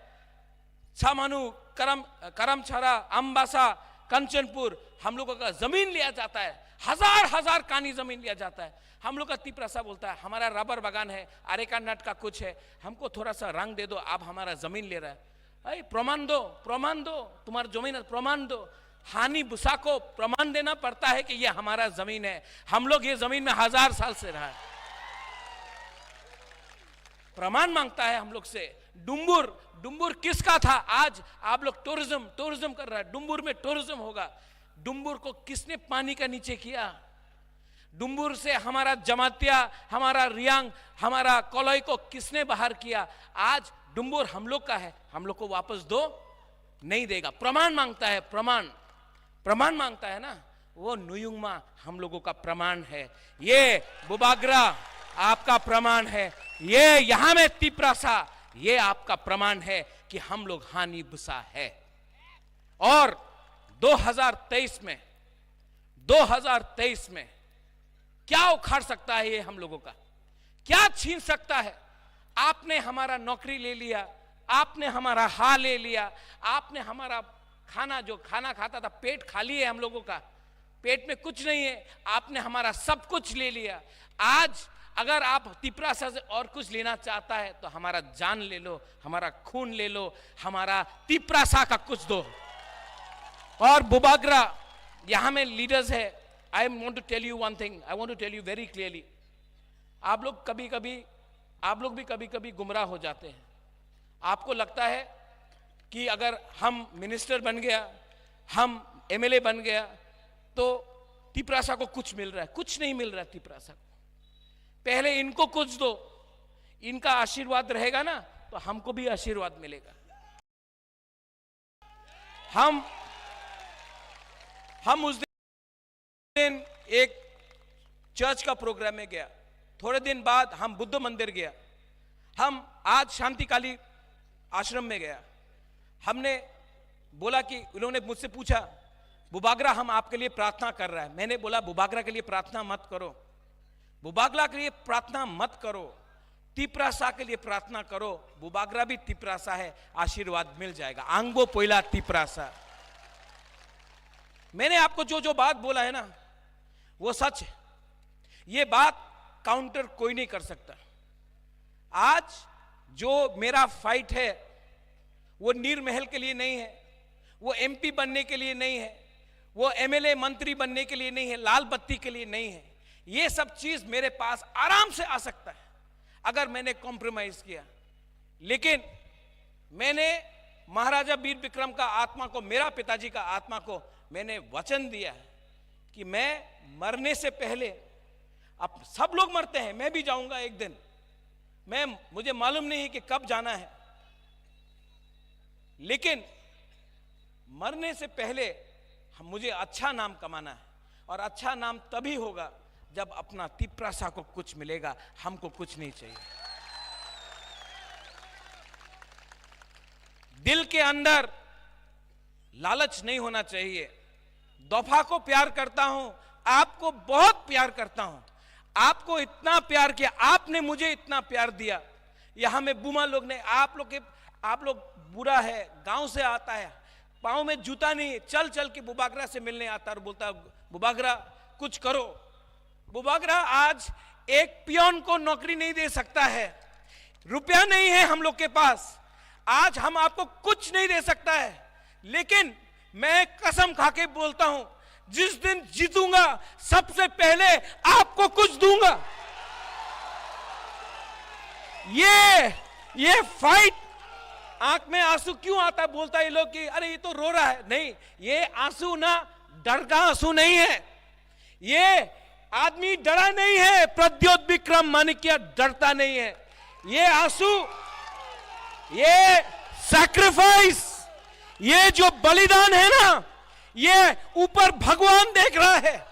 छामानू, करम, करमछारा, अम्बासा, कंचनपुर, हम लोगों का जमीन लिया जाता है, हजार हजार कानी जमीन लिया जाता है। हम लोग का तिपरासा बोलता है, हमारा रबर बागान है, अरेका नट का कुछ है, हमको थोड़ा सा रंग दे दो, आप हमारा जमीन ले रहा है। अरे प्रमाण दो, प्रमाण दो, तुम्हारा जमीन है, प्रमाण दो। हानि बुसा को प्रमाण देना पड़ता है कि ये हमारा जमीन है, हम लोग ये जमीन में हजार साल से रहा है। प्रमाण मांगता है हम लोग से। डुम्बुर, डुम्बुर किसका था? आज आप लोग टूरिज्म, टूरिज्म कर रहा है, डुम्बुर में टूरिज्म होगा। डुम्बुर को किसने पानी का नीचे किया? डुम्बुर से हमारा जमातिया, हमारा रियांग, हमारा कलई को किसने बाहर किया? आज डुम्बुर हम लोग का है, हम लोग को वापस दो, नहीं देगा। प्रमाण मांगता है, प्रमाण, प्रमाण मांगता है ना, वो नुयुंगमा हम लोगों का प्रमाण है। ये बुबाग्रा आपका प्रमाण है, ये यहाँ में तिपरासा, ये आपका प्रमाण है कि हम लोग हानि बुसा है। और दो हज़ार तेईस में, दो हज़ार तेईस में क्या उखाड़ सकता है ये हम लोगों का, क्या छीन सकता है? आपने हमारा नौकरी ले लिया, आपने हमारा हा ले लिया, आपने हमारा खाना, जो खाना खाता था, पेट खाली है हम लोगों का, पेट में कुछ नहीं है, आपने हमारा सब कुछ ले लिया। आज अगर आप तिपरासा से और कुछ लेना चाहता है तो हमारा जान ले लो, हमारा खून ले लो, हमारा तिपरासा का कुछ दो। और बुबाग्रा यहाँ में लीडर्स है, I want to tell you one thing, I want to tell you very clearly। आप लोग कभी कभी, आप लोग भी कभी कभी गुमराह हो जाते हैं। आपको लगता है कि अगर हम मिनिस्टर बन गया, हम एमएलए बन गया, तो तिपरासा को कुछ मिल रहा है। कुछ नहीं मिल रहा है तिपरासा को। पहले इनको कुछ दो, इनका आशीर्वाद रहेगा ना, तो हमको भी आशीर्वाद मिलेगा। हम हम उस दिन एक चर्च का प्रोग्राम में गया। थोड़े दिन बाद हम बुद्ध मंदिर गया। हम आज शांतिकाली आश्रम में गया। हमने बोला कि, उन्होंने मुझसे पूछा, "बुबाग्रा, हम आपके लिए प्रार्थना कर रहा है।" मैंने बोला, "बुबाग्रा के लिए प्रार्थना मत करो, बुबाग्रा के लिए प्रार्थना मत करो, तिपरासा के लिए प्रार्थना करो, बुबाग्रा भी तिपरासा है, आशीर्वाद मिल जाएगा।" आंगबो पोइला तिपरासा। मैंने आपको जो जो बात बोला है ना, वो सच है। ये बात काउंटर कोई नहीं कर सकता। आज जो मेरा फाइट है, वो नीर महल के लिए नहीं है, वो एमपी बनने के लिए नहीं है, वो एमएलए मंत्री बनने के लिए नहीं है, लाल बत्ती के लिए नहीं है। ये सब चीज मेरे पास आराम से आ सकता है अगर मैंने कॉम्प्रोमाइज किया। लेकिन मैंने महाराजा वीर विक्रम का आत्मा को, मेरा पिताजी का आत्मा को मैंने वचन दिया है कि मैं मरने से पहले, अब सब लोग मरते हैं, मैं भी जाऊंगा एक दिन, मैं, मुझे मालूम नहीं कि कब जाना है, लेकिन मरने से पहले हम, मुझे अच्छा नाम कमाना है, और अच्छा नाम तभी होगा जब अपना तिपरासा को कुछ मिलेगा, हमको कुछ नहीं चाहिए। दिल के अंदर लालच नहीं होना चाहिए। दफा को प्यार करता हूं, आपको बहुत प्यार करता हूं, आपको इतना प्यार किया, आपने मुझे इतना प्यार दिया। यहां में बुमा लोग ने, आप लोग के, आप लोग बुरा है, गांव से आता है, पाँव में जूता नहीं है, चल चल के बुबागरा से मिलने आता है और बोलता है, "बुबागरा, कुछ करो।" बुबागरा आज एक पियोन को नौकरी नहीं दे सकता है, रुपया नहीं है हम लोग के पास, आज हम आपको कुछ नहीं दे सकता है, लेकिन मैं कसम खा के बोलता हूं, जिस दिन जीतूंगा, सबसे पहले आपको कुछ दूंगा। ये, ये फाइट, आंख में आंसू क्यों आता है, बोलता है ये लोग कि अरे ये तो रो रहा है। नहीं, ये आंसू ना डर का आंसू नहीं है, ये आदमी डरा नहीं है, प्रद्योत विक्रम माणिक्य डरता नहीं है। ये आंसू, ये सैक्रिफाइस, ये जो बलिदान है ना, ये ऊपर भगवान देख रहा है,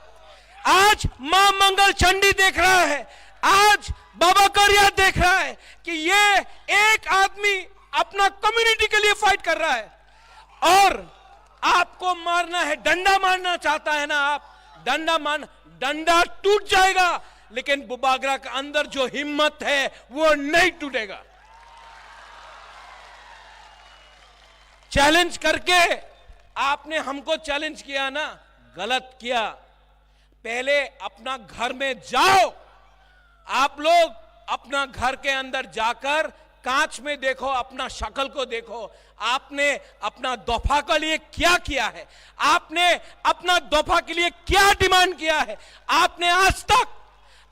आज मां मंगल चंडी देख रहा है, आज बाबा करिया देख रहा है कि ये एक आदमी अपना कम्युनिटी के लिए फाइट कर रहा है। और आपको मारना है, डंडा मारना चाहता है ना आप, डंडा मार, डंडा टूट जाएगा, लेकिन बुबागरा के अंदर जो हिम्मत है वो नहीं टूटेगा। चैलेंज करके आपने हमको चैलेंज किया ना, गलत किया। पहले अपना घर में जाओ। आप लोग अपना घर के अंदर जाकर कांच में देखो, अपना शक्ल को देखो। आपने अपना दफा के लिए क्या किया है? आपने अपना दफा के लिए क्या डिमांड किया है? आपने आज तक,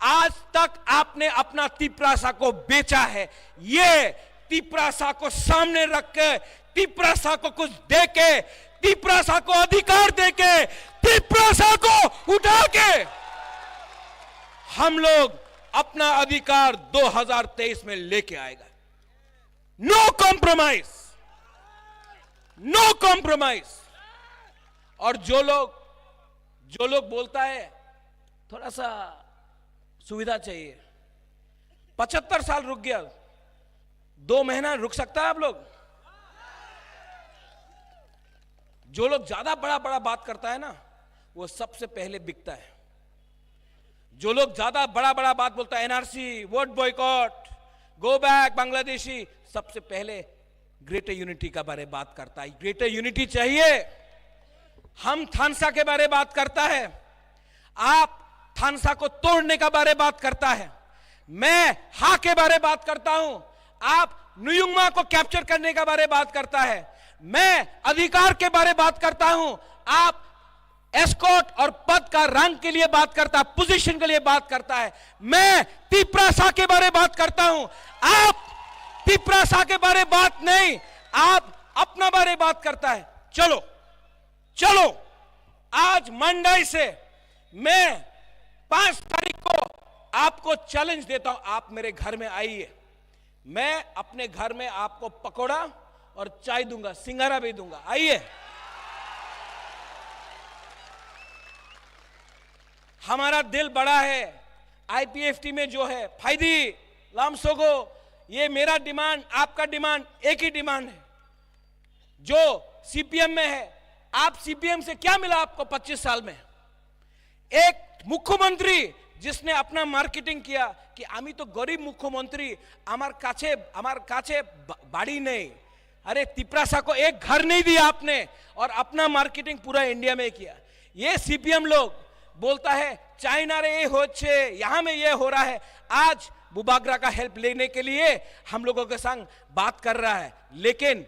आज तक आपने अपना तिपरासा को बेचा है। ये तिपरासा को सामने रख के, तिपरासा को कुछ दे के, तिपरासा को अधिकार दे के, तिपरासा को उठा के हम लोग अपना अधिकार दो हज़ार तेईस में लेके आएगा। No compromise, no compromise. और जो लोग, जो लोग बोलता है थोड़ा सा सुविधा चाहिए, पचहत्तर साल रुक गया, दो महीना रुक सकता है आप लोग? जो लोग ज्यादा बड़ा बड़ा बात करता है ना, वो सबसे पहले बिकता है। जो लोग ज्यादा बड़ा बड़ा बात बोलता है, NRC, vote boycott, go back Bangladeshi, सबसे पहले ग्रेटर यूनिटी का बारे बात करता है। ग्रेटर यूनिटी चाहिए। हम थानसा के बारे बात करता है, आप थानसा को तोड़ने का बारे बात करता है। मैं हा के बारे बात करता हूं, आप नुयुंगमा को कैप्चर करने का बारे बात करता है। मैं अधिकार के बारे बात करता हूं, आप एस्कॉट और पद का रंग के लिए बात करता है, पोजीशन के लिए बात करता है। मैं तिपरासा के बारे बात करता हूं, आप तिपरासा के बारे बात नहीं, आप अपना बारे बात करता है। चलो, चलो, आज मंडई से मैं पाँच तारीख को आपको चैलेंज देता हूं, आप मेरे घर में आइए, मैं अपने घर में आपको पकौड़ा और चाय दूंगा, सिंगारा भी दूंगा। आइए, हमारा दिल बड़ा है। आईपीएफटी में जो है, फाइदी, लामसोगो, ये मेरा डिमांड, आपका डिमांड, एक ही डिमांड है। जो सीपीएम में है, आप सीपीएम से क्या मिला आपको पच्चीस साल में? एक मुख्यमंत्री जिसने अपना मार्केटिंग किया कि আমি তো গরিব মুখ্যমন্ত্রী, আমার কাছে, আমার কাছে বা-, বাড়ি নেই। अरे, तिपरासा को एक घर नहीं दिया आपने और अपना मार्केटिंग पूरा इंडिया में किया। ये सीपीएम लोग बोलता है, चाइना रे ये होच्छे, यहां में ये हो रहा है। आज बुबागरा का हेल्प लेने के लिए हम लोगों के संग बात कर रहा है, लेकिन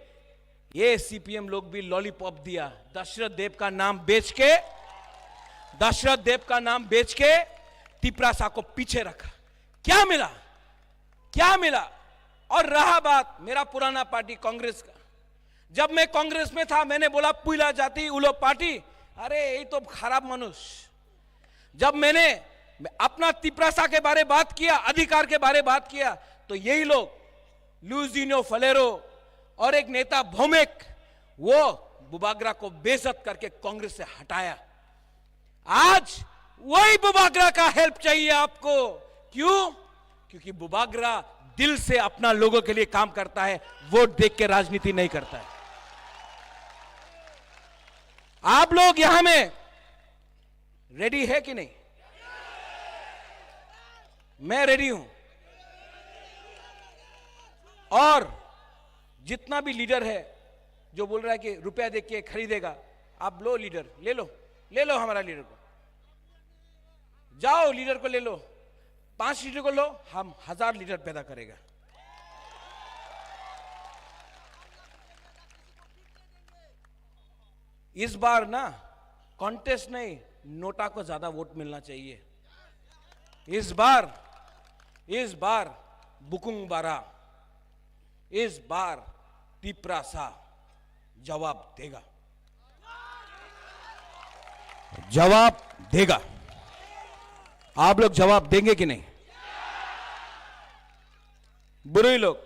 ये सीपीएम लोग भी लॉलीपॉप दिया, दशरथ देव का नाम बेच के, दशरथ देव का नाम बेच के तिपरासा को पीछे रखा। क्या मिला? क्या मिला? और रहा बात मेरा पुराना पार्टी कांग्रेस का, जब मैं कांग्रेस में था, मैंने बोला, पुइला जाति उलो पार्टी, अरे, यही तो खराब मनुष्य। जब मैंने अपना तिपरासा के बारे बात किया, अधिकार के बारे बात किया, तो यही लोग, लुजिनो फलेरो और एक नेता भौमिक, वो बुबागरा को बेइज्जत करके कांग्रेस से हटाया। आज वही बुबागरा का हेल्प चाहिए आपको। क्यों? क्योंकि बुबागरा दिल से अपना लोगों के लिए काम करता है, वोट देख के राजनीति नहीं करता है। आप लोग यहां में रेडी है कि नहीं? मैं रेडी हूं। और जितना भी लीडर है जो बोल रहा है कि रुपया दे के खरीदेगा, आप लो लीडर, ले लो, ले लो हमारा लीडर को, जाओ लीडर को ले लो, पांच लीडर को लो, हम हजार लीडर पैदा करेगा। इस बार ना कॉन्टेस्ट नहीं, नोटा को ज्यादा वोट मिलना चाहिए। इस बार, इस बार बुकुंग बारा, इस बार तिपरासा जवाब देगा, जवाब देगा। आप लोग जवाब देंगे कि नहीं? बुरुई लोग,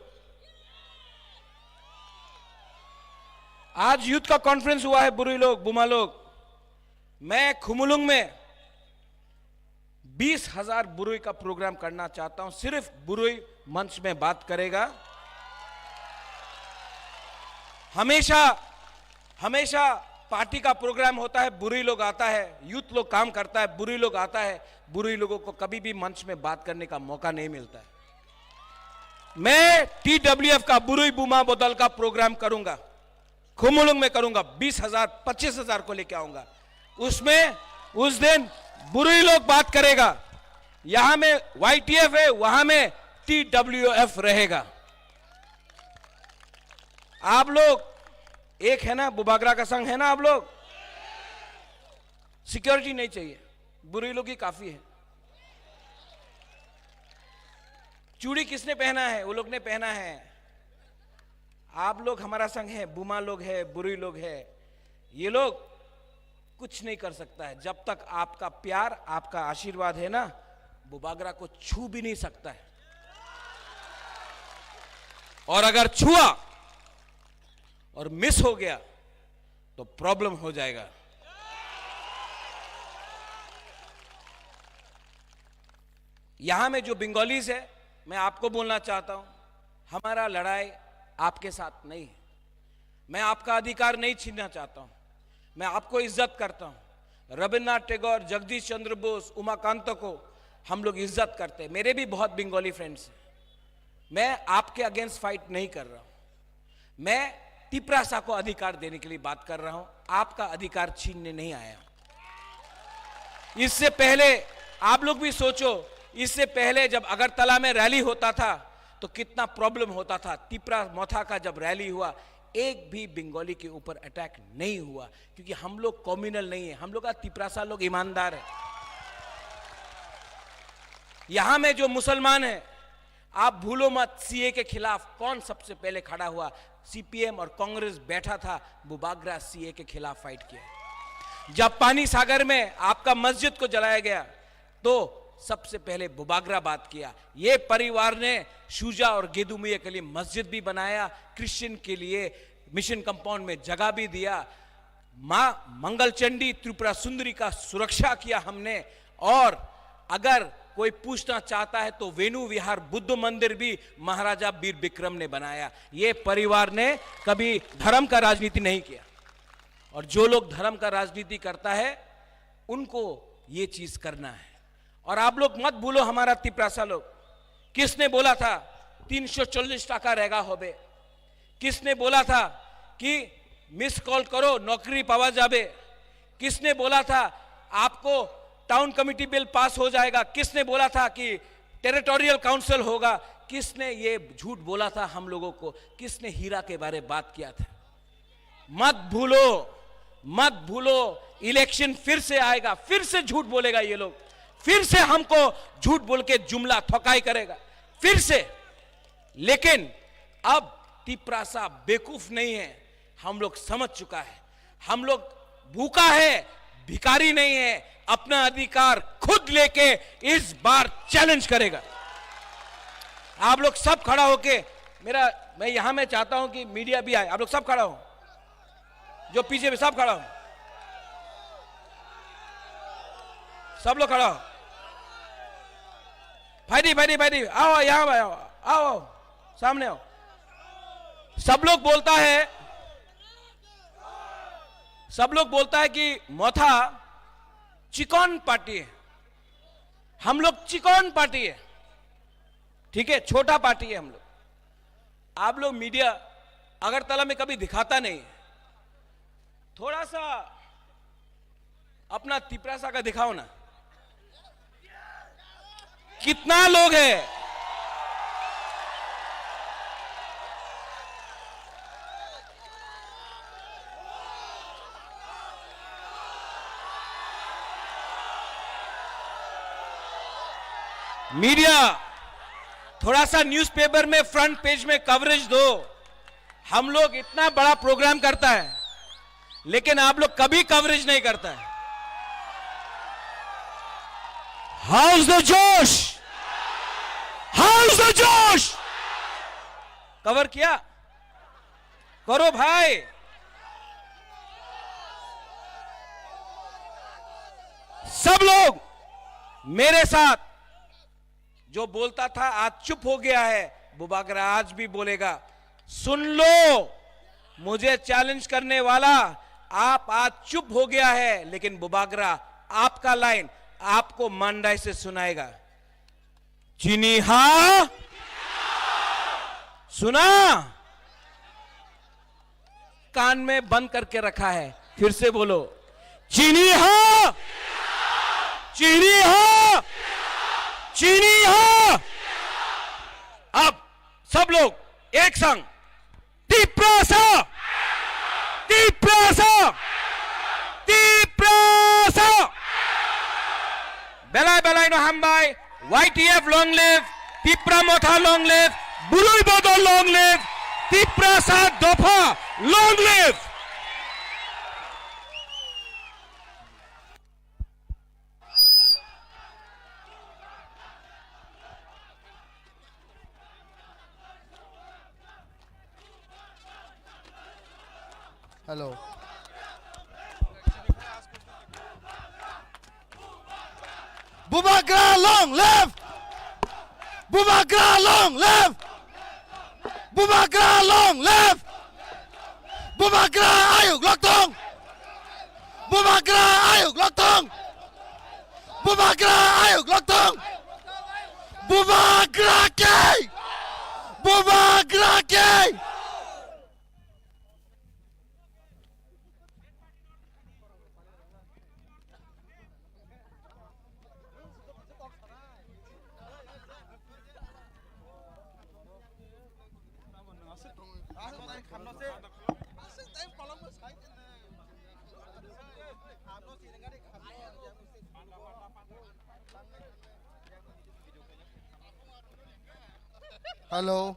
आज यूथ का कॉन्फ्रेंस हुआ है, बुरुई लोग, बुमा लोग, मैं खुमुलुंग में बीस हज़ार बुरुई का प्रोग्राम करना चाहता हूं, सिर्फ बुरुई मंच में बात करेगा। हमेशा, हमेशा पार्टी का प्रोग्राम होता है, बुरुई लोग आता है, यूथ लोग काम करता है, बुरुई लोग आता है, बुरुई लोगों को कभी भी मंच में बात करने का मौका नहीं मिलता है। मैं टीडब्ल्यूएफ का बुरुई बुमा बदल का प्रोग्राम करूंगा। खुमुलुंग में करूंगा, बीस हजार, पच्चीस हजार को लेके आऊंगा। उसमें उस दिन बुरुई लोग बात करेगा, यहाँ में वाईटीएफ है, वहां में टीडब्ल्यूएफ रहेगा। आप लोग एक है ना, बुबागरा का संग है ना आप लोग? सिक्योरिटी नहीं चाहिए, बुरुई लोग ही काफी है। चूड़ी किसने पहना है? वो लोग ने पहना है। आप लोग हमारा संग है, बुमा लोग है, बुरुई लोग है, ये लोग कुछ नहीं कर सकता है। जब तक आपका प्यार, आपका आशीर्वाद है ना, बुबागरा को छू भी नहीं सकता है। और अगर छुआ और मिस हो गया तो प्रॉब्लम हो जाएगा। यहां में जो बंगालीज है, मैं आपको बोलना चाहता हूं, हमारा लड़ाई आपके साथ नहीं है। मैं आपका अधिकार नहीं छीनना चाहता हूं। मैं आपको इज्जत करता हूं। रविन्द्रनाथ टैगोर, जगदीश चंद्र बोस, उमाकांत को हम लोग इज्जत करते हैं। मेरे भी बहुत बंगाली फ्रेंड्स हैं। मैं आपके अगेंस्ट फाइट नहीं कर रहा हूं। मैं तिपरासा को अधिकार देने के लिए बात कर रहा हूं, आपका अधिकार छीनने नहीं आया हूं। इससे पहले आप लोग भी सोचो, इससे पहले जब अगरतला में रैली होता था तो कितना प्रॉब्लम होता था। तिपरा मोथा का जब रैली हुआ, एक भी बंगाली के ऊपर अटैक नहीं हुआ, क्योंकि हम लोग कम्युनल नहीं है, हम लोग का तिपरासा लोग ईमानदार है। यहां में जो मुसलमान है, आप भूलो मत, सीए के खिलाफ कौन सबसे पहले खड़ा हुआ? सीपीएम और कांग्रेस बैठा था, बुबागरा सीए के खिलाफ फाइट किया। जब पानी सागर में आपका मस्जिद को जलाया गया, तो सबसे पहले बुबागरा बात किया। ये परिवार ने शुजा और गेदुमिया के लिए मस्जिद भी बनाया, क्रिश्चियन के लिए मिशन कंपाउंड में जगह भी दिया। माँ मंगल चंडी त्रिपुरा सुंदरी का सुरक्षा किया हमने। और अगर कोई पूछना चाहता है तो वेणु विहार बुद्ध मंदिर भी महाराजा वीर विक्रम ने बनाया। ये परिवार ने कभी धर्म का राजनीति नहीं किया। और जो लोग धर्म का राजनीति करता है, उनको ये चीज करना है। और आप लोग मत भूलो, हमारा तिपरासा लोग, किसने बोला था तीन सौ चालीस टका रहेगा होबे? किसने बोला था कि मिस कॉल करो, नौकरी पावा जाबे? किसने बोला था आपको टाउन कमेटी बिल पास हो जाएगा? किसने बोला था कि टेरिटोरियल काउंसिल होगा? किसने ये झूठ बोला था हम लोगों को? किसने हीरा के बारे बात किया था? मत भूलो, मत भूलो, इलेक्शन फिर से आएगा। फिर से झूठ बोलेगा ये लोग, फिर से हमको झूठ बोल के जुमला ठोकाई करेगा, फिर से। लेकिन अब तिपरासा बेवकूफ नहीं है, हम लोग समझ चुका है। हम लोग भूखा है, भिखारी नहीं है, अपना अधिकार खुद लेके इस बार चैलेंज करेगा। आप लोग सब खड़ा होके, मेरा, मैं यहां, मैं चाहता हूं कि मीडिया भी आए। आप लोग सब खड़ा हो, जो पीछे भी सब खड़ा हो, सब लोग खड़ा हो। भाई दी, भाई दी, भाई दी, आओ, यहां आओ, आओ, आओ, सामने आओ। सब लोग बोलता है, सब लोग बोलता है कि मोथा चिकन पार्टी है, हम लोग चिकन पार्टी है, ठीक है, छोटा पार्टी है हम लोग। आप लोग मीडिया अगरतला में कभी दिखाता नहीं, थोड़ा सा अपना तिपरासा का दिखाओ ना, कितना लोग है? मीडिया, थोड़ा सा न्यूज़पेपर में फ्रंट पेज में कवरेज दो। हम लोग इतना बड़ा प्रोग्राम करता है, लेकिन आप लोग कभी कवरेज नहीं करता है। How's the Josh? How's the Josh? Cover किया? करो भाई। सब लोग मेरे साथ, जो बोलता था आज चुप हो गया है, बुबागरा आज भी बोलेगा। सुन लो, मुझे चैलेंज करने वाला, आप आज चुप हो गया है, लेकिन बुबागरा आपका लाइन आपको मांडाई से सुनाएगा। चिनी हा सुना। कान में बंद करके रखा है। फिर से बोलो, चीनी हाँ, चीनी हाँ, चीनी हाँ। अब सब लोग एक संग, Tiprasa, Tiprasa, Tiprasa. Belai belai no hambai. Y T F long live, Tipra Motha long live, Burui Bodol long live, Tiprasa Dopha long live. Hello. Bubagra long live! Bubagra long live! Bubagra long live! Bubagra ayuk lokthong! Bubagra ayuk lokthong! Bubagra ayuk lokthong! Bubagra kei! Bubagra kei! Hello.